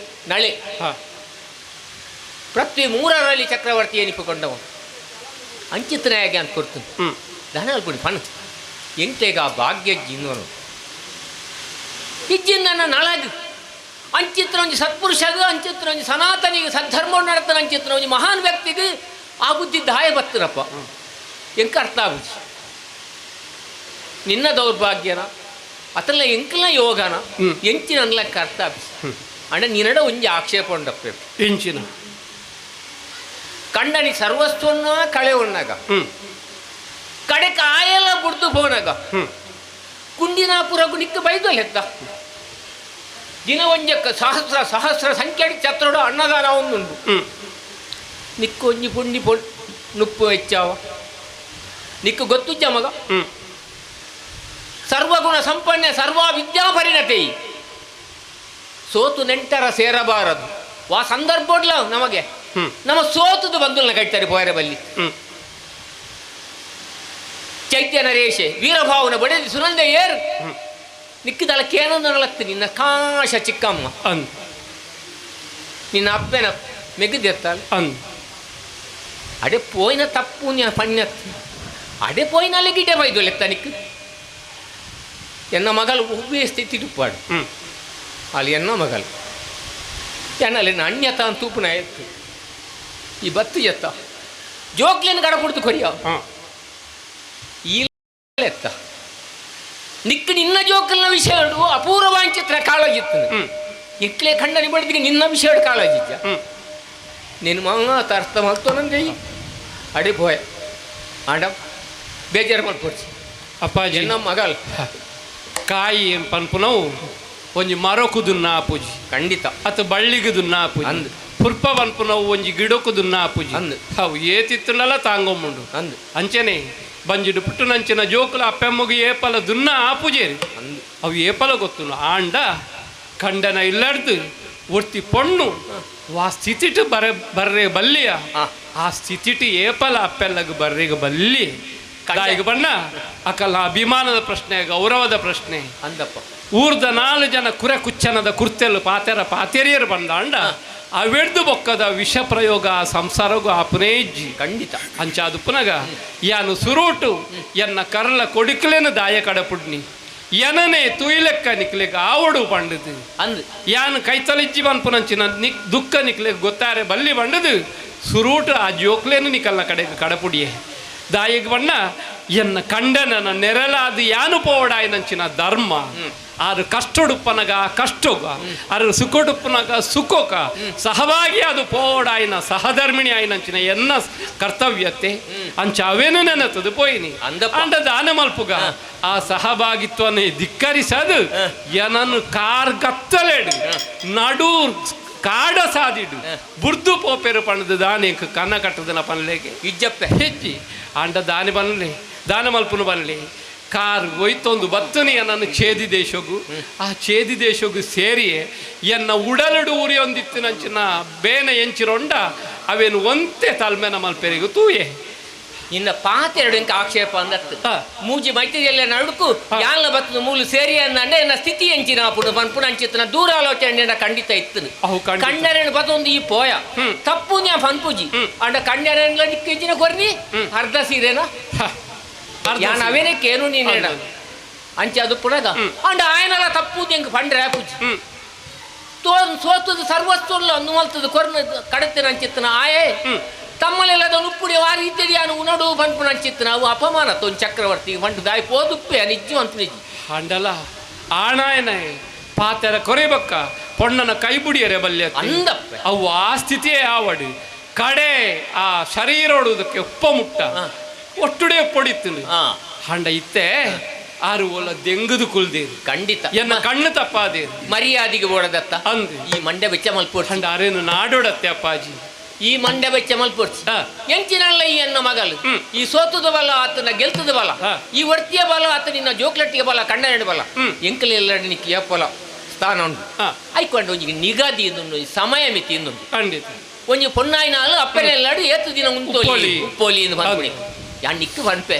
ನಳೆ ಪ್ರತಿ ಮೂರರಲ್ಲಿ ಚಕ್ರವರ್ತಿ ಎನಿಪಿಕೊಂಡವನು ಅಂಚಿತ್ರನಾಗಿ ಅಂತ ಕೊಡ್ತು ದನ ಅಲ್ಪುಡಿ ಪಣ ಎಂಟೆಗ ಭಾಗ್ಯ ಜಿನ್ನೋನು ಇಜ್ಜಿಂದ ನಳಗ್ ಅಂಚಿತ್ರ ಒಂಜಿ ಸತ್ಪುರುಷಗ ಅಂಚಿತ್ರ ಒಂಜಿ ಸನಾತನಿಗೆ ಸದ್ಧರ್ಮ ನಡತನ ಅಂಚಿತ್ರ ಒಂಜಿ ಮಹಾನ್ ವ್ಯಕ್ತಿಗೆ ಆ ಬುದ್ಧಿ ದಾಯ ಬತ್ತಿರಪ್ಪ ಎಂಕ ಅರ್ಥ ಆಗುಜಿ ನಿನ್ನ ದೌರ್ಭಾಗ್ಯನ ಅತಲ್ಲ ಎಂಕಲ್ನ ಯೋಗನ ಎಂಚಿನ ಅನ್ಲಕ್ಕ ಅರ್ಥ ಆಗುಜಿ ಅಂಡ ನಿನ್ನಡ ಒಂಜಿ ಆಕ್ಷೇಪ ಉಂಡಪ್ಪ ಎಂಚಿನ ಕಂಡನಿ ಸರ್ವಸ್ವನ್ನ ಕಳೆ ಉಣ್ಣಾಗ ಕಡೆ ಕಾಯೆಲ್ಲ ಬುಡ್ದು ಪೋನಾಗ ಕುಂಡಿನಾಪುರ ನಿಕ್ಕ ಬೈದು ಹೆತ್ತ ದಿನ ಒಂಜಕ್ಕ ಸಹಸ್ರ ಸಹಸ್ರ ಸಂಖ್ಯೆ ಛತ್ರಡು ಅನ್ನದಾನ ಒಂದುಂಡು ನಿಕ್ಕು ಒಂಜಿ ಪುಂಡಿ ಪೊ ನುಪ್ಪು ಹೆಚ್ಚಾವ ನಿಕ್ಕು ಗೊತ್ತುಜ್ಜ ಮಗ ಸರ್ವಗುಣ ಸಂಪನ್ನ ಸರ್ವ ವಿದ್ಯಾ ಪರಿಣತಿ ಸೋತು ನೆಂಟರ ಸೇರಬಾರದು ವಾ ಸಂದರ್ಭ ನಮಗೆ ನಮ್ಮ ಸೋತುದು ಬಂದುಲ್ನ ಕಟ್ತಾರೆ ಪೋಯರ ಬಲ್ಲಿ. ಚೈತ್ಯ ನರೇಶೆ ವೀರಭಾವನ ಬಡೆದಿ ಸುನಂದ ಏರ್ ನಿಕ್ಕಿದಳ ಕೇನೊಂದು ನಿನ್ನ ಕಾಶ ಚಿಕ್ಕಮ್ಮ ನಿನ್ನ ಅಪ್ಪನ ಮೆಗ್ಗದೆತ್ತಾಳ ಅಡೆ ಪೋಯಿನ ತಪ್ಪು ಪಣ್ಯ ಅಡೆ ಪೋಯಿನಲ್ಲಿ ಗಿಡ್ಡೆ ಬೈದು ಲೆತ್ತ ನಿಕ್ಕು ಎನ್ನ ಮಗಳು ಒಬ್ಬೇ ಸ್ಥಿತಿ ದುಪ್ಪಾಡು ಅಲ್ಲಿ ಎನ್ನ ಮಗಳು ಎನ್ನಲ್ಲಿ ಅಣ್ಯತ ತೂಪುನ ಎತ್ತು ಈ ಬತ್ತು ಎತ್ತ ಜೋಕ್ಲಿನ ಕಡ ಕುಡ್ತು ಕೊರಿಯ ಈ ಎತ್ತ ನಿಕ್ಕು ನಿನ್ನ ಜೋಕಲ್ನ ವಿಷಯ ಅಪೂರ್ವಾಂಚಿತ್ರ ಕಾಳಜಿತ್ತು ಇಕ್ಲೆ ಖಂಡನೆ ಬಡಿದಿಗೆ ನಿನ್ನ ವಿಷಯ ಕಾಳಜಿದ್ಯ ನಿನ್ನ ಮಾತ ಅರ್ಥ ಮಲ್ತೋನಂದೆ ಅಡಿ ಪೋಯ ಆಂಡ ಬೇಜಾರು ಮಲ್ಪೊಡ್ಸಿ ಅಪ್ಪಾಜಿ ಎನ್ನ ಮಗಲ್ ಕಾಯಿ ಪನ್ಪುನವು ಒಂಜಿ ಮರಕುದುನ್ನ ಆಪುಜಿ ಖಂಡಿತ ಅತ ಬಳ್ಳಿಗುದುನ್ನ ಆಪುಜಿ ಅಂದ್. ಪುರ್ಪ ಪನ್ಪುನವು ಒಂಜಿ ಗಿಡಕುದುನ್ನ ಆಪುಜಿ ಅಂದ್. ಅವು ಏತಿತ್ತುಂಡಲ ತಾಂಗೊಮ್ಮುಂಡು ಅಂದ್. ಅಂಚನೆ ಬಂಜಿಡು ಪುಟ್ಟುನಂಚಿನ ಜೋಕುಲ ಅಪ್ಪೆಮ್ಮಗು ಏಪಲ ದುನ್ನ ಆಪುಜೇರಿ ಅಂದ್. ಅವು ಏಪಲ ಗೊತ್ತುನು ಆಂಡ ಖಂಡನ ಇಲ್ಲಡ್ದು ಒರ್ತಿ ಪೊಣ್ಣು ವಾ ಸ್ಥಿತಿಟು ಬರ ಬರ್ರೆ ಬಲ್ಲಿಯ ಆ ಸ್ಥಿತಿಟು ಏಪಲ ಅಪ್ಪೆಲ್ಲಗ ಬರ್ರೆಗ ಬಲ್ಲಿ ದಾಯಿಗೆ ಬಣ್ಣ ಅಕಲ ಅಭಿಮಾನದ ಪ್ರಶ್ನೆ ಗೌರವದ ಪ್ರಶ್ನೆ ಅಂದಪ್ಪ. ಊರ್ದ ನಾಲು ಜನ ಕುರೆ ಕುಚ್ಚನದ ಕುರ್ತೆಲು ಪಾತೆರ ಪಾತೆರಿಯರು ಬಂದಾಂಡ ಅವೆಡ್ದು ಬೊಕ್ಕದ ವಿಷ ಪ್ರಯೋಗ ಆ ಸಂಸಾರಗೂ ಆಪುನೇ ಇಜ್ಜಿ ಖಂಡಿತ ಅಂಚಾದು ಪುನಗ ಯಾನು ಸುರೂಟು ಎನ್ನ ಕರ್ಲ ಕೊಡಿಕ್ಲೇನು ದಾಯ ಕಡಪುಡ್ನಿ ಎನನೆ ತುಯಿಲೆಕ್ಕ ನಿಕ್ಲೆಗ್ ಆವಡು ಬಂಡದು ಅಂದ್ ಯಾನು ಕೈತಲಿಜ್ಜಿ ಬನ್ಪುನಂಚಿನ ನಿಕ್ ದುಃಖ ನಿಕ್ಲೆಗ್ ಗೊತ್ತಾರೆ ಬಲ್ಲಿ ಬಂಡದು ಸುರೂಟು ಆ ಜೋಕ್ಲೇನು ನಿಕಲ್ನ ಕಡೆಗೆ ಕಡಪುಡಿಯೇ ದಾಯಿಗೆ ಬಣ್ಣ ಎನ್ನ ಕಂಡನನ ನೆರಲಾದ ಯಾನು ಪೋವಡಾಯನಂಚಿನ ಧರ್ಮ ಆರು ಕಷ್ಟೊಡುಪ್ಪನಗ ಕಷ್ಟೋಗ ಆರು ಸುಖೊಡುಪ್ಪನಗ ಸುಖೋಕ ಸಹವಾಗಿ ಅದು ಪೋವಡಾಯಿನ ಸಹಧರ್ಮಿಣಿ ಆಯ್ನಂಚಿನ ಎನ್ನ ಕರ್ತವ್ಯತೆ ಅಂಚ ಅವೇನು ನೆನತದು ಪೋಯಿನಿ ಅಂಡ ದಾನ ಮಲ್ಪುಗ ಆ ಸಹಭಾಗಿತ್ವನೇ ಧಿಕ್ಕರಿಸದು ಏನನ್ನು ಕಾರ್ ಗತ್ತಲೇಡು ನಡು ಕಾಡ ಸಾದಿಡು ಬುರ್ದು ಪೋಪೆರು ಪಣದು ದಾನೆ ಕನ್ನ ಕಟ್ಟದನ ಪನ್ಲೇಗೆ ಇಜ್ಜಪ್ಪೆ ಹೆಚ್ಚಿ ಅಂಡ ದಾನೆ ಬನ್ಲಿ ದಾನ ಮಲ್ಪುನು ಬನ್ಲಿ ಕಾರ್ ಒಯ್ತೊಂದು ಬತ್ತನಿ ನನ್ನ ಛೇದಿ ದೇಶಗು ಆ ಛೇದಿ ದೇಶಗು ಸೇರಿಯೇ ಎನ್ನ ಉಡಲಡು ಉರಿಯೊಂದಿತ್ತು ನಂಚಿನ ಬೇನೆ ಎಂಚಿರೊಂಡ ಅವೇನು ಒಂತೆ ತಲ್ಮೆನ ಮಲ್ಪೆರಿಗು ತೂಯೆ ನಿನ್ನ ಪಾತೆರಡು ಇಂಕ ಆಕ್ಷೇಪ ಅಂದತ್ತು ಮೂಜಿ ಮೈತಿದೆಲ್ಲ ನಡುಕು ಯಾನ್ಲ ಬತ್ತದ ಮೂಲು ಸೇರಿ ಅಂದಂಡೆ ಎನ್ನ ಸ್ಥಿತಿ ಎಂಚಿನ ಪುಣ ಪನ್ಪುಣ ಅಂಚಿತ್ತನ ದೂರಾಲೋಚನೆ ಖಂಡಿತ ಇತ್ತು ಕಂಡರೇನು ಬತ್ತೊಂದು ಈ ಪೋಯ ತಪ್ಪು ನ್ಯಾ ಪನ್ಪುಜಿ ಅಂಡ ಕಂಡರೇನ್ಲ ನಿಕ್ಕಿಂಚಿನ ಕೊರ್ನಿ ಅರ್ಧ ಸೀರೆನಾ ಯಾನ್ ಅವೇನೆ ಕೇನು ನೀನೇಡ ಅಂಚೆ ಅದು ಪುಣಗ ಅಂಡ ಆಯನಲ ತಪ್ಪು ಎಂಕ್ ಪಂಡ್ರೆ ಪೂಜಿ ಸೋತದ ಸರ್ವಸ್ವಲ್ಲ ಅನ್ನು ಕೊರ್ನ ಕಡತಿನ ಅಂಚಿತ್ತನ ಆಯೇ ತಮ್ಮಲೆಲ್ಲದ ಉಪ್ಪುಡಿ ಆ ರೀತಿಯಲ್ಲಿ ಯಾನು ಉನಡು ಪನ್ಪುಣ ಅಂಚಿತ್ತನ ಅವು ಅಪಮಾನ ತೋನ್ ಚಕ್ರವರ್ತಿ ಬಂಟು ದಾಯಿ ಪೋದುಪ್ಪೆ ನಿಜ್ಜು ಅನ್ಪುನಿಜ್ಜಿ ಅಂಡಲ ಆಣಾಯನ ಪಾತೆರ ಕೊರೆಬಕ್ಕ ಪೊಣ್ಣನ ಕೈ ಬುಡಿಯರೆ ಬಲ್ಯ ಅಂದಪ್ಪ ಅವು ಆ ಸ್ಥಿತಿಯೇ ಆವಡು ಕಡೆ ಆ ಶರೀರೋಡುವುದಕ್ಕೆ ಉಪ್ಪ ಮುಟ್ಟ ಒಟ್ಟುಡೆ ಪೊಡಿತ್ತು ಹಂಡ ಇತ್ತೆ ಆರು ಒಲ ದೆಂಗುದು ಕುಲ್ದೇರು ಖಂಡಿತ ಎನ್ನ ಕಣ್ಣು ತಪ್ಪಾದೇರು ಮರ್ಯಾದಿಗೆ ಬೋಡದತ್ತ ಅಂದು ಈ ಮಂಡೆ ಬೆಚ್ಚ ಮಲ್ಪೋಡ್ ಹಂಡ ಅರೇನು ನಾಡೋಡತ್ತೆ ಅಪ್ಪಾಜಿ ಈ ಮಂಡೆ ಬೆಚ್ಚ ಮಲ್ಪೋಡ್ಸಿ ಎಂಚಿನಲ್ಲ ಈ ಎನ್ನ ಮಗಲು ಈ ಸೋತದ ಬಲ ಆತನ ಗೆಲ್ತದ ಬಲ ಈ ವರ್ತಿಯ ಬಲ ಆತ ನಿನ್ನ ಜೋಕ್ಲಟ್ಟಿಯ ಬಲ ಕಣ್ಣ ಬಲ ಎಂಕಲೆಲ್ಲ ನಿಕ್ಕಿ ಅಪ್ಪಲ ಸ್ಥಾನ ಉಂಟು ಐಕೊಂಡು ಒಂಜಿಗೆ ನಿಗದಿ ಇನ್ನೊಂದು ಸಮಯ ಮಿತಿ ಇನ್ನೊಂದು ಖಂಡಿತ ಒಂಜಿ ಪೊನ್ನಾಯಿನಾಲು ಅಪ್ಪನೆಲ್ಲಾಡು ಏತು ದಿನ ಉಂಟೋಲಿ ಉಪ್ಪೋಲಿ ಎಂದು ಬಂದ್ಬಿಡಿ ಯಾನ್ ನಿಕ್ಕು ಪನ್ಪೆ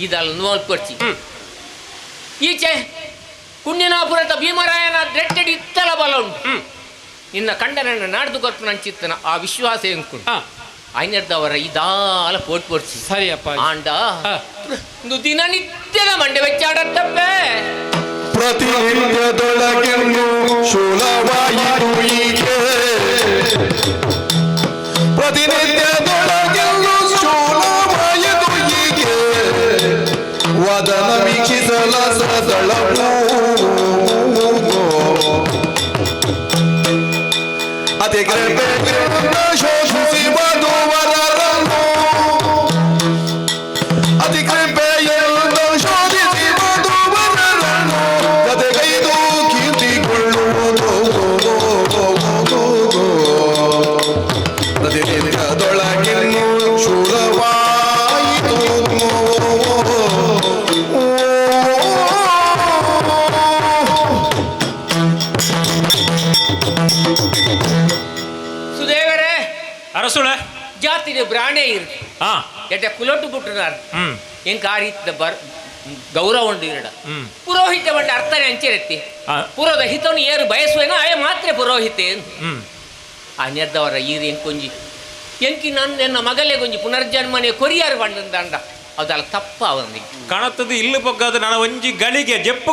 ಇದಲ್ಲ ನೋಲ್ಕೊಡ್ಸಿ ಈಚೆ ಕುಣ್ಯನಾಪುರದ ಭೀಮರಾಯನ ದ್ರೆಟ್ಟಡಿ ಇತ್ತಲ ಬಲ ಉಂಟು ನಿನ್ನ ಕಂಡನನ್ನ ನಾಡ್ದು ಕೊರ್ಪು ನಂಚಿತ್ತನ ಆ ವಿಶ್ವಾಸ ಎಂಕುಂಡು ಐನರ್ದವರ ಇದಾಲ ಪೋಟ್ ಪೋಡ್ಸಿ ಸರಿಯಪ್ಪ ಆಂಡ ದಿನನಿತ್ಯದ ಮಂಡೆ ಬೆಚ್ಚಾಡತ್ತಪ್ಪೆ ಪ್ರತಿನಿತ್ಯದೊಳಗೆನ್ನು ಶೂಲವಾಯಿತು ಈಕೆ ಪ್ರತಿನಿತ್ಯದೊಳಗೆನ್ನು ಶೂಲವಾಯಿತು ಈಕೆ ವದನ ವೀಕ್ಷಿಸಲ ಸದಳವು ಅತಿ ಕೃಪೆಯಿಂದ ಶೋಷಿಸಿ ವಧುವರರನ್ನು ಅತಿ ಕೃಪೆಯಿಂದ ಶೋಧಿಸಿ ವಧುವರರನ್ನು ಜತೆಗೈದು ಕೀರ್ತಿಗೊಳ್ಳುವುದು ಪ್ರತಿನಿತ್ಯದೊಳಗಿನ್ನು ಶೂಲವಾಯಿತು. ಅರಸುಳ ಜಾತಿದ ಬ್ರಾಣೆ ಇರು ಎಡ್ಡೆ ಕುಲೊಟ್ಟು ಬಿಟ್ಟುನಾರ್ ಎಂಕ ಆ ರೀತಿದ ಬರ್ ಗೌರವ ಉಂಡು ಇರಡ. ಪುರೋಹಿತ ಬಂಡ ಅರ್ಥನೆ ಅಂಚಿರತ್ತಿ ಪುರೋದ ಹಿತವನ್ನು ಏರು ಬಯಸುವೇನೋ ಆಯ ಮಾತ್ರ ಪುರೋಹಿತೆ. ಆ ನೆದ್ದವರ ಈರು ಎಂಕೊಂಜಿ ಎಂಕಿ ನನ್ನ ಎನ್ನ ಮಗಲೇ ಗೊಂಜಿ ಪುನರ್ಜನ್ಮನೆ ಕೊರಿಯಾರು ಬಂದಂದಾಂಡ ಅದಲ್ಲ ತಪ್ಪ ಅವನಿಗೆ ಕಾಣುತ್ತದೆ ಇಲ್ಲಿ ಪೊಗ್ಗಾದ ನನ್ನ ಒಂಜಿ ಗಳಿಗೆ ಜಪ್ಪು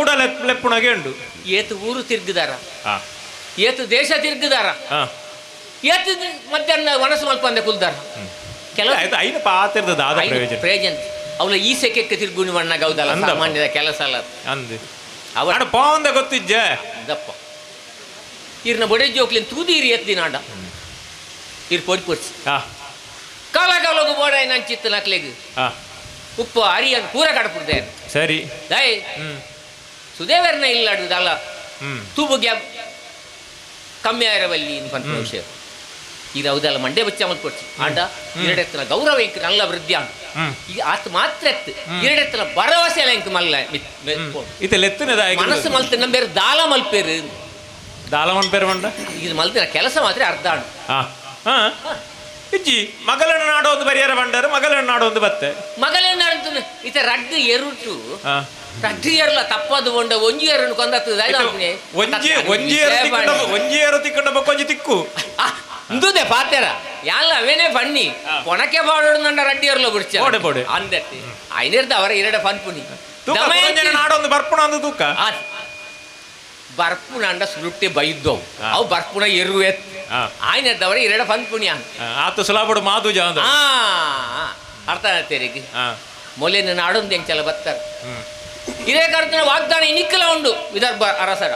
ಕೂಡ ಲೆಪ್ಪುಣಗೆ ಉಂಡು. ಏತು ಊರು ತಿರ್ಗಿದಾರ, ಏತು ದೇಶ ತಿರ್ಗಿದಾರ, ಏತು ಮಧ್ಯಾಹ್ನ ವನಸು ಮಲ್ಪಂದೆ ಕುಲ್ದಾರ. ಕೆಲವು ಐದು ಪಾತ್ರದ ಪ್ರಯೋಜನ ಅವಳ ಈ ಸೆಕೆಕ್ಕೆ ತಿರ್ಗುಣಿ ಮಣ್ಣಾಗ ಹೌದಲ್ಲ, ಸಾಮಾನ್ಯದ ಕೆಲಸ ಅಲ್ಲ ಅಂದು ಅವನ ಪಾವಂದ ಗೊತ್ತಿಜ್ಜೆ ದಪ್ಪ ಇರ್ನ ಬಡೆ ಜೋಕ್ಲಿನ್ ತೂದೀರಿ ಎತ್ತಿನಾಂಡ ಇರ್ ಪೊಡಿ ಪೊಡ್ಸಿ ಕಾಲ ಕಾಲೋಗು ಬೋಡ ನಂಚಿತ್ತು ನಕ್ಲೆಗ್ ಉಪ್ಪು ಅರಿಯನ್ ಪೂರ ಕಡಪುಡ್ದೆ ಸರಿ ದೈ ಸುದೇವರ್ನ ಇಲ್ಲಾಡುದಲ್ಲ ತೂಬು ಗ್ಯಾಪ್ ಕಮ್ಮಿ ಆಯಿರವಲ್ಲಿ ಪನ್ಪಿನ ವಿಷಯ ಇದು ಹೌದಲ್ಲ ಮಂಡೆ ಬಚ್ಚ ಮಲ್ಕೊಡ್ಸಿ ಆಂಡ ಎರಡೆತ್ತನ ಗೌರವ ಇಂಕ್ ನಲ್ಲ ವೃದ್ಧಿ ಆಂಡ ಈಗ ಆತ ಮಾತ್ರ ಎತ್ತು ಎರಡೆತ್ತನ ಭರವಸೆ ಎಲ್ಲ ಇಂಕ್ ಮಲ್ಲ ಮನಸ್ಸು ಮಲ್ತ ನಂಬೇರು ದಾಲ ಮಲ್ಪೇರು ದಾಲ ಮಲ್ಪೇರು ಮಂಡ ಇದು ಮಲ್ತಿನ ಕೆಲಸ ಮಾತ್ರ ಅರ್ಧ ಆಂಡ. ಇಜ್ಜಿ ಮಗಲಣ್ಣ ನಾಡೋ ಒಂದು ಪರಿಹಾರ ಬಂಡಾರ ಮಗಲಣ್ಣ ನಾಡೋ ಒಂದು ಬತ್ತೆ ಮಗಲಣ್ಣ ನಾಡು ಇತ ರಡ್ಡು ಎರುಟು ರಡ್ಡು ಎರಲ ತಪ್ಪದು ಒಂಡ ಒಂಜಿ ಎರನ್ನು ಕೊಂದತ್ತದ ಒಂಜಿ ಒಂಜಿ ಏರು ಒಂಜಿ ಏರು ತಿಕ್ಕಂಡ ಬೊಕ್ಕೊಂಜಿ ತಿಕ್ಕು ಇಂದುದೆ ಪಾತೆರ ಯಾಲ್ಲ ಅವೇನೇ ಬನ್ನಿ ಕೊಣಕೆ ಬಾಡೋಡು ನಂಡ ರಡ್ಡಿ ಎರಲ ಬಿಡ್ಚ ಬೋಡೆ ಬೋಡೆ ಅಂದತ್ತೆ ಐನಿರ್ದ ಅವರ ಎರಡ ಪನ್ಪುನಿ ನಾಡೊಂದು ಬರ್ಪುಣ ಅಂದು ತೂಕ ಬರ್ಪುಣ ಅಂಡ ಸುರುಟ್ಟೆ ಬೈದ್ದವು ಅವು ಬರ್ಪುಣ ಎರುವೆ ಆಯ್ನದ್ದವರ ಎರಡ ಪನ್ಪುಣಿ ಆತ ಸುಲಾಬುಡು ಮಾದು ಜಾಂದ ಅರ್ಥ ಆಗ್ತೇರಿಗೆ ಮೊಲೆನ ನಾಡೊಂದು ಎಂಚಲ ಬತ್ತಾರೆ ಇದೇ ಕರ್ತನ ವಾಗ್ದಾನ ಇನಿಕ್ಕಲ ಉಂಡು ವಿದರ್ಭ ಅರಸರ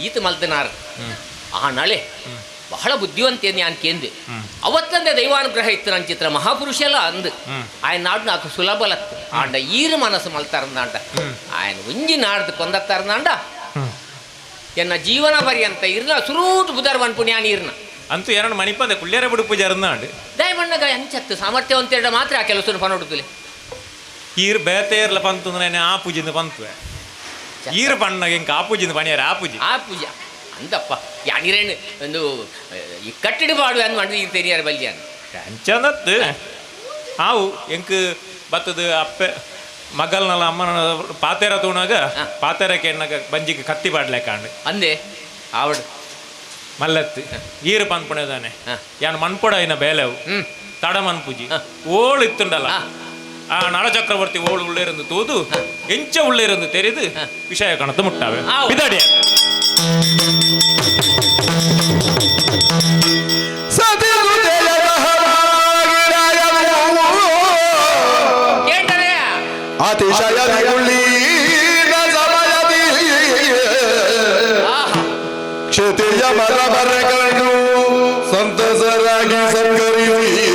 ಈತ ಮಲ್ತನಾರ್ ಆ ನಾಳೆ ಬಹಳ ಬುದ್ಧಿವಂತೆ ನಾನು ಕೇಂದೆ ಅವತ್ತಂದೆ ದೈವಾನುಗ್ರಹ ಇತ್ತು ನನ್ನ ಚಿತ್ರ ಮಹಾಪುರುಷ ಎಲ್ಲ ಅಂದು ಆಯನ ನಾಡ್ನ ಆತ ಸುಲಭಲತ್ತು ಆಂಡ ಈರು ಮನಸ್ಸು ಮಲ್ತಾರಂದಾಂಡ ಆಯನ ಒಂಜಿ ನಾಡ್ದು ಕೊಂದತ್ತಾರಂದಾಂಡ ಎನ್ನ ಜೀವನ ಪರ್ಯಂತ ಇರ್ನ ಸುರೂಟ್ ಬುಧರ್ವನ್ ಪುಣ್ಯಾನಿ ಇರ್ನ ಅಂತೂ ಏನೋ ಮಣಿಪಂದೆ ಕುಳ್ಳ್ಯಾರ ಬಿಡು ಪೂಜಾರನ್ನಾಂಡು ದಯಮಣ್ಣಗ ಅಂಚತ್ತು ಸಾಮರ್ಥ್ಯವಂತ ಮಾತ್ರ ಆ ಕೆಲಸ ಪನೊಡುತ್ತಲೆ ಈರ್ ಬೇತೆಯರ್ಲ ಪಂತು ನಾನು ಆ ಪೂಜಿಂದ ಪಂತುವೆ ಈರು ಪಣ್ಣಗೆ ಇಂಕ ಆ ಪೂಜಿಂದ ಪಣಿಯಾರ ಆ ಪೂಜೆ ಆ ಪೂಜೆ ಅಂದಪ್ಪ ಯಾನಿರೇನು ಒಂದು ಈ ಕಟ್ಟಿಡು ಪಾಡುವೆ ಅಂದ್ ಮಾಡಿದ್ರೆ ಈ ತೆರಿಯಾರ ಬಲ್ಯಾನ ಅಂಚಂದತ್ತು ಆವು ಎಂಕ್ ಬತ್ತದ ಅಪ್ಪೆ ಮಗಲ್ನಲ್ಲ ಅಮ್ಮನ ಪಾತೇರ ತೂಣಾಗ ಪಾತೇರಕ್ಕೆ ಎಣ್ಣಗ ಬಂಜಿಗೆ ಕತ್ತಿ ಪಾಡ್ಲೆಕಾಂಡು ಅಂದೆ ಆವಡು ಮಲ್ಲತ್ತು ಈರು ಪನ್ಪುಣೆದಾನೆ ಯಾನ್ ಮನ್ಪೊಡ ಇನ್ನ ಬೇಲೆವು ತಡ ಮನ್ಪುಜಿ ಓಳು ಇತ್ತುಂಡಲ್ಲ ಆ ನಳಚಕ್ರವರ್ತಿ ಓಳು ಉಳ್ಳೇರಂದು ತೂದು ಎಂಚ ಉಳ್ಳೇರಂದು ತೆರೆದು ವಿಷಯ ಕಣத்து ಮುಟ್ಟಾವೆ ಬಿದಾಡಿಯ ಕ್ಷಿತಿಯ ಮರ ಬರಗಂಡು ಸಂತಸರಾಗಿ ಸತ್ಕರಿಸಿ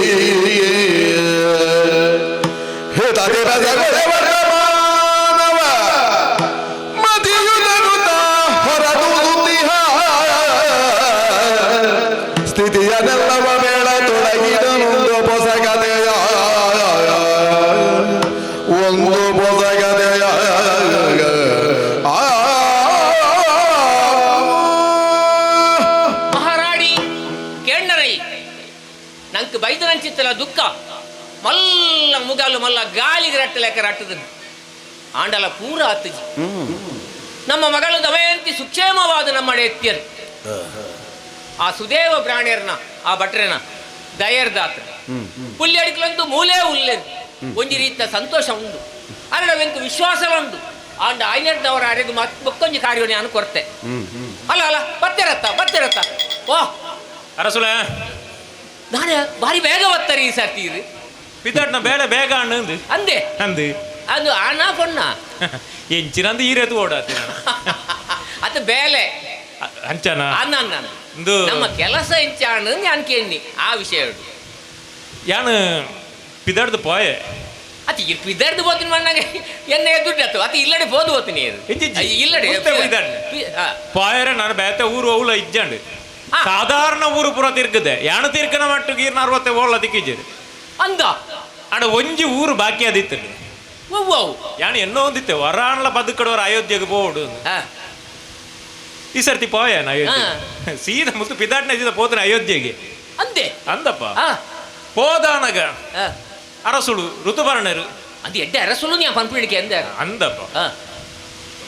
ಮಾನವ ಮತಿಯುತನುತ ಹೊರದೂತಿಹ ಸ್ಥಿತಿಯನ್ನೆಲ್ಲವ ಮೇಳ ತೊಡಗಿದನೊಂದು ಪೊಸಗದೆಯ ಒಂದು ಪೊಸಗದೆಯ ಮಹಾರಾಣಿ ಕೇಂಡರೈ ನಂಗೆ ಬೈದನಂಚಿತ್ತಲ್ಲ ದುಃಖ ಮಲ್ಲ ಮುಗಲು ಮಲ್ಲ ಗಾಲಿಗೆ ರಟ್ಟಲೆಕ್ಕ ರಟ್ಟದ ಆಂಡಲ ಪೂರ ಆತಜಿ ನಮ್ಮ ಮಗಳು ದಮಯಂತಿ ಸುಕ್ಷೇಮವಾದ ನಮ್ಮ ಎತ್ತಿಯರು ಆ ಸುದೇವ ಪ್ರಾಣಿಯರ್ನ ಆ ಭಟ್ರನ ದಯರ್ದಾತ್ರ ಪುಲ್ಯ ಅಡಿಕಲಂತೂ ಮೂಲೇ ಉಲ್ಲೇರು ಒಂಜಿ ರೀತಿಯ ಸಂತೋಷ ಉಂಡು ಅರಡವೆಂಕು ವಿಶ್ವಾಸ ಉಂಡು ಆಂಡ ಆಯ್ನರ್ದವರ ಅರೆಗು ಮಕ್ಕೊಂಜಿ ಕಾರ್ಯ ನಾನು ಕೊರ್ತೆ ಅಲ್ಲ ಅಲ್ಲ ಬತ್ತಿರತ್ತ ಬತ್ತಿರತ್ತ ಓ ಅರಸುಲ ನಾನು ಭಾರಿ ಬೇಗ ಬತ್ತಾರೆ ಈ ಸರ್ತಿ ಪಿದಾಟ್ನ ಬೇಳೆ ಬೇಗ ಅಣ್ಣಂದು ಅಂದೆ ಅಂದು ಅದು ಅಣ ಪೊಣ್ಣ ಎಂಚಿನಂದು ಈ ರೇತು ಓಡಾತಿ ಅದು ಬೇಲೆ ಅಂಚನ ಅನ್ನ ನಮ್ಮ ಕೆಲಸ ಎಂಚಾಣ ನಾನು ಕೇಳಿ ಆ ವಿಷಯ ಯಾನು ಪಿದಾಡ್ದು ಪೋಯೆ ಅತಿ ಪಿದಾಡ್ದು ಹೋತೀನಿ ಮಣ್ಣಂಗೆ ಎನ್ನ ದುಡ್ಡು ಆತು ಅತಿ ಇಲ್ಲಡೆ ಪೋದು ಹೋತೀನಿ ಇಲ್ಲಡೆ ಪಾಯರೆ ನಾನು ಬೇತೆ ಊರು ಅವಳ ಇಜ್ಜಂಡು ಸಾಧಾರಣ ಊರು ಪೂರ ತಿರ್ಗದೆ ಯಾಣ ತಿರ್ಕನ ಮಟ್ಟು ಗೀರ್ನ ಅರವತ್ತೆ ಓಳ ತಿಕ್ಕಿಜ್ಜರು ಅಂದ ಅಡ ಒಂಜಿ ಊರು ಬಾಕಿ ಅದಿತ್ತು ಯಾಣ ಎನ್ನೋ ಒಂದಿತ್ತೆ ವರಾಣಲ ಬದುಕಡವರ ಅಯೋಧ್ಯೆಗೆ ಪೋಡು ಈ ಸರ್ತಿ ಪೋಯನ ಅಯೋಧ್ಯೆ ಸೀದಾ ಮುತ್ತು ಪಿದಾಟ್ನ ಸೀದಾ ಪೋತನ ಅಯೋಧ್ಯೆಗೆ ಅಂದೆ ಅಂದಪ್ಪ ಪೋದಾನಗ ಅರಸುಳು ಋತುಪರ್ಣರು ಅದು ಎಡ್ಡೆ ಅರಸುಳು ನೀ ಪನ್ಪಿಡಿಕೆ ಅಂದ ಅಂದಪ್ಪ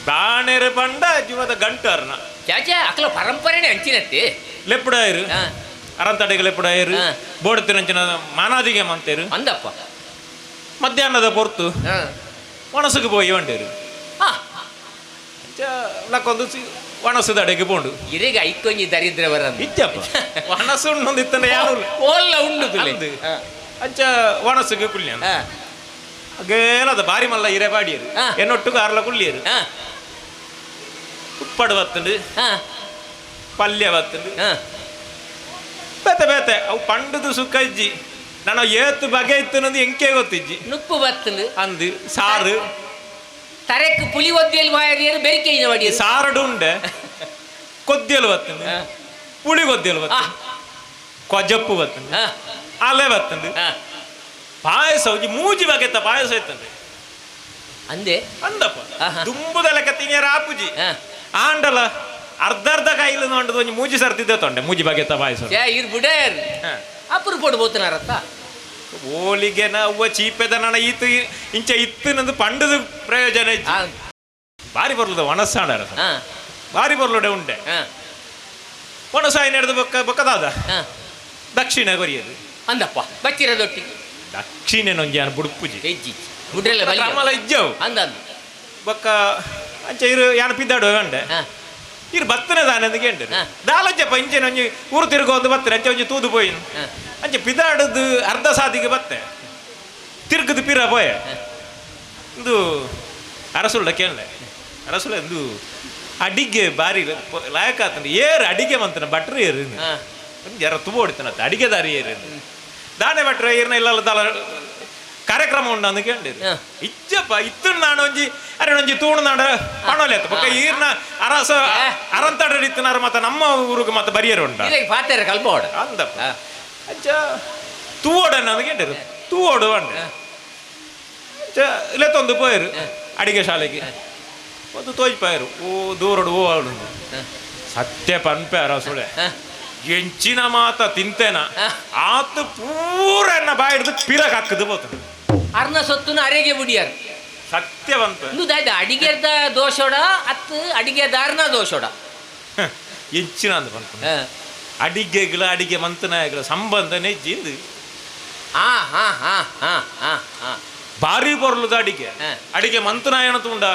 ಬಾಣೆರು ಪಂಡ ಜೀವದ ಗಂಟರ್ನ ಚಾಚಾ ಅಕಲ ಪರಂಪರೆನೇ ಅಂಚಿನತ್ತೆ ಲೆಪ್ಪುಡಾಯರು ಅರಂತಡೆಗೆ ಲೆಪ್ಪುಡಾಯರು ಬೋಡತಿನಂಚಿನ ಮಾನಾದಿಗೆ ಮಂತೇರು ಅಂದಪ್ಪ ಮಧ್ಯಾಹ್ನದ ಪೊರ್ತು ಒಣಸುಗೆ ಪೋಯಿ వంಡೇರು ಲಕ್ಕೊಂದು ಒಣಸುದ ಅಡೆಗೆ ಪೋಂಡು ಇರೆಗೆ ಐಕೊಂಜಿ ದರಿದ್ರ ಬರ ಇಜ್ಜಪ್ಪ ಒಣಸು ಉಣ್ಣೊಂದು ಇತ್ತಂದ್ರೆ ಯಾರು ಓಲ್ಲ ಉಂಡು ಅಂಚ ಒಣಸುಗೆ ಕುಲ್ಯ ಗೇಲದ ಬಾರಿ ಮಲ್ಲ ಇರೆ ಬಾಡಿಯರು ಎನ್ನೊಟ್ಟುಗು ಆರ್ಲ ಕುಳ್ಳಿಯರು ಉಪ್ಪಡು ಬತ್ತುಂಡು ಪಲ್ಯ ಬತ್ತುಂಡು ಬೇತೆ ಬೇತೆ ಅವು ಪಂಡುದು ಸುಖಜ್ಜಿ ನಾನು ಏತು ಬಗೆ ಇತ್ತು ಎಂಕೆ ಗೊತ್ತಿಜ್ಜಿ ನುಪ್ಪು ಬತ್ತುಂಡು ಅಂದು ಸಾರು ತರೆಕ್ ಪುಲಿ ಒದ್ದಿಯಲ್ಲಿ ಬಾಯರಿಯರು ಬೆರಿಕೆ ಮಾಡಿ ಸಾರಡು ಉಂಡೆ ಕೊದ್ದಿಯಲು ಬತ್ತುಂಡು ಪುಳಿ ಕೊದ್ದಿಯಲು ಬತ್ತುಂಡು ಕೊಜಪ್ಪು ಬತ್ತುಂಡು ಅಲೆ ಬತ್ತುಂಡು ಪಾಯಸ ಒಂಜಿ ಮೂಜಿ ಬಗೆತ ಪಾಯಸ ಇತ್ತಂದೆ ಅಂದೆ ಅಂದಪ್ಪ ದುಂಬುದ ಲೆಕ್ಕ ತಿಂಗರ ಆಪುಜಿ ಆಂಡಲ ಅರ್ಧ ಅರ್ಧ ಕಾಯಿಲು ನೋಂಡದ ಒಂಜಿ ಮೂಜಿ ಸರ್ತಿದ್ದೆ ತೊಂಡೆ ಮೂಜಿ ಬಗೆತ ಪಾಯಸ ಇರ್ ಬುಡೇರ್ ಅಪ್ಪರು ಪೋಡು ಬೋತನಾರತ್ತ ಓಲಿಗೆನ ಅವ್ವ ಚೀಪೆದ ನನ ಈತು ಇಂಚ ಇತ್ತು ಪಂಡದ ಪ್ರಯೋಜನ ಬಾರಿ ಬರ್ಲದ ಒಣಸಾಣ ಬಾರಿ ಬರ್ಲುಡೆ ಉಂಡೆ ಒಣಸಾಯಿ ನಡೆದು ಬೊಕ್ಕ ಬೊಕ್ಕದಾದ ದಕ್ಷಿಣ ಕೊರಿಯದು ಅಂದಪ್ಪ ಬಚ್ಚಿರ ದೊಟ್ಟಿ ದಕ್ಷಿಣ ನೊಂಜಿ ಬುಡುಪುಜಿ ಹೆಜ್ಜಿ ಬುಡ್ರೆಲ್ಲ ಕ್ರಮಲ ಇಜ್ಜವು ಅಂದ ಬೊಕ್ಕ ಅಂಚ ಇರು ಯಾನ ಪಿದ್ದಾಡು ಉಂಡೆ ಇರು ಬತ್ತನೆ ದಾನೆ ಅಂದ್ ಕೇಂಡ ದಾಲಂಚಪ್ಪ ಇಂಚೆ ಒಂಜಿ ಊರು ತಿರುಗೋದು ಬತ್ತನೆ ಅಂಚೆ ಒಂಜಿ ತೂದು ಪೋಯಿನು ಅಂಚೆ ಪಿದಾಡದು ಅರ್ಧ ಸಾದಿಗೆ ಬತ್ತೆ ತಿರುಗದು ಪಿರ ಪೋಯೆ ಇಂದು ಅರಸುಳ್ಳ ಕೇಳಲೆ ಅರಸುಳ್ಳ ಇಂದು ಅಡಿಗೆ ಬಾರಿ ಲಾಯಕ ಆತಂದ್ರೆ ಏರು ಅಡಿಗೆ ಮಂತನ ಭಟ್ರು ಏರು ಜರ ತುಬ ಹೊಡಿತಾನತ್ತೆ ಅಡಿಗೆ ದಾರಿ ಏರು ದಾನೆ ಭಟ್ರ ಏರ್ನ ಇಲ್ಲ ದಾಲ ಕಾರ್ಯಕ್ರಮ ಉಂಡು ಅಂದ್ ಕೇಳಿದ್ರು ಇಜ್ಜಪ್ಪ ಇತ್ತು ನಾನು ಒಂಜಿ ಅರೆ ಒಂಜಿ ತೂಣು ನಾಡ ಪಣೋಲೆ ಬೊಕ್ಕ ಈರ್ನ ಅರಸ ಅರಂತಾಡ ಇತ್ತನಾರ ಮತ್ತೆ ನಮ್ಮ ಊರಿಗೆ ಮತ್ತೆ ಬರಿಯರು ಉಂಡ ಪಾತೆರ ಕಲ್ಪೋಡ ಅಂದಪ್ಪ ಅಜ್ಜ ತೂವೋಡನ್ನ ಅಂದ್ ಕೇಳಿರು ತೂವೋಡು ಅಂಡೆ ಅಜ್ಜ ಇಲ್ಲತ್ತೊಂದು ಪೋಯರು ಅಡಿಗೆ ಶಾಲೆಗೆ ಒಂದು ತೋಜ್ಪಾಯರು ಓ ದೂರಡು ಓ ಆಡು ಸತ್ಯ ಪನ್ಪೆ ಅರಸುಳೆ ಎಂಚಿನ ಮಾತ ತಿಂತೇನ ಆತ ಪೂರ ಎನ್ನ ಬಾಯಿ ಹಿಡಿದು ಪಿರಕ್ ಹಾಕದು ಬೋತ ಅರ್ನ ಸೊತ್ತುನ ಅರೆಗೆ ಬುಡಿಯಾರ ಸತ್ಯವಂತ ಇಂದು ಅಡಿಗೆದ ದೋಷೋಡ ಅತ್ತು ಅಡಿಗೆದಾರನ ದೋಷೋಡ ಎಂಚಿನ ಅಂದ ಪನ್ಪ ಅಡಿಗೆಗಳ ಅಡಿಗೆ ಮಂತನಾಯಗಳ ಸಂಬಂಧನೇ ಜಿಂದು ಬಾರಿ ಬೊರ್ಲುದ ಅಡಿಗೆ ಅಡಿಗೆ ಮಂತನಾಯನ ತುಂಡ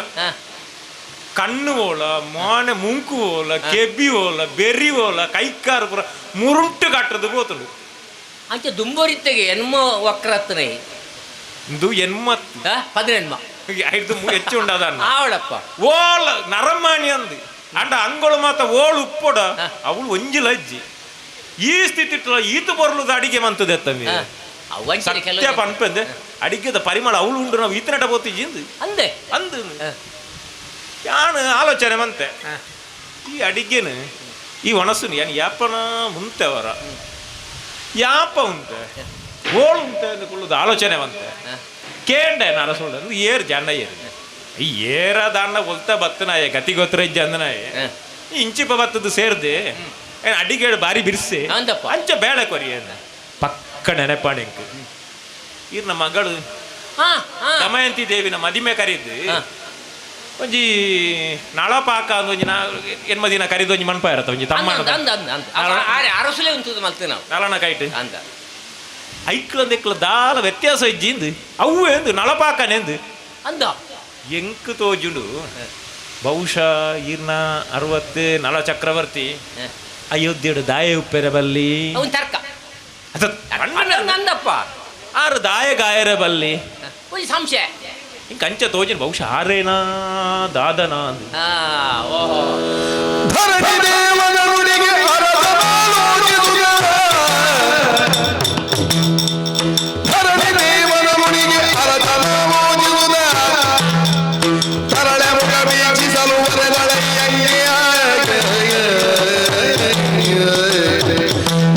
ಕಣ್ಣು ಓಲ ಮಾನೆ ಮುಂಕು ಓಲ ಕೆಬ್ಬಿ ಓಲ ಬೆರಿ ಓಲ ಕೈಕಾರು ಪೂರ ಮುರುಂಟು ಕಟ್ಟದು ಬೋತುಂಡು ಅಂಚೆ ದುಂಬೋರಿತ್ತೆಗೆ ಎನ್ಮ ವಕ್ರತ್ತನೆ ಇಂದು ಎನ್ಮತ್ತು ಪದಿನೆಣ್ಮ ಐದು ಹೆಚ್ಚು ಉಂಡದ ಆವಳಪ್ಪ ಓಲ ನರಮಾಣಿ ಅಂದು ಅಂಡ ಅಂಗಳು ಮಾತ ಓಳು ಉಪ್ಪೊಡ ಅವಳು ಒಂಜಿ ಲಜ್ಜಿ ಈ ಸ್ಥಿತಿ ಈತು ಬೊರ್ಲುದ ಅಡಿಗೆ ಮಂತದೆ ತಮ್ಮಿ ಸತ್ಯ ಪನ್ಪಂದೆ ಅಡಿಗೆದ ಪರಿಮಳ ಅವಳು ಉಂಡು ನಾವು ಈತನಟ ಬೋತಿಜಿಂದು ಅಂದೆ ಅಂದು ಯಾನು ಆಲೋಚನೆ ಮಂತೆ ಈ ಅಡಿಗೆನು ಈ ಒಣಸುನು ಯಾನು ಯಾಪನ ಮುಂತೆ ಅವರ ಯಾಪ ಉಂತೆ ಓಳು ಉಂತೆ ಅಂದುಕೊಳ್ಳುದು ಆಲೋಚನೆ ಬಂತೆ ಕೇಂಡೆ ನರಸುಳ್ಳು ಅಂದ್ರೆ ಏರು ಜನ ಏರು ಈ ಏರ ದಾನ್ನ ಒಲ್ತ ಬತ್ತನಾಯ ಗತಿ ಗೊತ್ತರ ಇಜ್ಜ ಅಂದನಾಯ ಇಂಚಿಪ ಬತ್ತದ್ದು ಸೇರ್ದೆ ಏನು ಅಡಿಗೆ ಬಾರಿ ಬಿರ್ಸೆ ಅಂಚ ಬೇಳೆ ಕೊರಿ ಪಕ್ಕ ನೆನಪಾಣಿಂಕ್ ಇರ್ನ ಮಗಳು ದಮಯಂತಿ ದೇವಿನ ಮದಿಮೆ ಕರೀದು ಒಂಜಿ ನಳಪಾಕ ಅಂದ್ ಒಂಜಿ ಎನ್ಮದಿನ ಕರಿದು ಒಂಜಿ ಮನ್ಪ ಇರತ್ತ ಒಂಜಿ ತಮ್ಮ ಅರಸುಲೆ ಉಂಟು ಮಲ್ತು ನಾವು ನಳನ ಕೈಟ್ ಅಂದ ಐಕ್ಲಂದ ಐಕ್ಲ ದಾಲ ವ್ಯತ್ಯಾಸ ಇಜ್ಜಿಂದು ಅವು ಎಂದು ನಳಪಾಕನೆಂದು ಅಂದ ಎಂಕ್ ತೋಜುಂಡು ಬಹುಶಃ ಈರ್ನ 60 ನಳ ಚಕ್ರವರ್ತಿ ಅಯೋಧ್ಯೆಡು ದಾಯ ಉಪ್ಪೆರ ಬಲ್ಲಿ ತರ್ಕ ಅಂದಪ್ಪ ಆರು ದಾಯ ಗಾಯರ ಬಲ್ಲಿ ಒಂಜಿ ಸಂಶಯ ಹಿಂಗೆ ಅಂಚ ತೋಜಿನ ಬಹುಶಃ ಆರೇನಾ ದಾದನಾ ಅಂದು ಧರಣಿ ದೇವಗರುಡಿಗೆ ಧರಣಿ ದೇವಗರುಡಿಗೆ ಅರಸನಾಲೋಚಿಸುತ್ತ ತರಳೆ ಮುಖ ವೀಕ್ಷಿಸಲು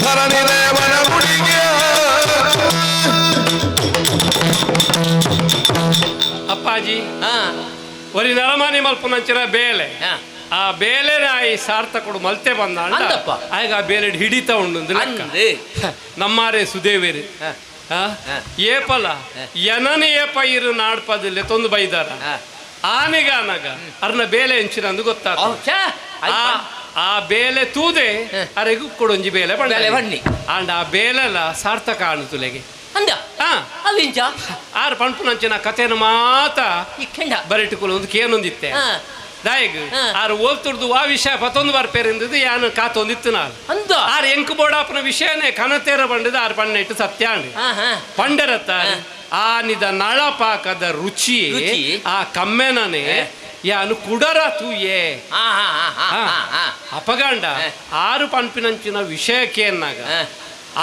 ಧರಣಿ ದೇವನ ನುಡಿಗೆ. ಅಪ್ಪಾಜಿ ಒರಿ ನರಮಾನಿ ಮಲ್ಪುನಂಚಿನ ಬೇಳೆ ಆ ಬೇಲೆ ನಾಯಿ ಸಾರ್ಥಕಡು ಮಲ್ತೆ ಬಂದ ಆಗ ಆ ಬೇಲೆ ಹಿಡಿತಾ ಉಂಡು ನಮ್ಮಾರೆ ಸುದೇವೇರಿ ಏಪಲ ಎನನ ಏಪ ಇರು ನಾಡ್ಪದಿಲ್ಲ ತೊಂದು ಬೈದಾರ ಆನೆಗ ಅನಗ ಅರ್ನ ಬೇಲೆ ಎಂಚಿನಂದು ಗೊತ್ತಾಗ ಆ ಬೇಲೆ ತೂದೆ ಅರೆಗು ಕೊಡೊಂಜಿ ಬೇಲೆ ಬಣ್ಣಿ ಅಂಡ್ ಆ ಬೇಲೆಲ್ಲ ಸಾರ್ಥಕ ಆಣು ತುಲೆಗೆ ಆರು ಪಂಪುನಂಚಿನ ಕಥೆನ ಮಾತ ಬರಿಟುಕುಲು ಒಂದು ಕೇನೊಂದಿತ್ತೆ ದಾಯಗ್ ಆರು ಓಲ್ತುರ್ದು ಆ ವಿಷಯ ಪತ್ತೊಂದು ಬಾರ್ ಪೇರಿಂದದು ಯಾನು ಕಾತೊಂದಿತ್ತು ನಾನು ಆರು ಎಂಕು ಬೋಡಾಪನ ವಿಷಯನೇ ಕನತೇರ ಬಂಡದ ಆರು ಪಣ್ಣ ಇಟ್ಟು ಸತ್ಯ ಪಂಡರತ್ತ ಆ ನಿದ ನಳಪಾಕದ ರುಚಿ ಆ ಕಮ್ಮೆನನೆ ಯಾನು ಕುಡರ ತೂಯೆ ಅಪಗಂಡ ಆರು ಪಂಪಿನಂಚಿನ ವಿಷಯಕ್ಕೇನಾಗ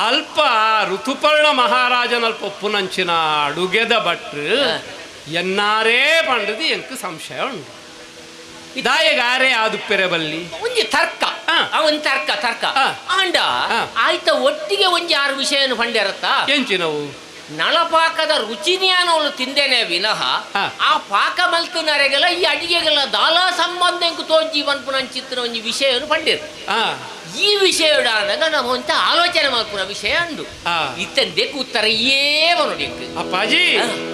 ಅಲ್ಪ ಋತುಪರ್ಣ ಮಹಾರಾಜನ ಅಲ್ಪ ಒಪ್ಪುನಂಚಿನ ಅಡುಗೆದ ಭಟ್ರು ಎನ್ನಾರೇ ಪಂಡದು ಎಂಕ್ ಸಂಶಯ ಉಂಟು ದಾಯಗಾರೆ ಆದುಪ್ಪೆರೆ ಬಲ್ಲಿ ಒಂಜಿ ತರ್ಕ ಅವನ್ ತರ್ಕ ತರ್ಕ ಆಂಡ ಆಯ್ತ ಒಟ್ಟಿಗೆ ಒಂಜಿ ಆರು ವಿಷಯನು ಪಂಡ್ಯರತ್ತ ಎಂಚಿನವು ನಳಪಾಕದ ರುಚಿನಿಯಾನವಳು ತಿಂದೇನೆ ವಿನಃ ಆ ಪಾಕ ಮಲ್ತನರೆಗೆಲ್ಲ ಈ ಅಡಿಗೆಗೆಲ್ಲ ದಾಲ ಸಂಬಂಧ ಎಂಕು ತೋಜಿ ಪನ್ಪುನಂಚಿತ್ತಿನ ಒಂಜಿ ವಿಷಯನು ಪಂಡಿರು ಈ ವಿಷಯ ನಮ್ಮ ಅಂತ ಆಲೋಚನೆ ಮಲ್ಪುನ ವಿಷಯ ಅಂಡು ಇತ್ತಂದೇಕು ಉತ್ತರ ಏ ಮನುಡಿ ಅಪ್ಪಾಜಿ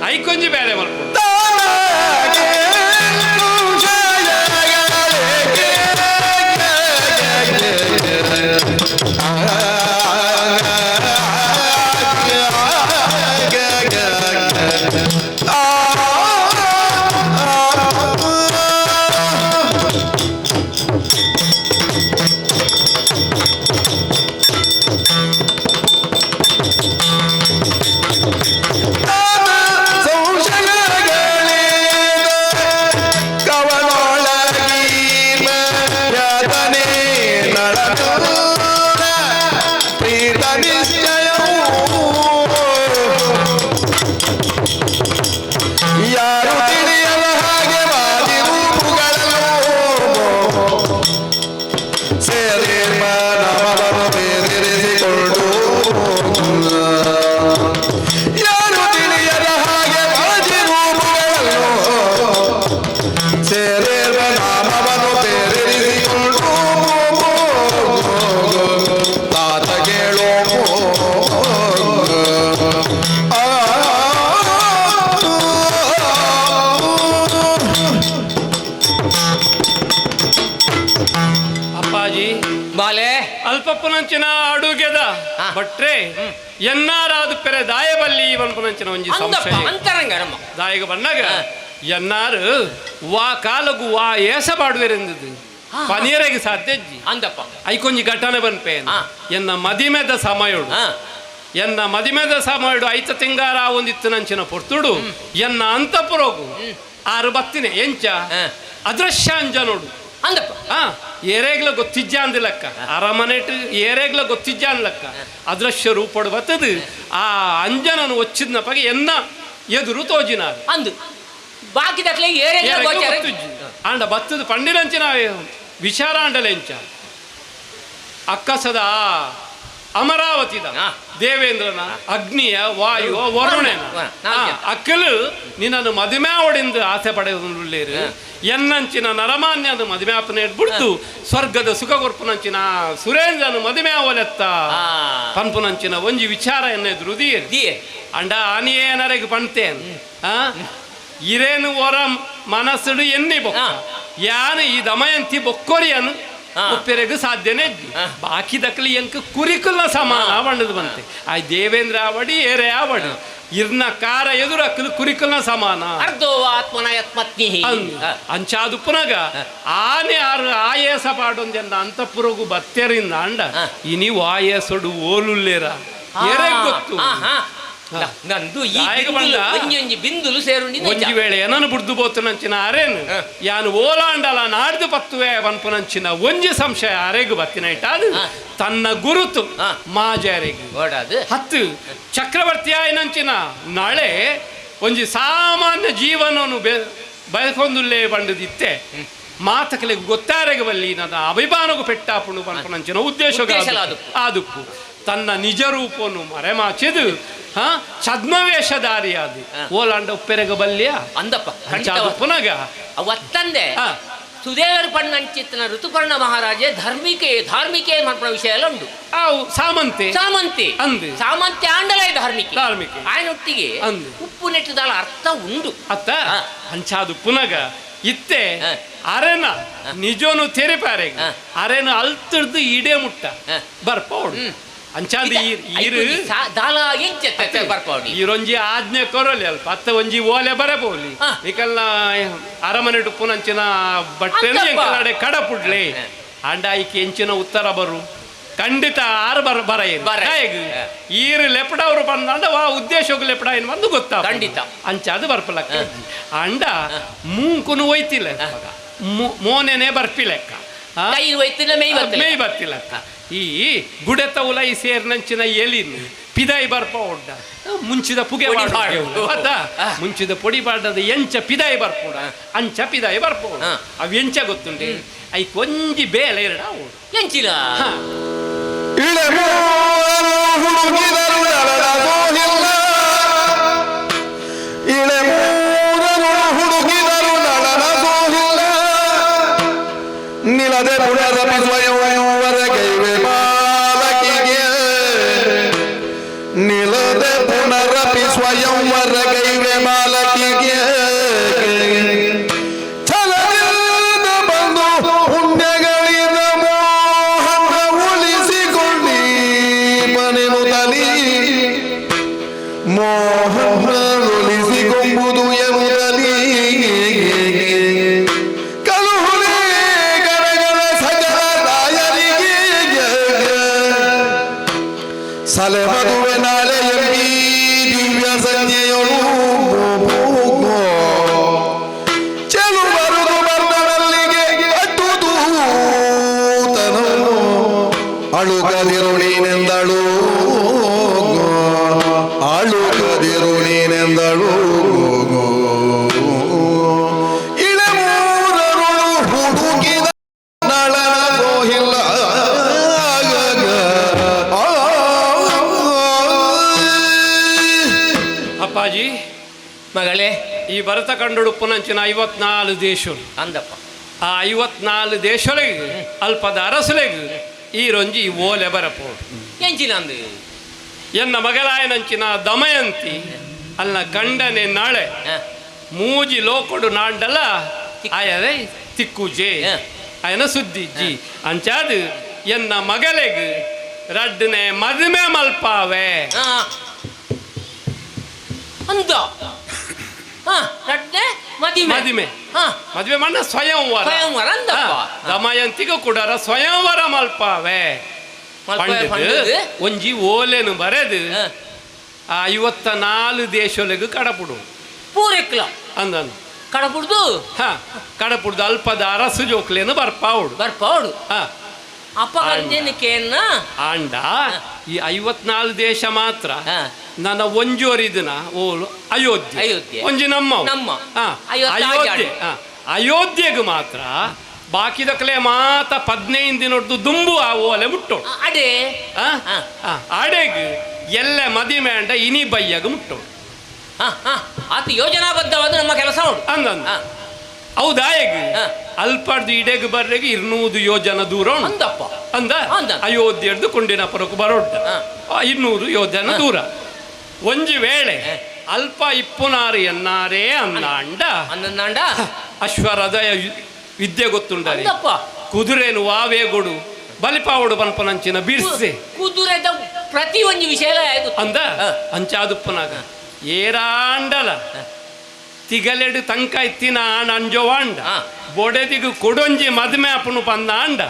ಐಕೊಂಜಿ ಬೇರೆ ಮಲ್ಪು ಅಲ್ಪಪ್ಪನಂಚಿನ ಅಡುಗೆದ ಭಟ್ರೆ ಎನ್ನಾರಾದ ಪೆರೆ ದಾಯಬಲ್ಲಿ ಪನ್ಪುನಂಚಿನ ಒಂಜಿ ಸಂಶಯ ಅಂತರಂಗ ನಮ್ಮ ದಾಯಗ ಬಣ್ಣಗ ಎನ್ನಾರು ವಾ ಕಾಲಗು ವಾ ಏಸ ಬಾಡುವೆರೆಂದದು ಪನೀರೆಗೆ ಸಾಧ್ಯ ಅಂದಪ್ಪ ಐಕೊಂಜಿ ಘಟನೆ ಬನ್ಪೆ ಎನ್ನ ಮದಿಮೆದ ಸಮಯಡು ಎನ್ನ ಮದಿಮೆದ ಸಮಯಡು ಐತ ತಿಂಗಾರ ಒಂದಿತ್ತು ನಂಚಿನ ಪೊರ್ತುಡು ಎನ್ನ ಅಂತಪುರೋಗು ಆರು ಬತ್ತಿನ ಎಂಚ ಅದೃಶ್ಯಾಂಜನೋಡು ಅಂದಪ್ಪ ಏರೇಗ್ಲ ಗೊತ್ತಿಜ್ಜ ಅಂದಿಲ್ಲಕ್ಕ ಅರಮನೆಟ್ ಏರೇಗ್ಲ ಗೊತ್ತಿಜ್ಜ ಅನ್ಲಕ್ಕ ಅದೃಶ್ಯ ರೂಪಡು ಬತ್ತದು ಆ ಅಂಜನನು ಒಚ್ಚಿದ್ನ ಪಗೆ ಎನ್ನ ಎದುರು ತೋಜಿನ ಅಂದು ಬಾಕಿ ದಕ್ಲೆ ಏರೇಗ್ಲ ಗೊತ್ತಿಜ್ಜಿ ಅಂಡ ಬತ್ತದು ಪಂಡಿನಂಚಿನ ವಿಚಾರ ಅಂಡಲೆಂಚ ಅಕ್ಕಸದ ಅಮರಾವತಿದ ದೇವೇಂದ್ರನ ಅಗ್ನಿಯ ವಾಯು ವರುಣನ ಅಕ್ಕಲು ನಿನ್ನನ್ನು ಮದುವೆ ಒಡಿಂದು ಆಸೆ ಪಡೆಯುಳ್ಳೇರು ಎನ್ನಂಚಿನ ನರಮಾನ್ಯನು ಮದುವೆ ಆಪನ ಇಟ್ಬಿಡ್ತು ಸ್ವರ್ಗದ ಸುಖ ಕೊರ್ಪುನಂಚಿನ ಸುರೇಂದ್ರನು ಮದುವೆ ಅವಲೆತ್ತ ಪನ್ಪುನಂಚಿನ ಒಂಜಿ ವಿಚಾರ ಎನ್ನ ಎದುರು ಅಂಡ ಆನಿಯೇನರೆಗೆ ಪಣ್ತೇನ್ ಇರೇನು ಹೊರ ಮನಸ್ಸುಡು ಎನ್ನಿ ಬೊಕ್ಕ ಯಾನು ಈ ದಮಯಂತಿ ಬೊಕ್ಕೊರಿಯನು ಒಪ್ಪೆರೆಗು ಸಾಧ್ಯನೇ ಬಾಕಿ ದಕ್ಕಲಿ ಎಂಕ ಕುರಿಕುಲ್ಲ ಸಮಾನ ಬಣ್ಣದ ಬಂತೆ ಆ ದೇವೇಂದ್ರ ಆವಡಿ ಏರೆ ಆವಡಿ ಇರ್ನ ಕಾರ ಎದುರು ಅಕ್ಕಲು ಕುರಿಕುಲ್ನ ಸಮಾನ ಅರ್ಧೋ ಆತ್ಮನಯತ್ಮತ್ನಿ ಅಂಚಾದು ಪುನಗ ಆನೆ ಆರು ಆಯೇಸ ಪಾಡೊಂದೆಂದ ಅಂತಪುರಗು ಬತ್ತೆರಿಂದ ಅಂಡ ಇನಿ ವಾಯಸೊಡು ಓಲುಲ್ಲೇರ ಎರೆಗ್ ಗೊತ್ತು ನಂದು ಈ ಬಿಂದುಲು ಸೇರುಂಡಿ ಒಂಜಿ ವೇಳೆ ಏನನು ಬುಡ್ದು ಬೋತುನಂಚಿನ ಅರೇನು ಯಾನು ಓಲಾಂಡಲ ನಾಡ್ದು ಪತ್ತುವೆ ಪನ್ಪುನಂಚಿನ ಒಂಜಿ ಸಂಶಯ ಅರೆಗು ಬತ್ತಿನ ಇಟ್ಟಾದು ತನ್ನ ಗುರುತು ಮಾಜಾರೆಗು ಹತ್ತು ಚಕ್ರವರ್ತಿ ಆಯ್ನಂಚಿನ ನಾಳೆ ಒಂಜಿ ಸಾಮಾನ್ಯ ಜೀವನವನ್ನು ಬಯಕೊಂದುಲ್ಲೇ ಬಂಡದಿತ್ತೆ ಮಾತಕಲೆಗೆ ಗೊತ್ತಾರೆಗೆ ಬಲ್ಲಿ ನನ್ನ ಅಭಿಮಾನಗೂ ಪೆಟ್ಟಾಪುಣು ಪನ್ಪುನಂಚಿನ ಉದ್ದೇಶ ಆದುಪ್ಪು ತನ್ನ ನಿಜ ರೂಪವನ್ನು ಮರೆಮಾಚಿದು ಛದ್ಮವೇಷಧಾರಿಯಾದ ಓಲಾಂಡ ಉಪ್ಪೆರೆಗ ಬಲ್ಯ ಅಂದಪ್ಪ ಪುನಗ ಒತ್ತಂದೆ ಸುದೇವರು ಪಣ್ಣಂಚಿತ್ತನ ಋತುಪರ್ಣ ಮಹಾರಾಜೆ ಧಾರ್ಮಿಕೆ ಧಾರ್ಮಿಕೆ ಮನ್ಪುನ ವಿಷಯ ಎಲ್ಲ ಉಂಡು. ಸಾಮಂತೆ ಸಾಮಂತೆ ಅಂದು ಸಾಮಂತೆ ಆಂಡಲ ಧಾರ್ಮಿಕ ಧಾರ್ಮಿಕ ಆಯನೊಟ್ಟಿಗೆ ಅಂದು ಉಪ್ಪು ನೆಟ್ಟದಾಲ ಅರ್ಥ ಉಂಡು. ಅತ್ತ ಅಂಚಾದು ಪುನಗ ಇತ್ತೆ ಅರೆನ ನಿಜೋನು ತೆರೆಪಾರೆ ಅರೆನ ಅಲ್ತರ್ದು ಇಡೇ ಮುಟ್ಟ ಬರ್ಪೌಡು ಅಂಚಾದ ಈರೊಂಜಿ ಆಜ್ಞೆ ಕೊರಲಿ ಅಲ್ಪ ಅತ್ತ ಒಂಜಿ ಓಲೆ ಬರಬೋಲಿ ನಿಕಲ್ನ ಅರಮನೆ ಪುನಂಚಿನ ಬಟ್ಟೆ ಎಂಕಲಾಡೆ ಕಡಪುಡ್ಲಿ ಅಂಡ ಐಕೆ ಎಂಚಿನ ಉತ್ತರ ಬರು ಖಂಡಿತ ಆರು ಬರ ಬರ ಈರು ಲೆಪಡವರು ಬಂದ ವಾ ಉದ್ದೇಶಕ್ಕೆ ಲೆಪಡ ಏನು ಬಂದು ಗೊತ್ತಾ ಖಂಡಿತ ಅಂಚಾದ ಬರ್ಪಲಕ್ಕ ಅಂಡ ಮೂಂಕುನು ಒಯ್ತಿಲ್ಲ ಮೋನೆನೆ ಬರ್ಪಿಲೆಕ್ಕ ಮೇಯ್ ಬರ್ತಿಲ್ಲಕ್ಕ ಈ ಗುಡೆತ ಉಲೈ ಸೇರ್ನಂಚಿನ ಎಲಿನ್ ಪಿದಾಯಿ ಬರ್ಪ ಒಡ್ಡ ಮುಂಚಿದ ಪುಗೆ ಅದ ಮುಂಚಿದ ಪೊಡಿ ಬಾಡದ ಎಂಚ ಪಿದಾಯಿ ಬರ್ಪೋಡ ಅಂಚ ಪಿದಾಯಿ ಬರ್ಪೋಡ ಅವು ಎಂಚ ಗೊತ್ತುಂಟೆ I ಕೊಂಜಿ ಬೇಲೆ ಎರಡ ಎಂಚಿನ ನಿಲದೆ ಪುನರಪಿ ಸ್ವಯಂವರ ಕೈವೆ ಬಾಲಕಿಗೆ ನಿಲದೆ ಪುನರಪಿ ಸ್ವಯಂವರ ಕೈವೆ ಬಾಲಕಿಗೆ ಛಲದಿಂದ ಬಂದು ಪುಣ್ಯಗಳಿಂದ ಮೋಹನ ಉಳಿಸಿಕೊಂಡಿ ಮನೆನು ತಲಿ ಮೋಹನ ಉಳಿಸಿಕೊಂಬುದು ಎನ್ನುತ್ತಲಿ ಸಲೆ ಮದುವೆ ನಾಳೆ ಎಂಬಿ ದಿವ್ಯ ಸಂಜೆಯೊಳು ಚೆಲುವರುದು ಬಂದನಲ್ಲಿಗೆ ಅಟ್ಟು ದೂತನು ಅಳುಗದಿರು ನೀನೆಂದಳು ಅಳುಗದಿರು ನೀನೆಂದಳು ಇಳಮೂರರುಳು ಹುಡುಗಿದ ನಳನ ಗೋಹಿಲ್ಲ. ಅಪ್ಪಾಜಿ ಮಗಳೇ ಈ ಭರತ ಕಂಡುಡುಪ್ಪುನಂಚಿನ 54 ದೇಶ ಅಂದಪ್ಪ ಆ 54 ದೇಶೊಳಗೆ ಅಲ್ಪದ ಅರಸುಲೆಗ್ ಈ ರೊಂಜಿ ಓಲೆ ಬರಪೋಡು ಎಂಚಿನ ಅಂದು ಎನ್ನ ಮಗಲಾಯನಂಚಿನ ದಮಯಂತಿ ಅಲ್ಲ ಗಂಡನೆ ನಾಳೆ ಮೂಜಿ ಲೋಕೊಡು ನಾಂಡಲ ಆಯರೆ ತಿಕ್ಕುಜೆ ಆಯನ ಸುದ್ದಿ ಜಿ ಅಂಚಾದು ಎನ್ನ ಮಗಲೆಗ್ ರಡ್ಡನೆ ಮದುವೆ ಮಲ್ಪಾವೆ ಅಂದ ರಡ್ಡೆ ಮದುವೆ ಮದುವೆ ಮದುವೆ ಮಾಡ ಸ್ವಯಂವರ ಸ್ವಯಂವರ ಅಂದಪ್ಪ ದಮಯಂತಿಗೂ ಕೂಡ ಸ್ವಯಂವರ ಮಲ್ಪಾವೆ ಒಂಜಿ ಓಲೆನು ಬರೆದು ಆ 54 ದೇಶೊಲೆಗು ಕಡಪುಡು ಪೂರೆಕ್ಲ ಅಂದನು ಕಡಪುಡ್ದು ಹಾ ಕಡಪುಡ್ದು ಅಲ್ಪದ ಅರಸು ಜೋಕ್ಲೇನು ಬರ್ಪಾವುಡು ಬರ್ಪಾವುಡು ಹಾ ಅಪ್ಪ ಕಂದೇನಕ್ಕೇನ ಆಂಡ ಈ 54 ದೇಶ ಮಾತ್ರ ನನ್ನ ಒಂಜೋರಿದಿನ ಓಲು ಅಯೋಧ್ಯೆ ಅಯೋಧ್ಯೆ ಒಂಜಿ ನಮ್ಮ ನಮ್ಮ ಅಯೋಧ್ಯೆ ಅಯೋಧ್ಯೆಗೆ ಮಾತ್ರ ಬಾಕಿದಕ್ಲೆ ಮಾತ 15 ದಿನದ್ದು ದುಂಬು ಆ ಓಲೆ ಮುಟ್ಟೋ ಅಡೆ ಅಡೆಗ್ ಎಲ್ಲ ಮದಿಮೆ ಅಂಡ ಇನಿ ಬಯ್ಯಾಗ ಮುಟ್ಟೋ ಆತ ಯೋಜನಾಬದ್ಧವಾದ ನಮ್ಮ ಕೆಲಸ ಅಂದ ಹೌದಾ ಹೇಗ ಅಲ್ಪಾಡ್ದು ಇಡೆಗ್ ಬರ್ರೆಗೆ 200 ಯೋಜನ ದೂರ ಅಂದಪ್ಪ ಅಂದ ಅಯೋಧ್ಯೆಡ್ದು ಕೊಂಡಿನಪುರಕ್ಕೆ ಬರೋಡ್ಡ 200 ಯೋಜನ ದೂರ ಒಂಜಿ ವೇಳೆ ಅಲ್ಪ ಇಪ್ಪುನಾರು ಎನ್ನಾರೇ ಅಂದಾಂಡ ಅಂದಂಡ ಅಶ್ವರದಯ ವಿದ್ಯೆ ಗೊತ್ತುಂಡ ಕುದುರೆನು ವಾವೇಗೊಡು ಬಲಿಪಾವಡು ಪನ್ಪನಂಚಿನ ಬಿರ್ಸೆ ಕುದುರೆದ ಪ್ರತಿ ಒಂಜಿ ವಿಷಯ ಅಂದ ಅಂಚಾದುಪ್ಪನಾಗ ಏರಾಂಡಲ ತಿಗಲೆಡು ತಂಕ ಇತ್ತಿನ ಆಣ ಅಂಜೋವಾಂಡ ಬೊಡೆದಿಗು ಕೊಡೊಂಜಿ ಮದುವೆ ಅಪ್ಪನು ಪಂದ ಅಂಡ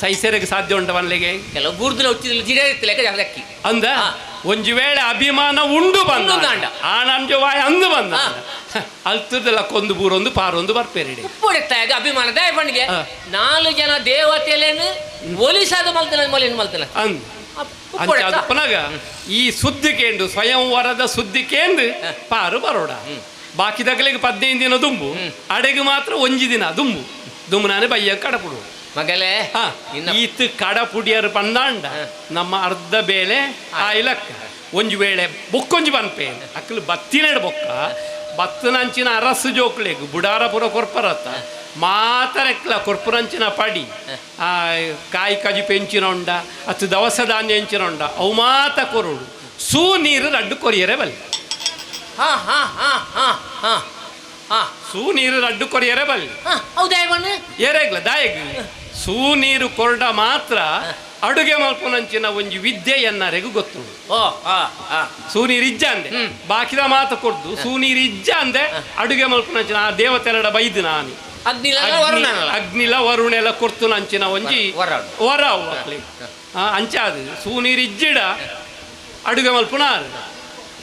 ಸೈಸೆರೆಗೆ ಸಾಧ್ಯ ಉಂಟ ಬನ್ಲಿಗೆ ಕೆಲವು ಬೂರ್ದಿನ ಹುಚ್ಚಿದಲ್ಲಿ ಅಂದ ಒಂಜಿ ವೇಳೆ ಅಭಿಮಾನ ಉಂಡು ಬಂದ ಆಣ ಅಂಜೋವಾಯ ಅಂದು ಬಂದ ಅಲ್ತದೆಲ್ಲ ಕೊಂದು ಬೂರೊಂದು ಪಾರೊಂದು ಬರ್ಪೇರಿಡಿ ಉಪ್ಪುಡೆತ್ತಾಗ ಅಭಿಮಾನ ದಾಯ ಪಂಡಿಗೆ 4 ಜನ ದೇವತೆಲೇನು ಒಲಿಸಾದ ಮಲ್ತನ ಮೊಲೇನು ಮಲ್ತನ ಅಂದ್ ಅಂಚಾದುಪ್ಪನಾಗ ಈ ಸುದ್ದಿ ಕೇಂದು ಸ್ವಯಂವರದ ಸುದ್ದಿ ಕೇಂದು ಪಾರು ಬರೋಡ ಬಾಕಿದಗಲಿಗೆ 15 ದಿನ ದುಂಬು ಅಡೆಗೆ ಮಾತ್ರ ಒಂಜಿ ದಿನ ದುಂಬು ದುಂಬು ನಾನೇ ಬಯ್ಯ ಕಡಪುಡು ಮಗಲೇ ಈತ ಕಡಪುಡಿಯರು ಪಂದಾಂಡ ನಮ್ಮ ಅರ್ಧ ಬೇಲೆ ಆ ಇಲಕ್ಕ ಒಂಜಿ ವೇಳೆ ಬೊಕ್ಕೊಂಜಿ ಪನ್ಪೆ ಅಕ್ಕಲು ಬತ್ತಿನೆಡ್ ಬೊಕ್ಕ ಬತ್ತನಂಚಿನ ಅರಸು ಜೋಕ್ಲೆಗ್ ಬುಡಾರಪುರ ಕೊರ್ಪರತ್ತ ಮಾತರೆಕ್ಲ ಕೊರ್ಪುರಂಚಿನ ಪಡಿ ಆ ಕಾಯಿ ಕಜಿ ಪೆಂಚಿನ ಉಂಡ ಅತ್ತು ದವಸ ಧಾನ್ಯ ಎಂಚಿನ ಉಂಡ ಅವು ಮಾತ ಕೊರುಡು ಸೂ ನೀರು ರಡ್ಡು ಕೊರಿಯರೆ ಬಲ್ಲಿ ಹಾ ಹಾ ಹಾ ಹಾ ಹಾ ಹಾ ಸೂ ನೀರು ರಡ್ಡು ಕೊರಿಯರೆ ಬಲ್ಲಿ ಹೌದಾ ಇವನು ಏರೆಗ್ಲ ದಾಯಗ್ ಸೂ ನೀರು ಕೊರಡ ಮಾತ್ರ ಅಡುಗೆ ಮಲ್ಪುನಂಚಿನ ಒಂಜಿ ವಿದ್ಯೆ ಎನ್ನರೆಗೂ ಗೊತ್ತು ಓ ಹಾ ಹಾ ಸೂ ನೀರು ಇಜ್ಜ ಅಂದೆ ಬಾಕಿದ ಮಾತು ಕೊಡ್ದು ಸೂ ನೀರು ಇಜ್ಜ ಅಂದೆ ಅಡುಗೆ ಮಲ್ಪುನಂಚಿನ ಆ ದೇವತೆರಡ ಬೈದು ನಾನು ಅಗ್ನಿಲ ವರುಣನಲ್ಲ ಅಗ್ನಿಲ ವರುಣೆಲ್ಲ ಕೊಡ್ತು ನಂಚಿನ ಒಂಜಿ ವರ ವರ ಅವು ಅಂಚಾದು ಸೂ ನೀರು ಇಜ್ಜಿಡ ಅಡುಗೆ ಮಲ್ಪುನಾರು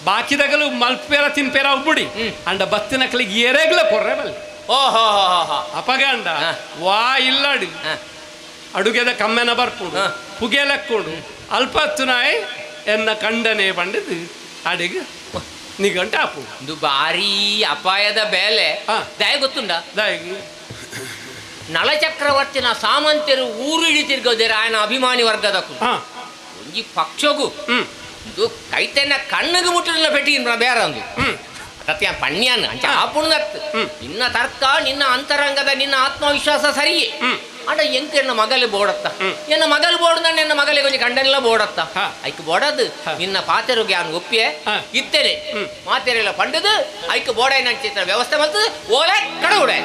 ಬಾಕಿದಗಲು ಮಲ್ಪೇರ ತಿನ್ಪೇರ ಒಬ್ಬುಡಿ ಅಂಡ ಬತ್ತಿನಕಲಿಗೆ ಎರೆಗ್ಲ ಕೊರ್ರೆ ಬಲ್ಲಿ ಓಹೋ ಅಪಗಂಡ ವಾ ಇಲ್ಲಡು ಅಡುಗೆದ ಕಮ್ಮೆನ ಬರ್ಪುಡು ಪುಗೆ ಲೆಕ್ಕೊಡು ಅಲ್ಪತ್ತು ನಾಯಿ ಎನ್ನ ಕಂಡನೆ ಬಂಡಿದ್ದು ಅಡಿಗೆ ನಿಗಂಟೆ ಆಪು ಇದು ಭಾರೀ ಅಪಾಯದ ಬೇಲೆ ದಯ ಗೊತ್ತುಂಡ ದಾಯ ನಳಚಕ್ರವರ್ತಿನ ಸಾಮಂತರು ಊರು ಇಡೀ ತಿರ್ಗೋದೇರ ఆయన ಅಭಿಮಾನಿ ವರ್ಗದಕು ಒಂಜಿ ಪಕ್ಷಗೂ ಇದು ಕೈತೆನ ಕಣ್ಣಿಗೆ ಮುಟ್ಟಿಲ್ಲ ಪೆಟ್ಟಿಗೆ ಬೇರೆ ಒಂದು ಸತ್ಯ ಪಣ್ಯಾನ ಅಂಚ ಆಪುಣದತ್ತು ನಿನ್ನ ತರ್ಕ ನಿನ್ನ ಅಂತರಂಗದ ನಿನ್ನ ಆತ್ಮವಿಶ್ವಾಸ ಸರಿಯೇ ಅಂಡ ಎಂಕ ಎನ್ನ ಮಗಲು ಬೋಡತ್ತ ಎನ್ನ ಮಗಲು ಬೋಡ ಎನ್ನ ಮಗಲಿಗೆ ಕೊಂಚ ಕಂಡನೆಲ್ಲ ಬೋಡತ್ತ ಐಕ್ ಬೋಡದು ನಿನ್ನ ಪಾತೆರುಗೆ ಯಾನ್ ಒಪ್ಪಿಯೆ ಇತ್ತೇನೆ ಮಾತೆರೆಲ್ಲ ಪಂಡದು ಐಕ್ ಬೋಡ ಚಿತ್ರ ವ್ಯವಸ್ಥೆ ಬಂತது ಓಲೆ ಕಡವುಡೆ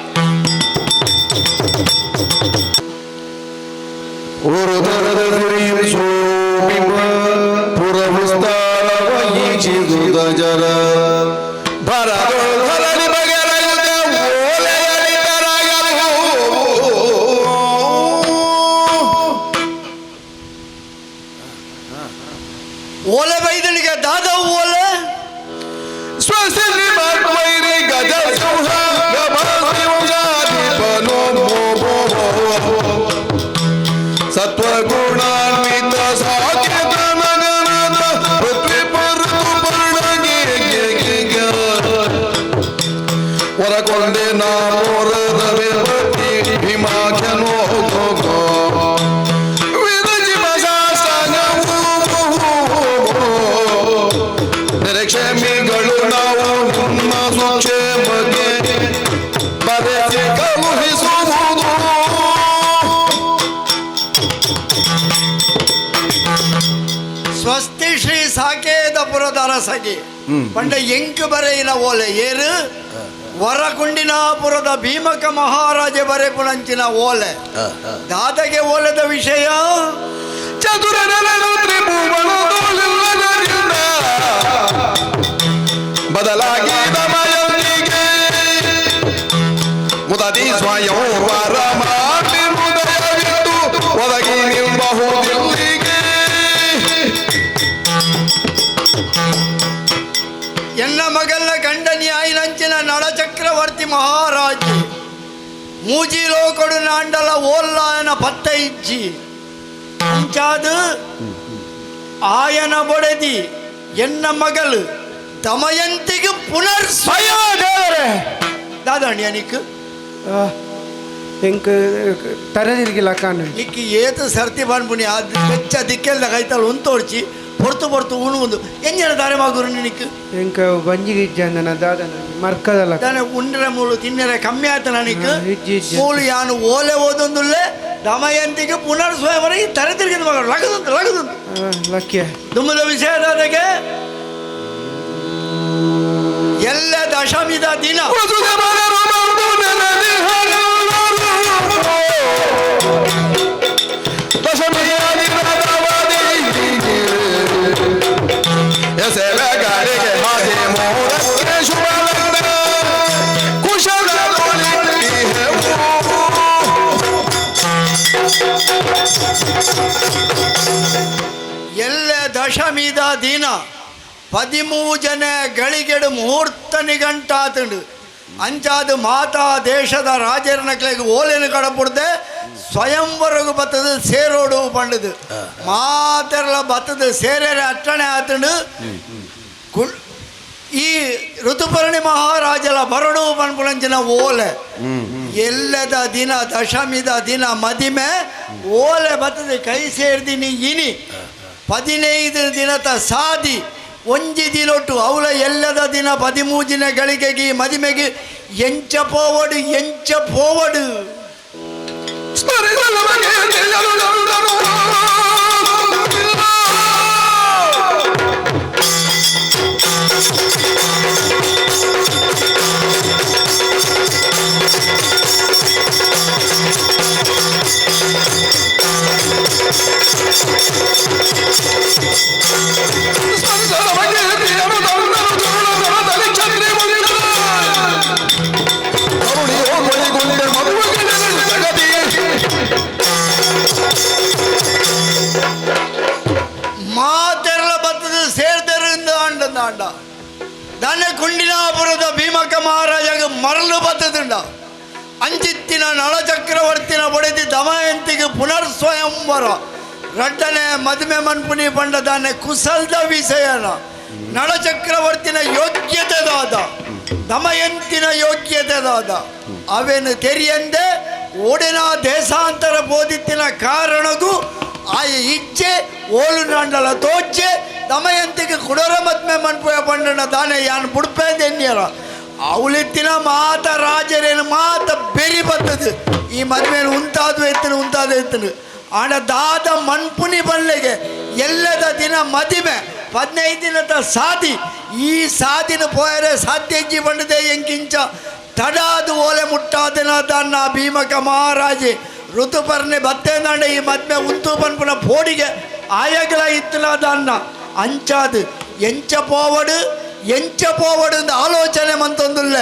ಓಲೆ ಬೈದಳಿಗೆ ದಾದ ಓಲೆ ಸತ್ವಗುಣಾನ್ವಿತ ಸಾಕೇತ ನಗರದ ಪೃಥ್ವಿ ಹೊರಕೊಂಡೆ ನಾಮೋರದ ಪತಿ ಭೀಮಾಖ್ಯನೋ ನಿರಕ್ಷೇಮಿಗಳು ನಾವು ನಿಮ್ಮ ಸುಕ್ಷೇಮಕ್ಕೆ ಬರೆಸಿ ಕಳುಹಿಸುವುದು. ಸ್ವಸ್ತಿ ಶ್ರೀ ಸಾಕೇತಪುರದ ಅರಸಗಿ ಪಂಡ ಎಂಕು ಬರೆಯಿನ ಓಲೆ ಏರು ವರಕುಂಡಿನಾಪುರದ ಭೀಮಕ ಮಹಾರಾಜ ಬರೆಪುಣಂಚಿನ ಓಲೆ ದಾದಗೆ ಓಲೆದ ವಿಷಯ ಬದಲಾಗಿ ದಮಯಂತಿಗೆ ಮುದದಿ ಸ್ವಯಂವರ ಮಾಡಿ ಹೃದಯವಿಟ್ಟು ಒದಗಿ ನಿಲ್ಬಹುದಿಲ್ಲಿಗೆ. ಎನ್ನ ಮಗಲ್ಲ ಗಂಡನಿ ಆಯಿನಂಚಿನ ನಳಚಕ್ರವರ್ತಿ ಮಹಾರಾಜ ಮೂಜಿ ಲೋಕಡು ನಾಂಡಲ ಓಲ್ಲಾಯನ ಪತ್ತ ಇಜ್ಜಿ ಅಂಚಾದು ಆಯನ ಬೊಡೆದಿ ಎನ್ನ ಮಗಲು ದಮಯಂತಿಗೆ ಪುನರ್ ದೇವರೇ ದಾದಾಣಿ ಅನಿಕ್ ಎಂಕ್ ತರದಿರ್ಗಿಲ್ಲ ಕಾನು ನಿಕ್ ಏತು ಸರ್ತಿ ಬನ್ಪುನಿ ಅದು ಬೆಚ್ಚ ದಿಕ್ಕೆಲ್ಲ ಕೈತಲ್ ಉಂತೋಡ್ಚಿ ಪೊರ್ತು ಪೊರ್ತು ಉಣು ಒಂದು ಎಂಜನ ದಾರೆ ಮಾಗುರು ನಿಕ್ ಎಂಕ್ ಬಂಜಿಗೆ ಇಜ್ಜಂದನ ದಾದನ ಮರ್ಕದಲ್ಲ ದಾನೆ ಉಂಡ್ರೆ ಮೂಳು ತಿನ್ನರೆ ಕಮ್ಮಿ ಆಯ್ತು ನನಗೆ ಇಜ್ಜಿ ಇಜ್ಜಿ ಮೂಳು ಯಾನು ಓಲೆ ಓದೊಂದುಲ್ಲೆ ದಮಯಂತಿಗೆ ಪುನರ್ ಸ್ವಯಂವರ ಈ ತರೆ ತಿರುಗಿದ ಮಗಳು ಲಗದುಂತು ಲಗದುಂತು ಲಕ್ಯ ದುಮ್ಮದ ವಿಷಯ ದಾದಗೆ ಎಲ್ಲ ದಶಮಿದ ದಿನ ಎಲ್ಲ ದಶಮಿದ ದಿನ 13 ಗಳಿಗೆಡು ಮುಹೂರ್ತ ನಿಘಂಟಾತುಂಡು ಅಂಚಾದು ಮಾತಾ ದೇಶದ ರಾಜರನಕ್ಲೆಗ್ ಓಲೆನು ಕಡಪುಡ್ದೆ ಸ್ವಯಂವರಗು ಬತ್ತದ ಸೇರೋಡು ಪಂಡದು ಮಾತೆರ್ಲ ಬತ್ತದ ಸೇರೇರೆ ಅಟ್ಟಣೆ ಆತುಂಡು ಈ ಋತುಪರ್ಣಿ ಮಹಾರಾಜಲ ಬರಡು ಪನ್ಪುಣಂಚಿನ ಓಲೆ ಎಲ್ಲದ ದಿನ ದಶಮಿದ ದಿನ ಮದಿಮೆ ಓಲೆ ಬತ್ತದ ಕೈ ಸೇರ್ದಿನಿ ಇನಿ 15 ದಿನದ ಸಾದಿ ಒಂಜಿ ದಿನೊಟ್ಟು ಅವಳ ಎಲ್ಲದ ದಿನ 13 ಗಳಿಗೆಗೆ ಮದಿಮೆಗೆ ಎಂಚ ಪೋವಡು ಎಂಚ ಪೋವಡು ಮಾತೆರಳ ಬತ್ತದ ಸೇರ್ದರಿಂದ ಅಂಡ ದಾನೆ ಕುಂಡಿನಾಪುರದ ಭೀಮಕ್ಕ ಮಹಾರಾಜಗ ಮರಳು ಬತ್ತದುಂಡ ಅಂಚಿತ್ತಿನ ನಳಚಕ್ರವರ್ತಿನ ಬಡಿದಿ ದಮಯಂತಿಗೆ ಪುನರ್ ಸ್ವಯಂವರ ರಡ್ಡನೆ ಮದುವೆ ಮನ್ಪುನಿ ಪಂಡ ದಾನೆ ಕುಸಲ್ದ ವಿಷಯನ ನಳಚಕ್ರವರ್ತಿನ ಯೋಗ್ಯತೆ ದಾದ ದಮಯಂತಿನ ಯೋಗ್ಯತೆ ದಾದ ಅವೇನು ತೆರಿಯಂದೆ ಓಡಿನ ದೇಶಾಂತರ ಬೋಧಿತ್ತಿನ ಕಾರಣಗೂ ಆಯ ಇಚ್ಛೆ ಓಲು ನಾಂಡಲ ತೋಚೆ ದಮಯಂತಿಗೆ ಕುಡರ ಮದ್ಮೆ ಮನ್ಪುಯ ಪಂಡನ ದಾನೆ ಯಾನ್ ಬುಡ್ಪೇಂದೆನ್ಯರ ಅವಳಿತ್ತಿನ ಮಾತ ರಾಜರೇನು ಮಾತ ಬೆರಿ ಬತ್ತದು ಈ ಮದ್ಮೇಲೆ ಉಂತಾದು ಎತ್ತನು ಉಂತಾದು ಎತ್ತನು ಆಡ ದಾದ ಮನ್ಪುನಿ ಬಲ್ಲೆಗೆ ಎಲ್ಲದ ದಿನ ಮದಿಮೆ 15 ದಿನದ ಸಾದಿ ಈ ಸಾದಿನ ಪೋಯರೆ ಸಾಧ್ಯ ಇಜ್ಜಿ ಬಂಡದೆ ಎಂಕಿಂಚ ತಡಾದು ಓಲೆ ಮುಟ್ಟಾದಿನ ತನ್ನ ಭೀಮಕ ಮಹಾರಾಜೆ ಋತುಪರ್ಣೆ ಬತ್ತೇಂದಾಂಡ ಈ ಮದ್ಮೆ ಉಂತು ಪನ್ಪುನ ಪೋಡಿಗೆ ಆಯಗಲ ಇತ್ತಲ ದಾನ್ನ ಅಂಚಾದು ಎಂಚ ಪೋವಡು ಎಂಚ ಪೋವಡು ಅಂತ ಆಲೋಚನೆ ಮಂತೊಂದುಲ್ಲ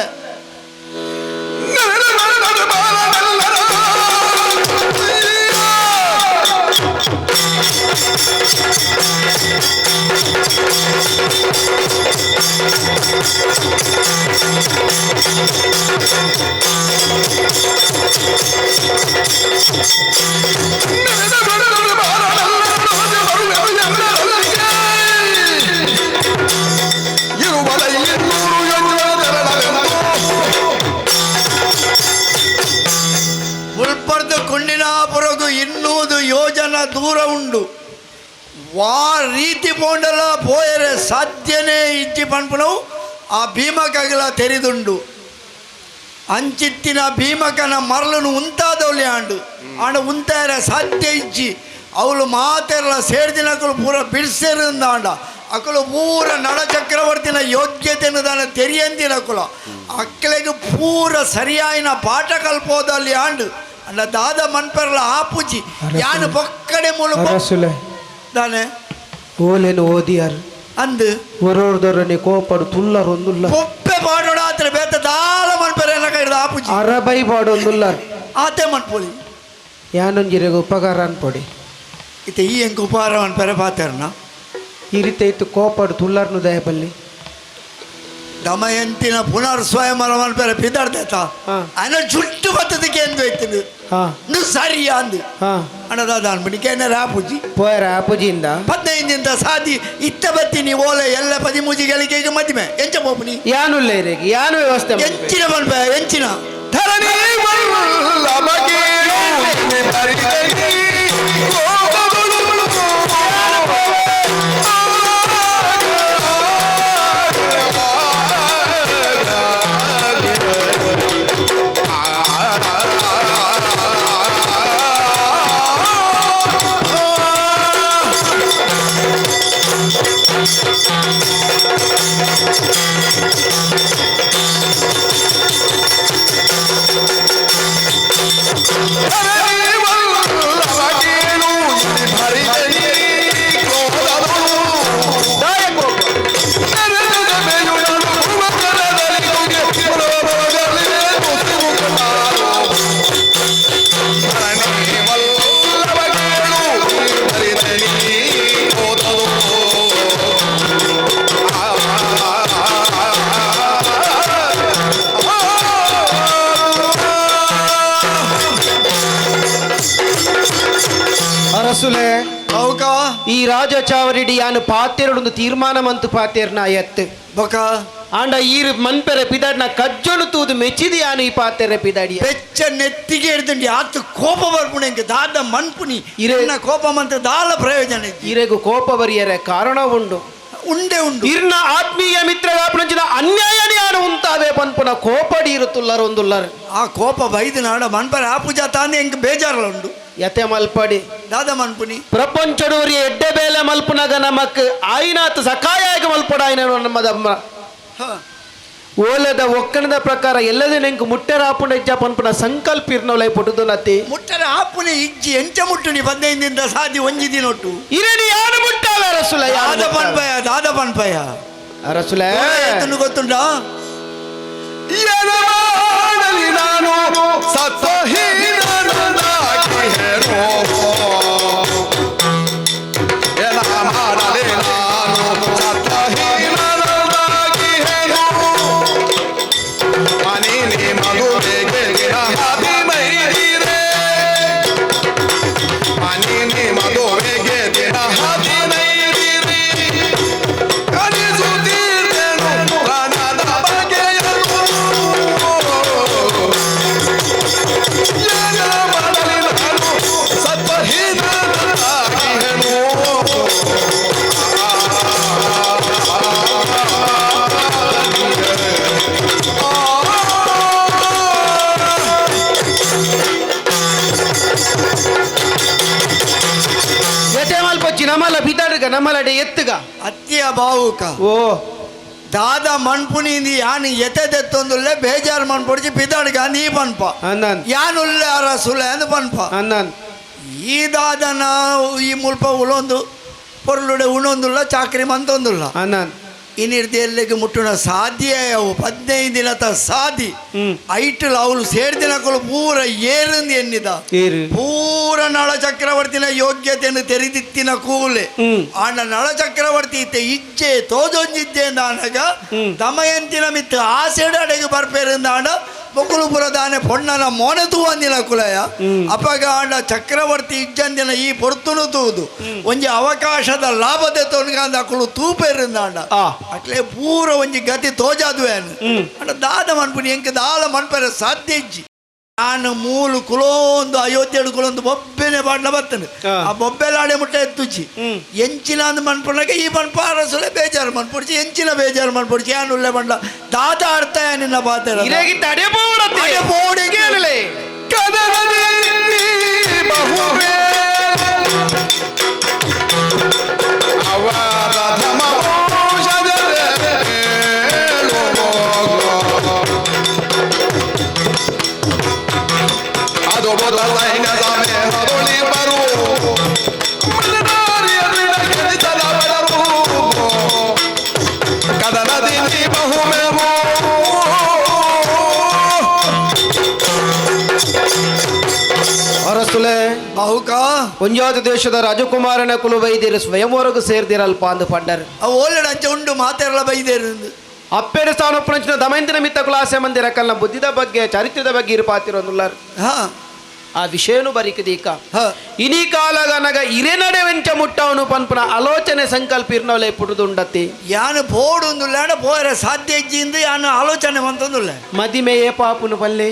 ಮುಲ್ಪರ್ದ ಕೊಂಡಿನಾಪುರಗು 200 ಯೋಜನ ದೂರ ಉಂಡು ವಾ ರೀತಿ ಪೋಂಡಲ ಪೋಯರೆ ಸಾಧ್ಯನೇ ಇಜ್ಜಿ ಪನ್ಪುನವು ಆ ಭೀಮಕಗಲ ತೆರಿದುಂಡು ಅಂಚಿತ್ತಿನ ಭೀಮಕನ ಮರಳನು ಉಂತಾದವಳಿ ಆಂಡು ಆಂಡ ಉಂತಾರ ಸಾಧ್ಯ ಇಜ್ಜಿ ಅವಳು ಮಾತೆರಲ ಸೇರ್ದಿನಕಲು ಪೂರ ಬಿಡ್ಸೇರಿಂದ ಆಂಡ ಅಕಲು ಪೂರ ನಳ ಚಕ್ರವರ್ತಿನ ಯೋಗ್ಯತೆಯನ್ನು ದಾನ ತೆರಿಯಂದಿನಕುಲ ಅಕ್ಕಲೆಗೆ ಪೂರ ಸರಿಯಾಯಿನ ಪಾಠ ಕಲ್ಪೋದಲ್ಲಿ ಆಂಡು ಅಂಡ ದಾದ ಮನ್ಪೆರಲ ಆಪುಜಿ ಯಾನು ಬೊಕ್ಕಡೆ ಮೂಲ ಅರಸುಲೆ ದಾನೆ ಓಲೇನು ಓದಿಯಾರು ಅಂದು ಒರೋರ್ದೊರನೆ ಕೋಪಡು ತುಲ್ಲರೊಂದುಲ್ಲ ಪೊಪ್ಪೆ ಪಾಡೋಡ ಆತ್ರ ಬೇತ ದಾಲ ಮನ್ಪೆರ ಎನ್ನ ಕೈಡ್ದ ಆಪುಜಿ ಅರಬೈ ಪಾಡೊಂದುಲ್ಲಾರ್ ಆತೆ ಮನ್ಪೊಲಿ ಯಾನೊಂಜಿರೆಗ್ ಉಪಕಾರ ಅನ್ಪೊಡಿ ಇತ್ತೆ ಈ ಎಂಕ್ ಉಪಕಾರ ಮನ್ಪೆರೆ ಪಾತೆರ್ನ ಈ ರೀತಿ ಇತ್ತು ಕೋಪಡು ತುಲ್ಲರ್ನು ದಯಪಲ್ಲಿ ದಮಯಂತಿನ ಪುನರ್ ಸ್ವಯಂವರ ಮನ್ಪೆರೆ ಪಿದರ್ದೇತ ಅನ ಜುಟ್ಟು ಬತ್ತದಕ್ಕೆ ಎಂದು ಐತಿಂದು ನು ಸರಿ ಅಂದು ಅಣ್ಣದಾದ ಅನ್ಬಿಡಿ ಏನಾರ ಆಪುಜಿ ಪೋಯರ ಆಪುಜಿಯಿಂದ 15 ದಿನದ ಸಾದಿ ಇತ್ತ ಬತ್ತೀನಿ ಓಲೆ ಎಲ್ಲ ಪದಿಮೂಜಿ ಗಳಿಕೆಗೆ ಮದಿಮೆ ಎಂಚ ಪೋಪುನಿ ಯಾನುಲ್ಲ ಇರೇಗಿ ಯಾನು ವ್ಯವಸ್ಥೆ ಎಂಚಿನ ಮನ್ಪೆ ಎಂಚಿನ ಧರಣಿ ಅರಸುಲೆ ಈ ರಾಜ ಚಾವರಿಡಿ ಯಾನು ಪಾತೇರುಡೊಂದು ತೀರ್ಮಾನ ಮಂತು ಪಾತೇರ್ನ ಎತ್ತು ಬೊಕ ಆಂಡ ಈರು ಮನ್ಪೆರೆ ಪಿದಾಡ್ನ ಕಜ್ಜೊನು ತೂದು ಮೆಚ್ಚಿದಿ ಯಾನು ಈ ಪಾತೆರೆ ಪಿದಾಡಿ ಬೆಚ್ಚ ನೆತ್ತಿಗೆ ಹಿಡ್ದುಂಡಿ ಆತು ಕೋಪ ಬರ್ಪುಣೆ ಎಂಕ್ ದಾದ ಮನ್ಪುನಿ ಇರನ್ನ ಕೋಪ ಮಂತ ದಾಲ ಪ್ರಯೋಜನ ಇರೆಗು ಕೋಪ ಬರಿಯರೆ ಕಾರಣ ಉಂಡು ಉಂಡೆ ಉಂಡು ಇರ್ನ ಆತ್ಮೀಯ ಮಿತ್ರ ಅನ್ಯಾಯ ಯಾನು ಯಾನು ಉಂತಾವೆ ಪನ್ಪುನ ಕೋಪಡಿ ಇರುತ್ತುಲ್ಲರ ಒಂದುಲ್ಲರ್ ಆ ಕೋಪ ಬೈದು ನಾಡ ಮನ್ಪರ ಆ ಪೂಜಾ ತಾನೇ ಎಂಕ್ ಬೇಜಾರ್ಲ ಉಂಡು ಯತೆ ಮಲ್ಪಡಿ ದಾದ ಮನ್ಪುನಿ ಪ್ರಪಂಚಡೂರಿ ಎಡ್ಡೆ ಬೇಲೆ ಮಲ್ಪುನಗ ನಮಕ್ ಆಯಿನಾತ್ ಸಕಾಯಾಗ ಮಲ್ಪಡಾಯಿನ ನಮ್ಮದಮ್ಮ ಓಲದ ಒಕ್ಕಣದ ಪ್ರಕಾರ ಎಲ್ಲದೇ ನೆಂಕ್ ಮುಟ್ಟೆರ ಆಪುಂಡ ಇಜ್ಜ ಪನ್ಪುನ ಸಂಕಲ್ಪ ಇರ್ನವಲೈ ಪುಟ್ಟುದು ನತಿ ಮುಟ್ಟರ ಆಪುನೆ ಇಜ್ಜಿ ಎಂಚ ಮುಟ್ಟುನಿ 15 ಸಾದಿ ಒಂಜಿ ದಿನೊಟ್ಟು ಇರಣಿ ಯಾನು ಮುಟ್ಟಾವೆ ಅರಸುಲ ದಾದ ಪನ್ಪಯ ದಾದ ಪನ್ಪಯ ಅರಸುಲ ಗೊತ್ತುಂಡ ಮಾಡಲಿ ನಾನು ಸತ್ವಹೀನನಾಗಿಹೆನು ಎನ ಮಾಡಲಿ ನಾನು ಸತ್ವಹೀನನಾಗಿಹೆನು ಮನಿನಿ ಮದುವೆಗೆ ದಿನ 15 ಮನಿನಿ ಮದುವೆಗೆ ದಿನ 15 ಕಲಿಸುತ್ತೀರೇನು ಪ್ರಾಣದ ಬಗೆಯನ್ನು ಏನ ಮಾಡಲಿ ನಾನು ಸತ್ವಹೀನನಾಗಿಹೆನು ಯತೆ ಮಲ್ಪಚ್ಚಿ ನಮಲ ಬಿದಾಡುಗ ನಮಲಡೆ ಎತ್ತುಗ ಅತ್ತಿಯ ಬಾವುಕ ಓ ದಾದ ಮನ್ಪುನಿ ಯಾನು ಎತ್ತೆದೆತ್ತೊಂದುಲ್ಲೆ ಬೇಜಾರು ಮನ್ಪೊಡಿಚಿ ಬಿದಾಡುಗ ನೀ ಪನ್ಪ ಅಂದನ್ ಯಾನುಲ್ಲೆ ಅರಸುಲೆ ಅಂದ್ ಪನ್ಪ ಅಂದನ್ ಈ ದಾದನ ಈ ಮುಲ್ಪ ಉಳೊಂದು ಪೊರ್ಲುಡೆ ಉಣೊಂದುಲ್ಲ ಚಾಕ್ರಿ ಮಂತೊಂದುಲ್ಲ ಅಂದನ್ ಇನ್ನಿರ್ತಿ ಎಲ್ಲಿಗೆ ಮುಟ್ಟುನ ಸಾಧ್ಯ ಅವು 15 ದಿನದ ಸಾಧಿ ಐಟಲ್ ಅವಳು ಸೇರ್ದಿನಕಲು ಪೂರ ಏರಂದು ಎನ್ನಿದ ಪೂರ ನಳ ಚಕ್ರವರ್ತಿನ ಯೋಗ್ಯತೆಯನ್ನು ತೆರೆದಿತ್ತಿನ ಕೂಲೆ ಆಂಡ ನಳ ಚಕ್ರವರ್ತಿ ಇತ್ತೆ ಇಜ್ಜೆ ತೋಜೊಂಜಿದ್ದೆ ಅಂದಾಗ ದಮಯಂತಿನ ಮಿತ್ತು ಆಸೆಡು ಅಡೆಗೆ ಬರ್ಪೇರಿಂದಾಂಡ ಮೊಕುಲುಪುರ ದಾನೆ ಪೊಣ್ಣನ ಮೋನೆ ತೂವಂದಿನ ಕುಲಯ ಅಪಗ ಆಂಡ ಚಕ್ರವರ್ತಿ ಇಜ್ಜಂದಿನ ಈ ಪೊರ್ತುನು ತೂದು ಒಂಜಿ ಅವಕಾಶದ ಲಾಭದ ತೊನ್ಗಂದ ಅಕುಲು ತೂಪೇರಿಂದಾಂಡ ಅಟ್ಲೆ ಪೂರ ಒಂಜಿ ಗತಿ ತೋಜಾದುವೇನು ಅಂಡ ದಾದ ಮನ್ಪುನಿ ಎಂಕ ದಾಲ ಮನ್ಪರೆ ಸಾಧ್ಯ ಇಜ್ಜಿ ನಾನು ಮೂಲು ಕುಲೊಂದು ಅಯೋಧ್ಯೆಡು ಕುಲೊಂದು ಬೊಬ್ಬೆನೆ ಬಾಡ್ಲ ಬರ್ತನೆ ಆ ಬೊಬ್ಬೆಲಾಡೆ ಮುಟ್ಟ ಎತ್ತುಚಿ ಎಂಚಿನ ಅಂದ್ ಮನ್ಪುನಾಗ ಈ ಮನ್ಪ ಅರಸುಲೆ ಬೇಜಾರು ಮನ್ಪುಡ್ಚಿ ಎಂಚಿನ ಬೇಜಾರು ಮನ್ಪುಡ್ಚಿ ಯಾನುಲ್ಲೆ ಬಂಡ ದಾದ ಅರ್ಥ ನಿನ್ನ ಪಾತ್ರ ಅರಸುಲೆ ಬಹುಕ ಒಂಜಾದ ದೇಶದ ರಾಜಕುಮಾರನ ಕುಲು ಬೈದಿರು ಸ್ವಯಂವರೆಗೂ ಸೇರ್ದಿರಲ್ಪ ಅಂದು ಪಂಡರ್ ಓಲೆಡ ಅಂಚ ಉಂಡು ಮಾತೆರಲ ಬೈದೇರು ಅಪ್ಪೇರು ಸ್ಥಾನೊಪ್ಪನಂಚಿನ ದಮಯಂತಿನ ಮಿತ್ತ ಕುಲಾಸೆ ಮಂದಿರ ಕಲ್ನ ಬುದ್ಧಿದ ಬಗ್ಗೆ ಚಾರಿತ್ರ್ಯದ ಬಗ್ಗೆ ಇರುಪಾತಿರೋದುಲ್ಲಾರ ಆ ವಿಷಯನು ಬರಿಕದೀಕ ಇನಿ ಕಾಲಗನಗ ಇರೆ ನಡೆವೆಂಚ ಮುಟ್ಟವನು ಪನ್ಪನ ಆಲೋಚನೆ ಸಂಕಲ್ಪ ಇರ್ನವಲೆ ಪುಟುದುಂಡತಿ ಯಾನು ಪೋಡುಂದುಲ್ಲ ಪೋರೆ ಸಾಧ್ಯ ಇಜ್ಜಿಂದು ಯಾನು ಆಲೋಚನೆ ಮಂತಂದುಲ್ಲ ಮದಿಮೆಯೇ ಪಾಪುನು ಪಲ್ಲೆ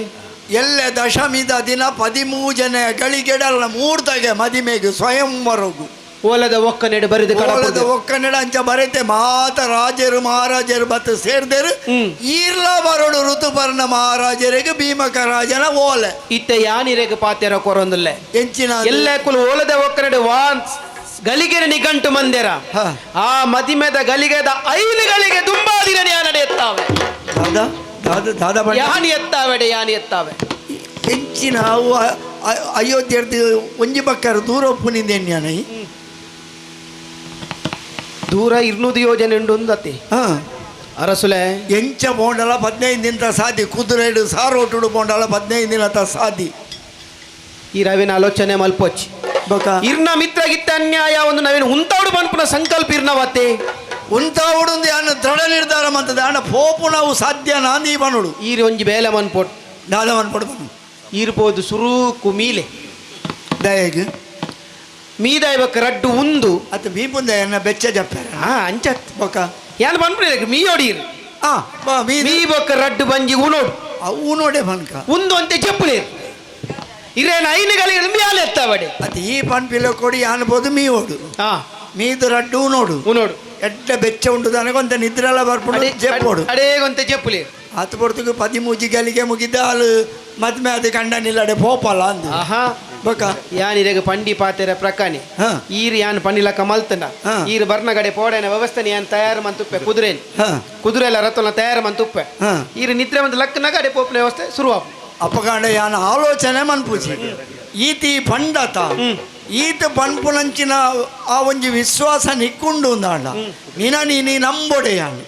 ಎಲ್ಲ ದಶಮಿದ ದಿನ 13 ಜನ ಗಳಿಗೆಡಲ್ಲ ಮೂರ್ತಗೆ ಮದಿಮೆಗೆ ಸ್ವಯಂವರಗು ಓಲದ ಒಕ್ಕನೆಡು ಬರೆದು ಓಲದ ಒಕ್ಕನೆಡು ಅಂಚ ಬರೆತೆ ಮಾತ ರಾಜರು ಮಹಾರಾಜರು ಬತ್ತು ಸೇರ್ದರು ಈರ್ಲ ಬರೋಡು ಋತುಪರ್ಣ ಮಹಾರಾಜರಿಗೆ ಭೀಮಕ ರಾಜನ ಓಲೆ ಇತ್ತೆ ಯಾನಿರೆಗೆ ಪಾತೆರ ಕೊರೊಂದುಲ್ಲೆ ಎಂಚಿನ ಎಲ್ಲ ಕುಲು ಓಲದ ಒಕ್ಕನೆಡು ವಾನ್ ಗಲಿಗೆನ ನಿಗಂಟು ಮಂದಿರ ಆ ಮದಿಮೆದ ಗಲಿಗೆದ 5 ಗಳಿಗೆ ದುಂಬಾದಿನ ನಡೆಯುತ್ತಾವೆ ದಾದಾ ದಾದ ದಾದ ಯಾನಿ ಎತ್ತಾವೆಡೆ ಯಾನಿ ಎತ್ತಾವೆ ಎಂಚಿನ ಅವು ಅಯೋಧ್ಯೆ ಒಂಜಿ ಬಕ್ಕರು ದೂರ ಒಪ್ಪುನಿಂದ ದೂರ 200 ಯೋಜನೆ ಉಂಡು ಅಂದತಿ ಅರಸುಲೆ ಎಂಚ ಪೋಂಡಲ 15 ದಿನದ ಸಾದಿ ಕುದುರೆಡು ಸಾರೋಟುಡು ಪೋಂಡಲ 15 ದಿನದ ಸಾದಿ ಈ ರವಿನ ಆಲೋಚನೆ ಮಲ್ಪೊಚ್ಚಿ ಬಕ ಇರ್ನ ಮಿತ್ರಗಿತ್ತ ಅನ್ಯಾಯ ಒಂದು ನವೀನ ಉಂತಾవుಡು ಪನ್ಪುನ ಸಂಕಲ್ಪ ಇರ್ನವತ್ತೆ ಉಂತಾವುಡು ಅನ್ನ ದೃಢ ನಿರ್ಧಾರ ಮಂತದ ಅಣ್ಣ ಪೋಪು ನಾವು ಸಾಧ್ಯ ನಾಂದಿ ಬನುಡು ಈರು ಒಂಜಿ ಬೇಲೆ ಮನ್ಪೊಟ್ಟು ದಾದ ಮನ್ಪೊಡು ಬನು ಈರ್ಬೋದು ಸುರೂಕು ಮೀಲೆ ದಯಗೆ ಮೀದಾಯ್ಬಕ್ ರಡ್ಡು ಉಂದು ಅತ್ತ ಮೀಪುಂದ ಎನ್ನ ಬೆಚ್ಚ ಜಪ್ಪೆರ ಅಂಚತ್ ಬೊಕ ಯಾನ್ ಪನ್ಪುನಿ ಮೀಯೋಡೀರು ಮೀ ಬೊಕ್ಕ ರಡ್ಡು ಬಂಜಿ ಉನೋಡು ಉನೋಡೆ ಬನ್ಕ ಉಂದು ಅಂತೆ ಚೆಪ್ಪುಲೇರು ಇರೇನು 5 ಗಳಿಗೆ ಮ್ಯಾಲೆ ಎತ್ತಾವಡೆ ಅತ್ತ ಈ ಪನ್ಪಿಲ ಕೊಡಿ ಅನ್ಬೋದು ಮೀ ಓಡು ಮೀದು ರಡ್ಡು ನೋಡು ನೋಡು ಎಡ್ಡ ಬೆಚ್ಚ ಉಂಟು ನನಗೊಂತ ನಿದ್ರೆಲ್ಲ ಬರ್ಪುಂಡು ಜೆಪ್ಪೋಡು ಅಡೇಗೊಂತೆ ಜೆಪ್ಪುಲಿ ಆತು ಪೊರ್ತುಗು ಪದಿಮೂಜಿ ಗಲಿಗೆ ಮುಗಿದ ಅಲು ಮದ್ಮೆ ಅದು ಕಂಡನಿಲ್ಲಡೆ ಪೋಪಲ್ಲ ಅಂದು ಆಹಾ ಬೊಕ ಯಾನ್ ಇರೆಗ್ ಪಂಡಿ ಪಾತೆರ ಪ್ರಕಾನಿ ಈರ್ ಯಾನ್ ಪಂಡಿಲಕ್ಕ ಮಲ್ತಂಡ ಈರ್ ಬರ್ನಗಡೆ ಪೋಡೆನ ವ್ಯವಸ್ಥೆ ಯಾನ್ ತಯಾರು ಮಂತುಪ್ಪೆ ಕುದುರೆನ್ ಕುದುರೆ ಎಲ್ಲ ರಥನ ತಯಾರು ಮಂತುಪ್ಪೆ ಈರ್ ನಿದ್ರೆ ಒಂದು ಲಕ್ಕನಾಗ ಅಡೆ ಪೋಪನ ವ್ಯವಸ್ಥೆ ಶುರುವಾಪು ಅಪಗಾಂಡ ಯಾನ್ ಆಲೋಚನೆ ಮನ್ಪುಜಿ ಈತಿ ಪಂಡತ ಈತ ಪನ್ಪುನಂಚಿನ ಆ ಒಂಜಿ ವಿಶ್ವಾಸ ನಿಕ್ಕುಂಡು ಅಂದಾಂಡ ನಿನ ನೀನಿ ನಂಬೋಡೆ ಯಾನ್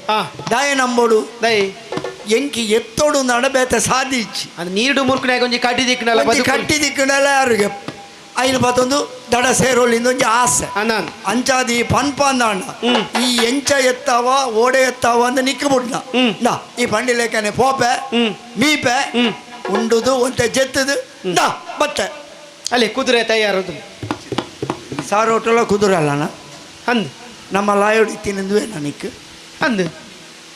ದಾಯ ನಂಬೋಡು ದೈ ಎಂಕಿ ಎತ್ತೋಡು ಅಂದಾಂಡ ಬೇತೆ ಸಾಧಿಚ್ಚಿ ಅದು ನೀರು ಮುರ್ಕನಾಗ ಒಂಜಿ ಕಡ್ಡಿ ದಿಕ್ಕನಲ್ಲ ಕಟ್ಟಿ ದಿಕ್ಕನಲ್ಲ ಯಾರಿಗೆ ಐನು ಪತ್ತೊಂದು ದಡ ಸೇರೋಲಿಂದ ಒಂಜಿ ಆಸೆ ಅಂಚಾದಿ ಪನ್ಪ ಅಂದಾಂಡ ಈ ಎಂಚ ಎತ್ತಾವ ಓಡೆ ಎತ್ತಾವ ಅಂದ ನಿಕ್ಕಬಿಡ್ನ ನಾ ಈ ಪಂಡಿ ಲೇಖನೆ ಪೋಪೆ ಮೀಪೆ ಉಂಡುದು ಒಂತೆ ಜೆತ್ತದು ನಾ ಬತ್ತೆ ಅಲ್ಲಿ ಕುದುರೆ ತಯಾರದು ಸಾರೋಟಲ್ಲ ಕುದುರೆ ಅಲ್ಲಣ್ಣ ಅಂದ್ ನಮ್ಮ ಲಾಯೋಡಿ ತಿನ್ನಂದುವೆ ನನಕ್ಕೆ ಅಂದ್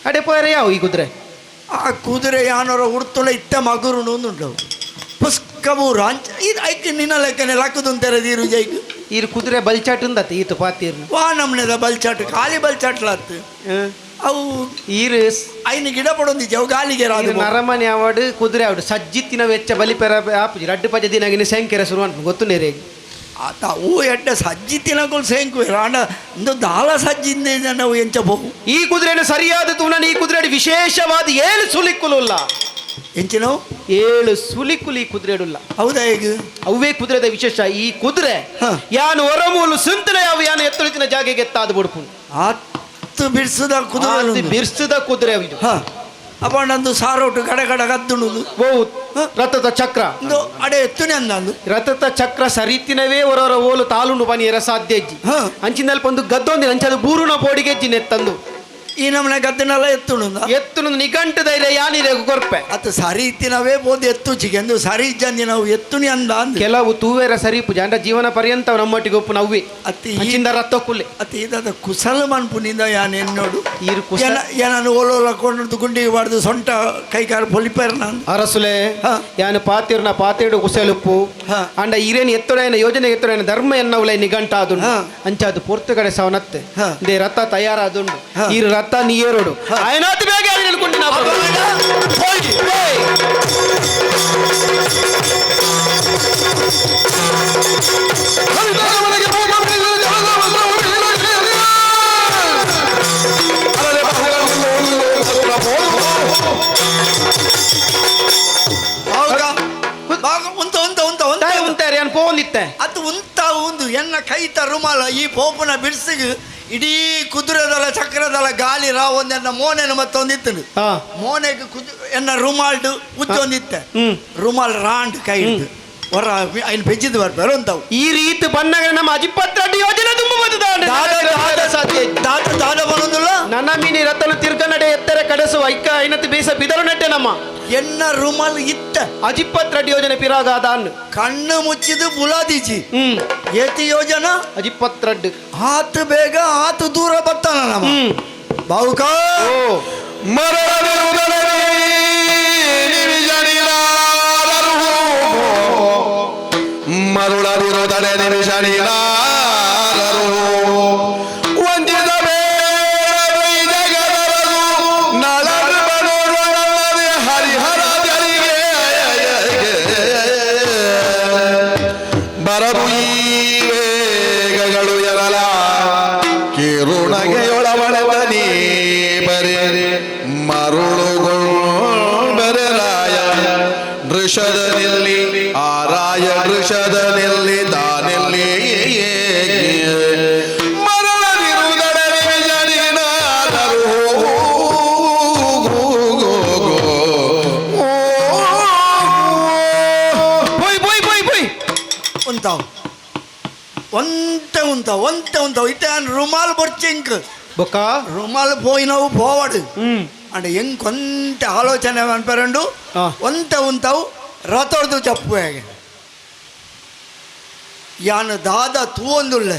ಅಡೆ ಪೋರೆ ಯಾವ ಈ ಕುದುರೆ ಆ ಕುದುರೆ ಯಾನೋರ ಉಡ್ತುಳ ಇತ್ತ ಮಗುರುನು ಉಂಟು ಪುಸ್ಕಬೂರು ಅಂಚ ಇದು ಐಕ್ ನಿನ್ನ ಲೆಕ್ಕನೆ ಲಕ್ಕದುಂತೆರ ದೀರು ಜೈಕ್ ಈರು ಕುದುರೆ ಬಲ್ಚಾಟ್ ಉಂದತ್ತ ಈತು ಪಾತೀರ್ನು ವಾ ನಮ್ಮನೆದ ಬಲ್ಚಾಟ್ ಖಾಲಿ ಬಲ್ಚಾಟ್ಲಾತ್ ಅವು ಈರು ಐನು ಗಿಡ ಪಡೊಂದಿಜ್ಜಿ ಅವು ಗಾಲಿಗೆ ನರಮನೆ ಅವಾಡು ಕುದುರೆ ಆವಡು ಸಜ್ಜಿತ್ತಿನ ವೆಚ್ಚ ಬಲಿಪೆರ ಆಪುಜಿ ರಡ್ಡು ಪಜ ದಿನಾಗಿನ ಸೆಂಕೆರೆ ಶುರು ಅನ್ಪು ಗೊತ್ತು ನೇರೇಗಿ ಆತ ಅವು ಎಡ್ಡ ಸಜ್ಜಿ ತಿನ್ನಕೊಲ್ ಸೇಂಕು ಆಂಡ ಇಂದು ದಾಲ ಸಜ್ಜಿಂದ ನಾವು ಎಂಚ ಬಹು ಈ ಕುದುರೆಯನ್ನು ಸರಿಯಾದ ತೂನ ಈ ಕುದುರೆ ವಿಶೇಷವಾದ ಏಳು ಸುಲಿಕ್ಕುಲುಲ್ಲ ಎಂಚಿನವು ಏಳು ಸುಲಿಕುಲು ಈ ಕುದುರೆಡುಲ್ಲ ಹೌದಾ ಈಗ ಅವೇ ಕುದುರೆದ ವಿಶೇಷ ಈ ಕುದುರೆ ಯಾನು ಹೊರಮೂಲು ಸುಂತನ ಯಾವ ಯಾನು ಎತ್ತುಳಿತಿನ ಜಾಗೆಗೆ ಎತ್ತಾದ ಬುಡ್ಪು ಆತು ಬಿರ್ಸುದ ಕುದುರೆ ಬಿರ್ಸುದ ಕುದುರೆ ಇದು ಅಪ್ಪ ನಂದು ಸಾರೋಟು ಕಡ ಕಡ ಕದ್ದುಣುದು ಓ ರಥದ ಚಕ್ರ ಅಡೆ ಎತ್ತುನೆ ಅಂದಂದು ರಥದ ಚಕ್ರ ಸರಿತಿನವೇ ಹೊರವರ ಓಲು ತಾಲುಂಡು ಬನಿಯರ ಸಾಧ್ಯ ಇಜ್ಜಿ ಅಂಚಿನಲ್ಪ ಒಂದು ಗದ್ದೊಂದಿನ ಅಂಚದು ಬೂರುನ ಪೋಡಿಗೆ ಎಜ್ಜಿ ನೆತ್ತಂದು ಈ ನಮ್ಮನೆ ಗದ್ದನೆಲ್ಲ ಎತ್ತುಣು ಎತ್ತುಣು ನಿಘಂಟು ಧೈರ್ಯ ಯಾನಿರೆ ಕೊರ್ಪೆ ಅತ್ತ ಸರಿ ಇತ್ತಿನವೇ ಬೋದು ಎತ್ತು ಚಿಕೆಂದು ಸರಿ ಇಜ್ಜಂದಿ ನಾವು ಎತ್ತುನಿ ಅಂದ ಅಂದು ಕೆಲವು ತೂವೆರ ಸರಿ ಪೂಜೆ ಅಂಡ ಜೀವನ ಪರ್ಯಂತ ನಮ್ಮೊಟ್ಟಿಗೆ ಒಪ್ಪು ನವ್ವೆ ಅತ್ತಿ ಅಂಚಿಂದ ರಥ ಕುಲ್ಲೆ ಅತ್ತಿ ಇದಾದ ಕುಸಲ ಮನ್ಪುನಿಂದ ಯಾನ್ ಎನ್ನೋಡು ಈರು ಕುಸಲ ಏನನ್ನು ಓಲೋಲ ಕೊಂಡು ಗುಂಡಿಗೆ ಬಾರ್ದು ಸೊಂಟ ಕೈಕಾಲು ಪೊಲಿಪೇರ್ ನಾನು ಅರಸುಲೆ ಯಾನು ಪಾತಿರ್ನ ಪಾತೇಡು ಕುಸಲುಪ್ಪು ಅಂಡ ಈರೇನು ಎತ್ತೊಡೆಯನ ಯೋಜನೆ ಎತ್ತೊಡೆಯನ ಧರ್ಮ ಎನ್ನವುಲೆ ನಿಘಂಟ ಆದುಂಡು ಅಂಚಾದು ಪೊರ್ತುಗಡೆ ಸವನತ್ತೆ they ರಥ ತಯಾರಾದುಂಡು ಈರು ರಥ ನೀಯೇರೋಡು ಆಯನಾತು ಬೇಗ ಅನ್ಕೊಂಡು ಉಂತ ಉಂತ ಉಂತ ಉಂತ ಉಂತಾರೆ ಏನು ಪೋಂದಿತ್ತೆ ಅದು ಉಂತ ಉಂದು ಎನ್ನ ಕೈತ ರುಮಾಲ ಈ ಪೋಪನ ಬಿಡ್ಸಿಗೆ ಇಡೀ ಕುದುರೆದಲ ಚಕ್ರದಲ ಗಾಲಿ ರಾವ್ ಒಂದೆನ್ನ ಮೋನೆನ ಮತ್ತೊಂದಿತ್ತು ಮೋನೆಗೆ ಕುದು ಎನ್ನ ರುಮಾಲ್ಡು ಉಜ್ಜೊಂದಿತ್ತೆ ರುಮಾಲ್ ರಾಂಡ್ ಕೈ ಹಿಡ್ದು ಹೊರ ಐನು ಪೆಜ್ಜಿದ್ದು ಬರ್ತಾರೆ ಅಂತಾವು ಈ ರೀತಿ ಬಣ್ಣಗಳ ನಮ್ಮ ಅಜಿಪತ್ರ ಯೋಜನೆ ತುಂಬ ದಾದ ದಾದ ಬರೋದಿಲ್ಲ ನನ್ನ ಮೀನಿ ರತ್ತಲು ತಿರ್ಗನಡೆ ಎತ್ತರ ಕಡಸು ಐಕ ಐನತ್ತು ಬೇಸ ಬಿದರು ನೆಟ್ಟೆ ನಮ್ಮ ಎನ್ನ ರುಮಾಲ್ ಇತ್ತ ಅಜಿಪತ್ರ ಯೋಜನೆ ಪಿರಾಗಾದ ಕಣ್ಣು ಮುಚ್ಚಿದು ಬುಲಾದಿಜಿ ಏತಿ ಯೋಜನಾ ಅಜಿಪತ್ರಡ್ಡು ಆತು ಬೇಗ ಆತು ದೂರ ಬರ್ತಾನ ನಮ್ಮ ಬಾವುಕ ಮರುಳವಿರುದಡೆ ನಿಮಿಷನಿಲಾರರು ವಂಚಿತ ಹರಿಹರ ಬರಬು ಈ ವೇಗಗಳು ಎರಲ ಕಿರುಣಗೆಯೊಳವಳವನಿ ಬರೆ ಮರುಳುಗೊಳ್ಬರೆರಾಯ ದೃಷದನಿಲ್ಲಿ ಆರಾಯ ದೃಷದನಿಲ್ಲಿ ದಾನಿಲ್ಲಿ ಉಂತಾವ್ ಒಂತೆ ಉಂತಾವ್ ಒಂತೆ ಉಂತಾವ್ ಇತ್ತೆ ರುಮಾಲ್ ಬೊರ್ಚಿಂಕ್ ಬೊಕ್ಕ ರುಮಾಲ್ ಪೋಯಿನವು ಪೋವಡು ಅಂಡ ಹೆಂಗ್ ಕೊಂತೆ ಆಲೋಚನೆ ಅನ್ಪರಂಡು ಒಂತೆ ಉಂತಾವು ರಥೊರ್ದು ಚಪ್ಪು ಹೇಗೆ ಯಾನು ದಾದ ತೂವೊಂದುಳ್ಳೆ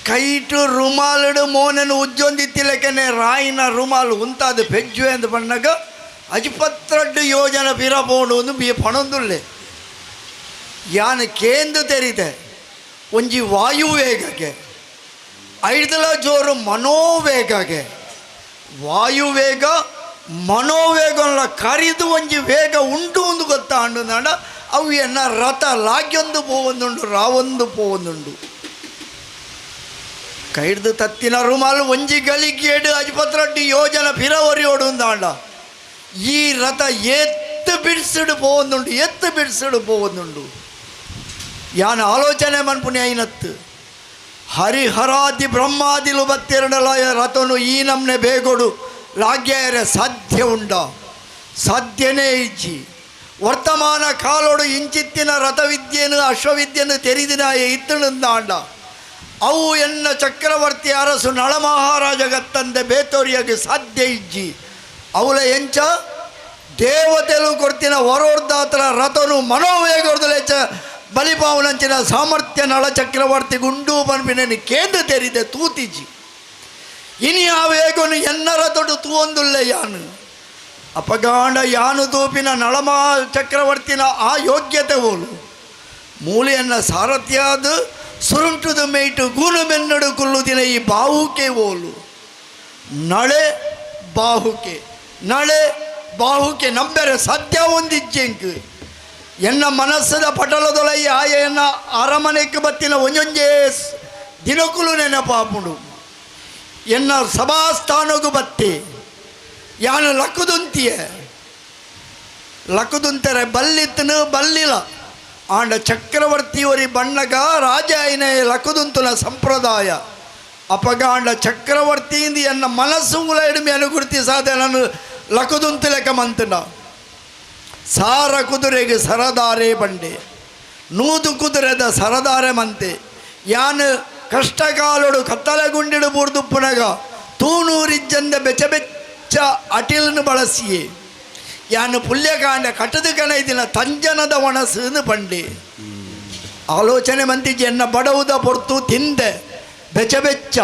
ಕೈಟು ರುಮಾಲುಡು ಮೋನನು ಉಜ್ಜೊಂದಿತ್ತಿಲಕೆನೆ ರಾಯಿನ ರುಮಾಲು ಉಂತಾದ ಪೆಜ್ಜು ಎಂದು ಬಣ್ಣಗ ಅಜಿಪತ್ರಡ್ಡು ಯೋಜನ ಪಿರ ಪೋಂಡು ಒಂದು ಬಿ ಪಣೊಂದುಳ್ಳೆ ಯಾನು ಕೇಂದು ತೆರಿತೆ ಒಂಜಿ ವಾಯುವೇಗಕ್ಕೆ ಐದಲ ಜೋರು ಮನೋವೇಗಗೆ ವಾಯುವೇಗ ಮನೋವೇಗನ ಕರಿದು ಒಂಜಿ ವೇಗ ಉಂಟು ಒಂದು ಗೊತ್ತಾಂಡು ನಾಡ ಅವು ಎನ್ನ ರಥ ಲಾಗ್ಯೊಂದು ಪೋವೊಂದುಂಡು ರಾವೊಂದು ಪೋವೊಂದುಂಡು. ಕೈಡ್ದು ತತ್ತಿನ ರುಮಾಲು ಒಂಜಿ ಗಳಿಗೇಡು ಅಜ್ಪತ್ರಡ್ಡಿ ಯೋಜನ ಪಿರವರಿಯೋಡು ಅಂದಾಂಡ ಈ ರಥ ಎತ್ತು ಬಿಡಿಸಿಡು ಪೋವೊಂದುಂಡು ಎತ್ತು ಬಿಡಿಸಿಡು ಪೋವೊಂದುಂಡು. ಯಾನ ಆಲೋಚನೆ ಮನ್ಪುನಿ ಐನತ್ತು ಹರಿಹರಾದಿ ಬ್ರಹ್ಮಾದಿಲು ಬತ್ತೆರಡಲ ರಥನು ಈ ನಮ್ನೆ ಬೇಗೊಡು ಲಾಗ್ಯರೆ ಸಾಧ್ಯ ಉಂಡ ಸಾಧ್ಯನೇ ಇಜ್ಜಿ. ವರ್ತಮಾನ ಕಾಲೋಡು ಇಂಚಿತ್ತಿನ ರಥವಿದ್ಯೆನು ಅಶ್ವವಿದ್ಯೆನು ತೆರಿದಿನಾಯ ಇತ್ತಣಂದಾಂಡ ಅವು ಎನ್ನ ಚಕ್ರವರ್ತಿ ಅರಸು ನಳಮಹಾರಾಜಗತ್ತಂದೆ ಬೇತೋರಿಯಾಗಿ ಸಾಧ್ಯ ಇಜ್ಜಿ. ಅವಳ ಎಂಚ ದೇವತೆಲು ಕೊಡ್ತಿನ ವರೋರ್ದಾತರ ರಥನು ಮನೋವೇಗೊರ್ದಲೆಚ್ಚ ಬಲಿಪಾವನಂಚಿನ ಸಾಮರ್ಥ್ಯ ನಳ ಚಕ್ರವರ್ತಿ ಗುಂಡು ಪನ್ಪಿನ ಕೇಂದ್ರ ತೆರಿದೆ ತೂತಿಜಿ. ಇನಿ ಆ ವೇಗನು ಎನ್ನರ ತೊಡು ತೂವೊಂದುಲ್ಲೆ ಯಾನು ಅಪಗಾಂಡ ಯಾನು ತೂಪಿನ ನಳಮಾ ಚಕ್ರವರ್ತಿನ ಆ ಯೋಗ್ಯತೆ ಓಲು ಮೂಲೆಯನ್ನ ಸಾರಥ್ಯಾದ ಸುರುಂಟುದ ಮೇಟು ಗೂನು ಬೆನ್ನಡು ಕುಲ್ಲುದಿನ ಈ ಬಾಹುಕೆ ಓಲು ನಳೆ ಬಾಹುಕೆ ನಳೆ ಬಾಹುಕೆ ನಂಬೆರೆ ಸತ್ಯ ಒಂದಿಜ್ಜೆಂಕ್ ಎನ್ನ ಮನಸ್ಸದ ಪಟಲದೊಲೈ ಆಯ ಎನ್ನ ಅರಮನೆಗೆ ಬತ್ತಿನ ಒಂಜೊಂಜೇ ದಿನಕುಲು ನೆನಪಾಪುಂಡು. ಎನ್ನ ಸಭಾಸ್ಥಾನಗೂ ಬತ್ತಿ ಯಾನು ಲಕ್ಕುದುಂತಿಯೆ ಲಕ್ಕುದುಂತರೆ ಬಲ್ಲಿತ್ತನು ಬಲ್ಲಿಲ ಆಂಡ ಚಕ್ರವರ್ತಿಯವರಿ ಬಣ್ಣಗ ರಾಜ ಐನ ಲಕ್ಕುದುಂತುನ ಸಂಪ್ರದಾಯ ಅಪಗಾಂಡ ಚಕ್ರವರ್ತಿಯಿಂದ ಎನ್ನ ಮನಸ್ಸು ಉಲ ಎಡಿಮೆ ಅನುಗುರ್ತಿ ಸಾಧ ನಾನು ಲಕ್ಕುದುಂತು ಲೆಕ್ಕ ಮಂತನ ಸಾರ ಕುದುರೆಗೆ ಸರದಾರೆ ಬಂಡೆ ನೂದು ಕುದುರೆದ ಸರದಾರೆ ಮಂತೆ ಯಾನು ಕಷ್ಟಕಾಲೋಡು ಕತ್ತಲಗುಂಡಿಡು ಬೂರ್ದುಪ್ಪುನಗ ತೂನೂರಿಜ್ಜಂದ ಬೆಚ್ಚ ಬೆಚ್ಚ ಅಟಿಲನ್ನು ಬಳಸಿಯೇ ಯಾನು ಪುಲ್ಯಕಾಂಡ ಕಟ್ಟದು ಕಣೈದಿನ ತಂಜನದ ಒಣಸುன்னு ಬಂಡೆ ಆಲೋಚನೆ ಮಂತಿಜಿ ಎನ್ನ ಬಡವುದ ಪೊರ್ತು ತಿಂದೆ ಬೆಚ್ಚ ಬೆಚ್ಚ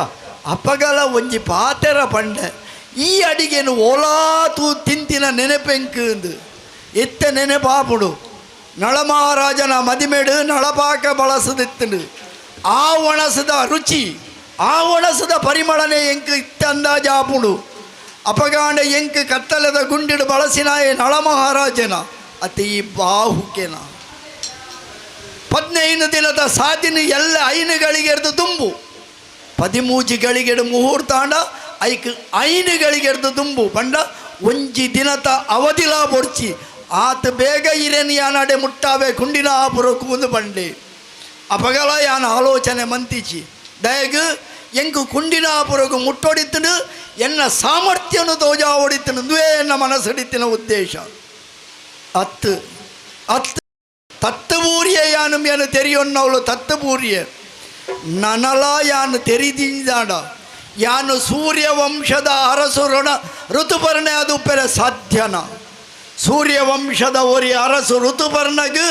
ಅಪಗಲ ಒಂಜಿ ಪಾತೆರ ಪಂಡೆ ಈ ಅಡಿಗೆನು ಓಲಾ ತೂ ತಿಂತಿನ ನೆನಪೆಂಕು ಇತ್ತ ನೆನಪಾಪುಡು ನಳಮಹಾರಾಜನ ಮದಿಮೆಡು ನಳಪಾಕ ಬಳಸದಿತ್ತನು ಆ ಒಣಸದ ರುಚಿ ಆ ಒಣಸದ ಪರಿಮಳನೆ ಎಂಕ್ ಇತ್ತ ಅಂದಾಜಾಪುಡು ಅಪಗಾಂಡ ಎಂಕ್ ಕತ್ತಲದ ಗುಂಡಿಡು ಬಳಸಿನಾಯೆ ನಳಮಹಾರಾಜನ ಅತಿ ಬಾಹುಕೆನ 15 ದಿನದ ಸಾಧಿನ ಎಲ್ಲ ಐನುಗಳಿಗೆರ್ದು ತುಂಬು 13 ಗಳಿಗೆಡು ಮುಹೂರ್ತಾಂಡ ಐಕ್ ಐನುಗಳಿಗೆರ್ದು ತುಂಬು ಬಂಡ ಒಂಜಿ ದಿನದ ಅವಧಿಲಾ ಬೊಡ್ಚಿ ಆತ ಬೇಗ ಇರೇನು ಯಾನಡೆ ಮುಟ್ಟಾವೆ ಕುಂಡಿನ ಆಪುರಕ್ಕೂ ಬಂಡೆ ಅಪಗಲ ಯಾನ ಆಲೋಚನೆ ಮಂತಿಚಿ ದಯಗು ಎಂಕು ಕುಂಡಿನ ಆಪುರಕು ಮುಟ್ಟೊಡಿತ್ತನು ಎನ್ನ ಸಾಮರ್ಥ್ಯನು ತೋಜಾ ಹೊಡಿತನು ದುವೇ ಎನ್ನ ಮನಸ್ಸಡಿತ್ತಿನ ಉದ್ದೇಶ. ಅತ್ತು ಅತ್ತು ತತ್ತುಬೂರಿಯ ಯಾನು ಏನು ತೆರಿಯೊನ್ನವಳು ತತ್ತುಬೂರಿಯ ನನಲ ಯಾನು ತೆರಿದಿಂದಾಡ ಯಾನು ಸೂರ್ಯವಂಶದ ಅರಸು ಋಣ ಋತುಪರ್ಣೆ ಅದು ಪೆರೆ ಸಾಧ್ಯನ ಸೂರ್ಯವಂಶದ ಒರಿ ಅರಸು ಋತುಪರ್ಣಗ್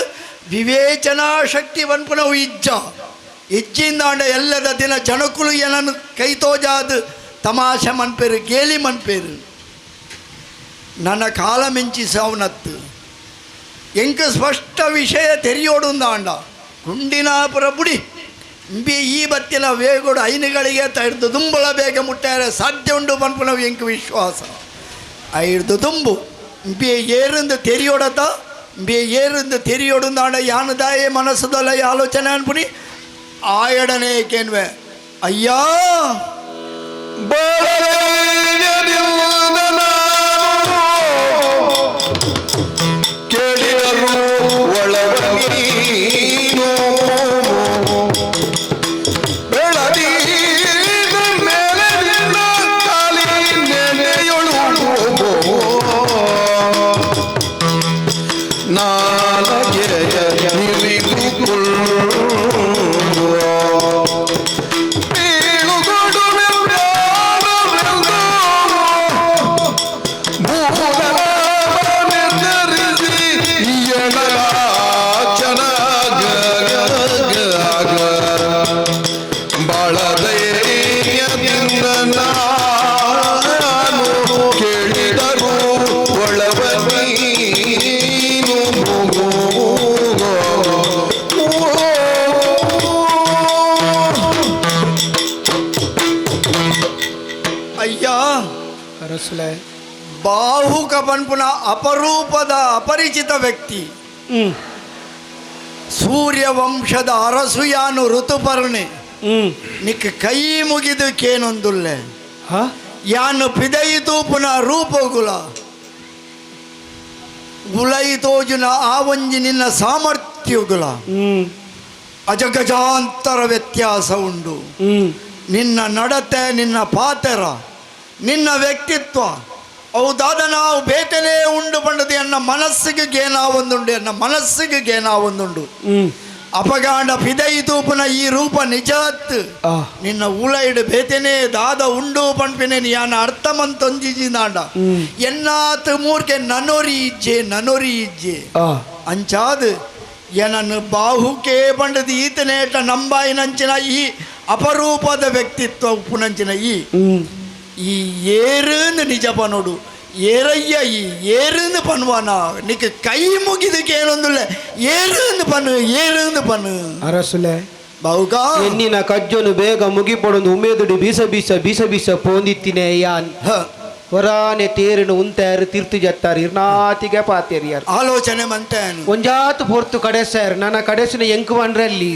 ವಿವೇಚನಾ ಶಕ್ತಿ ವನ್ಪುನವು ಇಜ್ಜ ಇಜ್ಜಿಂದಾಂಡ ಎಲ್ಲದ ದಿನ ಜನಕುಲು ಏನನ್ನು ಕೈ ತೋಜಾದ ತಮಾಷೆ ಮನ್ಪೇರು ಗೇಲಿ ಮನ್ಪೇರು ನನ್ನ ಕಾಲ ಮಿಂಚಿ ಸಾವನತ್ತು ಎಂಕ ಸ್ಪಷ್ಟ ವಿಷಯ ತೆರಿಯೋಡುಂದಾಂಡ ಗುಂಡಿನಾಪುರ ಬುಡಿ ಇಂಬಿ ಈ ಬತ್ತಿನ ವೇಗೋಡು ಐನುಗಳಿಗೆ ತೈರ್ದು ದುಂಬಳ ಬೇಗ ಮುಟ್ಟಾರೆ ಸಾಧ್ಯ ಉಂಡು ಪನ್ಪುನವು ಎಂಕ ವಿಶ್ವಾಸ ಐರ್ದು ತುಂಬು ಇಂಬಿ ಏರಿಂದ ತೆರಿಯೋಡತ ಇಂಬಿ ಏರಿಂದ ತೆರಿಯೋಡುಂದಾಂಡ ಯಾನು ದಾಯೆ ಮನಸ್ಸುದಲ್ಲ ಆಲೋಚನೆ ಅನ್ಪುನಿ ಆಯಡನೆ ಕೇನ್ವೆ ಅಯ್ಯಾ ಕೇಳಿದರು ಒಳವನೀನು ಬೆಳದಿನ ಮೇಲೆ ನಿನ್ನ ಕಾಲಿ ನೆನೆಯೊಳು ನಾಲಗೆಯ ನೀನು. ಅರಸುಲೆ ಬಾಹುಕ ಪನ್ಪುನ ಅಪರೂಪದ ಅಪರಿಚಿತ ವ್ಯಕ್ತಿ ಸೂರ್ಯವಂಶದ ಅರಸುಯಾನು ಋತುಪರ್ಣೆ ನಿಕ್ ಕೈ ಮುಗಿದು ಕೇನೊಂದುಲ್ಲೆ ಯಾನು ಪಿದಯಿತು ಪುನಃ ರೂಪಗುಲ ಗುಲೈತೋಜುನ ಆ ಒಂಜಿ ನಿನ್ನ ಸಾಮರ್ಥ್ಯಗುಲ ಅಜಗಜಾಂತರ ವ್ಯತ್ಯಾಸ ಉಂಡು. ನಿನ್ನ ನಡತೆ, ನಿನ್ನ ಪಾತೆರ, ನಿನ್ನ ವ್ಯಕ್ತಿತ್ವ ಅವು ದಾದ ನಾವು ಬೇತನೇ ಉಂಡು ಪಂಡದು ಎನ್ನ ಮನಸ್ಸಿಗೆ ಗೇನ ಒಂದುಂಡು, ಎನ್ನ ಮನಸ್ಸಿಗೆ ಗೇನ ಒಂದುಂಡು. ಅಪಗಾಂಡ ಪಿದೈತೂಪನ ಈ ರೂಪ ನಿಜಾತ್ ನಿನ್ನ ಉಳೈಡು ಬೇತನೇ ದಾದ ಉಂಡು ಪಂಪಿನೇ ಯಾನ ಅರ್ಥಮಂತೊಂಜಿನಾಂಡ ಎನ್ನಾತ್ ಮೂರ್ಕೆ ನನೊರಿ ಇಜ್ಜೆ ನನೊರಿ ಇಜ್ಜೆ ಅಂಚಾದು ಏನನ್ನು ಬಾಹುಕೇ ಪಂಡದು ಈತನೇಟ ನಂಬಾಯಿನಂಚಿನ ಈ ಅಪರೂಪದ ವ್ಯಕ್ತಿತ್ವ ಉಪ್ಪುನಂಚಿನ ಈ ಈ ಏರುಂದು ನಿಜ ಪನೋಡು ಏರಯ್ಯ ಈ ಏರುಂದು ಪನ್ವಾನ ನಿಕ್ ಕೈ ಮುಗಿದಕ್ಕೆ ಏನೊಂದುಲ್ಲ ಏರುಂದು ಪನ್ನು ಏರುಂದು ಪನ್ನು. ಅರಸುಲೆ ಬಾಹುಕ ಎನ್ನಿನ ಕಜ್ಜನು ಬೇಗ ಮುಗಿಪಡೊಂದು ಉಮೇದುಡಿ ಬೀಸ ಬೀಸ ಬೀಸ ಬೀಸ ಪೋಂದಿತ್ತಿನೇ ಯಾನ್ ಹೊರಾನೆ ತೇರಿನ ಉಂತಾರು ತೀರ್ತು ಜತ್ತಾರು ಇರ್ನಾತಿಗೆ ಪಾತೇರಿಯಾರು ಆಲೋಚನೆ ಮಂತೆ ಒಂಜಾತು ಪೊರ್ತು ಕಡೆಸಾರು ನನ್ನ ಕಡೆಸಿನ ಎಂಕು ಬಂಡ್ರಲ್ಲಿ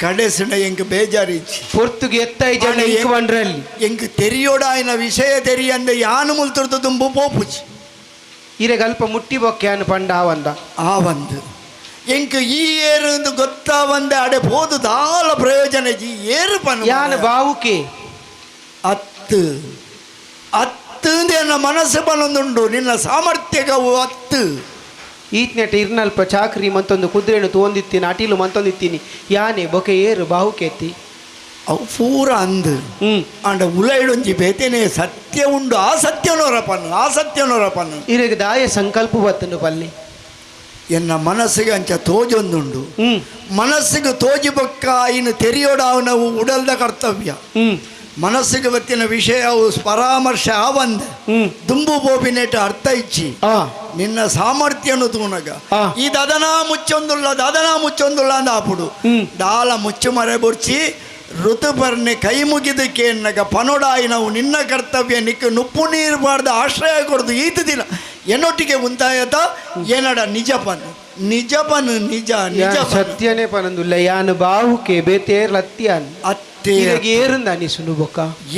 ಕಡೆಸಿನ ಎಂಕ್ ಬೇಜಾರಿ ಪೊರ್ತುಗೆ ಎತ್ತೈ ಜನ ಎಂಕು ಬಂಡ್ರಲ್ಲಿ ಎಂಕ್ ತೆರಿಯೋಡಾಯಿನ ವಿಷಯ ತೆರಿಯಂದೆ ಯಾನು ಮುಲ್ತುರ್ದು ತುಂಬು ಪೋಪುಚಿ ಇರೆಗಲ್ಪ ಮುಟ್ಟಿ ಬೊಕ್ಯಾನು ಪಂಡ ಆವಂದ ಆವಂದು ಎಂಕ್ ಈ ಏರು ಗೊತ್ತಾವಂದೆ ಅಡೆ ಪೋದು ದಾಲ ಪ್ರಯೋಜನ ಜಿ ಏರು ಪನ್ನು ಯಾನು ಬಾವುಕೆ ಅತ್ತು ಅತ್ತು ಎನ್ನ ಮನಸ್ಸು ಬಲೊಂದುಂಡು ನಿನ್ನ ಸಾಮರ್ಥ್ಯಗವು ಅತ್ತು. ಈತ್ನೆಟ ಇರ್ನಲ್ಪ ಚಾಕ್ರಿ ಮಂತೊಂದು ಕುದುರೆನು ತೋಂದಿತ್ತೀನಿ ಅಟಿಲು ಮಂತೊಂದಿತ್ತೀನಿ ಯಾನೆ ಬೊಕೆ ಏರು ಬಾಹುಕೆತ್ತಿ ಅವು ಪೂರ ಅಂದು ಅಂಡ ಉಲೈಡೊಂಜಿ ಬೇತೇನೆ ಸತ್ಯ ಉಂಡು ಆ ಸತ್ಯನೋರಪನ್ನು ಆ ಸತ್ಯನೋರಪನ್ನು ಇರೆಗೆ ದಾಯ ಸಂಕಲ್ಪ ಬತ್ತನು ಪಲ್ಲಿ ಎನ್ನ ಮನಸ್ಸಿಗೆ ಅಂಚ ತೋಜೊಂದುಂಡು ಮನಸ್ಸಿಗೆ ತೋಜಿ ಬೊಕ್ಕ ಇನ್ನು ತೆರಿಯೋಡ ನಾವು ಉಡಲ್ದ ಕರ್ತವ್ಯ ಮನಸ್ಸಿಗೆ ಬತ್ತಿನ ವಿಷಯವು ಪರಾಮರ್ಶೆ ಆವಂದೆ ದುಂಬು ಬೋಬಿನೇಟ ಅರ್ಥ ಇಚ್ಚಿ ನಿನ್ನ ಸಾಮರ್ಥ್ಯನು ತೂನಗ ಈ ದದನಾ ಮುಚ್ಚೊಂದುಲ್ಲ ದದನಾ ಮುಚ್ಚೊಂದುಲ್ಲ ಅಂದ ಆಪುಡು ದಾಲ ಮುಚ್ಚು ಮರೆ ಬುರ್ಚಿ ಋತುಪರ್ಣೆ ಕೈ ಮುಗಿದಕ್ಕೆ ಎನ್ನಗ ಪನೊಡಾಯಿ ನಾವು ನಿನ್ನ ಕರ್ತವ್ಯ ನಿಕ್ಕ ನುಪ್ಪು ನೀರು ಬಾರ್ದ ಆಶ್ರಯ ಕೊಡ್ದು ಈತ ದಿನ ಎನ್ನೊಟ್ಟಿಗೆ ಉಂತಾಯತ ಏನಡ ನಿಜಪನು ನಿಜಪನು ನಿಜ ನಿಜ ಸತ್ಯನೇ ಪನಂದುಲ್ಲ ಯಾನು ಬಾಹುಕೆ ಬೇತೇರ್ ಲತ್ಯಾನ್ ಏರುಂದ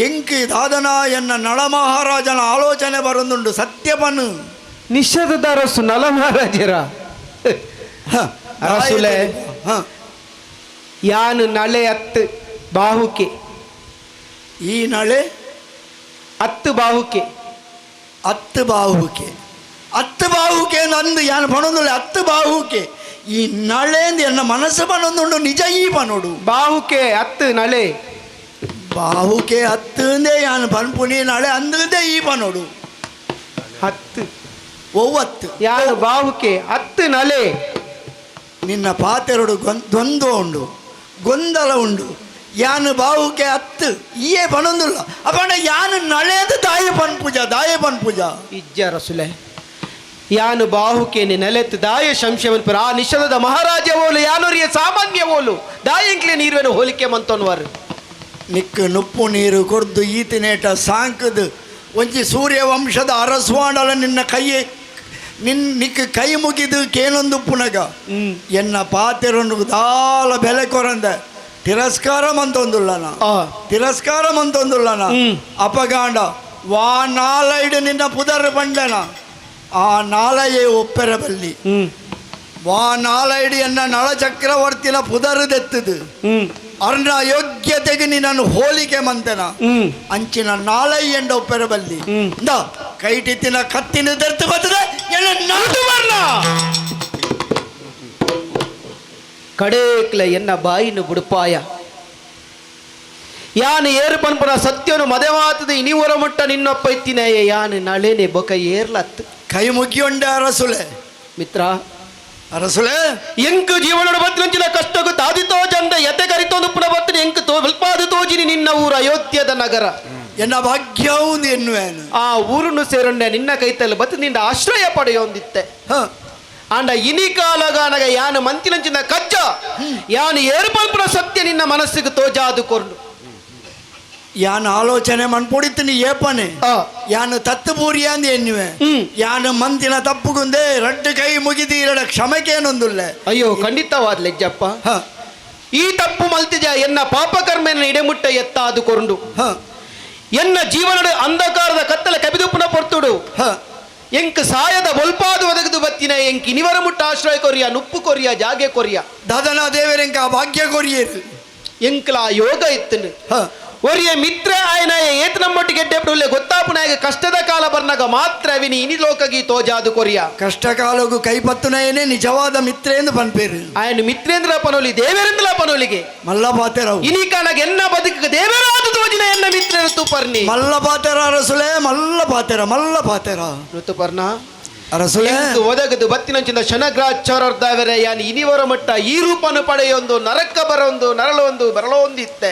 ಎಂಕಿ ದಾದನ ಎನ್ನ ನಳ ಮಹಾರಾಜನ ಆಲೋಚನೆ ಬರೊಂದುಂಡು ಸತ್ಯಪನು ನಿಷೇಧದ ಅರಸು ನಳ ಮಹಾರಾಜರ ಅರಸುಲೆ ಯಾನು ನಳೆ ಅತ್ತು ಬಾಹುಕೆ ಈ ನಳೆ ಅತ್ತು ಬಾಹುಕೆ ಅತ್ತು ಬಾಹುಕೆ ಅತ್ತು ಬಾಹುಕೆ ನಂದು ಯಾನು ಪಣೊಂದುಳ್ಳೆ ಅತ್ತು ಬಾಹುಕೆ ಈ ನಳೆಂದು ಎನ್ನ ಮನಸ್ಸು ಪಣೊಂದುಂಡು ನಿಜ ಈ ಪನೋಡು ಬಾಹುಕೆ ಅತ್ತು ನಳೆ ಬಾಹುಕೆ ಹತ್ತಂದೇ ಯಾನು ಪನ್ಪುನಿ ನಳೆ ಅಂದೇ ಈ ಪನೋಡು ಹತ್ತು ಒವ್ವತ್ತು ಯಾನು ಬಾಹುಕೆ ಹತ್ತು ನಳೆ ನಿನ್ನ ಪಾತೆರಡು ದ್ವಂದ್ವ ಉಂಡು ಗೊಂದಲ ಉಂಡು ಯಾನು ಬಾಹುಕೆ ಹತ್ತು ಈಯೇ ಪನೊಂದುಲ್ಲ ಅಪ್ಪಂಡ ಯಾನು ನಳೆದು ದಾಯ ಪನ್ಪುಜ ದಾಯ ಪನ್ಪುಜ ಇಜ್ಜ ರಸುಲೆ ಯಾನು ಬಾಹುಕೇನೆ ನೆಲೆತ್ತು ದಾಯ ಶಂಶವನ್ಪುರ ಆ ನಿಷದದ ಮಹಾರಾಜ ಓಲು ಯಾನೊರಿಯ ಸಾಮಾನ್ಯ ಓಲು ದಾಯಂಕ್ಲೆ ನೀರುವೆನು ಹೋಲಿಕೆ ಮಂತೊನ್ವರು ನಿಕ್ಕು ನುಪ್ಪು ನೀರು ಕೊರ್ದು ಈತನೇಟ ಸಾಂಕದು ಒಂಜಿ ಸೂರ್ಯವಂಶದ ಅರಸುವಾಂಡಲ ನಿನ್ನ ಕೈಯೇ ನಿನ್ ನಿಕ್ಕ ಕೈ ಮುಗಿದು ಕೇನೊಂದು ಪುನಗ ಎನ್ನ ಪಾತೆರೊಂದು ದಾಲ ಬೆಲೆ ಕೊರಂದ ತಿರಸ್ಕಾರ ಮಂತೊಂದುಲ್ಲನ ತಿರಸ್ಕಾರ ಮಂತೊಂದುಲ್ಲನ ಅಪಗಾಂಡ ವಾ ನಾಲೈಡು ನಿನ್ನ ಪುದರ್ ಬಂಡನ ಆ ನಾಲಯೇ ಒಪ್ಪೆರಬಲ್ಲಿ ವಾ ನಾಲೈಡು ಎನ್ನ ನಳಚಕ್ರವರ್ತಿನ ಪುದರುದೆತ್ತದು ಅರ್ಣ ಯೋಗ್ಯತೆಗೆ ನಿನ್ನನ್ನು ಹೋಲಿಕೆ ಮಂತನ ಅಂಚಿನ ನಾಲೈ ಎಂಡ ಒಪ್ಪೆರಬಲ್ಲಿ ಇಂದ ಕೈಟಿತ್ತಿನ ಕತ್ತಿನ ದರ್ತು ಬರ್ತದೆ ಎನ್ನ ನಾಡು ಬರ್ಲ ಕಡೇಕ್ಲ ಎನ್ನ ಬಾಯಿನು ಬುಡುಪಾಯ ಯಾನು ಏರು ಪನ್ಪುನ ಸತ್ಯನು ಮದೆ ಮಾತದ ಇನಿವರ ಮುಟ್ಟ ನಿನ್ನೊಪ್ಪ ಇತ್ತಿನ ಯಾನು ನಳೇನೆ ಬೊಕ ಏರ್ಲತ್ತು ಕೈ ಮುಗಿಯೊಂಡೆ ಅರಸುಲೆ ಮಿತ್ರ ಅರಸುಲೆ ಎಂಕು ಜೀವನದ ಬತ್ತಿನಂಚಿನ ಕಷ್ಟಕ್ಕೂ ತಾದಿತೋ ಚಂದ ಎತೆ ಕರಿತೊಂದು ಪುನ ಬತ್ತಿನ ಎಂಕು ತೋ ಅಲ್ಪಾದು ತೋಜಿನಿ ನಿನ್ನ ಊರ ಅಯೋಧ್ಯದ ನಗರ ಎನ್ನ ಭಾಗ್ಯವು ಎನ್ನುವೇನು ಆ ಊರನ್ನು ಸೇರೊಂಡೆ ನಿನ್ನ ಕೈತಲ್ಲಿ ಬತ್ತು ನಿನ್ನ ಆಶ್ರಯ ಪಡೆಯೊಂದಿತ್ತೆ ಆಂಡ ಇನಿ ಕಾಲಗಾನಗ ಯಾನು ಮಂತಿನಂಚಿನ ಕಜ್ಜ ಯಾನು ಏರ್ಪಲ್ಪುನ ಸತ್ಯ ನಿನ್ನ ಮನಸ್ಸಿಗೆ ತೋಜಾದು ಕೊರ್ನು. ಯಾನ್ ಆಲೋಚನೆ ಮನ್ಪೊಡಿತೀನಿ ಏಪನೆ ಯಾನು ತತ್ತು ಪೂರಿಯ ಅಂದ ಎನ್ನುವೆ ಯಾನು ಮಂತಿನ ತಪ್ಪುಗುಂದೆ ರಡ್ಡು ಕೈ ಮುಗಿದೀರಡ ಕ್ಷಮಕೇನೊಂದುಲ್ಲ. ಅಯ್ಯೋ ಖಂಡಿತವಾದ ಲೆಜ್ಜಪ್ಪ, ಈ ತಪ್ಪು ಮಲ್ತಿಜ ಎನ್ನ ಪಾಪಕರ್ಮೆಯನ್ನು ಇಡೆಮುಟ್ಟ ಎತ್ತಾದು ಕೊಂಡು ಎನ್ನ ಜೀವನದ ಅಂಧಕಾರದ ಕತ್ತಲ ಕಬಿದುಪ್ಪನ ಪೊರ್ತುಡು ಎಂಕ್ ಸಾಯದ ಒಲ್ಪಾದು ಒದಗದು ಬತ್ತಿನ ಎಂಕ್ ಇನಿವರ ಮುಟ್ಟ ಆಶ್ರಯ ಕೊರಿಯ ನುಪ್ಪು ಕೊರಿಯ ಜಾಗೆ ಕೊರಿಯ ದಾದನ ದೇವರೆಂಕ ಭಾಗ್ಯ ಕೊರಿಯರು ಎಂಕ್ಲ ಯೋಗ ಇತ್ತನು ಒರಿಯ ಮಿತ್ರ ಆಯನ ಏತ್ ನಮ್ಮೊಟ್ಟಿಗೆ ಗೆಡ್ಡೆ ಗೊತ್ತಾಪುನಾಗ ಕಷ್ಟದ ಕಾಲ ಬರ್ನಾಗ ಮಾತ್ರ ಅವಿನಿ ಇನಿ ಲೋಕಗಿ ತೋಜಾದು ಕೊರಿಯ ಕಷ್ಟ ಕಾಲಗು ಕೈಪತ್ತುನಯನೇ ನಿಜವಾದ ಮಿತ್ರ ಎಂದು ಪನ್ಪೇರು ಆಯನ ಮಿತ್ರೇಂದ್ರ ಪನೋಲಿ ದೇವರೇಂದ್ರ ಪನೋಲಿಗೆ ಮಲ್ಲ ಪಾತೆರವು ಇನಿ ಕಾಲಗ ಎನ್ನ ಬದುಕು ದೇವರಾದ ತೋಜಿನ ಎನ್ನ ಮಿತ್ರ ಋತುಪರ್ಣಿ ಮಲ್ಲ ಪಾತೆರ ಅರಸುಲೆ ಮಲ್ಲ ಪಾತೆರ ಮಲ್ಲ ಪಾತೆರ ಋತುಪರ್ಣ ಅರಸುಲೆ ಒದಗದು ಬತ್ತಿನಂಚಿನ ಶನಗ್ರಾಚಾರರ್ದಾವರೆ ಯಾನ್ ಇನಿವರ ಮಟ್ಟ ಈ ರೂಪನು ಪಡೆಯೊಂದು ನರಕ ಬರೊಂದು ನರಳೊಂದು ಬರಲೊಂದು ಇತ್ತೆ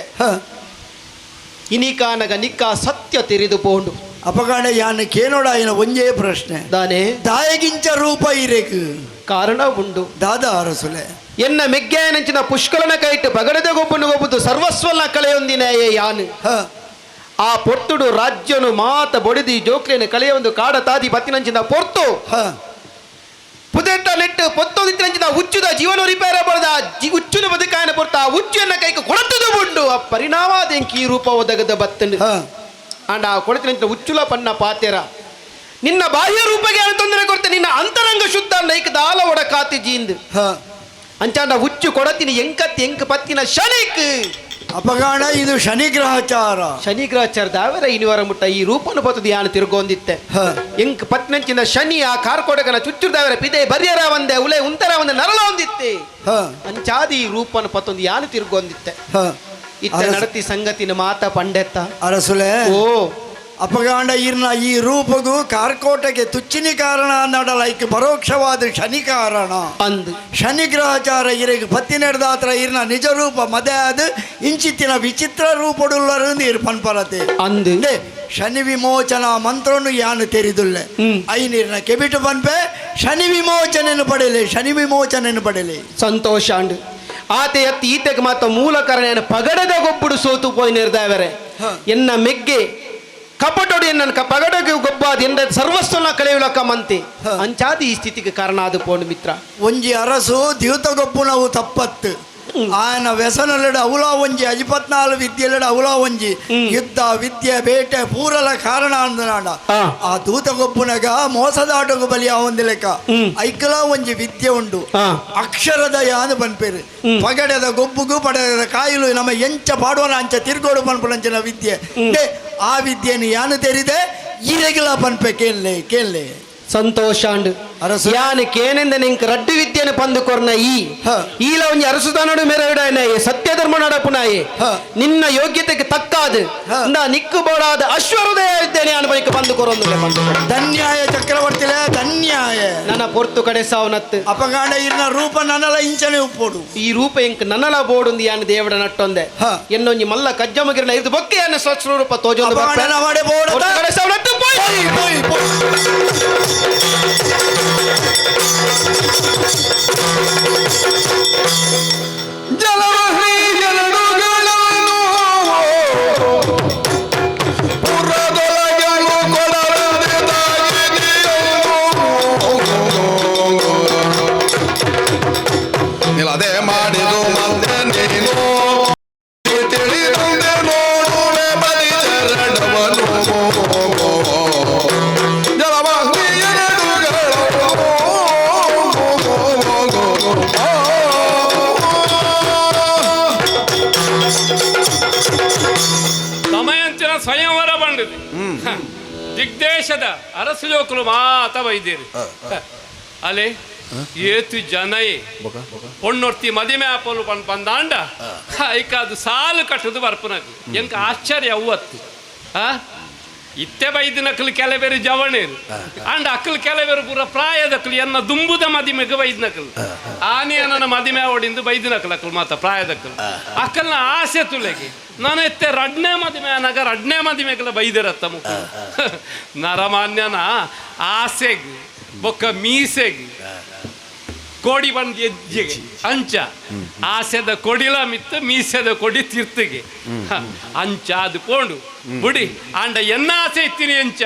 ಇನಿಕಾನಗ ನಿಕ್ಕ ಸತ್ಯ ತೆರೆದು ಪೋಂಡು ಅಪಗಾಣ ಯಾನ್ ಕೇನೋಡಾಯಿನ ಒಂಜೇ ಪ್ರಶ್ನೆ ದಾನೆ ದಾಯಗಿಂಚ ರೂಪ ಇರೇಕು ಕಾರಣ ಉಂಡು ದಾದಾ ಅರಸುಲೆ ಎನ್ನ ಮೆಗ್ಗಾಯನಂಚಿನ ಪುಷ್ಕಳನ ಕೈಟ್ ಬಗಡದ ಗೊಬ್ಬನು ಗೊಬ್ಬುದು ಸರ್ವಸ್ವಲ್ನ ಕಳೆಯೊಂದಿನ ಯಾನು ಆ ಪೊರ್ತುಡು ರಾಜ್ಯನು ಮಾತ ಬೊಡಿದಿ ಜೋಕ್ಲೇನು ಕಳೆಯೊಂದು ಕಾಡ ತಾದಿ ಬತ್ತಿನಂಚಿನ ಪೊರ್ತು ಪುದೆತ್ತ ನೆಟ್ಟು ಪೊತ್ತೊಂದಿತ್ತಿನಂಚಿನ ಹುಚ್ಚುದ ಜೀವನ ರಿಪೇರ ಬರದ ಹುಚ್ಚುನ ಬದುಕಾಯನ ಪೊರ್ತ ಆ ಹುಚ್ಚನ್ನ ಕೈಗೆ ಕೊಡತದು ಉಂಡು ಆ ಪರಿಣಾಮ ದೆಂಕಿ ರೂಪ ಒದಗದ ಬತ್ತನು ಅಂಡ ಆ ಕೊಡತಿನಂಚಿನ ಹುಚ್ಚುಲ ಪನ್ನ ಪಾತೆರ ನಿನ್ನ ಬಾಹ್ಯ ರೂಪಗೆ ತೊಂದರೆ ಕೊಡ್ತೆ ನಿನ್ನ ಅಂತರಂಗ ಶುದ್ಧ ನೈಕ ದಾಲ ಒಡಕಾತಿ ಜೀಂದ್ ಅಂಚಾಂಡ ಹುಚ್ಚು ಕೊಡತಿನಿ ಎಂಕತ್ತಿ ಎಂಕ ಪತ್ತಿನ ಶನಿಕ್ ಅಪಗಾಣ ಇದು ಶನಿಗ್ರಹಚಾರ ಶನಿಗ್ರಹಚಾರ ದಾವರ ಇನಿವರ ಮುಟ್ಟ ಈ ರೂಪನು ಬತ್ತದ ಯಾನು ತಿರುಗೊಂದಿತ್ತೆ ಎಂಕ್ ಪತ್ನಂಚಿನ ಶನಿ ಆ ಕಾರ್ಕೋಡಕನ ಚುಚ್ಚುರ್ದಾವರ ಪಿದೆ ಬರಿಯರ ಒಂದೆ ಉಲೆ ಉಂತರ ಒಂದೆ ನರಳ ಒಂದಿತ್ತೆ ಅಂಚಾದಿ ಈ ರೂಪನು ಪತ್ತೊಂದು ಯಾನು ತಿರುಗೊಂದಿತ್ತೆ ಇತ್ತ ನಡತಿ ಸಂಗತಿನ ಮಾತ ಪಂಡೆತ್ತ ಅರಸುಲೆ ಓ ಅಪಗಾಂಡ ಇರ್ನ ಈ ರೂಪಗೂ ಕಾರ್ಕೋಟಕ್ಕೆ ತುಚ್ಚಿನಿ ಕಾರಣ ನಡಲೈಕ್ ಪರೋಕ್ಷವಾದ ಶನಿ ಕಾರಣ ಅಂದು ಶನಿಗ್ರಹಚಾರ ಇರಗೆ ಪತ್ತಿ ನಡೆದಾತ್ರ ಇರ್ನ ನಿಜ ರೂಪ ಮದೆ ಅದು ಇಂಚಿತ್ತಿನ ವಿಚಿತ್ರ ರೂಪಡುಲ್ಲರು ಇರ್ ಪನ್ಪರತೆ ಅಂದು ಶನಿ ವಿಮೋಚನ ಮಂತ್ರನು ಯಾನು ತೆರಿದುಲ್ಲೆ ಐನೀರ್ನ ಕೆಬಿಟು ಪನ್ಪೆ ಶನಿ ವಿಮೋಚನೆಯನ್ನು ಪಡೆಯಲಿ ಶನಿ ವಿಮೋಚನೆಯನ್ನು ಪಡೆಯಲಿ ಸಂತೋಷ ಅಂಡು ಆತೆ ಎತ್ತಿ ಈತೆಗೆ ಮಾತ ಮೂಲ ಕಾರಣ ಪಗಡದ ಗೊಬ್ಬುಡು ಸೋತು ಪೋಯಿ ನಿರ್ದಾವರೆ ಎನ್ನ ಮೆಗ್ಗೆ ಕಪಟೋಡಿ ನನ್ನ ಪಗಡಗೆ ಗೊಬ್ಬಾದ ಎಂದ ಸರ್ವಸ್ವನ ಕಳೆಯುಲಕ ಮಂತೆ ಅಂಚಾದಿ ಈ ಸ್ಥಿತಿಗೆ ಕಾರಣ ಅದು ಪೋಣು ಮಿತ್ರ ಒಂಜಿ ಅರಸು ದ್ಯೂತ ಗೊಬ್ಬು ನಾವು ತಪ್ಪತ್ತು ಆಯನ ವ್ಯಸನಲೆಡು ಅವಲ ಒಂಜಿ ಅಜಿಪತ್ನಾಲು ವಿದ್ಯೆಲೆಡು ಅವಲ ಒಂಜಿ ಯುದ್ಧ ವಿದ್ಯೆ ಬೇಟೆ ಪೂರಲ ಕಾರಣ ಅಂದನಾಡ ಆ ದೂತ ಗೊಬ್ಬುನಗ ಮೋಸದಾಟಗು ಬಲಿ ಒಂದು ಲೆಕ್ಕ ಐಕಲ ಒಂಜಿ ವಿದ್ಯೆ ಉಂಡು ಅಕ್ಷರದ ಯಾನು ಪನ್ಪೇರು ಪಗಡೆದ ಗೊಬ್ಬುಗು ಪಡೆದ ಕಾಯಿಲು ನಮ್ಮ ಎಂಚ ಪಾಡುವನ ಅಂಚ ತಿರ್ಗೋಡು ಪನ್ಪುನಂಚಿನ ವಿದ್ಯೆ ಆ ವಿದ್ಯೆಯನ್ನು ಯಾನು ತೆರಿದೆ ಇರೆಗಿಲ ಪನ್ಪೆ ಕೇಳಲೆ ಕೇಳಲೆ ಸಂತೋಷಾಂಡ್ ಅರಸು ಯಾನು ಕೇನೆಂದ ನಿಂಕ್ ರಡ್ಡು ವಿದ್ಯೆಯನ್ನು ಪಂದು ಕೊರ್ನ ಈ ಈಲ ಒಂಜಿ ಅರಸುದಾನೋಡು ಮೇರವಿಡಾಯನಾಯೆ ಸತ್ಯ ಧರ್ಮ ನಡಪುನಾಯೆ ನಿನ್ನ ಯೋಗ್ಯತೆಗೆ ತಕ್ಕಾದು ಇಂದ ನಿಕ್ಕು ಬೋಡಾದ ಅಶ್ವಹೃದಯ ವಿದ್ಯೆನೆ ಅನುಭವಿಕ ಪಂದು ಕೊರೊಂದು ಪಂದು ಧನ್ಯಾಯ ಚಕ್ರವರ್ತಿಲೇ ಧನ್ಯಾಯ ನನ್ನ ಪೊರ್ತು ಕಡೆ ಸಾವನತ್ತು ಅಪಗಾಂಡ ಇರ್ನ ರೂಪ ನನ್ನಲ ಇಂಚನೆ ಉಪ್ಪೋಡು ಈ ರೂಪ ಎಂಕ್ ನನ್ನಲ ಬೋಡುಂದು ಯಾನು ದೇವಡ ನಟ್ಟೊಂದೆ ಎನ್ನೊಂಜಿ ಮಲ್ಲ ಕಜ್ಜಮಗಿರನ ಇದು ಬೊಕ್ಕೆ ಯಾನ ಸ್ವಚ್ಛ ರೂಪ ತೋಜೊಂದು ಬರ್ಪೆ. ಪೊರ್ತು ಕಡೆ ಸಾವನತ್ತು ಪೋಯ್ ಪೋಯ್ ಪೋಯ್. ನಿಲದೆ ಮಾಡಿದು ಮತ್ತೆ ನೀನು ತಿಳಿದಂತೆ ನೋಡುವೆ ಬಲಿ ಚರಣವನು ಸಮಯಂಚಿನ ಸ್ವಯಂವರ ಬಂಡಿದೆ. ದಿಗ್ದೇಶದ ಅರಸು ಜೋಕುಲು ಮಾತ ಬೈದೇರಿ ಅಲೆ ಏತು ಜನಯೇ ಪೊಣ್ಣೊರ್ತಿ ಮದಿಮೆ ಆಪಲು ಪಂಡ್ ಬಂದಾಂಡ ಐಕ ಅದು ಸಾಲು ಕಟ್ಟುದು ಬರ್ಪುನಕು ಎಂಕ ಆಶ್ಚರ್ಯ ಅವ್ವತ್ತು. ಆ ಇತ್ತೆ ಬೈದಿನಕಲು ಕೆಲವೇರು ಜವಣೇರು ಅಂಡ ಅಕ್ಕಲು ಕೆಲವೇರು ಪೂರ ಪ್ರಾಯದಕ್ಕಲು ಎನ್ನ ದುಂಬುದ ಮದಿಮೆಗೆ ಬೈದಿನಕಲು ಆನೆ ನನ್ನ ಮದಿಮೆ ಓಡಿಂದು ಬೈದಿನಕಲು ಅಕ್ಕಲು ಮಾತ ಪ್ರಾಯದಕ್ಕಲು ಅಕ್ಕಲ್ನ ಆಸೆ ತುಲೆಗೆ ನಾನು ಎತ್ತೆ ರಡ್ನೇ ಮದಿಮೆ ಅನ್ನಾಗ ರಡ್ನೇ ಮದಿಮೆಗೆಲ್ಲ ಬೈದಿರತ್ತ ಮುಖ ನರಮಾನ್ಯನ ಆಸೆಗ್ ಬೊಕ್ಕ ಮೀಸೆಗ್ ಕೋಡಿ ಬಂದು ಎಜ್ಜೆಗೆ ಅಂಚ ಆಸೆದ ಕೊಡಿಲ ಮಿತ್ತ ಮೀಸೆದ ಕೊಡಿ ತಿರ್ತಿಗೆ ಅಂಚ ಅದು ಪೋಂಡು ಬುಡಿ ಆಂಡ ಎನ್ನ ಆಸೆ ಇತ್ತೀನಿ ಅಂಚ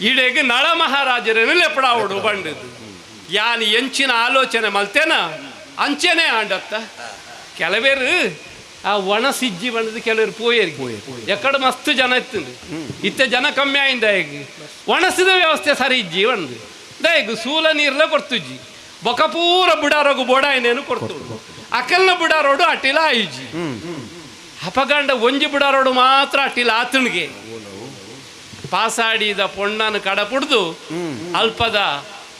ಈಡೆಗೆ ನಳ ಮಹಾರಾಜರನ್ನು ಲೆಪಡಾವಡು ಬಂಡದು ಯಾನ್ ಎಂಚಿನ ಆಲೋಚನೆ ಮಲ್ತೇನ ಅಂಚೆನೆ ಆಂಡತ್ತ ಕೆಲವೇರು ಆ ಒಣ ಸಿಜ್ಜಿ ಬಂದದ್ದು ಕೆಲವರು ಪೋಯೇರಿ ಎಕ್ಕಡ ಮಸ್ತ್ ಜನ ಇತ್ತು ಇತ್ತ ಜನ ಕಮ್ಮಿ ಆಯಿಂದ ಈಗ ಒಣಸಿದ ವ್ಯವಸ್ಥೆ ಸರಿ ಇಜ್ಜಿ ಒಂದು ದಯಗು ಸೂಲ ನೀರ್ಲ ಕೊಡ್ತುಜ್ಜಿ ಬೊಕ ಪೂರ ಬುಡಾರೋಗು ಬೋಡಾಯಿನೇನು ಕೊಡ್ತು ಅಕಲ್ನ ಬುಡಾರೋಡು ಅಟ್ಟಿಲ ಆಯುಜಿ ಅಪಗಂಡ ಒಂಜಿ ಬುಡಾರೋಡು ಮಾತ್ರ ಅಟ್ಟಿಲ ಆತನಿಗೆ ಪಾಸಾಡಿದ ಪೊಣ್ಣನ ಕಡಪುಡ್ದು ಅಲ್ಪದ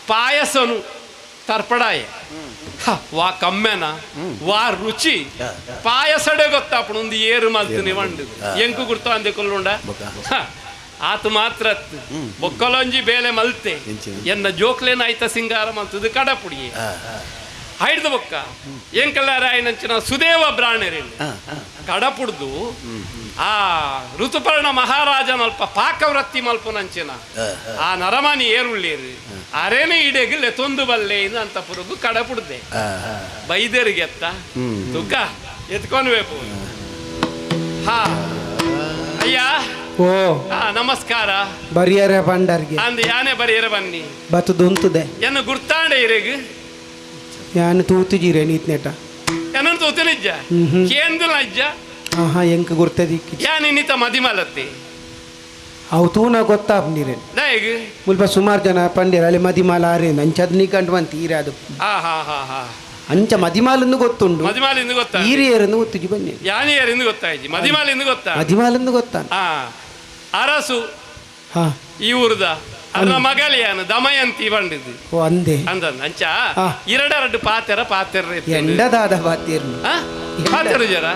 ಪಾಯಸನು ತರ್ಪಡಾಯ ವಾ ಕಮ್ಮೆನ ವಾ ರುಚಿ ಪಾಯಸಡೆ ಗೊತ್ತಾಪಣ ಒಂದು ಏರು ಮಲ್ತೀನಿ వండు ಎಂಕು ಗುರ್ತು ಅಂದೆ ಕೊಲ್ಲುಂಡ ಆತ ಮಾತ್ರ ಬೊಕ್ಕಲೊಂಜಿ ಬೇಲೆ ಮಲ್ತೆ ಎನ್ನ ಜೋಕ್ಲೇನ ಆಯ್ತ ಸಿಂಗಾರ ಮಲ್ತದು ಕಡಪುಡಿ ಹೈಡ್ದು ಬೊಕ್ಕ ಎಂಕಲ್ಲಾರಾಯನಂಚಿನ ಸುದೇವ ಬ್ರಾಣರೇನು ಕಡಪುಡ್ದು ಆ ಋತುಪರ್ಣ ಮಹಾರಾಜನ ಅಲ್ಪ ಪಾಕವೃತ್ತಿ ಮಲ್ಪನಂಚಿನ ಆ ನರಮಾನಿ ಏರುಳ್ಳೇರು ಅರೇನೆ ಇಡೆಗೆ ಲೆತೊಂದು ಬಲ್ಲೆ ಅಂತ ಪುರುಗು ಕಡಪುಡ್ದೆ ಬೈದರಿಗೆ ಎತ್ತ ತುಕ್ಕ ಎತ್ಕೊನ್ಬೇಕು. ಹಾ ಅಯ್ಯ ಓ ನಮಸ್ಕಾರ. ಬರಿಯರ ಬಂಡರ್ಗೆ ಅಂದ್ ಯಾನೆ ಬರಿಯರ ಬನ್ನಿ ಬತ್ತುದುಂತುದೆ ಎನ್ನು ಗುರ್ತಾಂಡೆ ಇರೆಗ್ ಯಾನು ತೂತುಜೀರೆ ನೀತ್ನೇಟ ಏನಂತ ತೂತನಿಜ್ಜ ಕೇಂದ್ರ ಅಜ್ಜ ಆಹಾ ಎಂಕ ಗುರ್ತದಿಕ್ಕಿ ಯಾನಿ ನೀತ ಮದಿಮಲತ್ತಿ ಅವು ತೂನ ಗೊತ್ತಾಪ್ ನೀರೇನು ದಾಯಗ್ ಮುಲ್ಪ ಸುಮಾರು ಜನ ಪಂಡಿರ ಅಲ್ಲಿ ಮದಿಮಾಲ ಆರೇನು ಅಂಚದ್ ನೀ ಕಂಡು ಬಂತು ಈರೆ ಅದು ಆ ಹಾ ಹಾ ಹಾ ಅಂಚ ಮದಿಮಾಲನ್ನು ಗೊತ್ತುಂಡು ಮದಿಮಾಲಿಂದ ಗೊತ್ತಾ ಈರಿಯರನ್ನು ಗೊತ್ತುಜಿ ಬನ್ನಿ ಯಾನಿಯರಿಂದ ಗೊತ್ತಾಯ್ತು ಮದಿಮಾಲಿಂದ ಗೊತ್ತಾ ಮದಿಮಾಲನ್ನು ಗೊತ್ತಾ ಆ ಅರಸು ಹಾ ಈ ಊರ್ದ ಅನ್ನ ಮಗಲಿಯಾನ ದಮಯಂತಿ ಬಂಡಿದ್ದು ಓ ಅಂದೆ ಅಂದ ಅಂಚ ಎರಡೆರಡು ಪಾತೆರ ಪಾತೆರ ಎಂಡದಾದ ಪಾತೆರ್ನು ಪಾತೆರು ಜರ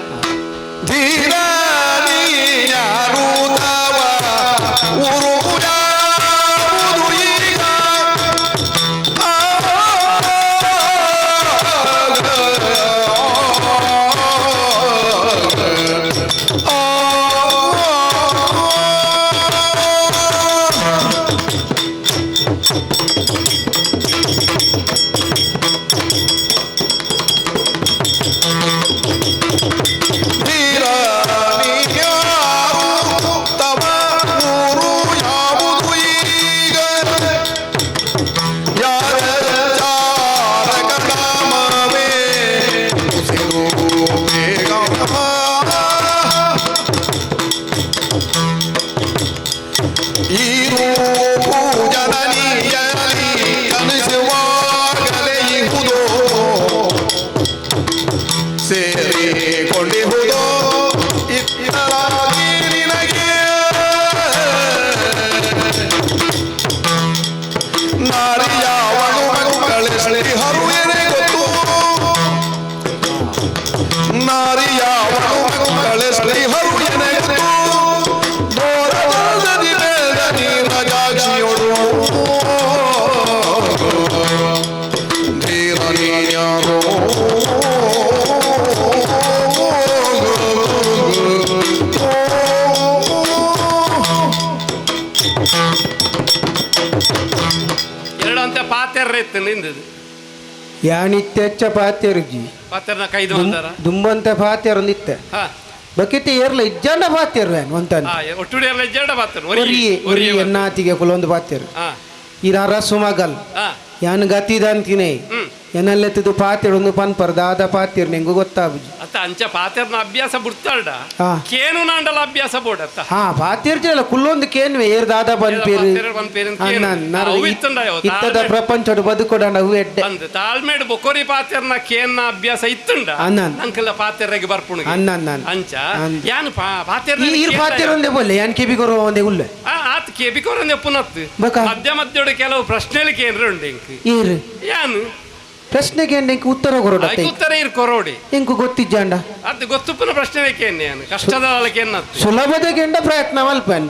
ಯಾನಿತ್ಯಚ್ಚ ಪಾತೆರುಜಿ ಪಾತೆರ್ನ ಕೈದು ಅಂತಾರ ದುಂಬಂತ ಪಾತೆರು ನಿತ್ಯ ಬಕಿತೆ ಏರ್ಲ ಇಜ್ಜಂಡ ಪಾತೆರು ಒಂತ ಒಟ್ಟುಡಿ ಏರ್ಲ ಇಜ್ಜಂಡ ಪಾತೆರು ಒರಿ ಒರಿ ಎನ್ನಾತಿಗೆ ಕುಲೊಂದು ಪಾತೆರು ಈ ಅರಸು ಮಗಲ್ ಯಾನ್ ಗತಿದಂತಿನೇ ಎನ್ನಲ್ಲೆತ್ತಿದ್ದು ಪಾತೆರು ಪನ್ಪರ್ ದಾದ ಪಾತೆರು ನಿಂಗು ಗೊತ್ತಾಬುಜಿ ಅತ್ತ ಅಂಚ ಪಾತೆರ್ನ ಅಭ್ಯಾಸ ಬಿಡ್ತಾಡ ಕೇನು ನಾಂಡಲ ಅಭ್ಯಾಸ ಬೋಡತ್ತ ಹಾ ಪಾತೆರ್ಜಲ್ಲ ಕುಲ್ಲೊಂದು ಕೇನ್ವೆ ಏರ್ ದಾದ ಪನ್ಪೇರು ಇತ್ತದ ಪ್ರಪಂಚಡು ಬದುಕೊಡಂಡ ಹೂ ಎಡ್ಡೆ ಅಂದ್ ತಾಳ್ಮೇಡ್ ಬೊಕೊರಿ ಪಾತೆರ್ನ ಕೇನ್ನ ಅಭ್ಯಾಸ ಇತ್ತುಂಡ ಅಂಕಲ ಪಾತೆರ್ಗೆ ಬರ್ಪುಣ ಅನ್ನ ಅಂಚ ಯಾನ್ ಪಾತೆರ್ ಈರ್ ಪಾತೆರ್ ಒಂದೇ ಬೋಲೆ ಯಾನ್ ಕೆಬಿ ಕೊರೋ ಒಂದೇ ಉಲ್ಲೆ ಆತ್ ಕೆಬಿ ಕೊರೊಂದೆ ಪುನತ್ ಮಧ್ಯ ಮಧ್ಯಡು ಕೆಲವು ಪ್ರಶ್ನೆలు ಕೇಂದ್ರ ಉಂಡು ಇಂಕ್ ಏರು ಯಾನ್ ಪ್ರಶ್ನೆಗೆ ಎಂಕ್ ಉತ್ತರ ಕೊರೋಡ ಉತ್ತರ ಇರ್ ಕೊರೋಡಿ ಎಂಕು ಗೊತ್ತಿಜ್ಜಾಂಡ ಅದು ಗೊತ್ತುಪ್ಪನ ಪ್ರಶ್ನೆ ಕೇನ್ಯಾನು ಕಷ್ಟದ ಸುಲಭದ ಕೆಂಡ ಪ್ರಯತ್ನ ಮಲ್ಪನ್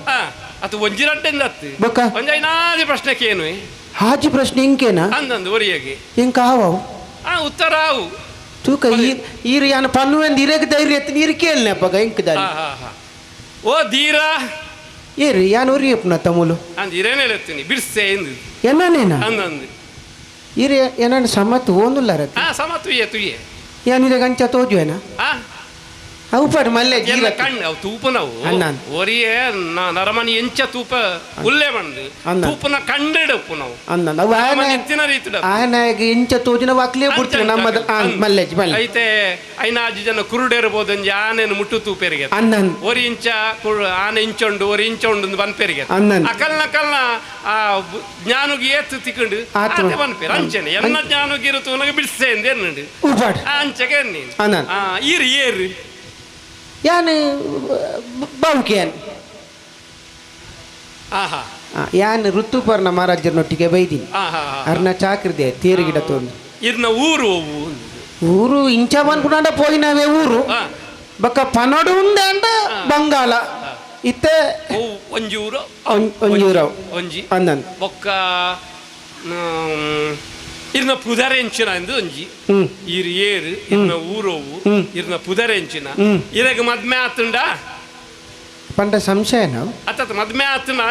ಅದು ಒಂಜಿರಡ್ಡೆಂದ ಅತ್ತು ಬೊಕ್ಕ ಒಂಜೈನಾದಿ ಪ್ರಶ್ನೆ ಕೇನು ಹಾಜಿ ಪ್ರಶ್ನೆ ಇಂಕೇನಾ ಅಂದಂದು ಒರಿಯಗೆ ಇಂಕ ಆವವು ಆ ಉತ್ತರ ಆವು ತೂಕ ಈರು ಯಾನ ಪನ್ನುವೆಂದು ಇರಕ್ಕೆ ಧೈರ್ಯ ಎತ್ತು ನೀರು ಕೇಳನೆ ಅಪ್ಪಗ ಇಂಕ ದಾರಿ ಓ ಧೀರ ಏರು ಯಾನ್ ಒರಿಯಪ್ಪನ ತಮುಲು ಅಂದ್ ಇರೇನೆ ಎತ್ತೀನಿ ಬಿರ್ಸೆ ಎಂದು ಎನ್ನನೇನಾ ಅಂದಂದು ಇರೆ ಏನಂಡ ಸಮತ್ ಓನುಲ್ಲಾರ ಆ ಸಮ ತುಯ್ಯೆ ತುಯ್ಯೆ ಯಾನಿರೆ ಗಂಚ ತೋಜುವೇನಾ ಆ ಅವು ಪಡ್ ಮಲ್ಲೆ ಜೀರ ಕಣ್ಣು ಅವು ತೂಪನವು ಒರಿಯೇ ನರಮನಿ ಎಂಚ ತೂಪ ಉಲ್ಲೆ ಬಂದು ತೂಪನ ಕಂಡಿಡಪ್ಪು ನಾವು ಅನ್ನ ಅವು ಎತ್ತಿನ ರೀತಿಡ ಆಯನಾಗ ಎಂಚ ತೋಜಿನ ವಾಕ್ಲೇ ಬಿಡ್ತೀವಿ ನಮ್ಮದ ಮಲ್ಲೆಜ್ ಮಲ್ಲೆ ಐತೆ ಐನಾಜು ಜನ ಕುರುಡೇರ್ಬೋದು ಅಂಜಿ ಆನೆನು ಮುಟ್ಟು ತೂಪೆರಿಗೆ ಅನ್ನ ಒರಿ ಇಂಚ ಆನೆ ಇಂಚೊಂಡು ಒರಿ ಇಂಚೊಂಡು ಬನ್ಪೆರಿಗೆ ಅಕಲ್ನ ಕಲ್ನ ಆ ಜ್ಞಾನುಗೆ ಏತ್ತು ತಿಕ್ಕಂಡು ಆತೆ ಬನ್ಪೇರು ಅಂಚೆನೆ ಎನ್ನ ಜ್ಞಾನುಗಿರು ತೂನಗ ಬಿಡ್ಸೆ ಎಂದೇನು ಅಂಚೆಗೆ ನೀನು ಈರು ಏರು ಯಾನ್ ಬಾವುಕಿಯಾನ್ ಆಹಾ ಯಾನ್ ಋತುಪರ್ಣ ಮಹಾರಾಜರನ್ನೊಟ್ಟಿಗೆ ಬೈದೀನಿ ಅರ್ನ ಚಾಕ್ರಿದೆ ತೇರು ಗಿಡ ತೊಂದು ಇರ್ನ ಊರು ಊರು ಇಂಚ ಬಂದ್ಕೊಂಡ ಪೋಯಿನವೇ ಊರು ಬಕ್ಕ ಪನಡು ಉಂದೆ ಬಂಗಾಲ ಇತ್ತೆ ಒಂಜಿ ಊರು ಒಂಜಿ ಊರು ಒಂಜಿ ಅಂದನ್ ಬೊಕ್ಕ ಇರ್ನ ಪುದರೆಂಚಿನ ಎಂದು ಒಂಜಿ ಇರ್ ಏರು ಇರ್ನ ಊರೋವು ಇರ್ನ ಪುದರೆಂಚಿನ ಇರಗ ಮದ್ಮೆ ಆತುಂಡ ಪಂಡ ಸಂಶಯ ನಾವು ಅತ್ತ ಮದ್ಮೆ ಆತುಂಡ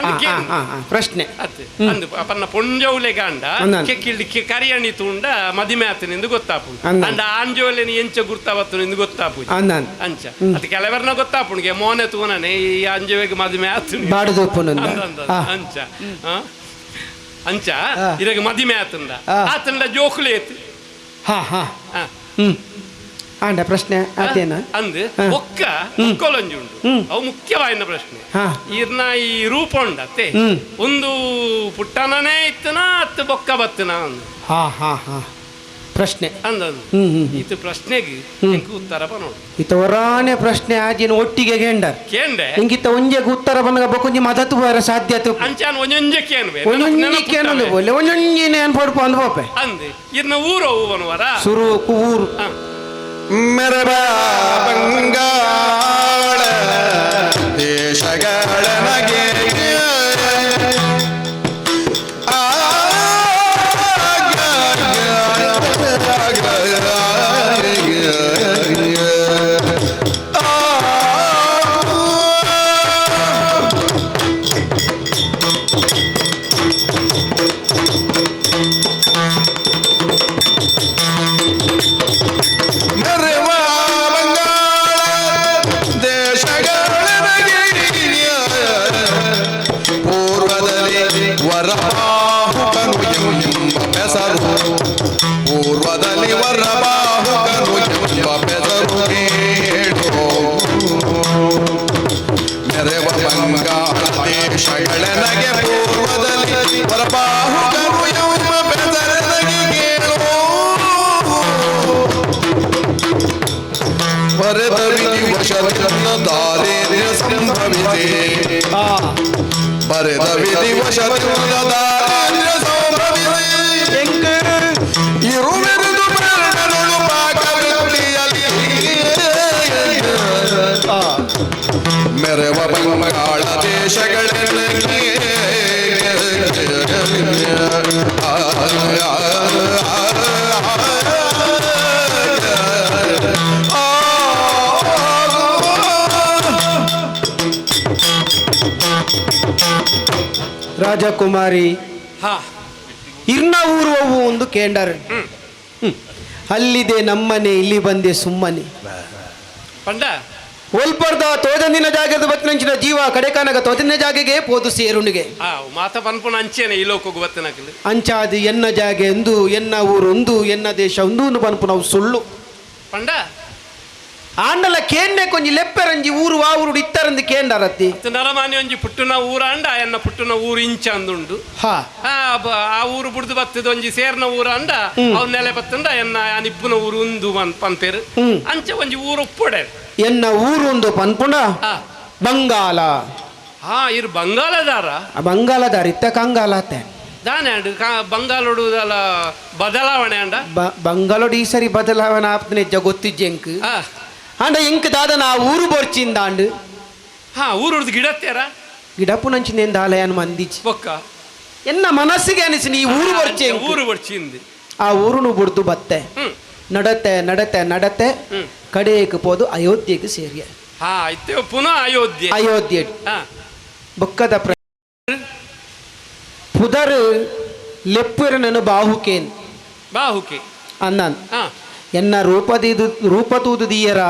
ಪ್ರಶ್ನೆ ಅತ್ತೆ ಅಂದು ಪನ್ನ ಪೊಂಜೌಲೆ ಗಾಂಡ ಕೆಕ್ಕಿಲ್ಡಿ ಕರಿಯಣಿ ತೂಂಡ ಮದಿಮೆ ಆತನೆಂದು ಗೊತ್ತಾಪು ಅಂಡ ಆಂಜೋಲೆನಿ ಎಂಚ ಗುರ್ತಾವತ್ತು ಎಂದು ಗೊತ್ತಾಪು ಅಂಚ ಅದು ಕೆಲವರ್ನ ಗೊತ್ತಾಪುಣಿಗೆ ಮೋನೆ ತೂನನೆ ಈ ಅಂಜುವೆಗೆ ಮದಿಮೆ ಆತುಂಡ ಅಂಚ ಅಂಚ ಇರಗ ಮದಿಮೆ ಆತಂಡ ಆತಂಡ ಜೋಕುಲೇತ್ ಹಾ ಹಾ ಆಂಡ ಪ್ರಶ್ನೆ ಆತೇನ ಅಂದ್ ಒಕ್ಕ ಒಕ್ಕೊಲೊಂಜಿ ಉಂಡು ಅವು ಮುಖ್ಯವಾಯಿನ ಪ್ರಶ್ನೆ ಇರ್ನ ಈ ರೂಪ ಉಂಡತ್ತೆ ಒಂದು ಪುಟ್ಟನೇ ಇತ್ತನ ಅತ್ತು ಬೊಕ್ಕ ಬತ್ತನ ಅಂದು ಹಾ ಹಾ ಹಾ ಪ್ರಶ್ನೆ ಅಂದಂದು ಇದು ಪ್ರಶ್ನೆಗೆ ಉತ್ತರ ಬನ್ನೋಡು ಇತ ಒರಾನೆ ಪ್ರಶ್ನೆ ಆಜಿನ ಒಟ್ಟಿಗೆ ಕೇಂಡರ್ ಕೇಂಡೆ ಇಂಗಿತ ಒಂಜೆಗೆ ಉತ್ತರ ಬಂದಾಗ ಬೊಕೊಂಜಿ ಮದತು ಬರ ಸಾಧ್ಯತೆ ಅಂಚಾನ್ ಒಂಜೊಂಜೆ ಕೇನ್ವೆ ಒಂಜೊಂಜಿ ಕೇನೊಂದು ಬೋಲೆ ಒಂಜೊಂಜಿನೇ ಅನ್ ಪಡ್ಪ ಅಂದ್ ಪೋಪೆ ಅಂದೆ ಇರ್ನ ಊರು ಬನ್ವರ ಸುರು ಊರು ಮೆರಬ ಬಂಗಾಳ ದೇಶಗಳ ನಗೆ ಮೆರವ ಬಂಗಾಳ ದೇಶಗಳ ರಾಜಕುಮಾರಿ ಇರ್ನ ಊರು ಅವು ಒಂದು ಕೇಂಡರ್ ಅಲ್ಲಿದೆ ನಮ್ಮನೆ ಇಲ್ಲಿ ಬಂದೆ ಸುಮ್ಮನೆ ಪಂಡ ಒಲ್ಪರ್ದ ತೋಜಂದಿನ ಜಾಗದ ಬತ್ತಿನಂಚಿನ ಜೀವ ಕಡೆಕಾನಗ ತೋಜಂದಿನ ಜಾಗೆಗೆ ಪೋದು ಸೇರುಣಿಗೆ ಮಾತ ಪನ್ಪುನ ಅಂಚೇನೆ ಈ ಲೋಕಕ್ಕೆ ಬತ್ತಿನಕಲು ಅಂಚಾದಿ ಎನ್ನ ಜಾಗೆ ಎಂದು ಎನ್ನ ಊರು ಒಂದು ಎನ್ನ ದೇಶ ಒಂದು ಪನ್ಪುನವು ಸುಳ್ಳು ಪಂಡ ಆಂಡಲ ಕೇಂಡೆ ಕೊಂಜಿ ಲೆಪ್ಪೆರಂಜಿ ಊರು ಆ ಊರು ಇತ್ತರಂದು ಕೇಂಡರತ್ತಿ ನರಮಾನಿ ಒಂಜಿ ಪುಟ್ಟುನ ಊರಾಂಡ ಎನ್ನ ಪುಟ್ಟುನ ಊರು ಇಂಚ ಅಂದುಂಡು ಹಾ ಆ ಊರು ಬುಡ್ದು ಬತ್ತದ ಒಂಜಿ ಸೇರ್ನ ಊರಾಂಡ ಅವ್ ನೆಲೆ ಬತ್ತಂಡ ಎನ್ನ ಇಪ್ಪುನ ಊರು ಉಂದು ಪನ್ಪೇರು ಅಂಚೆ ಒಂಜಿ ಊರು ಉಪ್ಪೊಡೆ ಎನ್ನ ಊರು ಒಂದು ಪನ್ಪುಣ ಬಂಗಾಲ ಹಾ ಇರು ಬಂಗಾಲದಾರ ಬಂಗಾಲದಾರ ಇತ್ತ ಕಂಗಾಲ ಆತೆ ದಾನೆ ಅಂಡು ಬಂಗಾಲೋಡು ಬದಲಾವಣೆ ಅಂಡ ಬಂಗಾಲೋಡು ಈ ಸರಿ ಬದಲಾವಣೆ ಆಪ್ತನೆ ನಿಜ ಗೊತ್ತಿಜ್ಜೆಂಕ್ ಅಂಡ ಎಂಕ್ ದಾದನ ಆ ಊರು ಬೊರ್ಚಿಂದ ಅಂಡು ಹಾ ಊರುಡ್ದು ಗಿಡತ್ತೇರ ಗಿಡಪ್ಪುನಂಚಿನೇನು ದಾಲಯಾನ್ ಮಂದಿಚಿ ಬೊಕ್ಕ ಎನ್ನ ಮನಸ್ಸಿಗೆ ಅನಿಸಿ ಈ ಊರು ಬರ್ಚೆ ಊರು ಬರ್ಚಿಂದು ಆ ಊರುನು ಬುಡ್ದು ಬತ್ತೆ ನಡತೆ ನಡತೆ ನಡತೆ ಕಡೆಗೆ ಪೋದು ಅಯೋಧ್ಯೆಗೆ ಸೇರಿಯ ಹಾ ಇತ್ತೆ ಪುನಃ ಅಯೋಧ್ಯೆ ಅಯೋಧ್ಯೆ ಬೊಕ್ಕದ ಪುದರ್ ಲೆಪ್ಪುರನನು ಬಾಹುಕೇನ್ ಬಾಹುಕೆ ಅಂದನ್ ಎನ್ನ ರೂಪದಿದು ರೂಪ ತೂದು ದೀಯರ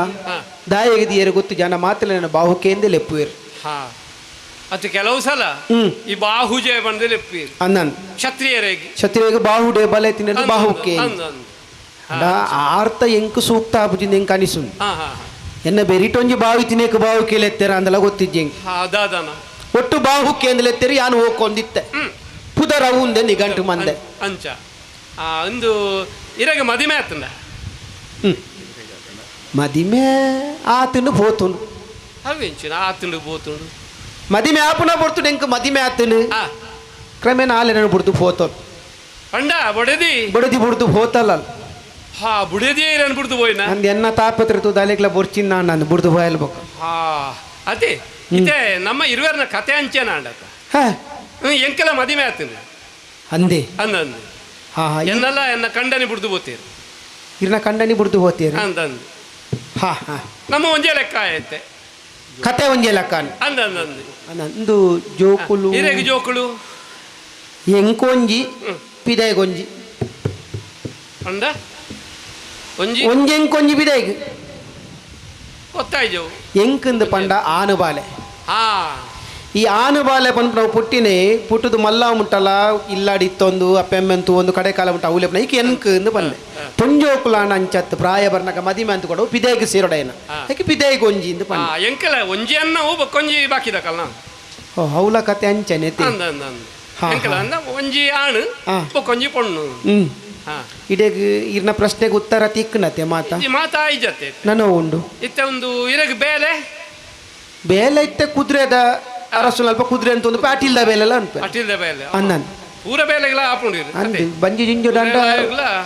ದಾಯಗೆ ದಿಯರ ಗೊತ್ತು ಜನ ಮಾತ್ರ ನನ್ನ ಬಾಹುಕೆ ಎಂದೇ ಲೆಪ್ಪುವೇರು. ಹಾ ಅದು ಕೆಲವು ಸಲ ಈ ಬಾಹುಜೆ ಬಂದು ಲೆಪ್ಪುವೇರು ಅಂದನ್ ಕ್ಷತ್ರಿಯರಿಗೆ ಕ್ಷತ್ರಿಯರಿಗೆ ಬಾಹುಡೆ ಬಲ ತಿನ್ನದು ಬಾಹುಕೆ ಆರ್ಥ ಎಂಕು ಸೂಕ್ತ ಆಪುಜಿಂದ ಎಂಕ್ ಅನಿಸುನ್ ಎನ್ನ ಬೆರಿಟೊಂಜಿ ಬಾವಿ ತಿನೇಕ ಬಾಹುಕೆ ಲೆತ್ತೆರ ಅಂದಲ ಗೊತ್ತಿಜ್ಜೆ ಒಟ್ಟು ಬಾಹುಕೆ ಅಂದಲೆತ್ತೆರಿ ಯಾನು ಹೋಗ್ಕೊಂಡಿತ್ತೆ ಪುದರ ಉಂದೆ ನಿಗಂಟು ಮಂದೆ ಅಂಚ ಒಂದು ಇರಗ ಮದಿಮೆ ಆತಂದ ಮದಿಮೆ ಆತನು ಪೋತುನು ಅವೆಂಚಿನ ಆತನು ಪೋತುಂಡು ಮದಿಮೆ ಆಪುನ ಪೊರ್ತುಡು ಎಂಕ್ ಮದಿಮೆ ಆತನು ಕ್ರಮೇಣ ಆಲೆನನು ಬುಡ್ದು ಪೋತೋನು ಪಂಡ ಬೊಡೆದಿ ಬೊಡೆದಿ ಬುಡ್ದು ಪೋತಲ್ಲ ಹಾ ಬುಡೆದಿ ಇರನ್ ಬುಡ್ದು ಪೋಯಿನ ಅಂದ್ ಎನ್ನ ತಾಪತ್ರ ತೂದು ಬೊರ್ಚಿನ ನಾನು ಬುಡ್ದು ಹೋಯಲ್ಬೇಕು. ಹಾ ಅದೇ ಇದೇ ನಮ್ಮ ಇರುವರ್ನ ಕತೆ ಅಂಚೆನ ಅಂಡತ ಎಂಕೆಲ್ಲ ಮದಿಮೆ ಆತನು ಅಂದೆ ಅಂದ ಅಂದೆ ಹಾ ಎನ್ನೆಲ್ಲ ಎನ್ನ ಕಂಡನಿ ಬುಡ್ದು ಪೋತೀರಿ ಇರ್ನ ಕಂಡನಿ ಬುಡ್ದು ಹೋತೀರಿ ಅಂದಂದು ಹಾ ಹಾ ನಮ್ಮ ಒಂಜೆ ಲೆಕ್ಕ ಆಯ್ತೆ ಕತೆ ಒಂಜೆ ಲೆಕ್ಕ ಅಂದ ಅಂದಂದು ಅಂದು ಜೋಕುಲು ಇರೆಗ್ ಜೋಕುಲು ಎಂಕೊಂಜಿ ಪಿದಾಯ್ಗೊಂಜಿ ಅಂದ ಒಂಜಿ ಒಂಜಿ ಎಂಕೊಂಜಿ ಪಿದಾಯ್ಗ್ ಗೊತ್ತಾಯ್ಜವು ಎಂಕಂದು ಪಂಡ ಆನುಬಾಲೆ. ಹಾ ಈ ಆನುಬಾಲೆ ಪನ್ಪ ನಾವು ಪುಟ್ಟಿನೇ ಪುಟ್ಟುದು ಮಲ್ಲ ಮುಟ್ಟಲ್ಲ ಇಲ್ಲಾಡಿ ಇತ್ತೊಂದು ಅಪ್ಪೆಮ್ಮೆಂತು ಒಂದು ಕಡೆ ಕಾಲ ಮುಟ್ಟ ಅವಲೆ ಈಕೆ ಎನ್ಕ್ ಅಂದು ಪಂಡೆ ಪೊಂಜೋಕುಲಾನ ಅಂಚತ್ತು ಪ್ರಾಯ ಬರ್ನಕ ಮದಿಮೆ ಅಂತ ಕೊಡವು ಪಿದಾಯ್ಗ್ ಸೇರೋಡೇನ ಯಾಕೆ ಪಿದಾಯ್ಗ್ ಒಂಜಿ ಇಂದು ಪಂಡೆ ಎಂಕಲ ಒಂಜಿ ಅನ್ನ ಬೊಕ್ಕೊಂಜಿ ಬಾಕಿದಕಲ್ಲ ಓ ಹೌಲ ಕತೆ ಅಂಚನೆ ಎಂಕಲ ಅಂದ ಒಂಜಿ ಆಣು ಬೊಕ್ಕೊಂಜಿ ಪೊಣ್ಣು. ಇಡೀ ಇರ್ನ ಪ್ರಶ್ನೆಗೆ ಉತ್ತರ ತಿಕ್ಕನತೆ ಮಾತಾ ಮಾತಾ ಐಜತ್ತೆ ನನ್ನ ಉಂಡು ಇತ್ತ ಒಂದು ಇರಗ್ ಬೇಲೆ ಬೇಲೆ ಇತ್ತೆ ಕುದುರೆದ ಅರಸು ಅಲ್ಪ ಕುದುರೆ ಅಂತ ಒಂದು ಪಾಟೀಲ್ದ ಬೇಲೆಲ್ಲ ಅನ್ಪ ಪಾಟೀಲ್ದ ಬೇಲೆ ಅನ್ನನ್ ಪೂರ ಬೇಲೆಗಳ ಆಪುಂಡು ಅಂದು ಬಂಜಿ ಜಿಂಜು ದಂಡ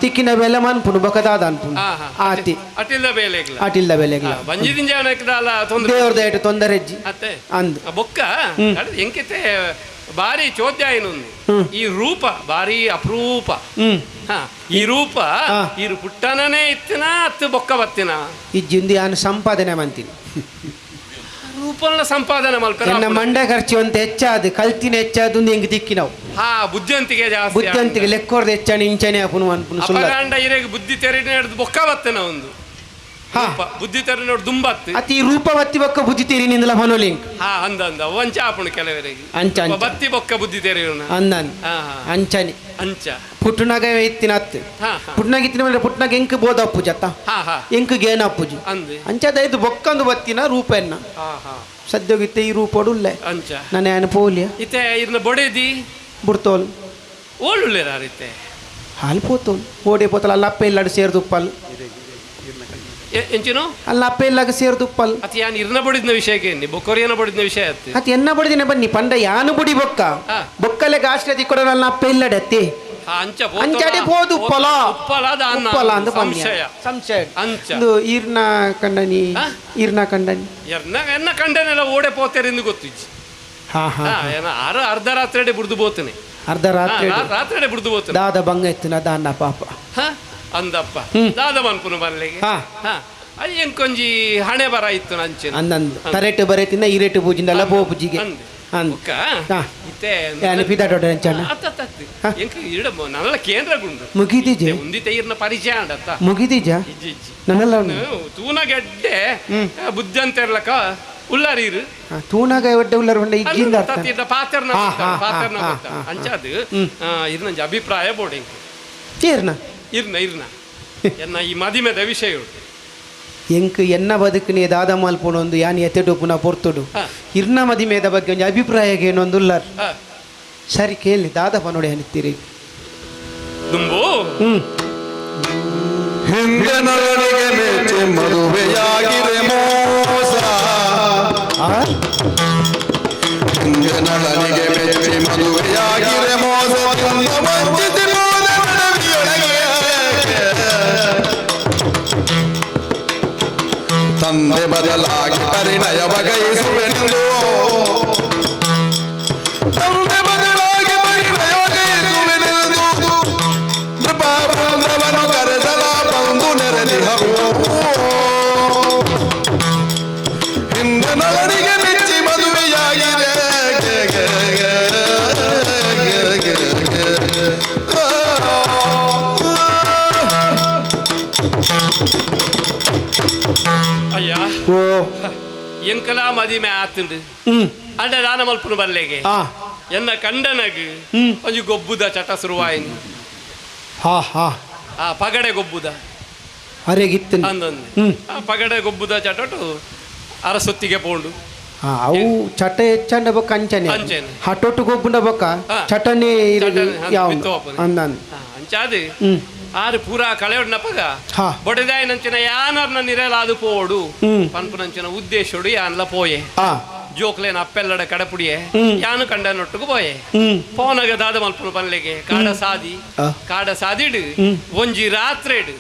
ತಿಕ್ಕಿನ ಬೇಲೆ ಮನ್ಪುಂಡು ಬಕದಾದ ಅನ್ಪುಂಡು ಆತಿ ಅಟಿಲ್ದ ಬೇಲೆಗಳ ಅಟಿಲ್ದ ಬೇಲೆಗಳ ಬಂಜಿ ದಿಂಜಾನಕ್ದಾಲ ತೊಂದರೆ ದೇವ್ರ ದಯಟು ತೊಂದರೆ ಅಜ್ಜಿ ಅತ್ತೆ ಅಂದು ಬೊಕ್ಕ ಎಂಕಿತೆ ಬಾರಿ ಚೋದ್ಯಾಯನೊಂದು ಈ ರೂಪ ಬಾರಿ ಅಪರೂಪ. ಈ ರೂಪ ಈ ಪುಟ್ಟನೇ ಇತ್ತಿನ ಅತ್ತು ಬೊಕ್ಕ ಬತ್ತಿನ ಈ ಜಿಂದು ಯಾನು ಸಂಪಾದನೆ ಮಂತೀನಿ ರೂಪನ ಸಂಪಾದನೆ ಮಲ್ಪೆ ನನ್ನ ಮಂಡ ಖರ್ಚು ಅಂತ ಹೆಚ್ಚಾದ ಕಲ್ತಿನ ಹೆಚ್ಚಾದ ಹೆಂಗ್ ದಿಕ್ಕಿ ನಾವು ಹಾ ಬುದ್ಧಿವಂತಿಕೆ ಜಾಸ್ತಿ ಬುದ್ಧಿವಂತಿಕೆ ಲೆಕ್ಕೋರ್ದ ಹೆಚ್ಚಾಣ ಇಂಚನೆ ಅಪುನು ಅನ್ಪುನು ಅಪಗಾಂಡ ಇರೆಗ್ ಬುದ್ಧಿ ತೆರಿ ಹಿಡ್ದು ಬೊಕ್ಕ ಬತ್ತನ ಒಂದು ಬುದ್ಧಿ ತೆರಿ ನೋಡಿ ದುಂಬತ್ತು ಅತಿ ರೂಪ ಬತ್ತಿ ಬೊಕ್ಕ ಬುದ್ಧಿ ತೆರಿ ನಿಂದಲ ಫನೋಲಿಂಗ್ ಹಾ ಅಂದ ಅಂದ ಅಂಚ ಆಪುಣು ಕೆಲವರಿಗೆ ಅಂಚ ಬತ್ತಿ ಬೊಕ್ಕ ಬುದ್ಧಿ ತೆರಿ ಅಂದನ್ ಅಂಚನೆ ಅಂಚ ಪುಟ್ಟನಾಗ ಇತ್ತಿನ ಅತ್ತು ಪುಟ್ಟನಾಗ ಇತ್ತಿನ ಮೇಲೆ ಪುಟ್ಟನಾಗ ಎಂಕ್ ಬೋಧ ಅಪ್ಪುಜಿ ಅತ್ತ ಎಂಕ್ ಗೇನ ಅಪ್ಪುಜಿ ಅಂಚದ ಇದು ಬೊಕ್ಕಂದು ಬತ್ತಿನ ರೂಪ ಎನ್ನ ಸದ್ಯೋಗಿತ್ತೆ ಈ ರೂಪಡು ಉಲ್ಲೆ ಅಂಚ ನಾನು ಏನು ಪೋಲಿಯ ಇತ್ತೆ ಇದನ್ನ ಬೊಡೆದಿ ಬುಡ್ತೋಲ್ ಓಳುಳ್ಳೇರ ಇತ್ತೆ ಹಾಲು ಪೋತೋಲ್ ಓಡೆ ಪೋತಲ್ ಅಲ್ಲ ಅಪ್ಪ ಇಲ್ಲಾಡು ಸೇರ್ದುಪ್ಪಲ್ ಎಂಚಿನು ಅಲ್ಲ ಅಪ್ಪ ಇಲ್ಲಾಗ ಸೇರ್ದುಪ್ಪಲ್ ಅತಿ ಯಾನ್ ಇರ್ನ ಬಡಿದ್ನ ವಿಷಯಕ್ಕೆ ಎನ್ನಿ ಬೊಕ್ಕೊರಿಯನ ಬಡಿದ್ನ ವಿಷಯ ಅತ್ತಿ ಅತಿ ಎನ್ನ ಬಡಿದಿನ ಬನ್ನಿ ಪಂಡ ಯಾನು ಬುಡಿ ಬೊಕ್ಕ ಬೊಕ್ಕಲೆ ಗಾಶ್ರ ದಿಕ್ಕೊಡ ಅಲ್ಲ ಅಪ್ಪ ಇಲ್ಲಡೆ ಅತ್ತಿ ಅಂಚಾಡೆ ಪೋದು ಉಪ್ಪಲ ಉಪ್ಪಲ ಅಂತ ಸಂಶಯ ಸಂಶಯ ಅಂಚ ಇದು ಈರ್ನ ಕಂಡನಿ ಈರ್ನ ಕಂಡನಿ ಎರ್ನ ಎನ್ನ ಕಂಡನೆಲ್ಲ ಓಡೆ ಪೋತೇರಿಂದ ಗೊತ್ತಿಜ್ಜಿ. ಹಾ ಹಾ ಏನ ಆರು ಅರ್ಧ ರಾತ್ರಿ ಬುಡ್ದು ಬೋತನೆ ಅರ್ಧ ರಾತ್ರಿ ರಾತ್ರಿ ಬುಡ್ದು ಬೋತನೆ ದಾದ ಬಂಗ ಇತ್ತು ದಾನ್ನ ಪಾಪ ಅಂದಪ್ಪ ದಾದ ಮನ್ಪುನು ಬಲ್ಲೆಗೆ ಅದು ಎಂಕೊಂಜಿ ಹಣೆ ಬರ ಇತ್ತು ನಂಚೆ ಅಂದಂದು ತರೇಟು ಬರೇತಿನ ಈ ರೇಟು ಪೂಜಿಂದಲ್ಲ ಪೋಪುಜಿಗೆ ನನ್ನಲ್ಲ ಕೇಂದ್ರ ಗುಂಡು ಮುಗಿದಿಜೆ ಉಂದಿತೆ ಇರ್ನ ಪರಿಚಯ ಅಂಡತ್ತ ಮುಗಿದಿಜ ನನ್ನಲ್ಲ ತೂನ ಗೆಡ್ಡೆ ಬುದ್ಧಂತ ಇರ್ಲಕ ಉಳ್ಳಾರೀರು ತೂನಾಗ ಒಡ್ಡೆ ಉಳ್ಳಾರು ಉಂಡ ಇಜ್ಜಿಂದ ಅರ್ಥ ಪಾತ್ರನ ಪಾತ್ರನ ಅಂಚಾದು ಇರ್ನಂಜ ಅಭಿಪ್ರಾಯ ಬೋರ್ಡಿಂಗ್ ಇರ್ನ ಇರ್ನ ಇರ್ನ ಎನ್ನ ಈ ಮದಿಮೆದ ವಿಷಯ ಎಂಕ್ ಎನ್ನ ಬದುಕನೆ ದಾದ ಮಲ್ಪುನೊಂದು ಯಾನ್ ಎತ್ತೆಡು ಪುನಃ ಪೊರ್ತುಡು ಇರ್ನ ಮದಿಮೆದ ಬಗ್ಗೆ ಒಂಜಿ ಅಭಿಪ್ರಾಯ ಏನೊಂದು ಉಲ್ಲಾರ್ ಸರಿ ಕೇಳಿ ದಾದ ಪನೋಡಿ ಅನಿತ್ತೀರಿ ದುಂಬು ಹಿಂದೆ ನರಳಿಗೆ ಮೆಚ್ಚಿ ಮದುವೆಯಾಗಿದೆ ಮೋಸ ಹಿಂದೆ ನರಳಿಗೆ ಮೆಚ್ಚಿ ಮದುವೆಯಾಗಿದೆ ಮೋಸ ವಂಚಿಸಿ ಮೋದ ನಡುವಿಯೊಳಗೆ ತಂದೆ ಬದಲಾಗಿ ಪರಿಣಯ ಬಗೆಯಿಸುವೆಂದು ತಂದೆ ಬದಲಾಗಿ ಪರಿಣಯ ಬಗೆಯಿಸುವೆನೆಂದು ನೃಪಾಪುತ್ರವನು ಕರೆಸಲ ಬಂದು ನೆರೆದಿಹವು ಹಿಂದೆ ನಳನಿಗೆ ಮೆಚ್ಚಿ ಮದುವೆಯಾಗಿದೆ ಎಂಕಲಾ ಮದಿಮೆ ಆತುಂಡು ಅಂಡ ದಾನ ಮಲ್ಪುನು ಬಲ್ಲೆಗೆ ಎನ್ನ ಕಂಡನಗ್ ಒಂಜಿ ಗೊಬ್ಬುದ ಚಟ ಶುರುವಾಯಿನಿ ಹಾ ಹಾ ಆ ಪಗಡೆ ಗೊಬ್ಬುದ ಅರೆಗಿತ್ತು ಅಂದೊಂದು ಆ ಪಗಡೆ ಗೊಬ್ಬುದ ಚಟಟು ಅರಸೊತ್ತಿಗೆ ಪೋಂಡು ಅವು ಚಟ ಹೆಚ್ಚಂಡ ಬೊಕ್ಕ ಅಂಚನೆ ಹಟೊಟ್ಟು ಗೊಬ್ಬುಂಡ ಬೊಕ್ಕ ಚಟನೆ ಯಾವ ಅಂಚಾದು ಆರು ಪೂರಾ ಕಳೆಯೊಡ್ನಪಗ ಬೊಡೆದಾಯಿನಂಚಿನ ಯಾನರ್ನ ನಿರಲಾದು ಪೋಡು ಪನ್ಪುನಂಚಿನ ಉದ್ದೇಶೋಡು ಯಾನ್ಲ ಪೋಯೆ ಜೋಕ್ಲೇನ ಅಪ್ಪೆಲ್ಲಡ ಕಡಪುಡಿಯೆ ಯಾನು ಕಂಡನೊಟ್ಟುಗು ಪೋಯೆ ಪೋನಗ ದಾದ ಮಲ್ಪುನು ಪನ್ಲೆಗೆ ಕಾಡ ಸಾದಿ ಕಾಡ ಸಾದಿಡು ಒಂಜಿ ರಾತ್ರೆಡು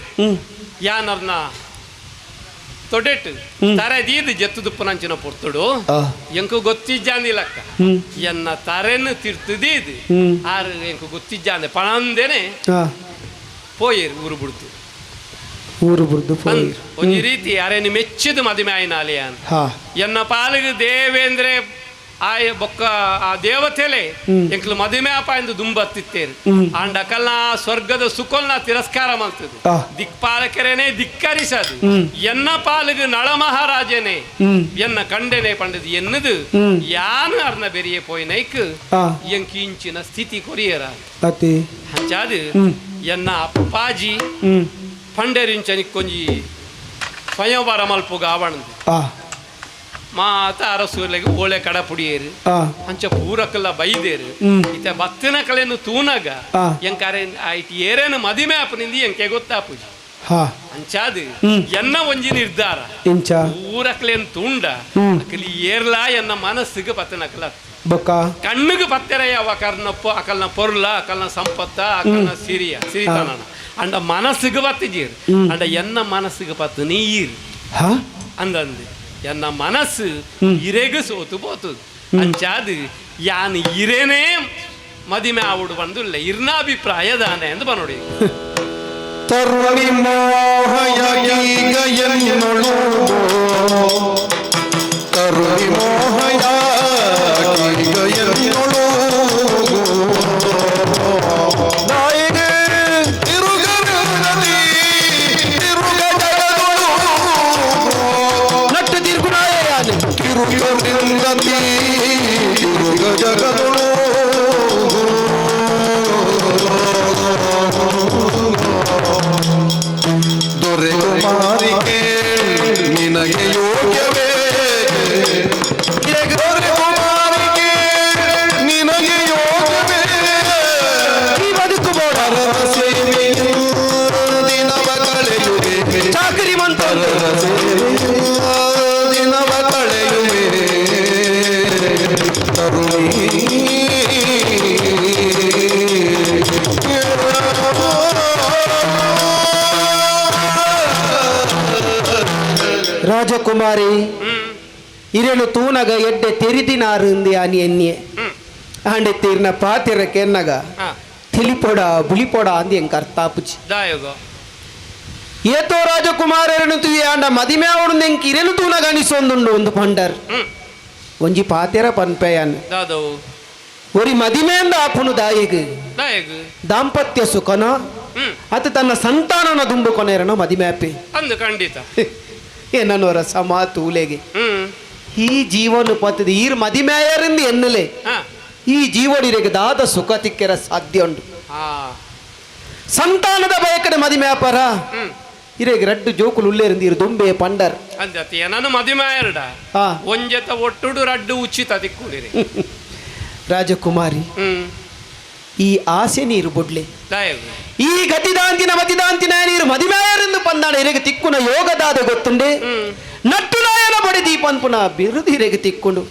ಯಾನರ್ನ ತೊಡೆಟ್ಟು ತರೆ ದೀದು ಜತ್ತು ದುಪ್ಪನಂಚಿನ ಪೊರ್ತುಡು ಎಂಕು ಗೊತ್ತಿಜ್ಜಾಂದಿಲಕ್ಕ ಎನ್ನ ತರೆನು ತಿರ್ತುದೀದು ಆರು ಎಂಕು ಗೊತ್ತಿಜ್ಜಾಂದೆ ಪಣಂದೇನೆ ಪೋಯೇರು ಊರು ಬಿಡ್ತು ಊರು ಬಿಡ್ದು ಪೋಯೇರು ಒಂಜಿ ರೀತಿ ಅರೇನು ಮೆಚ್ಚಿದ ಮದುವೆ ಆಯ್ನಾಲೆ ಎನ್ನ ಪಾಲಿಗೆ ದೇವೇಂದ್ರೆ ಆಯ ಬೊಕ್ಕ ಆ ದೇವತೆಲೆ ಎಂಕ್ಲು ಮದುವೆ ಅಪ್ಪ ಎಂದು ದುಂಬತ್ತಿತ್ತೇರು ಆಂಡ ಅಕಲ್ನ ಸ್ವರ್ಗದ ಸುಕೊಲ್ನ ತಿರಸ್ಕಾರ ಮಾಡ್ತದೆ ದಿಕ್ಪಾಲಕರೇನೆ ಧಿಕ್ಕರಿಸದು ಎನ್ನ ಪಾಲಿಗೆ ನಳ ಮಹಾರಾಜನೇ ಎನ್ನ ಕಂಡೆನೆ ಪಂಡದು ಎನ್ನದು ಯಾನು ಅರ್ನ ಬೆರಿಯೆ ಪೋಯಿನೈಕ್ ಎಂಕಿಂಚಿನ ಸ್ಥಿತಿ ಕೊರಿಯರ ಅಂಚಾದು ಎನ್ನ ಅಪ್ಪಾಜಿ ಪಂಡರಿಂಚನಿ ಕೊಂಜಿ ಸ್ವಯಂವರ ಮಲ್ಪುಗ ಆವಣದು ಮಾತ ಅರಸೂರ್ಲೆಗೆ ಓಳೆ ಕಡ ಪುಡಿಯೇರು ಅಂಚ ಪೂರಕಲ್ಲ ಬೈದೇರು ಇತ ಬತ್ತಿನ ಕಲೆನು ತೂನಗ ಎಂಕಾರೆ ಆಯ್ತು ಏರೇನು ಮದಿಮೆ ಆಪನಿಂದ ಎಂಕೆ ಗೊತ್ತಾಪುಜಿ ಅಂಚಾದು ಎನ್ನ ಒಂಜಿ ನಿರ್ಧಾರ ಪೂರಕ್ಲೇನು ತೂಂಡ ಅಕಲಿ ಏರ್ಲಾ ಎನ್ನ ಮನಸ್ಸಿಗೆ ಪತ್ತನಕಲ ಕಣ್ಣಿಗೆ ಪತ್ತೆರೆಯವ ಕರ್ನಪ್ಪ ಅಕಲ್ನ ಪೊರ್ಲ ಅಕಲ್ನ ಸಂಪತ್ತ ಅಕಲ್ನ ಸಿರಿಯ ಸಿರಿತನ ಅಂಡ ಮನಸ್ಸಿಗೆ ಪತ್ತಿಜೀರ್ ಅಂಡ ಎನ್ನ ಮನಸ್ಸಿಗೆ ಪತ್ತು ನೀರು ಅಂದಂದು ಎನ್ನ ಮನಸ್ಸು ಇರೆಗು ಸೋತು ಪೋತದು ಅಂಚಾದು ಯಾನು ಇರೇನೇ ಮದಿಮೆ ಆವುಡು ಬಂದುಲ್ಲ ಇರ್ನ ಅಭಿಪ್ರಾಯ ದಾನೆ ಎಂದು ಬನ್ನೋಡಿ ತರುಣಿ ಮೋಹಯೀಗಯನ್ನೊಳು ತರುಣಿ ಮೋಹಯೀಗಯನ್ನೊಳು ನಾಯಿಗೆ ತಿರುಗದಿ ತಿರುಗ ಜಗದೊಳು ನಟ್ಟು ತಿರುಗುನಾಯ ತಿರುಗದಿ ತಿರುಗ ಜಗದೊಳು ದೊರೆಕುಮಾರಿಕೆ ನಿನಗೆ ಯೋಗ್ಯವೇ ದೊರೆಕುಮಾರಿಕೆ ನಿನಗೆ ಯೋಗ್ಯವೇ ಈ ಬದುಕು ಪರರ ಸೇವೆಯು ದಿನವ ಕಳೆಯುವೆ ಚಾಕರಿ ಮಂತ ಪರರ ಸೇವೆಯು ದಿನವ ಕಳೆಯುವೆ ತರುಣಿ ರಾಜಕುಮಾರಿ ಇರೇಳು ತೂನಗ ಎಡ್ಡೆ ತೆರಿದಿನಾರು ಆನಿ ಎನ್ನಿಯೆ ಆಂಡೆ ತೀರ್ನ ಪಾತಿರಕ್ಕೆ ಎನ್ನಗ ತಿಳಿಪೊಡ ಬುಳಿಪೊಡ ಅಂದು ಎಂಕ ಅರ್ಥ ಆಪುಜಿ ದಾಯೋಗ ಏತೋ ರಾಜಕುಮಾರರನ್ನು ತುವಿ ಆಂಡ ಮದಿಮೆ ಅವನು ಎಂಕ್ ಇರೆನು ತೂನಗ ಅನಿಸೊಂದುಂಡು ಒಂದು ಪಂಡರ್ ಒಂಜಿ ಪಾತೆರ ಪನ್ಪೆಯನ್ ದಾದವು ಒರಿ ಮದಿಮೆಂದ ಆಪುನು ದಾಯಿಗ್ ದಾಯಗ್ ದಾಂಪತ್ಯ ಸುಖನ ಅತ ತನ್ನ ಸಂತಾನನ ದುಂಬು ಕೊನೆರನ ಮದಿಮೆ ಆಪೆ ಅಂದು ಖಂಡಿತ ಏನನ್ನೋರ ಸಮ ತೂಲೆಗೆ ಈ ಜೀವನ ಪತ್ತದ ಈರ್ ಮದಿಮೆಯರಿಂದ ಎನ್ನಲೆ ಈ ಜೀವನಿರಿಗೆ ದಾದ ಸುಖ ತಿಕ್ಕೆರ ಸಾಧ್ಯ ಉಂಟು ಸಂತಾನದ ಬಯಕಡೆ ಮದಿಮೆ ಅಪರ ಇರೆಗೆ ರಡ್ಡು ಜೋಕುಲು ಉಲ್ಲೇರಿಂದ ಇರು ದುಂಬೆ ಪಂಡರ್ ಅಂದತಿ ನಾನು ಮದಿಮೆ ಎರಡ ಒಂಜೆತ ಒಟ್ಟುಡು ರಡ್ಡು ಉಚಿತ ತಿಕ್ಕುಡಿರಿ ರಾಜಕುಮಾರಿ ಈ ಆಸೆ ನೀರು ಬೊಡ್ಲೆ ಈ ಗತಿದಾಂತಿನ ಮತಿದಾಂತಿನ ನೀರು ಮದಿಮಾಯರೆಂದು ಪಂದಾಣ ಇರೆಗೆ ತಿಕ್ಕುನ ಯೋಗದಾದ ಗೊತ್ತುಂಡೆ ನಟ್ಟು ನಾಯನ ಬಡಿ ದೀಪನ್ಪುನ ಬಿರುದು ಇರೆಗೆ ತಿಕ್ಕೊಂಡು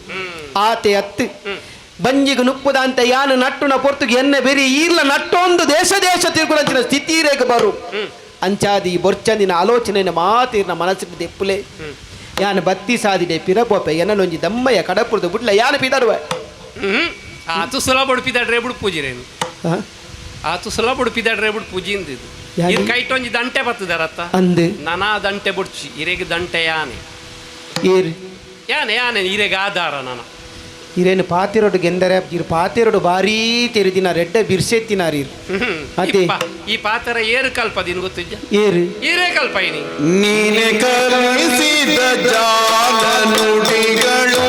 ಆತೆ ಅತ್ತು ಬಂಜಿಗೆ ನುಪ್ಪುದಂತ ಯಾನು ನಟ್ಟುನ ಪೊರ್ತುಗೆ ಎನ್ನ ಬೆರಿ ಈರ್ಲ ನಟ್ಟೊಂದು ದೇಶ ದೇಶ ತಿರುಗುನಂಚಿನ ಸ್ಥಿತಿ ಇರೆಗೆ ಬರು ಅಂಚಾದಿ ಬೊರ್ಚಂದಿನ ಆಲೋಚನೆಯ ಮಾತಿರ್ನ ಮನಸ್ಸಿನ ದೆಪ್ಪುಲೆ ಯಾನು ಬತ್ತಿ ಸಾದಿಡೆ ಪಿರಪೋಪೆ ಎನ್ನೊಂಜಿ ದಮ್ಮಯ್ಯ ಕಡಪುರದ ಬುಡ್ಲ ಯಾನು ಪಿದರುವೆ ಆತು ಸುಲ ಬಡುಪಿದಾಡ್ರೆ ಬುಡ್ ಪೂಜಿರೇನು ಆತು ಸುಲ ಬುಡುಪಿದಾಡ್ರೆ ಬುಡ್ ಪೂಜಿಂದಿದ್ದು ಇರ್ ಕೈಟೊಂಜಿ ದಂಟೆ ಬತ್ತದಾರತ್ತ ಅಂದೆ ನಾನಾ ದಂಟೆ ಬುಡ್ಚಿ ಇರೆಗೆ ದಂಟೆ ಯಾನೆ ಏರು ಯಾನೆ ಯಾನೆ ಇರೆಗೆ ಆಧಾರ ನಾನ ಇರೇನು ಪಾತಿರೋಡು ಗೆಂದರೆ ಇರು ಪಾತಿರೋಡು ಭಾರೀ ತೆರಿದಿನ ರೆಡ್ಡ ಬಿರ್ಸೆತ್ತಿನಾರಿ ಅದೇ ಈ ಪಾತ್ರ ಏರು ಕಲ್ಪ ದಿನ ಗೊತ್ತಿದ್ದ ಏರು ಏರೇ ಕಲ್ಪ ಇನಿ ನೀನೆ ಕಲಿಸಿದ ಜಾಲ ನುಡಿಗಳು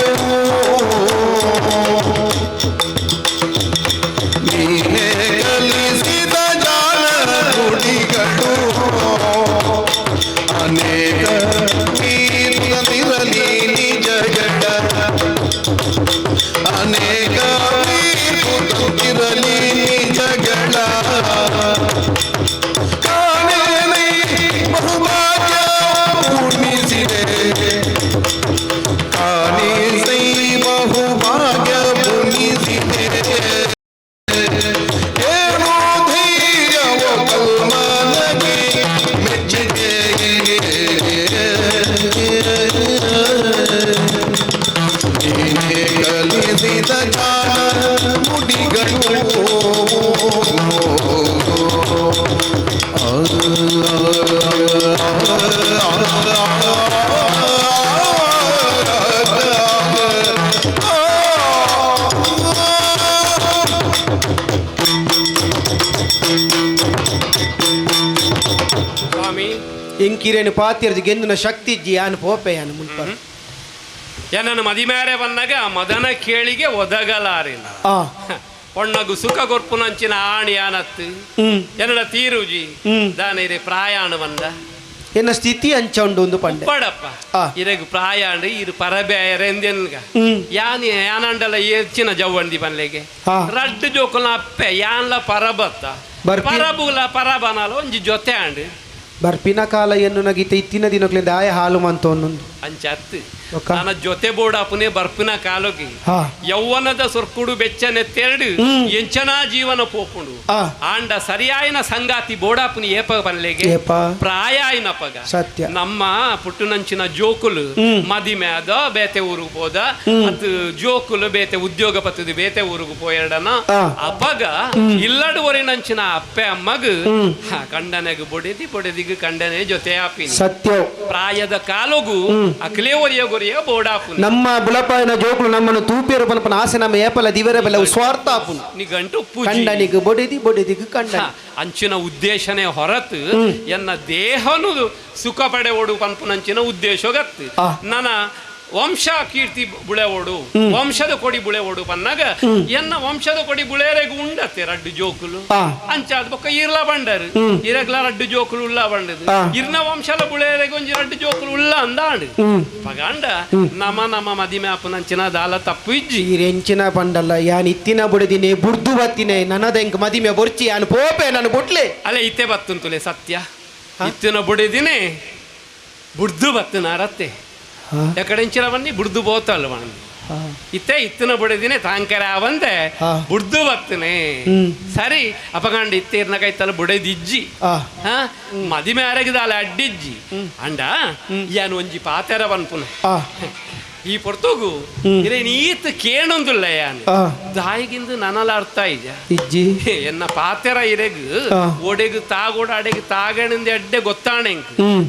ನೀನೆ ಕಲಿಸಿದ ಜಾಲ ನುಡಿಗಳು ಅನೇಕ ನೀರಲಿ ನಿಜ ಜಡ ಅನೇಕ ಇರಲಿ ನಿಜಗಳ ಕಾಣೇನೆ ಬಹುಭಾಗ್ಯ ಪುಣಿಸಿದೆ ಕಾಣಿಸೈ ಬಹುಭಾಗ್ಯ ಪುಣಿಸಿದೆ ಏನೋ ಧೈರ್ಯವೋ ಕಲ್ಮನಗೆ ಮೆಚ್ಚಿದೆ ನೀನೇ ಕಲಿಸಿದ ಜಾಣ ನುಡಿಗಳು ಸ್ವಾಮಿ ಎಂಕಿರೇನು ಪಾತಿರ್ದು ಗೆಂದಿನ ಶಕ್ತಿ ಇಜ್ಜಿ ಯಾನು ಪೋಪೆ ಯಾನು ಮುಲ್ಪ ಏನನ್ನು ಮದಿಮೇರೆ ಬಂದಾಗ ಮದನ ಕೇಳಿಗೆ ಒದಗಲಾರಿನ ಒಣ್ಣಗು ಸುಖ ಗೊರ್ಪುನಂಚಿನ ಆಣಿ ಆನತ್ತು ಎನ್ನಡ ತೀರುಜಿ ದಾನಿರೆ ಪ್ರಾಯಾಣ ಬಂದ ಎನ್ನ ಸ್ಥಿತಿ ಅಂಚ ಉಂಡು ಒಂದು ಪಂಡೆ ಪಡಪ್ಪ ಇರಗು ಪ್ರಾಯಾಂಡ ಇರು ಪರಬೇರೆಂದೆನ್ಗ ಯಾನಿ ಯಾನಂಡಲ ಹೆಚ್ಚಿನ ಜವ್ವಂದಿ ಬನ್ಲೆಗೆ ರಡ್ಡು ಜೋಕುಲ ಅಪ್ಪೆ ಯಾನ್ಲ ಪರಬತ್ತ ಪರಬುಲ ಪರಬನಲ ಒಂಜಿ ಜೊತೆ ಆಂಡ್ ಬರ್ಪಿನ ಕಾಲ ಎನ್ನು ನಗಿತ ಇತ್ತಿನ ದಿನಕ್ಲಿಂದ ಆಯ ಹಾಲು ಮಂತ ಒಂದೊಂದು ಅಂಚತ್ತು ನನ್ನ ಜೊತೆ ಬೋಡಾಪುನೆ ಬರ್ಪಿನ ಕಾಲೋಗಿ ಯೌವನದ ಸೊರ್ಕುಡು ಬೆಚ್ಚನೆ ತೆರಡು ಎಂಚನಾ ಜೀವನ ಪೋಪುಂಡು ಆಂಡ ಸರಿಯಾಯಿನ ಸಂಗಾತಿ ಬೋಡಾಪುನಿ ಏಪ ಬಲ್ಲೆಗೆ ಪ್ರಾಯ ಆಯ್ನಪಗ ಸತ್ಯ ನಮ್ಮ ಪುಟ್ಟುನಂಚಿನ ಜೋಕುಲು ಮದಿಮೆ ಅದ ಬೇತೆ ಊರಿಗೆ ಹೋದ ಅದು ಜೋಕುಲು ಬೇತೆ ಉದ್ಯೋಗ ಪತ್ತದು ಬೇತೆ ಊರಿಗೆ ಪೋಯಡನ ಅಪಗ ಇಲ್ಲಡುವರಿನಂಚಿನ ಅಪ್ಪೆ ಅಮ್ಮಗ ಕಂಡನೆಗೆ ಬೊಡೆದಿ ಬೊಡೆದಿಗೆ ಕಂಡನೆ ಜೊತೆ ಆಪಿನಿ ಸತ್ಯ ಪ್ರಾಯದ ಕಾಲೋಗು ಅಕ್ಲೇ ಒರಿಯ ಗೊರಿಯ ಬೋಡಾಪುನಿ ನಮ್ಮ ಬುಲಪಾಯನ ಜೋಕುಲು ನಮ್ಮನ್ನು ತೂಪೇರು ಪನಪನ ಆಸೆ ನಮ್ಮ ಏಪಲ ದಿವರ ಬೆಲ ಸ್ವಾರ್ಥ ಆಪುನು ನಿಗಂಟು ಕಂಡನಿಗೆ ಬೊಡೆದಿ ಬೊಡೆದಿಗೆ ಕಂಡ ಅಂಚಿನ ಉದ್ದೇಶನೇ ಹೊರತು ಎನ್ನ ದೇಹನು ಸುಖ ಪಡೆವೋಡು ಪನ್ಪುನಂಚಿನ ಉದ್ದೇಶ ಗತ್ತು ನನ್ನ ವಂಶ ಕೀರ್ತಿ ಬುಳೆವೋಡು ವಂಶದ ಕೊಡಿ ಬುಳೆವೋಡು ಪನ್ನಾಗ ಎನ್ನ ವಂಶದ ಕೊಡಿ ಬುಳೆರೆಗು ಉಂಡತ್ತೆ ರಡ್ಡು ಜೋಕುಲು ಅಂಚಾದ ಬೊಕ್ಕ ಇರ್ಲ ಬಂಡರು ಇರಗ್ಲ ರಡ್ಡು ಜೋಕುಲು ಉಲ್ಲ ಬಂಡದು ಇರ್ನ ವಂಶಲ ಬುಳೆರೆಗೆ ಒಂಜಿ ರಡ್ಡು ಜೋಕುಲು ಉಲ್ಲ ಅಂದಾಂಡು ಪಗಾಂಡ ನಮ ನಮ್ಮ ಮದಿಮೆ ಅಪ್ಪನಂಚಿನ ದಾಲ ತಪ್ಪು ಇಜ್ಜಿ ಎಂಚಿನ ಪಂಡಲ್ಲ ಯಾನ್ ಇತ್ತಿನ ಬುಡದಿನಿ ಬುಡ್ದು ಬತ್ತಿನೆ ನನದ ಎಂಕ್ ಮದಿಮೆ ಬೊರ್ಚಿ ಯಾನ್ ಪೋಪೆ ನಾನು ಬುಡ್ಲೆ ಅಲ್ಲ ಇತ್ತೆ ಬತ್ತುಂತುಲೆ ಸತ್ಯ ಇತ್ತಿನ ಬುಡಿದಿನಿ ಬುಡ್ದು ಬತ್ತಿನಾರತ್ತೆ ಎಕಡೆಂಚಿನ ಬನ್ನಿ ಬುಡ್ದು ಬೋತಲ್ಲ ಬನ್ನಿ ಇತ್ತೆ ಇತ್ತಿನ ಬುಡದಿನಿ ತಾಂಕರ ಬಂದೆ ಬುಡ್ದು ಬತ್ತನೆ ಸರಿ ಅಪಗಂಡ ಇತ್ತೀರ್ನ ಕೈತಲ್ಲ ಬುಡದಿಜ್ಜಿ ಮದಿಮೆ ಅರಗಿದಾಲ ಅಡ್ಡಿಜ್ಜಿ ಅಂಡ ಯಾನು ಒಂಜಿ ಪಾತೆರ ಬನ್ಪುನ ಈ ಪೊರ್ತುಗು ಇರೇ ನೀತ್ ಕೇಣೊಂದುಲ್ಲ ಯಾನು ದಾಯಿಗಿಂದು ನನಲ ಅರ್ಥ ಇಜ ಇಜ್ಜಿ ಎನ್ನ ಪಾತೆರ ಇರೆಗ್ ಒಡೆಗು ತಾಗೋಡ ಅಡೆಗ್ ತಾಗಣಿಂದ ಎಡ್ಡೆ ಗೊತ್ತಾಣೆ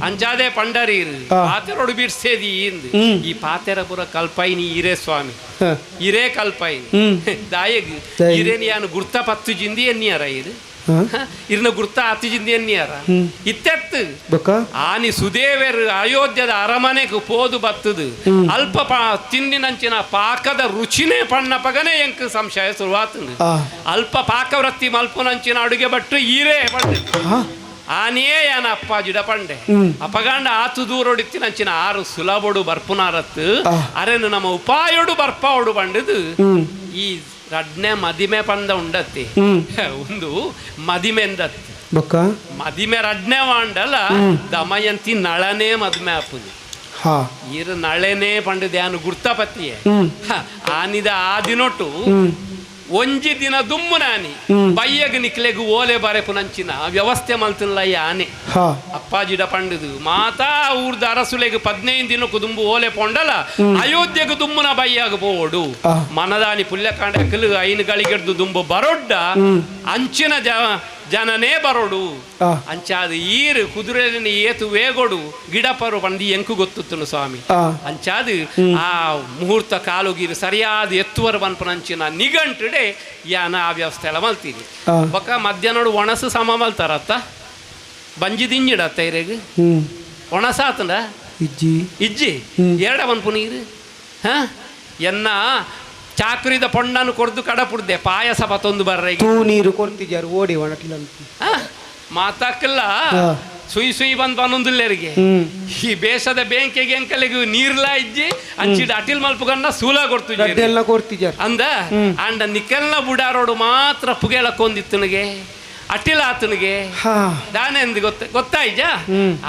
ಅಂಜಾದೆ ಪಂಡರಿ ಇರು ಪಾತೆರೋಡು ಬಿಡ್ಸೇದಿ ಇಂದು ಈ ಪಾತೆರ ಪುರ ಕಲ್ಪಾಯಿನಿ ಇರೇ ಸ್ವಾಮಿ ಇರೇ ಕಲ್ಪಾಯಿನಿ ದಾಯಗ್ ಇರೇನಿ ಯಾನು ಗುರ್ತ ಪತ್ತು ಜಿಂದಿ ಎನ್ನಿಯಾರ ಇರು ಇರ್ನ ಗುರ್ತ ಆತಿಜಿಂದ ಎನ್ನಿಯಾರ ಇತ್ತೆತ್ತು ಆನಿ ಸುದೇವರು ಅಯೋಧ್ಯದ ಅರಮನೆಗೆ ಪೋದು ಬತ್ತದು ಅಲ್ಪ ತಿಂದಿನಂಚಿನ ಪಾಕದ ರುಚಿನೇ ಪಣ್ಣ ಪಗನೇ ಎಂಕ್ ಸಂಶಯ ಶುರುವಾತಂದು ಅಲ್ಪ ಪಾಕವೃತ್ತಿ ಮಲ್ಪುನಂಚಿನ ಅಡುಗೆ ಭಟ್ರು ಈರೇ ಪಂಡೆ ಆನಿಯೇ ಯಾನ ಅಪ್ಪಾಜಿಡ ಪಂಡೆ ಅಪಗಾಂಡ ಆತು ದೂರೊಡಿತ್ತಿನಂಚಿನ ಆರು ಸುಲಭೊಡು ಬರ್ಪುನಾರತ್ತು ಅರೆನು ನಮ್ಮ ಉಪಾಯೋಡು ಬರ್ಪಾವಡು ಪಂಡದು ಈ ರಡ್ನೆ ಮದಿಮೆ ಪಂದ ಉಂಡತ್ತಿ ಒಂದು ಮದಿಮೆಂದತ್ತಿ ಮದಿಮೆ ರಡ್ನೆ ವಾಂಡಲ ದಮಯಂತಿ ನಳನೇ ಮದ್ಮೆ ಆಪುದು ಇರು ನಳೆನೇ ಪಂಡದ ಯಾನು ಗುರ್ತಪತಿಯೇ ಆನಿದ ಆ ದಿನೊಟ್ಟು ಒಂಜಿ ದಿನ ದುಮ್ಮು ನಾನಿ ಬಯ್ಯಗ ನಿಕ್ಲೆಗು ಓಲೆ ಬರೆಪುನಂಚಿನ ವ್ಯವಸ್ಥೆ ಮಲ್ತಿಲ್ಲ ಯಾನೆ ಅಪ್ಪಾಜಿಡ ಪಂಡದು ಮಾತಾ ಊರ್ದ ಅರಸುಲೆಗ್ 15 ದಿನಕ್ಕೂ ದುಂಬು ಓಲೆ ಪೊಂಡಲ ಅಯೋಧ್ಯೆಗೆ ದುಮ್ಮುನ ಬಯ್ಯಾಗ ಪೋವಡು ಮನದಾನಿ ಪುಲ್ಯಕಾಂಡ ಕಲು ಐನು ಗಳಿಗೆಡ್ದು ದುಂಬು ಬರೊಡ್ಡ ಅಂಚಿನ ಜನನೇ ಬರೋಡು ಅಂಚಾದ ಈರು ಕುದುರೆನ ಏತು ವೇಗೊಡು ಗಿಡಪರು ಬಂದು ಎಂಕು ಗೊತ್ತುತ್ತನು ಸ್ವಾಮಿ. ಅಂಚಾದ ಆ ಮುಹೂರ್ತ ಕಾಲುಗೀರು ಸರಿಯಾದ ಎತ್ತುವರ ಬನ್ಪನಂಚಿನ ನಿಗಂಟುಡೆ ಯಾನ ಆ ವ್ಯವಸ್ಥೆ ಎಲ್ಲ ಮಲ್ತೀನಿ. ಬೊಕ್ಕ ಮಧ್ಯಾಹ್ನ ಒಣಸು ಸಮ ಮಲ್ತಾರತ್ತ ಬಂಜಿ ದಿಂಜಿಡತ್ತ ಇರೆಗ್ ಒಣಸಾತಂಡ ಇಜ್ಜಿ ಇಜ್ಜಿ ಎರಡ ಬನ್ಪು ನೀರು ಹಾ ಎನ್ನ ಚಾಕರಿದ ಪೊಣ್ಣನ್ನು ಕೊರ್ದು ಕಡಪುಡ್ದೆ ಪಾಯಸ ಪತ್ತೊಂದು ಬರ್ರೆ ತೂ ನೀರು ಕೊರ್ತಿದ್ಯಾರು ಓಡಿ ಒಣಟಿಲ್ಲ ಮಾತಾಕಲ್ಲ ಸುಯಿ ಸುಯಿ ಬಂದು ಬನ್ನೊಂದಿಲ್ಲರಿಗೆ ಈ ಬೇಸದ ಬೇಂಕೆಗೆ ಅಂಕಲಿಗೆ ನೀರ್ಲಾ ಇಜ್ಜಿ ಅಂಚಿಡ ಅಟಿಲ್ ಮಲ್ಪುಗನ್ನ ಸೂಲ ಕೊಡ್ತಿದ್ದೆ ಕೊಡ್ತಿದ್ಯಾರ ಅಂದ ಅಂಡ ನಿಕಲ್ನ ಬುಡಾರೋಡು ಮಾತ್ರ ಪುಗೆಳಕ್ಕೊಂದಿತ್ತನಿಗೆ ಅಟಿಲ್ ಆತನಿಗೆ ದಾನೆ ಎಂದು ಗೊತ್ತ ಗೊತ್ತಾಯ್ಜ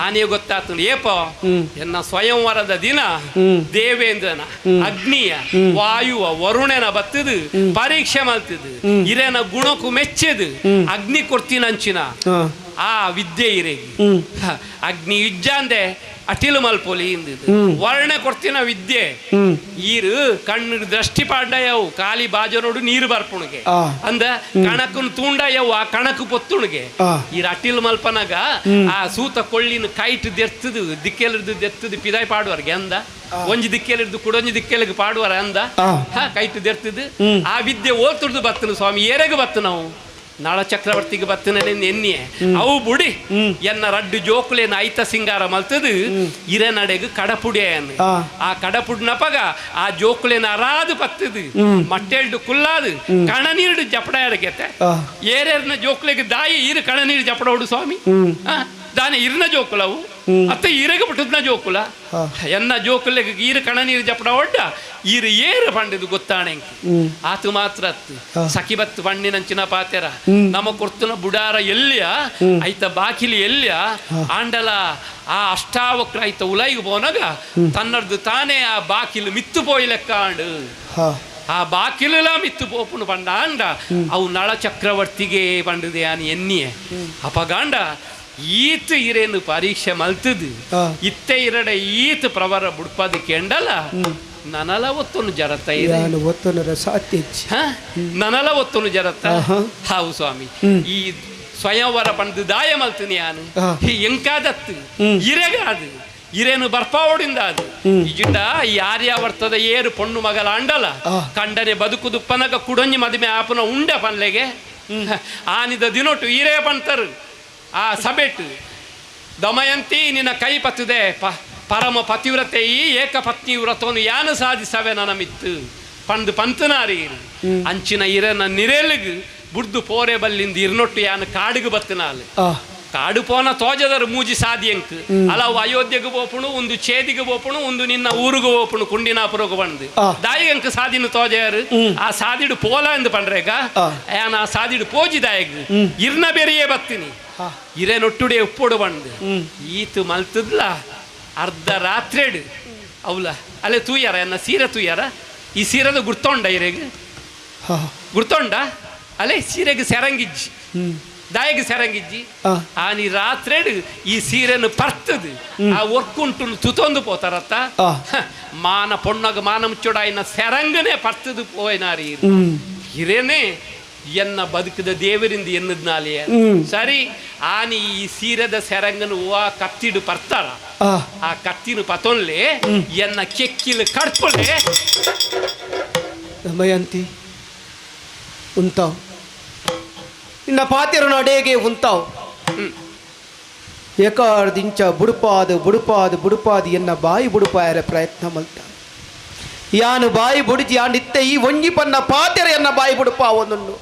ಆನೆಯು ಗೊತ್ತಾತನು ಏಪೋ ಎನ್ನ ಸ್ವಯಂವರದ ದಿನ ದೇವೇಂದ್ರನ ಅಗ್ನಿಯ ವಾಯುವ ವರುಣನ ಬತ್ತದು ಪರೀಕ್ಷೆ ಮಲ್ತದು ಇರೇನ ಗುಣಕ್ಕೂ ಮೆಚ್ಚದು ಅಗ್ನಿ ಕೊಡ್ತೀನಂಚಿನ ಆ ವಿದ್ಯೆ ಇರೇಗಿ ಅಗ್ನಿ ಯುಜ್ಜಾಂದೆ ಅಟಿಲು ಮಲ್ಪೊಲಿ ಇಂದಿದ್ದು ವರ್ಣೆ ಕೊಡ್ತೀನ ವಿದ್ಯೆ ಈರು ಕಣ್ಣು ದೃಷ್ಟಿ ಪಾಂಡಯವು ಖಾಲಿ ಬಾಜನೋಡು ನೀರು ಬರ್ಪುಣಿಗೆ ಅಂದ ಕಣಕನ್ ತೂಂಡಯವು ಆ ಕಣಕು ಪೊತ್ತುಣಿಗೆ ಈರು ಅಟಿಲ್ ಮಲ್ಪನಾಗ ಆ ಸೂತ ಕೊಳ್ಳಿನ ಕೈಟ್ ದೆರ್ತದು ದಿಕ್ಕೆಲಿರ್ದು ದೆರ್ತದು ಪಿದಾಯ್ ಪಾಡುವರ್ಗೆ ಅಂದ ಒಂಜಿ ದಿಕ್ಕೆಲಿರ್ದು ಕುಡೊಂಜಿ ದಿಕ್ಕೆಲಿಗೆ ಪಾಡುವರ ಅಂದ ಹಾ ಕೈಟ್ ದೆರ್ತದು ಆ ವಿದ್ಯೆ ಓದ್ತುಡ್ದು ಬತ್ತನು ಸ್ವಾಮಿ ಏರೆಗೆ ಬತ್ತು ನಾವು ನಳ ಚಕ್ರವರ್ತಿಗೆ ಬತ್ತನೆ ಎನ್ನಿಯೆ ಅವು ಬುಡಿ ಎನ್ನ ರಡ್ಡು ಜೋಕುಲೇನ ಐತ ಸಿಂಗಾರ ಮಲ್ತದು ಇರನಡೆಗ್ ಕಡಪುಡಿಯನ್ ಆ ಕಡಪುಡ್ನಪಗ ಆ ಜೋಕುಲೇನ ಅರಾದು ಪತ್ತದು ಮಟ್ಟೆಲ್ಡು ಕುಲ್ಲಾದು ಕಣನೀರು ಜಪಡ ಎಡಗೆತ್ತೆ ಏರೇರ್ನ ಜೋಕುಲೆಗೆ ದಾಯಿ ಈರು ಕಣನೀರು ಜಪಡ ಹೊಡು ಸ್ವಾಮಿ ದಾನೆ ಇರ್ನ ಜೋಕುಲವು ಅತ್ತ ಇರಗ ಪುಟ್ಟದ್ನ ಜೋಕುಲ ಎನ್ನ ಜೋಕುಲೆಗೆ ಈರು ಕಣನೀರು ಜಪಡ ಒಡ್ಡ ಈರು ಏರು ಪಂಡಿದು ಗೊತ್ತಾಣೆ ಆತು ಮಾತ್ರ ಅತ್ತು ಸಖಿಬತ್ತು ಪಣ್ಣಿನಂಚಿನ ಪಾತೆರ ನಮ್ಮ ಕೊರ್ತುನ ಬುಡಾರ ಎಲ್ಲಿಯ ಐತ ಬಾಕಿಲಿ ಎಲ್ಲಿಯ ಆಂಡಲ ಆ ಅಷ್ಟಾವಕ್ರ ಐತ ಉಲೈಗೆ ಪೋನಾಗ ತನ್ನರ್ದು ತಾನೇ ಆ ಬಾಕಿಲು ಮಿತ್ತು ಪೋಯಿ ಲೆಕ್ಕಾಂಡು ಆ ಬಾಕಿಲುಲ ಮಿತ್ತು ಪೋಪುನು ಪಂಡ ಅಂಡ ಅವು ನಳ ಚಕ್ರವರ್ತಿಗೆ ಪಂಡದೆ ಆನಿ ಎನ್ನಿಯೆ ಅಪಗಾಂಡ ಈತ ಇರೇನು ಪರೀಕ್ಷೆ ಮಲ್ತದು ಇತ್ತೆ ಇರಡೆ ಈತ ಪ್ರವರ ಬುಡ್ಪದ ಕೆಂಡಲ ನನಲ ಒತ್ತೊನು ಜರತ್ತ ಒತ್ತೊನರ ಸಾಧ್ಯ ನನಲ ಒತ್ತೊನು ಜರತ್ತ ಹಾವು ಸ್ವಾಮಿ ಈ ಸ್ವಯಂವರ ಪಂದು ದಾಯ ಮಲ್ತೀನಿ ಯಾನು ಎಂಕಾದತ್ತು ಇರೆಗಾದು ಇರೇನು ಬರ್ಪಾವಡಿಂದ ಅದು ಇಜಿಂಡ ಈ ಆರ್ಯಾವರ್ತದ ಏರು ಪೊಣ್ಣು ಮಗಲ ಅಂಡಲ ಕಂಡನೆ ಬದುಕುದು ಪನಗ ಕುಡೊಂಜಿ ಮದುವೆ ಆಪನ ಉಂಡ ಪನ್ಲೆಗೆ ಆನಿದ ದಿನೊಟ್ಟು ಇರೇ ಪಂತರು ಆ ಸಬೆಟ್ಟು ದಮಯಂತಿ ನಿನ್ನ ಕೈ ಪತ್ತದೆ ಪರಮ ಪತಿವ್ರತೆ ಈ ಏಕಪತ್ನಿ ವ್ರತವನ್ನು ಯಾನು ಸಾಧಿಸವೆ ನನ್ನ ಮಿತ್ತು ಪಂದು ಪಂತನಾರಿ ಅಂಚಿನ ಇರನ ನಿರೆಲಿಗ್ ಬುಡ್ದು ಪೋರೆ ಬಲ್ಲಿಂದ ಇರ್ನೊಟ್ಟು ಯಾನು ಕಾಡಿಗೆ ಬತ್ತನಾಲು ಕಾಡು ಪೋನ ತೋಜದರು ಮೂಜಿ ಸಾದಿಯಂಕ್ ಅಲ್ಲ ಅಯೋಧ್ಯೆಗೆ ಪೋಪುಣು ಒಂದು ಚೇದಿಗೆ ಪೋಪುಣು ಒಂದು ನಿನ್ನ ಊರಿಗೆ ಪೋಪುಣು ಕುಂಡಿನಾಪುರಗೆ ಬಂದು ದಾಯಿಗಂಕ್ ಸಾದಿನ ತೋಜಾರು ಆ ಸಾದಿಡು ಪೋಲ ಎಂದು ಪಂಡ್ರೇಗ ಯಾನ ಆ ಸಾದಿಡು ಪೋಜಿ ದಾಯಗ್ ಇರ್ನ ಬೇರೆಯೇ ಬತ್ತೀನಿ ಇರೇನೊಟ್ಟುಡೆ ಉಪ್ಪೋಡು ಬಂದು ಈತು ಮಲ್ತದ್ಲ ಅರ್ಧ ರಾತ್ರಿಡು ಅವಲ ಅಲ್ಲೇ ತೂಯಾರ ಎನ್ನ ಸೀರೆ ತೂಯಾರ ಈ ಸೀರೆದ ಗುರ್ತೊಂಡ ಇರೆಗ್ ಗುರ್ತೊಂಡ ಅಲ್ಲೇ ಸೀರೆಗೆ ಸೆರಂಗಿಜ್ಜಿ ದಾಯಿಗೆ ಸೆರಂಗಿಜ್ಜಿ ಆ ನೀ ರಾತ್ರಿಡು ಈ ಸೀರೆನು ಪರ್ತದು ಆ ಒರ್ಕುಂಟು ತುತೊಂದು ಪೋತಾರತ್ತ ಮಾನ ಪೊಣ್ಣಗ ಮಾನ ಮುಚ್ಚೋಡಾಯಿನ ಸೆರಂಗನೆ ಪರ್ತದು ಪೋಯ್ನಾರಿ ಹಿರೇನೆ ಎನ್ನ ಬದುಕದ ದೇವರಿಂದ ಎನ್ನದ್ನಾಲೆಯ ಸರಿ ಆನಿ ಈ ಸೀರೆದ ಸೆರಂಗನು ಹೂವ ಕತ್ತಿಡು ಪರ್ತಾರ ಆ ಕತ್ತಿನ ಪತೊನ್ಲೆ ಎನ್ನ ಕೆಕ್ಕಿಲು ಕಡ್ಪೊಲೆ ದಮಯಂತಿ ಉಂತಾವ್ ನಿನ್ನ ಪಾತಿರನ ಅಡೇಗೆ ಉಂತಾವ್ ಏಕಾರ್ದಿಂಚ ಬುಡುಪಾದು ಬುಡುಪಾದು ಬುಡುಪಾದು ಎನ್ನ ಬಾಯಿ ಬುಡುಪಾಯರ ಪ್ರಯತ್ನ ಮಲ್ತ ಯಾನು ಬಾಯಿ ಬುಡಿಜಿ ಆಂಡಿತ್ತೆ ಈ ಒಂಜಿ ಪನ್ನ ಪಾತೆರ ಎನ್ನ ಬಾಯಿ ಬುಡುಪ ಒಂದೊಂದು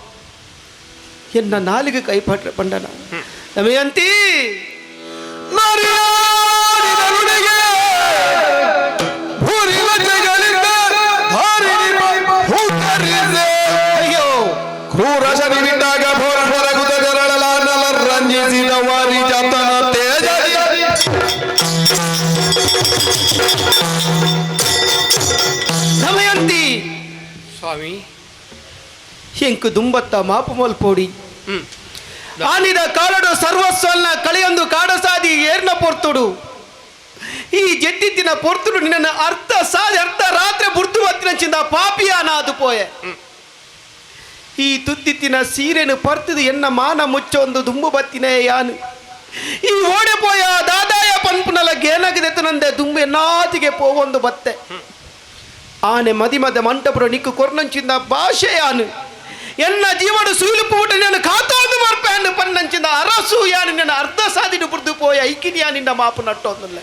ಎನ್ನ ನಾಲಿಗೆ ಕೈ ಪಟ್ರೆ ಪಂಡನ ದಮಯಂತಿ ಕ್ರೂರ ಶನಿವಿದ್ದಾಗ ರಂಜಿಸಿದ ವಾರಿ ಜಾತನ ತೇಜ ದಮಯಂತಿ ಸ್ವಾಮಿ ಎಂಕು ದುಂಬತ್ತ ಮಾಪು ಮಲ್ಪೋಡಿ ಆನಿದ ಕಾಲಡು ಸರ್ವಸ್ವಲ್ನ ಕಳೆಯೊಂದು ಕಾಡಸಾದಿ ಏರ್ನ ಪೊರ್ತುಡು ಈ ಜೆಟ್ಟಿದ್ದಿನ ಪೊರ್ತುಡು ನಿನ್ನ ಅರ್ಧ ಸಾದಿ ಅರ್ಧ ರಾತ್ರಿ ಬುರ್ದು ಬತ್ತಿನ ಚಿಂದ ಪಾಪಿಯಾನ ಅದು ಪೋಯೆ. ಈ ತುತ್ತಿತ್ತಿನ ಸೀರೆನು ಪರ್ತದು ಎನ್ನ ಮಾನ ಮುಚ್ಚೊಂದು ದುಂಬು ಬತ್ತಿನೇ ಯಾನು ಈ ಓಡೆ ಪೋಯ ದಾದಾಯ ಪನ್ಪುನಲ ಗೇನಗದೆತ್ತನಂದೆ ದುಂಬು ಎನ್ನಾತಿಗೆ ಪೋವೊಂದು ಬತ್ತೆ ಆನೆ ಮದಿ ಮದ ಮಂಟಪುರ ನಿಕ್ಕು ಕೊರ್ನಂಚಿಂದ ಭಾಷೆ ಯಾನು ಎನ್ನ ಜೀವನ ಸುಯಿಲುಪು ಊಟ ನಾನು ಕಾತೋದು ಬರ್ಪೆ ಪನ್ನಂಚಿಂದ ಅರಸು ಯಾನು ನನ್ನ ಅರ್ಧ ಸಾದಿಡು ಬುರ್ದು ಪೋಯ ಐಕಿನಿಯಾ ನಿನ್ನ ಮಾಪು ನಟ್ಟೊಂದಲ್ಲ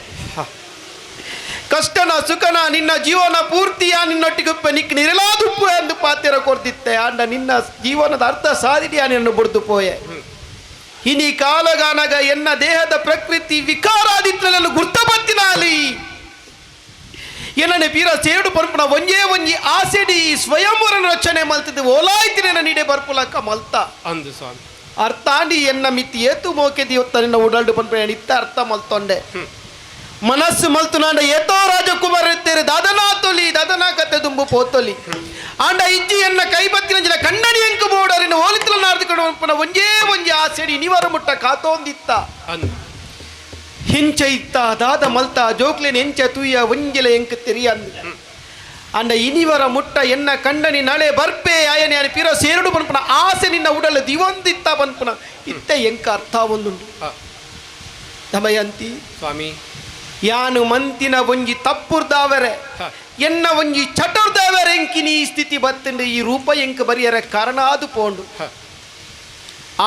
ಕಷ್ಟನ ಸುಖನ ನಿನ್ನ ಜೀವನ ಪೂರ್ತಿಯ ನಿನ್ನೊಟ್ಟಿಗೆ ನಿಕ್ ನಿರಲಾದುಪ್ಪು ಎಂದು ಪಾತಿರ ಕೊರ್ದಿತ್ತೆ ಅಂಡ ನಿನ್ನ ಜೀವನದ ಅರ್ಧ ಸಾದಿಡಿಯ ನಿನ್ನ ಬುರ್ದು ಪೋಯೆ ಇನಿ ಕಾಲಗಾನಗ ಎನ್ನ ದೇಹದ ಪ್ರಕೃತಿ ವಿಕಾರಾದಿತ್ತಲನ್ನು ಗುರ್ತಪತ್ತಿನಾಲಿ ಏನನೆ ಪೀರ ಸೇಡು ಪರ್ಪುನ ಒಂಜೇ ಒಂಜಿ ಆಸೆಡಿ ಸ್ವಯಂವರ ರಚನೆ ಮಲ್ತಿದ್ದು ಓಲಾಯ್ತಿನ ನೀಡೆ ಬರ್ಪುಲಕ್ಕ ಮಲ್ತ ಅಂದು ಸ್ವಾಮಿ ಅರ್ಥಾಂಡಿ ಎನ್ನ ಮಿತಿ ಏತು ಮೋಕೆದಿ ಹೊತ್ತ ನಿನ್ನ ಉಡಲ್ಡು ಪನ್ಪುನ ಇತ್ತ ಅರ್ಥ ಮಲ್ತೊಂಡೆ ಮನಸ್ಸು ಮಲ್ತು ನಾಂಡ ಏತೋ ರಾಜಕುಮಾರ ಇತ್ತೇರೆ ದಾದನಾ ತೊಲಿ ದಾದನಾ ಕತೆ ದುಂಬು ಪೋತೊಲಿ ಆಂಡ ಇಜ್ಜಿ ಎನ್ನ ಕೈಬತ್ತಿನ ಜನ ಕಣ್ಣಡಿ ಎಂಕು ಬೋಡರಿನ ಓಲಿತಲ ನಾರ್ದುಕೊಂಡು ಒಂಜೇ ಒಂಜಿ ಆಸೆಡಿ ನಿವರ ಮುಟ್ಟ ಕಾತೋಂದಿತ್ತ ಹಿಂಚ ಇತ್ತ ದಾದ ಮಲ್ತ ಜೋಕ್ಲೇನ್ ಎಂಚ ತೂಯ ಒಂಜೆಲೆ ಎಂಕು ತೆರಿಯಂದು ಅಂಡ ಇನಿವರ ಮುಟ್ಟ ಎನ್ನ ಕಂಡನಿ ನಳೆ ಬರ್ಪೆ ಆಯನೆ ಯಾನು ಪಿರ ಸೇರುಡು ಪನ್ಪುನ ಆಸೆ ನಿನ್ನ ಉಡಲು ದಿವಂದಿತ್ತ ಪನ್ಪುನ ಇತ್ತೆ ಎಂಕ ಅರ್ಥ ಒಂದುಂಡು ದಮಯಂತಿ ಸ್ವಾಮಿ ಯಾನು ಮಂತಿನ ಒಂಜಿ ತಪ್ಪುರ್ದಾವರೆ ಎನ್ನ ಒಂಜಿ ಚಟುರ್ದಾವರೆ ಎಂಕಿನಿ ಈ ಸ್ಥಿತಿ ಬತ್ತಂಡು ಈ ರೂಪ ಎಂಕ್ ಬರಿಯರ ಕಾರಣ ಅದು ಪೋಂಡು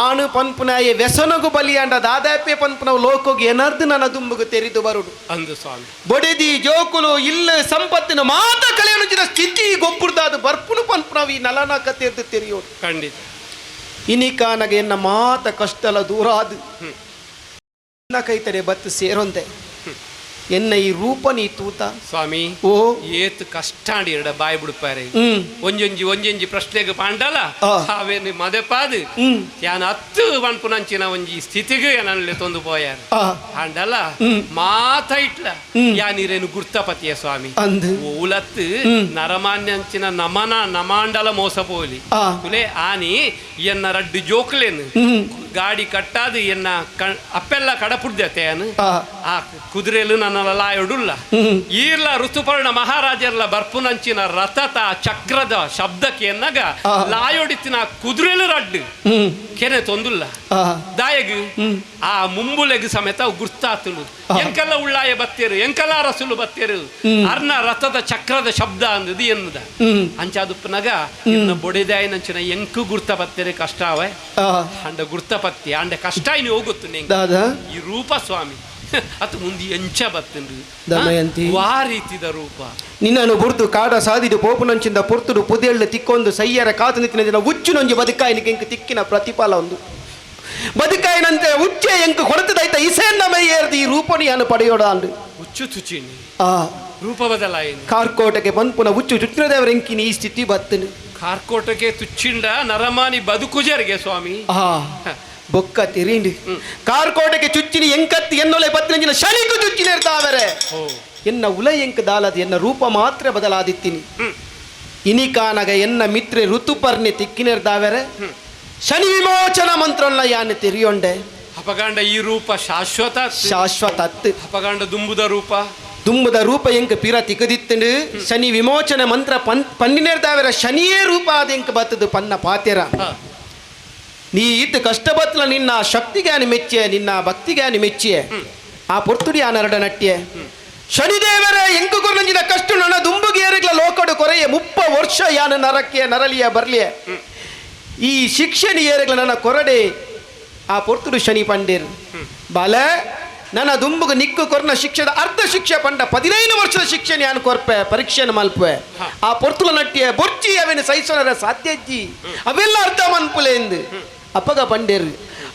ಆನು ಪನ್ಪುನಾಯ ವ್ಯಸನಗು ಬಲಿಯಾಂಡ ದಾದಾಪೆ ಪನ್ಪುನ ಲೋಕೋಗಿ ಎನರ್ದು ನನ್ನ ದುಂಬುಗು ತೆರಿದು ಬರುಡು ಅಂದು ಸ್ವಾಮಿ ಬೊಡೆದಿ ಜೋಕುಲು ಇಲ್ಲ ಸಂಪತ್ತಿನ ಮಾತ ಕಳೆಯನುಜಿನ ಸ್ಥಿತಿ ಗೊಬ್ಬುರ್ದಾದು ಬರ್ಪುನು ಪನ್ಪುನವು ಈ ನಲನ ಕತೆರ್ದು ತೆರಿಯೋಡು ಖಂಡಿತ ಇನಿಕಾನಗ ಎನ್ನ ಮಾತ ಕಷ್ಟಲ ದೂರ ಅದು ಕೈತಡೆ ಬತ್ತು ಸೇರೊಂದೆ ಎನ್ನ ಈ ರೂಪ ನೀ ತೂತ ಸ್ವಾಮಿ ಓ ಏತ್ ಕಷ್ಟ ಎರಡ ಬಾಯಿ ಬಿಡುತ್ತಾರೆ ಒಂಜೊಂಜಿ ಒಂಜೊಂಜಿ ಪ್ರಶ್ನೆಗೆ ಪಾಂಡಲ ಅವೇನು ಮದೆಪಾದು ಯಾನ್ ಹತ್ತು ಪನ್ಪುನಂಚಿನ ಒಂಜಿ ಸ್ಥಿತಿಗೆ ನನ್ನಲ್ಲಿ ತೊಂದು ಪೋಯಾರ ಆಂಡಲ ಮಾತ ಇಟ್ಲ ಯಾನಿರೇನು ಗುರ್ತಪತಿಯ ಸ್ವಾಮಿ ಓಲತ್ತು ನರಮಾನ್ಯಂಚಿನ ನಮನ ನಮಾಂಡಲ ಮೋಸ ಪೋಲಿ ಕುಲೆ ಆನಿ ಎನ್ನ ರಡ್ಡು ಜೋಕ್ಲೇನು ಗಾಡಿ ಕಟ್ಟಾದು ಎನ್ನ ಅಪ್ಪೆಲ್ಲ ಕಡಪುಡ್ದತೆ ಯಾನು ಆ ಕುದುರೆಲು ನನ್ನ ಲಾಯೊಡುಲ್ಲ ಈರ್ಲ ಋತುಪರ್ಣ ಮಹಾರಾಜರ್ಲ ಬರ್ಪುನಂಚಿನ ರಥತ ಚಕ್ರದ ಶಬ್ದಕ್ಕೆ ಎನ್ನಗ ಲಾಯೊಡಿತ್ತಿನ ಕುದುರೆಲು ರಡ್ಡು ಕೆನೆ ತೊಂದುಲ್ಲ ದಾಯಗ್ ಆ ಮುಂಬುಲೆಗ್ ಸಮೇತ ಗುರ್ತಾತುಲು ಎಂಕೆಲ್ಲ ಉಳ್ಳಾಯ ಬತ್ತೇರು ಎಂಕೆಲ್ಲ ರಸುಲು ಬತ್ತೇರು ಅರ್ನ ರಥದ ಚಕ್ರದ ಶಬ್ದ ಅಂದದು ಎನ್ನುದ ಅಂಚಾದುಪ್ಪನಗ ಇನ್ನ ಬೊಡೆದಾಯನಂಚಿನ ಎಂಕು ಗುರ್ತ ಬತ್ತೇರೆ ಕಷ್ಟ ಅವೆ ಅಂಡ ಗುರ್ತಪತ್ತಿ ಅಂಡ ಕಷ್ಟ ಇನ್ನು ಹೋಗುತ್ತು ನಿಂಗೆ ಈ ರೂಪ ಸ್ವಾಮಿ ಅದು ಮುಂದೆ ಎಂಚ ಬತ್ತಂಡು ದಮಯಂತಿ ವಾ ರೀತಿದ ರೂಪ ನಿನ್ನನ್ನು ಬುರ್ದು ಕಾಡ ಸಾದಿಡು ಪೋಪುನಂಚಿಂದ ಪೊರ್ತುಡು ಪುದೆಳ್ಳು ತಿಕ್ಕೊಂದು ಸಯ್ಯರ ಕಾತು ನಿತ್ತಿನ ದಿನ ಉಚ್ಚುನೊಂಜಿ ಬದುಕಾಯಿನಿಗೆ ಎಂಕು ತಿಕ್ಕಿನ ಪ್ರತಿಫಲ ಒಂದು ಬದುಕಾಯಿನಂತೆ ಉಚ್ಚೆ ಎಂಕು ಕೊರತದೈತ ಇಸೆನ್ನ ಮೈಯೇರ್ದು ಈ ರೂಪನು ಯಾನು ಪಡೆಯೋಡ ಅಂದು ಉಚ್ಚು ತುಚಿನಿ ಆ ರೂಪ ಬದಲಾಯಿನಿ ಕಾರ್ಕೋಟಕ್ಕೆ ಬಂದ್ಪುನ ಉಚ್ಚು ಚುಚ್ಚಿನದೇವರ ಎಂಕಿನಿ ಈ ಸ್ಥಿತಿ ಬತ್ತನು ಕಾರ್ಕೋಟಕ್ಕೆ ತುಚ್ಚಿಂಡ ನರಮಾನಿ ಬದುಕುಜರಿಗೆ ಸ್ವಾಮಿ ಆ ಬೊಕ್ಕ ತಿರಿಂಡು ಕಾರ್ಕೋಟಕ್ಕೆ ಚುಚ್ಚಿನಿ ಎಂಕತ್ತಿ ಎನ್ನೊಲೆ ಪತ್ತಿನಂಚಿನ ಶನಿಕು ಚುಚ್ಚಿನಿರ್ತಾವರೆ ಎನ್ನ ಉಲ ಎಂಕ್ ದಾಲದ ಎನ್ನ ರೂಪ ಮಾತ್ರ ಬದಲಾದಿತ್ತೀನಿ ಇನಿಕಾನಗ ಎನ್ನ ಮಿತ್ರೆ ಋತುಪರ್ಣೆ ತಿಕ್ಕಿನಿರ್ದಾವರೆ ಶನಿ ವಿಮೋಚನ ಮಂತ್ರಲ್ಲ ಯಾನು ತೆರಿಯೊಂಡೆ ಅಪಗಾಂಡ ಈ ರೂಪ ಶಾಶ್ವತ ಶಾಶ್ವತ ಅಪಗಾಂಡ ದುಂಬುದ ರೂಪ ದುಂಬುದ ರೂಪ ಎಂಕ್ ಪಿರ ತಿಕ್ಕದಿತ್ತಂಡು ಶನಿ ವಿಮೋಚನ ಮಂತ್ರ ಪನ್ನಿನೇರ್ದಾವರ ಶನಿಯೇ ರೂಪ ಅದ ಎಂಕ್ ಬತ್ತದು ಪನ್ನ ಪಾತೆರ ನೀ ಇತ್ತು ಕಷ್ಟ ಬತ್ತಲ ನಿನ್ನ ಶಕ್ತಿಗೆ ಮೆಚ್ಚೆ ನಿನ್ನ ಭಕ್ತಿಗೆ ಮೆಚ್ಚಿಯೆ ಆ ಪೊರ್ತುಡಿ ಆ ನರಡ ನಟ್ಯ ಶನಿದೇವರ ಎಂಕು ಕೊರಂಜಿನ ಕಷ್ಟ ನನ್ನ ದುಂಬುಗೇರಿಗ್ಲ ಲೋಕಡು ಕೊರೆಯ 30 ವರ್ಷ ಯಾನ ನರಕ್ಕೆ ನರಲಿಯ ಬರ್ಲಿಯ ಈ ಶಿಕ್ಷಣ ಏರಿಗ್ಲ ನನ್ನ ಕೊರಡೆ ಆ ಪೊರ್ತುಡು ಶನಿ ಪಂಡೇರು ಬಾಲ ನನ್ನ ದುಂಬುಗ ನಿಕ್ಕು ಕೊರ್ನ ಶಿಕ್ಷೆದ ಅರ್ಧ ಶಿಕ್ಷೆ ಪಂಡ 15 ವರ್ಷದ ಶಿಕ್ಷೆ ಯಾನು ಕೊರ್ಪೆ ಪರೀಕ್ಷೆಯನ್ನು ಮಲ್ಪೆ ಆ ಪೊರ್ತುಲ ನಟ್ಟಿಯ ಬೊರ್ಚಿ ಅವೇನು ಸಹಿಸೋನರ ಸಾಧ್ಯಜ್ಜಿ ಅವೆಲ್ಲ ಅರ್ಧ ಮನ್ಪುಲೆ ಎಂದು ಅಪ್ಪಗ ಪಂಡೇರು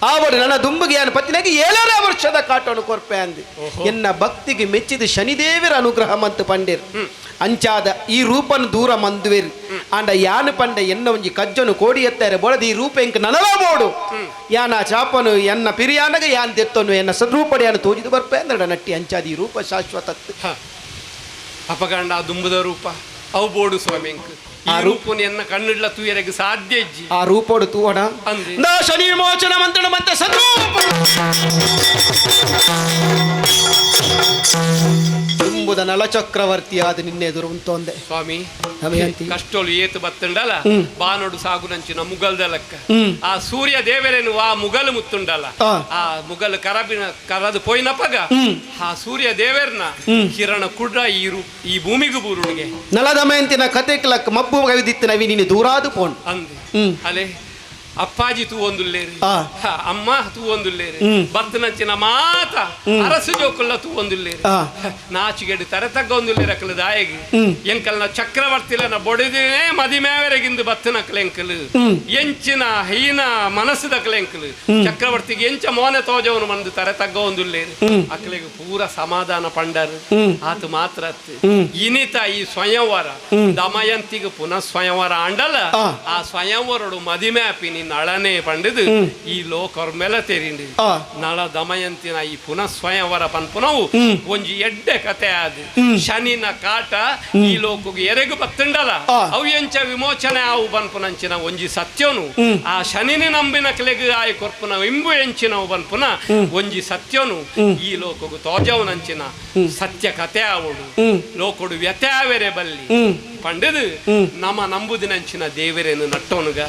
ಆವಡು ನನ್ನ ದುಂಬುಗೆ ಯಾನು ಪತ್ತಿನಾಗಿ 7.5 ವರ್ಷದ ಕಾಟೋನು ಕೊರ್ಪೆ ಅಂದು ಎನ್ನ ಭಕ್ತಿಗೆ ಮೆಚ್ಚಿದ ಶನಿದೇವರ ಅನುಗ್ರಹ ಮಂತು ಪಂಡೇರು ಅಂಚಾದ ಈ ರೂಪನು ದೂರ ಮಂದುವೇರು ಆಂಡ ಯಾನು ಪಂಡ ಎನ್ನ ಒಂಜಿ ಕಜ್ಜನು ಕೋಡಿ ಎತ್ತಾರೆ ಬೋಳದ ಈ ರೂಪ ಎಂಕ್ ನನಲ ಬೋಡು ಯಾನ ಚಾಪನು ಎನ್ನ ಪಿರಿಯಾನಗ ಯಾನ್ ತೆತ್ತನು ಎನ್ನ ಸದ್ರೂಪಡಿ ಯಾನು ತೋಜಿದು ಬರ್ಪೆ ಅಂದ್ರೆ ನಟ್ಟಿ ಅಂಚಾದ ಈ ರೂಪ ಶಾಶ್ವತ ಅಪಗಂಡ ಆ ದುಂಬುದ ರೂಪ ಅವು ಬೋಡು ಸ್ವಾಮಿ ಎಂಕ್ ಆ ರೂಪನು ಎನ್ನ ಕಣ್ಣಿಡ್ಲ ತೂಯರೆಗೆ ಸಾಧ್ಯ ಇಜ್ಜಿ ಆ ರೂಪೋಡು ತೂವಣ ಶನಿ ವಿಮೋಚನ ಮಂತ್ರಣ ಮತ್ತೆ ಸದ್ರೂಪ ದುಂಬುದ ನಳಚಕ್ರವರ್ತಿಯಾದ ನಿನ್ನೆ ಎದುರು ಉಂತೊಂದೆ ಸ್ವಾಮಿ ಕಷ್ಟೋಲು ಏತು ಬತ್ತುಂಡಲ ಬಾನೋಡು ಸಾಗುನಂಚಿನ ಮುಗಲ್ದ ಲೆಕ್ಕ ಆ ಸೂರ್ಯ ದೇವರೇನು ಆ ಮುಗಲು ಮುತ್ತುಂಡಲ ಆ ಮುಗಲ್ ಕರಬಿನ ಕರದು ಪೋಯಿನಪಗ ಆ ಸೂರ್ಯ ದೇವರನ ಕಿರಣ ಕುಡ್ರ ಈ ಈ ಭೂಮಿಗೂ ಬೂರುಣಿಗೆ ನಳದಮಯಂತಿನ ಕತೆ ಕ್ಲಕ್ ಮಬ್ಬು ಕವಿದಿತ್ತು ನವಿ ನೀನು ದೂರಾದು ಪೋಣ್ ಅಂದೆ ಅಲೆ ಅಪ್ಪಾಜಿ ತೂ ಒಂದುಲ್ಲೇರಿ ಅಮ್ಮ ತೂ ಒಂದುಲ್ಲೇರಿ ಬತ್ತನಂಚಿನ ಮಾತ ಅರಸು ಜೋಕುಲ್ಲ ತೂ ಒಂದುಲ್ಲೇರಿ ನಾಚಿಗೆಡು ತರೆ ತಗ್ಗ ಒಂದುಲ್ಲೇರಿ ಅಕಲು ದಾಯಗಿ ಎಂಕಲ್ನ ಚಕ್ರವರ್ತಿಲನ ಬೊಡೆದಿನೇ ಮದಿಮೇವರೆಗಿಂದು ಬತ್ತನಕಲ ಎಂಕಲು ಎಂಚಿನ ಹೀನ ಮನಸ್ಸುದಕಲ ಎಂಕಲು ಚಕ್ರವರ್ತಿಗೆ ಎಂಚ ಮೋನೆ ತೋಜವನು ಬಂದು ತರೆ ತಗ್ಗ ಒಂದುಲ್ಲೇರಿ ಅಕಲಿಗೆ ಪೂರ ಸಮಾಧಾನ ಪಂಡರು ಆತು ಮಾತ್ರ ಇನಿತ ಈ ಸ್ವಯಂವರ ದಮಯಂತಿಗೆ ಪುನಃ ಸ್ವಯಂವರ ಆಂಡಲ ಆ ಸ್ವಯಂವರಡು ಮದಿಮೆ ಅಪಿನಿ ನಳನೆ ಪಂಡಿದು ಈ ಲೋಕರ್ ಮೇಲೆ ತೆರಿಂಡಿ ನಳ ದಮಯಂತಿನ ಈ ಪುನಃ ಸ್ವಯಂವರ ಪನ್ಪುನವು ಒಂಜಿ ಎಡ್ಡೆ ಕತೆ ಆದ ಶನಿನ ಕಾಟ ಈ ಲೋಕಗೆ ಎರೆಗು ಬತ್ತುಂಡಲ ಅವು ಎಂಚ ವಿಮೋಚನೆ ಆವು ಬನ್ಪುನಂಚಿನ ಒಂಜಿ ಸತ್ಯನು ಆ ಶನಿನ ನಂಬಿನ ಕಲೆಗು ಆಯ್ ಕೊರ್ಪುನ ಇಂಬು ಎಂಚಿನವು ಬನ್ಪುನ ಒಂಜಿ ಸತ್ಯನು ಈ ಲೋಕಗು ತೋಜವನಂಚಿನ ಸತ್ಯ ಕತೆ ಆವಡು ಲೋಕಡು ವ್ಯತೆ ಆವೆರೆ ಬಲ್ಲಿ ಪಂಡಿದು ನಮ ನಂಬುದಿನಂಚಿನ ದೇವರೇನು ನಟ್ಟೋನುಗ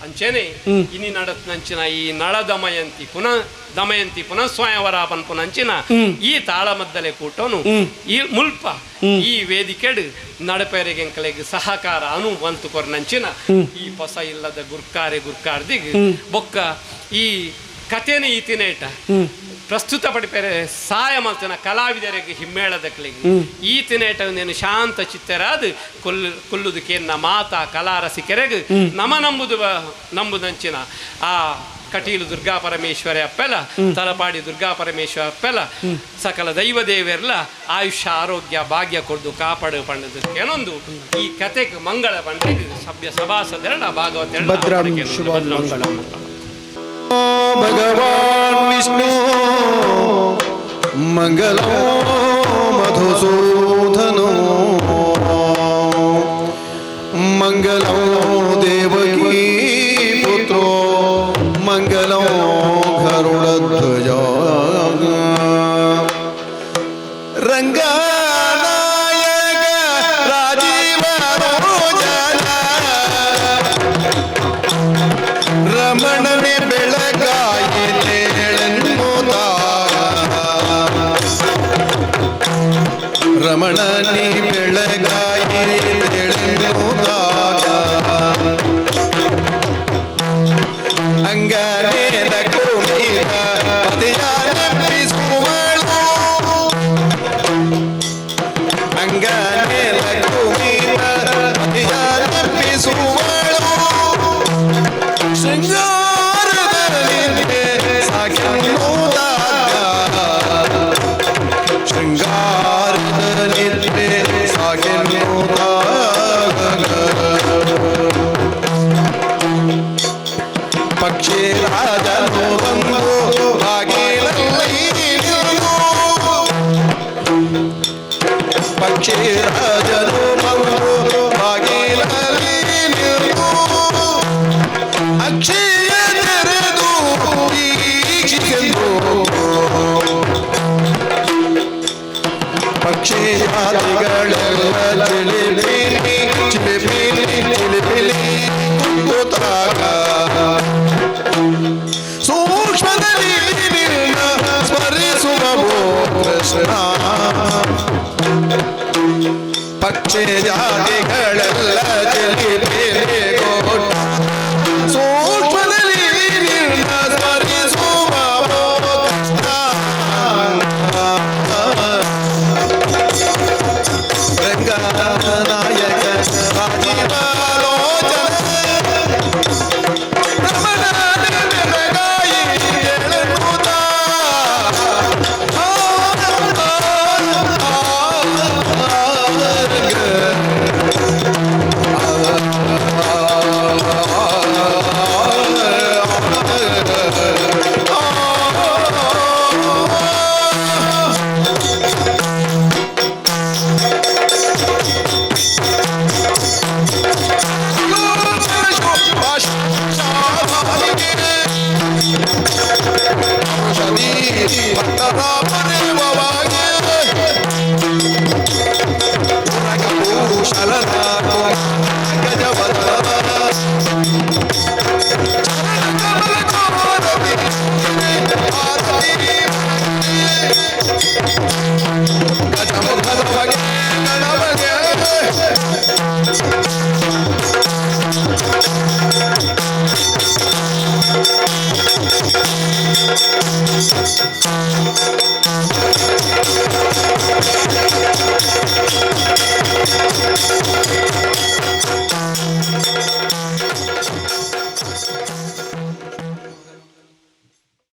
ಅಂಚೆನೆ ಇನಿ ನಡತ್ನಂಚಿನ ಈ ನಳ ದಮಯಂತಿ ಪುನಃ ದಮಯಂತಿ ಪುನಃ ಸ್ವಯಂವರ ಪನ್ಪುನಂಚಿನ ಈ ತಾಳಮದ್ದಲೆ ಕೂಟನು ಈ ಮುಲ್ಪ ಈ ವೇದಿಕೆಡು ನಡಪೆರೆಗೆಂಕಲೆಗ್ ಸಹಕಾರ ಅನುವಂತು ಕೊರ್ನಂಚಿನ ಈ ಪೊಸ ಇಲ್ಲದ ಗುರ್ಕಾರೆ ಗುರ್ಕಾರ್ದಿಗ್ ಬೊಕ್ಕ ಈ ಕಥೆನ ಈ ತಿನೇಟ ಪ್ರಸ್ತುತ ಪಡಿಪೆರೆ ಸಹಾಯ ಮಲ್ತನ ಕಲಾವಿದರಿಗೆ ಹಿಮ್ಮೇಳದಕ್ಲಿಗೆ ಈ ತಿನೇಟ ನೀನು ಶಾಂತ ಚಿತ್ತರಾದ ಕೊಲ್ಲುದಕ್ಕೆ ಮಾತಾ ಕಲಾ ರಸಿಕರೆಗೆ ನಮ ನಂಬುದು ನಂಬುದಂಚಿನ ಆ ಕಟೀಲು ದುರ್ಗಾ ಪರಮೇಶ್ವರಿ ಅಪ್ಪೆಲ ತಲಪಾಡಿ ದುರ್ಗಾ ಪರಮೇಶ್ವರ ಅಪ್ಪೆಲ ಸಕಲ ದೈವ ದೇವೆರ್ಲ ಆಯುಷ್ಯ ಆರೋಗ್ಯ ಭಾಗ್ಯ ಕೊಡ್ದು ಕಾಪಾಡು ಪಂಡದಕ್ಕೆ ಏನೊಂದು ಈ ಕತೆಗೆ ಮಂಗಳ ಪಂಡಿಗೆ ಸಭ್ಯ ಸಭಾಸದೆರಡ ಭಾಗವತ ಭಗವಾನ್ ವಿಷ್ಣು ಮಂಗಲೋ ಮಧುಸೂದನೋ ಮಂಗಲೋ ದೇವಕೀ ಪುತ್ರೋ ಮಂಗಲೋ ಗರುಡಧ್ವಜ ರಂಗನಾಯಕ ರಾಜೀವ ರೋಜನ ರಮಣನೆ ರಮಣನಿ ಬೆಳಗಾಯಿ ಬೆಳೆದಾಗ ಅಂಗನೇನ ಕುಣಿತ ಪತಿಯಾನಪ್ಪಿಸುವಳು ಅಂಗನೇನ ಕುಣಿತ ಪತಿಯಾನಪ್ಪಿಸುವಳು ಶೃಂಗಾರದಲ್ಲಿ ಸಾಕೆನ್ನುವುದಾಗ ಶೃಂಗಾರ ಪಕ್ಷಿ ರಾಜನು ಬಂದು ಬಾಗಿಲಲ್ಲಿ ಪಕ್ಷಿ ರಾಜನು ಬಂದು ಬಾಗಿಲಲ್ಲಿ ನಿಲ್ಲು ಅಕ್ಷಯ ತೆರೆದು ವೀಕ್ಷಿಸೆಂದು ಪಕ್ಷಿಯಾದಿಗಳೆಲ್ಲ ಚಿಲಿಪಿಲಿ ಚಿಲಿಪಿಲಿ ಚಿಲಿಪಿಲಿ ಕೂತಾಗ ಸೂಕ್ಷ್ಮದಲ್ಲಿ ನಿನ್ನ ಸ್ಮರಿಸುವ ಕೃಷ್ಣ ಪಕ್ಷಿ ಜಾತಿಗಳೆಲ್ಲ ಚಿಲಿಪಿಲಿ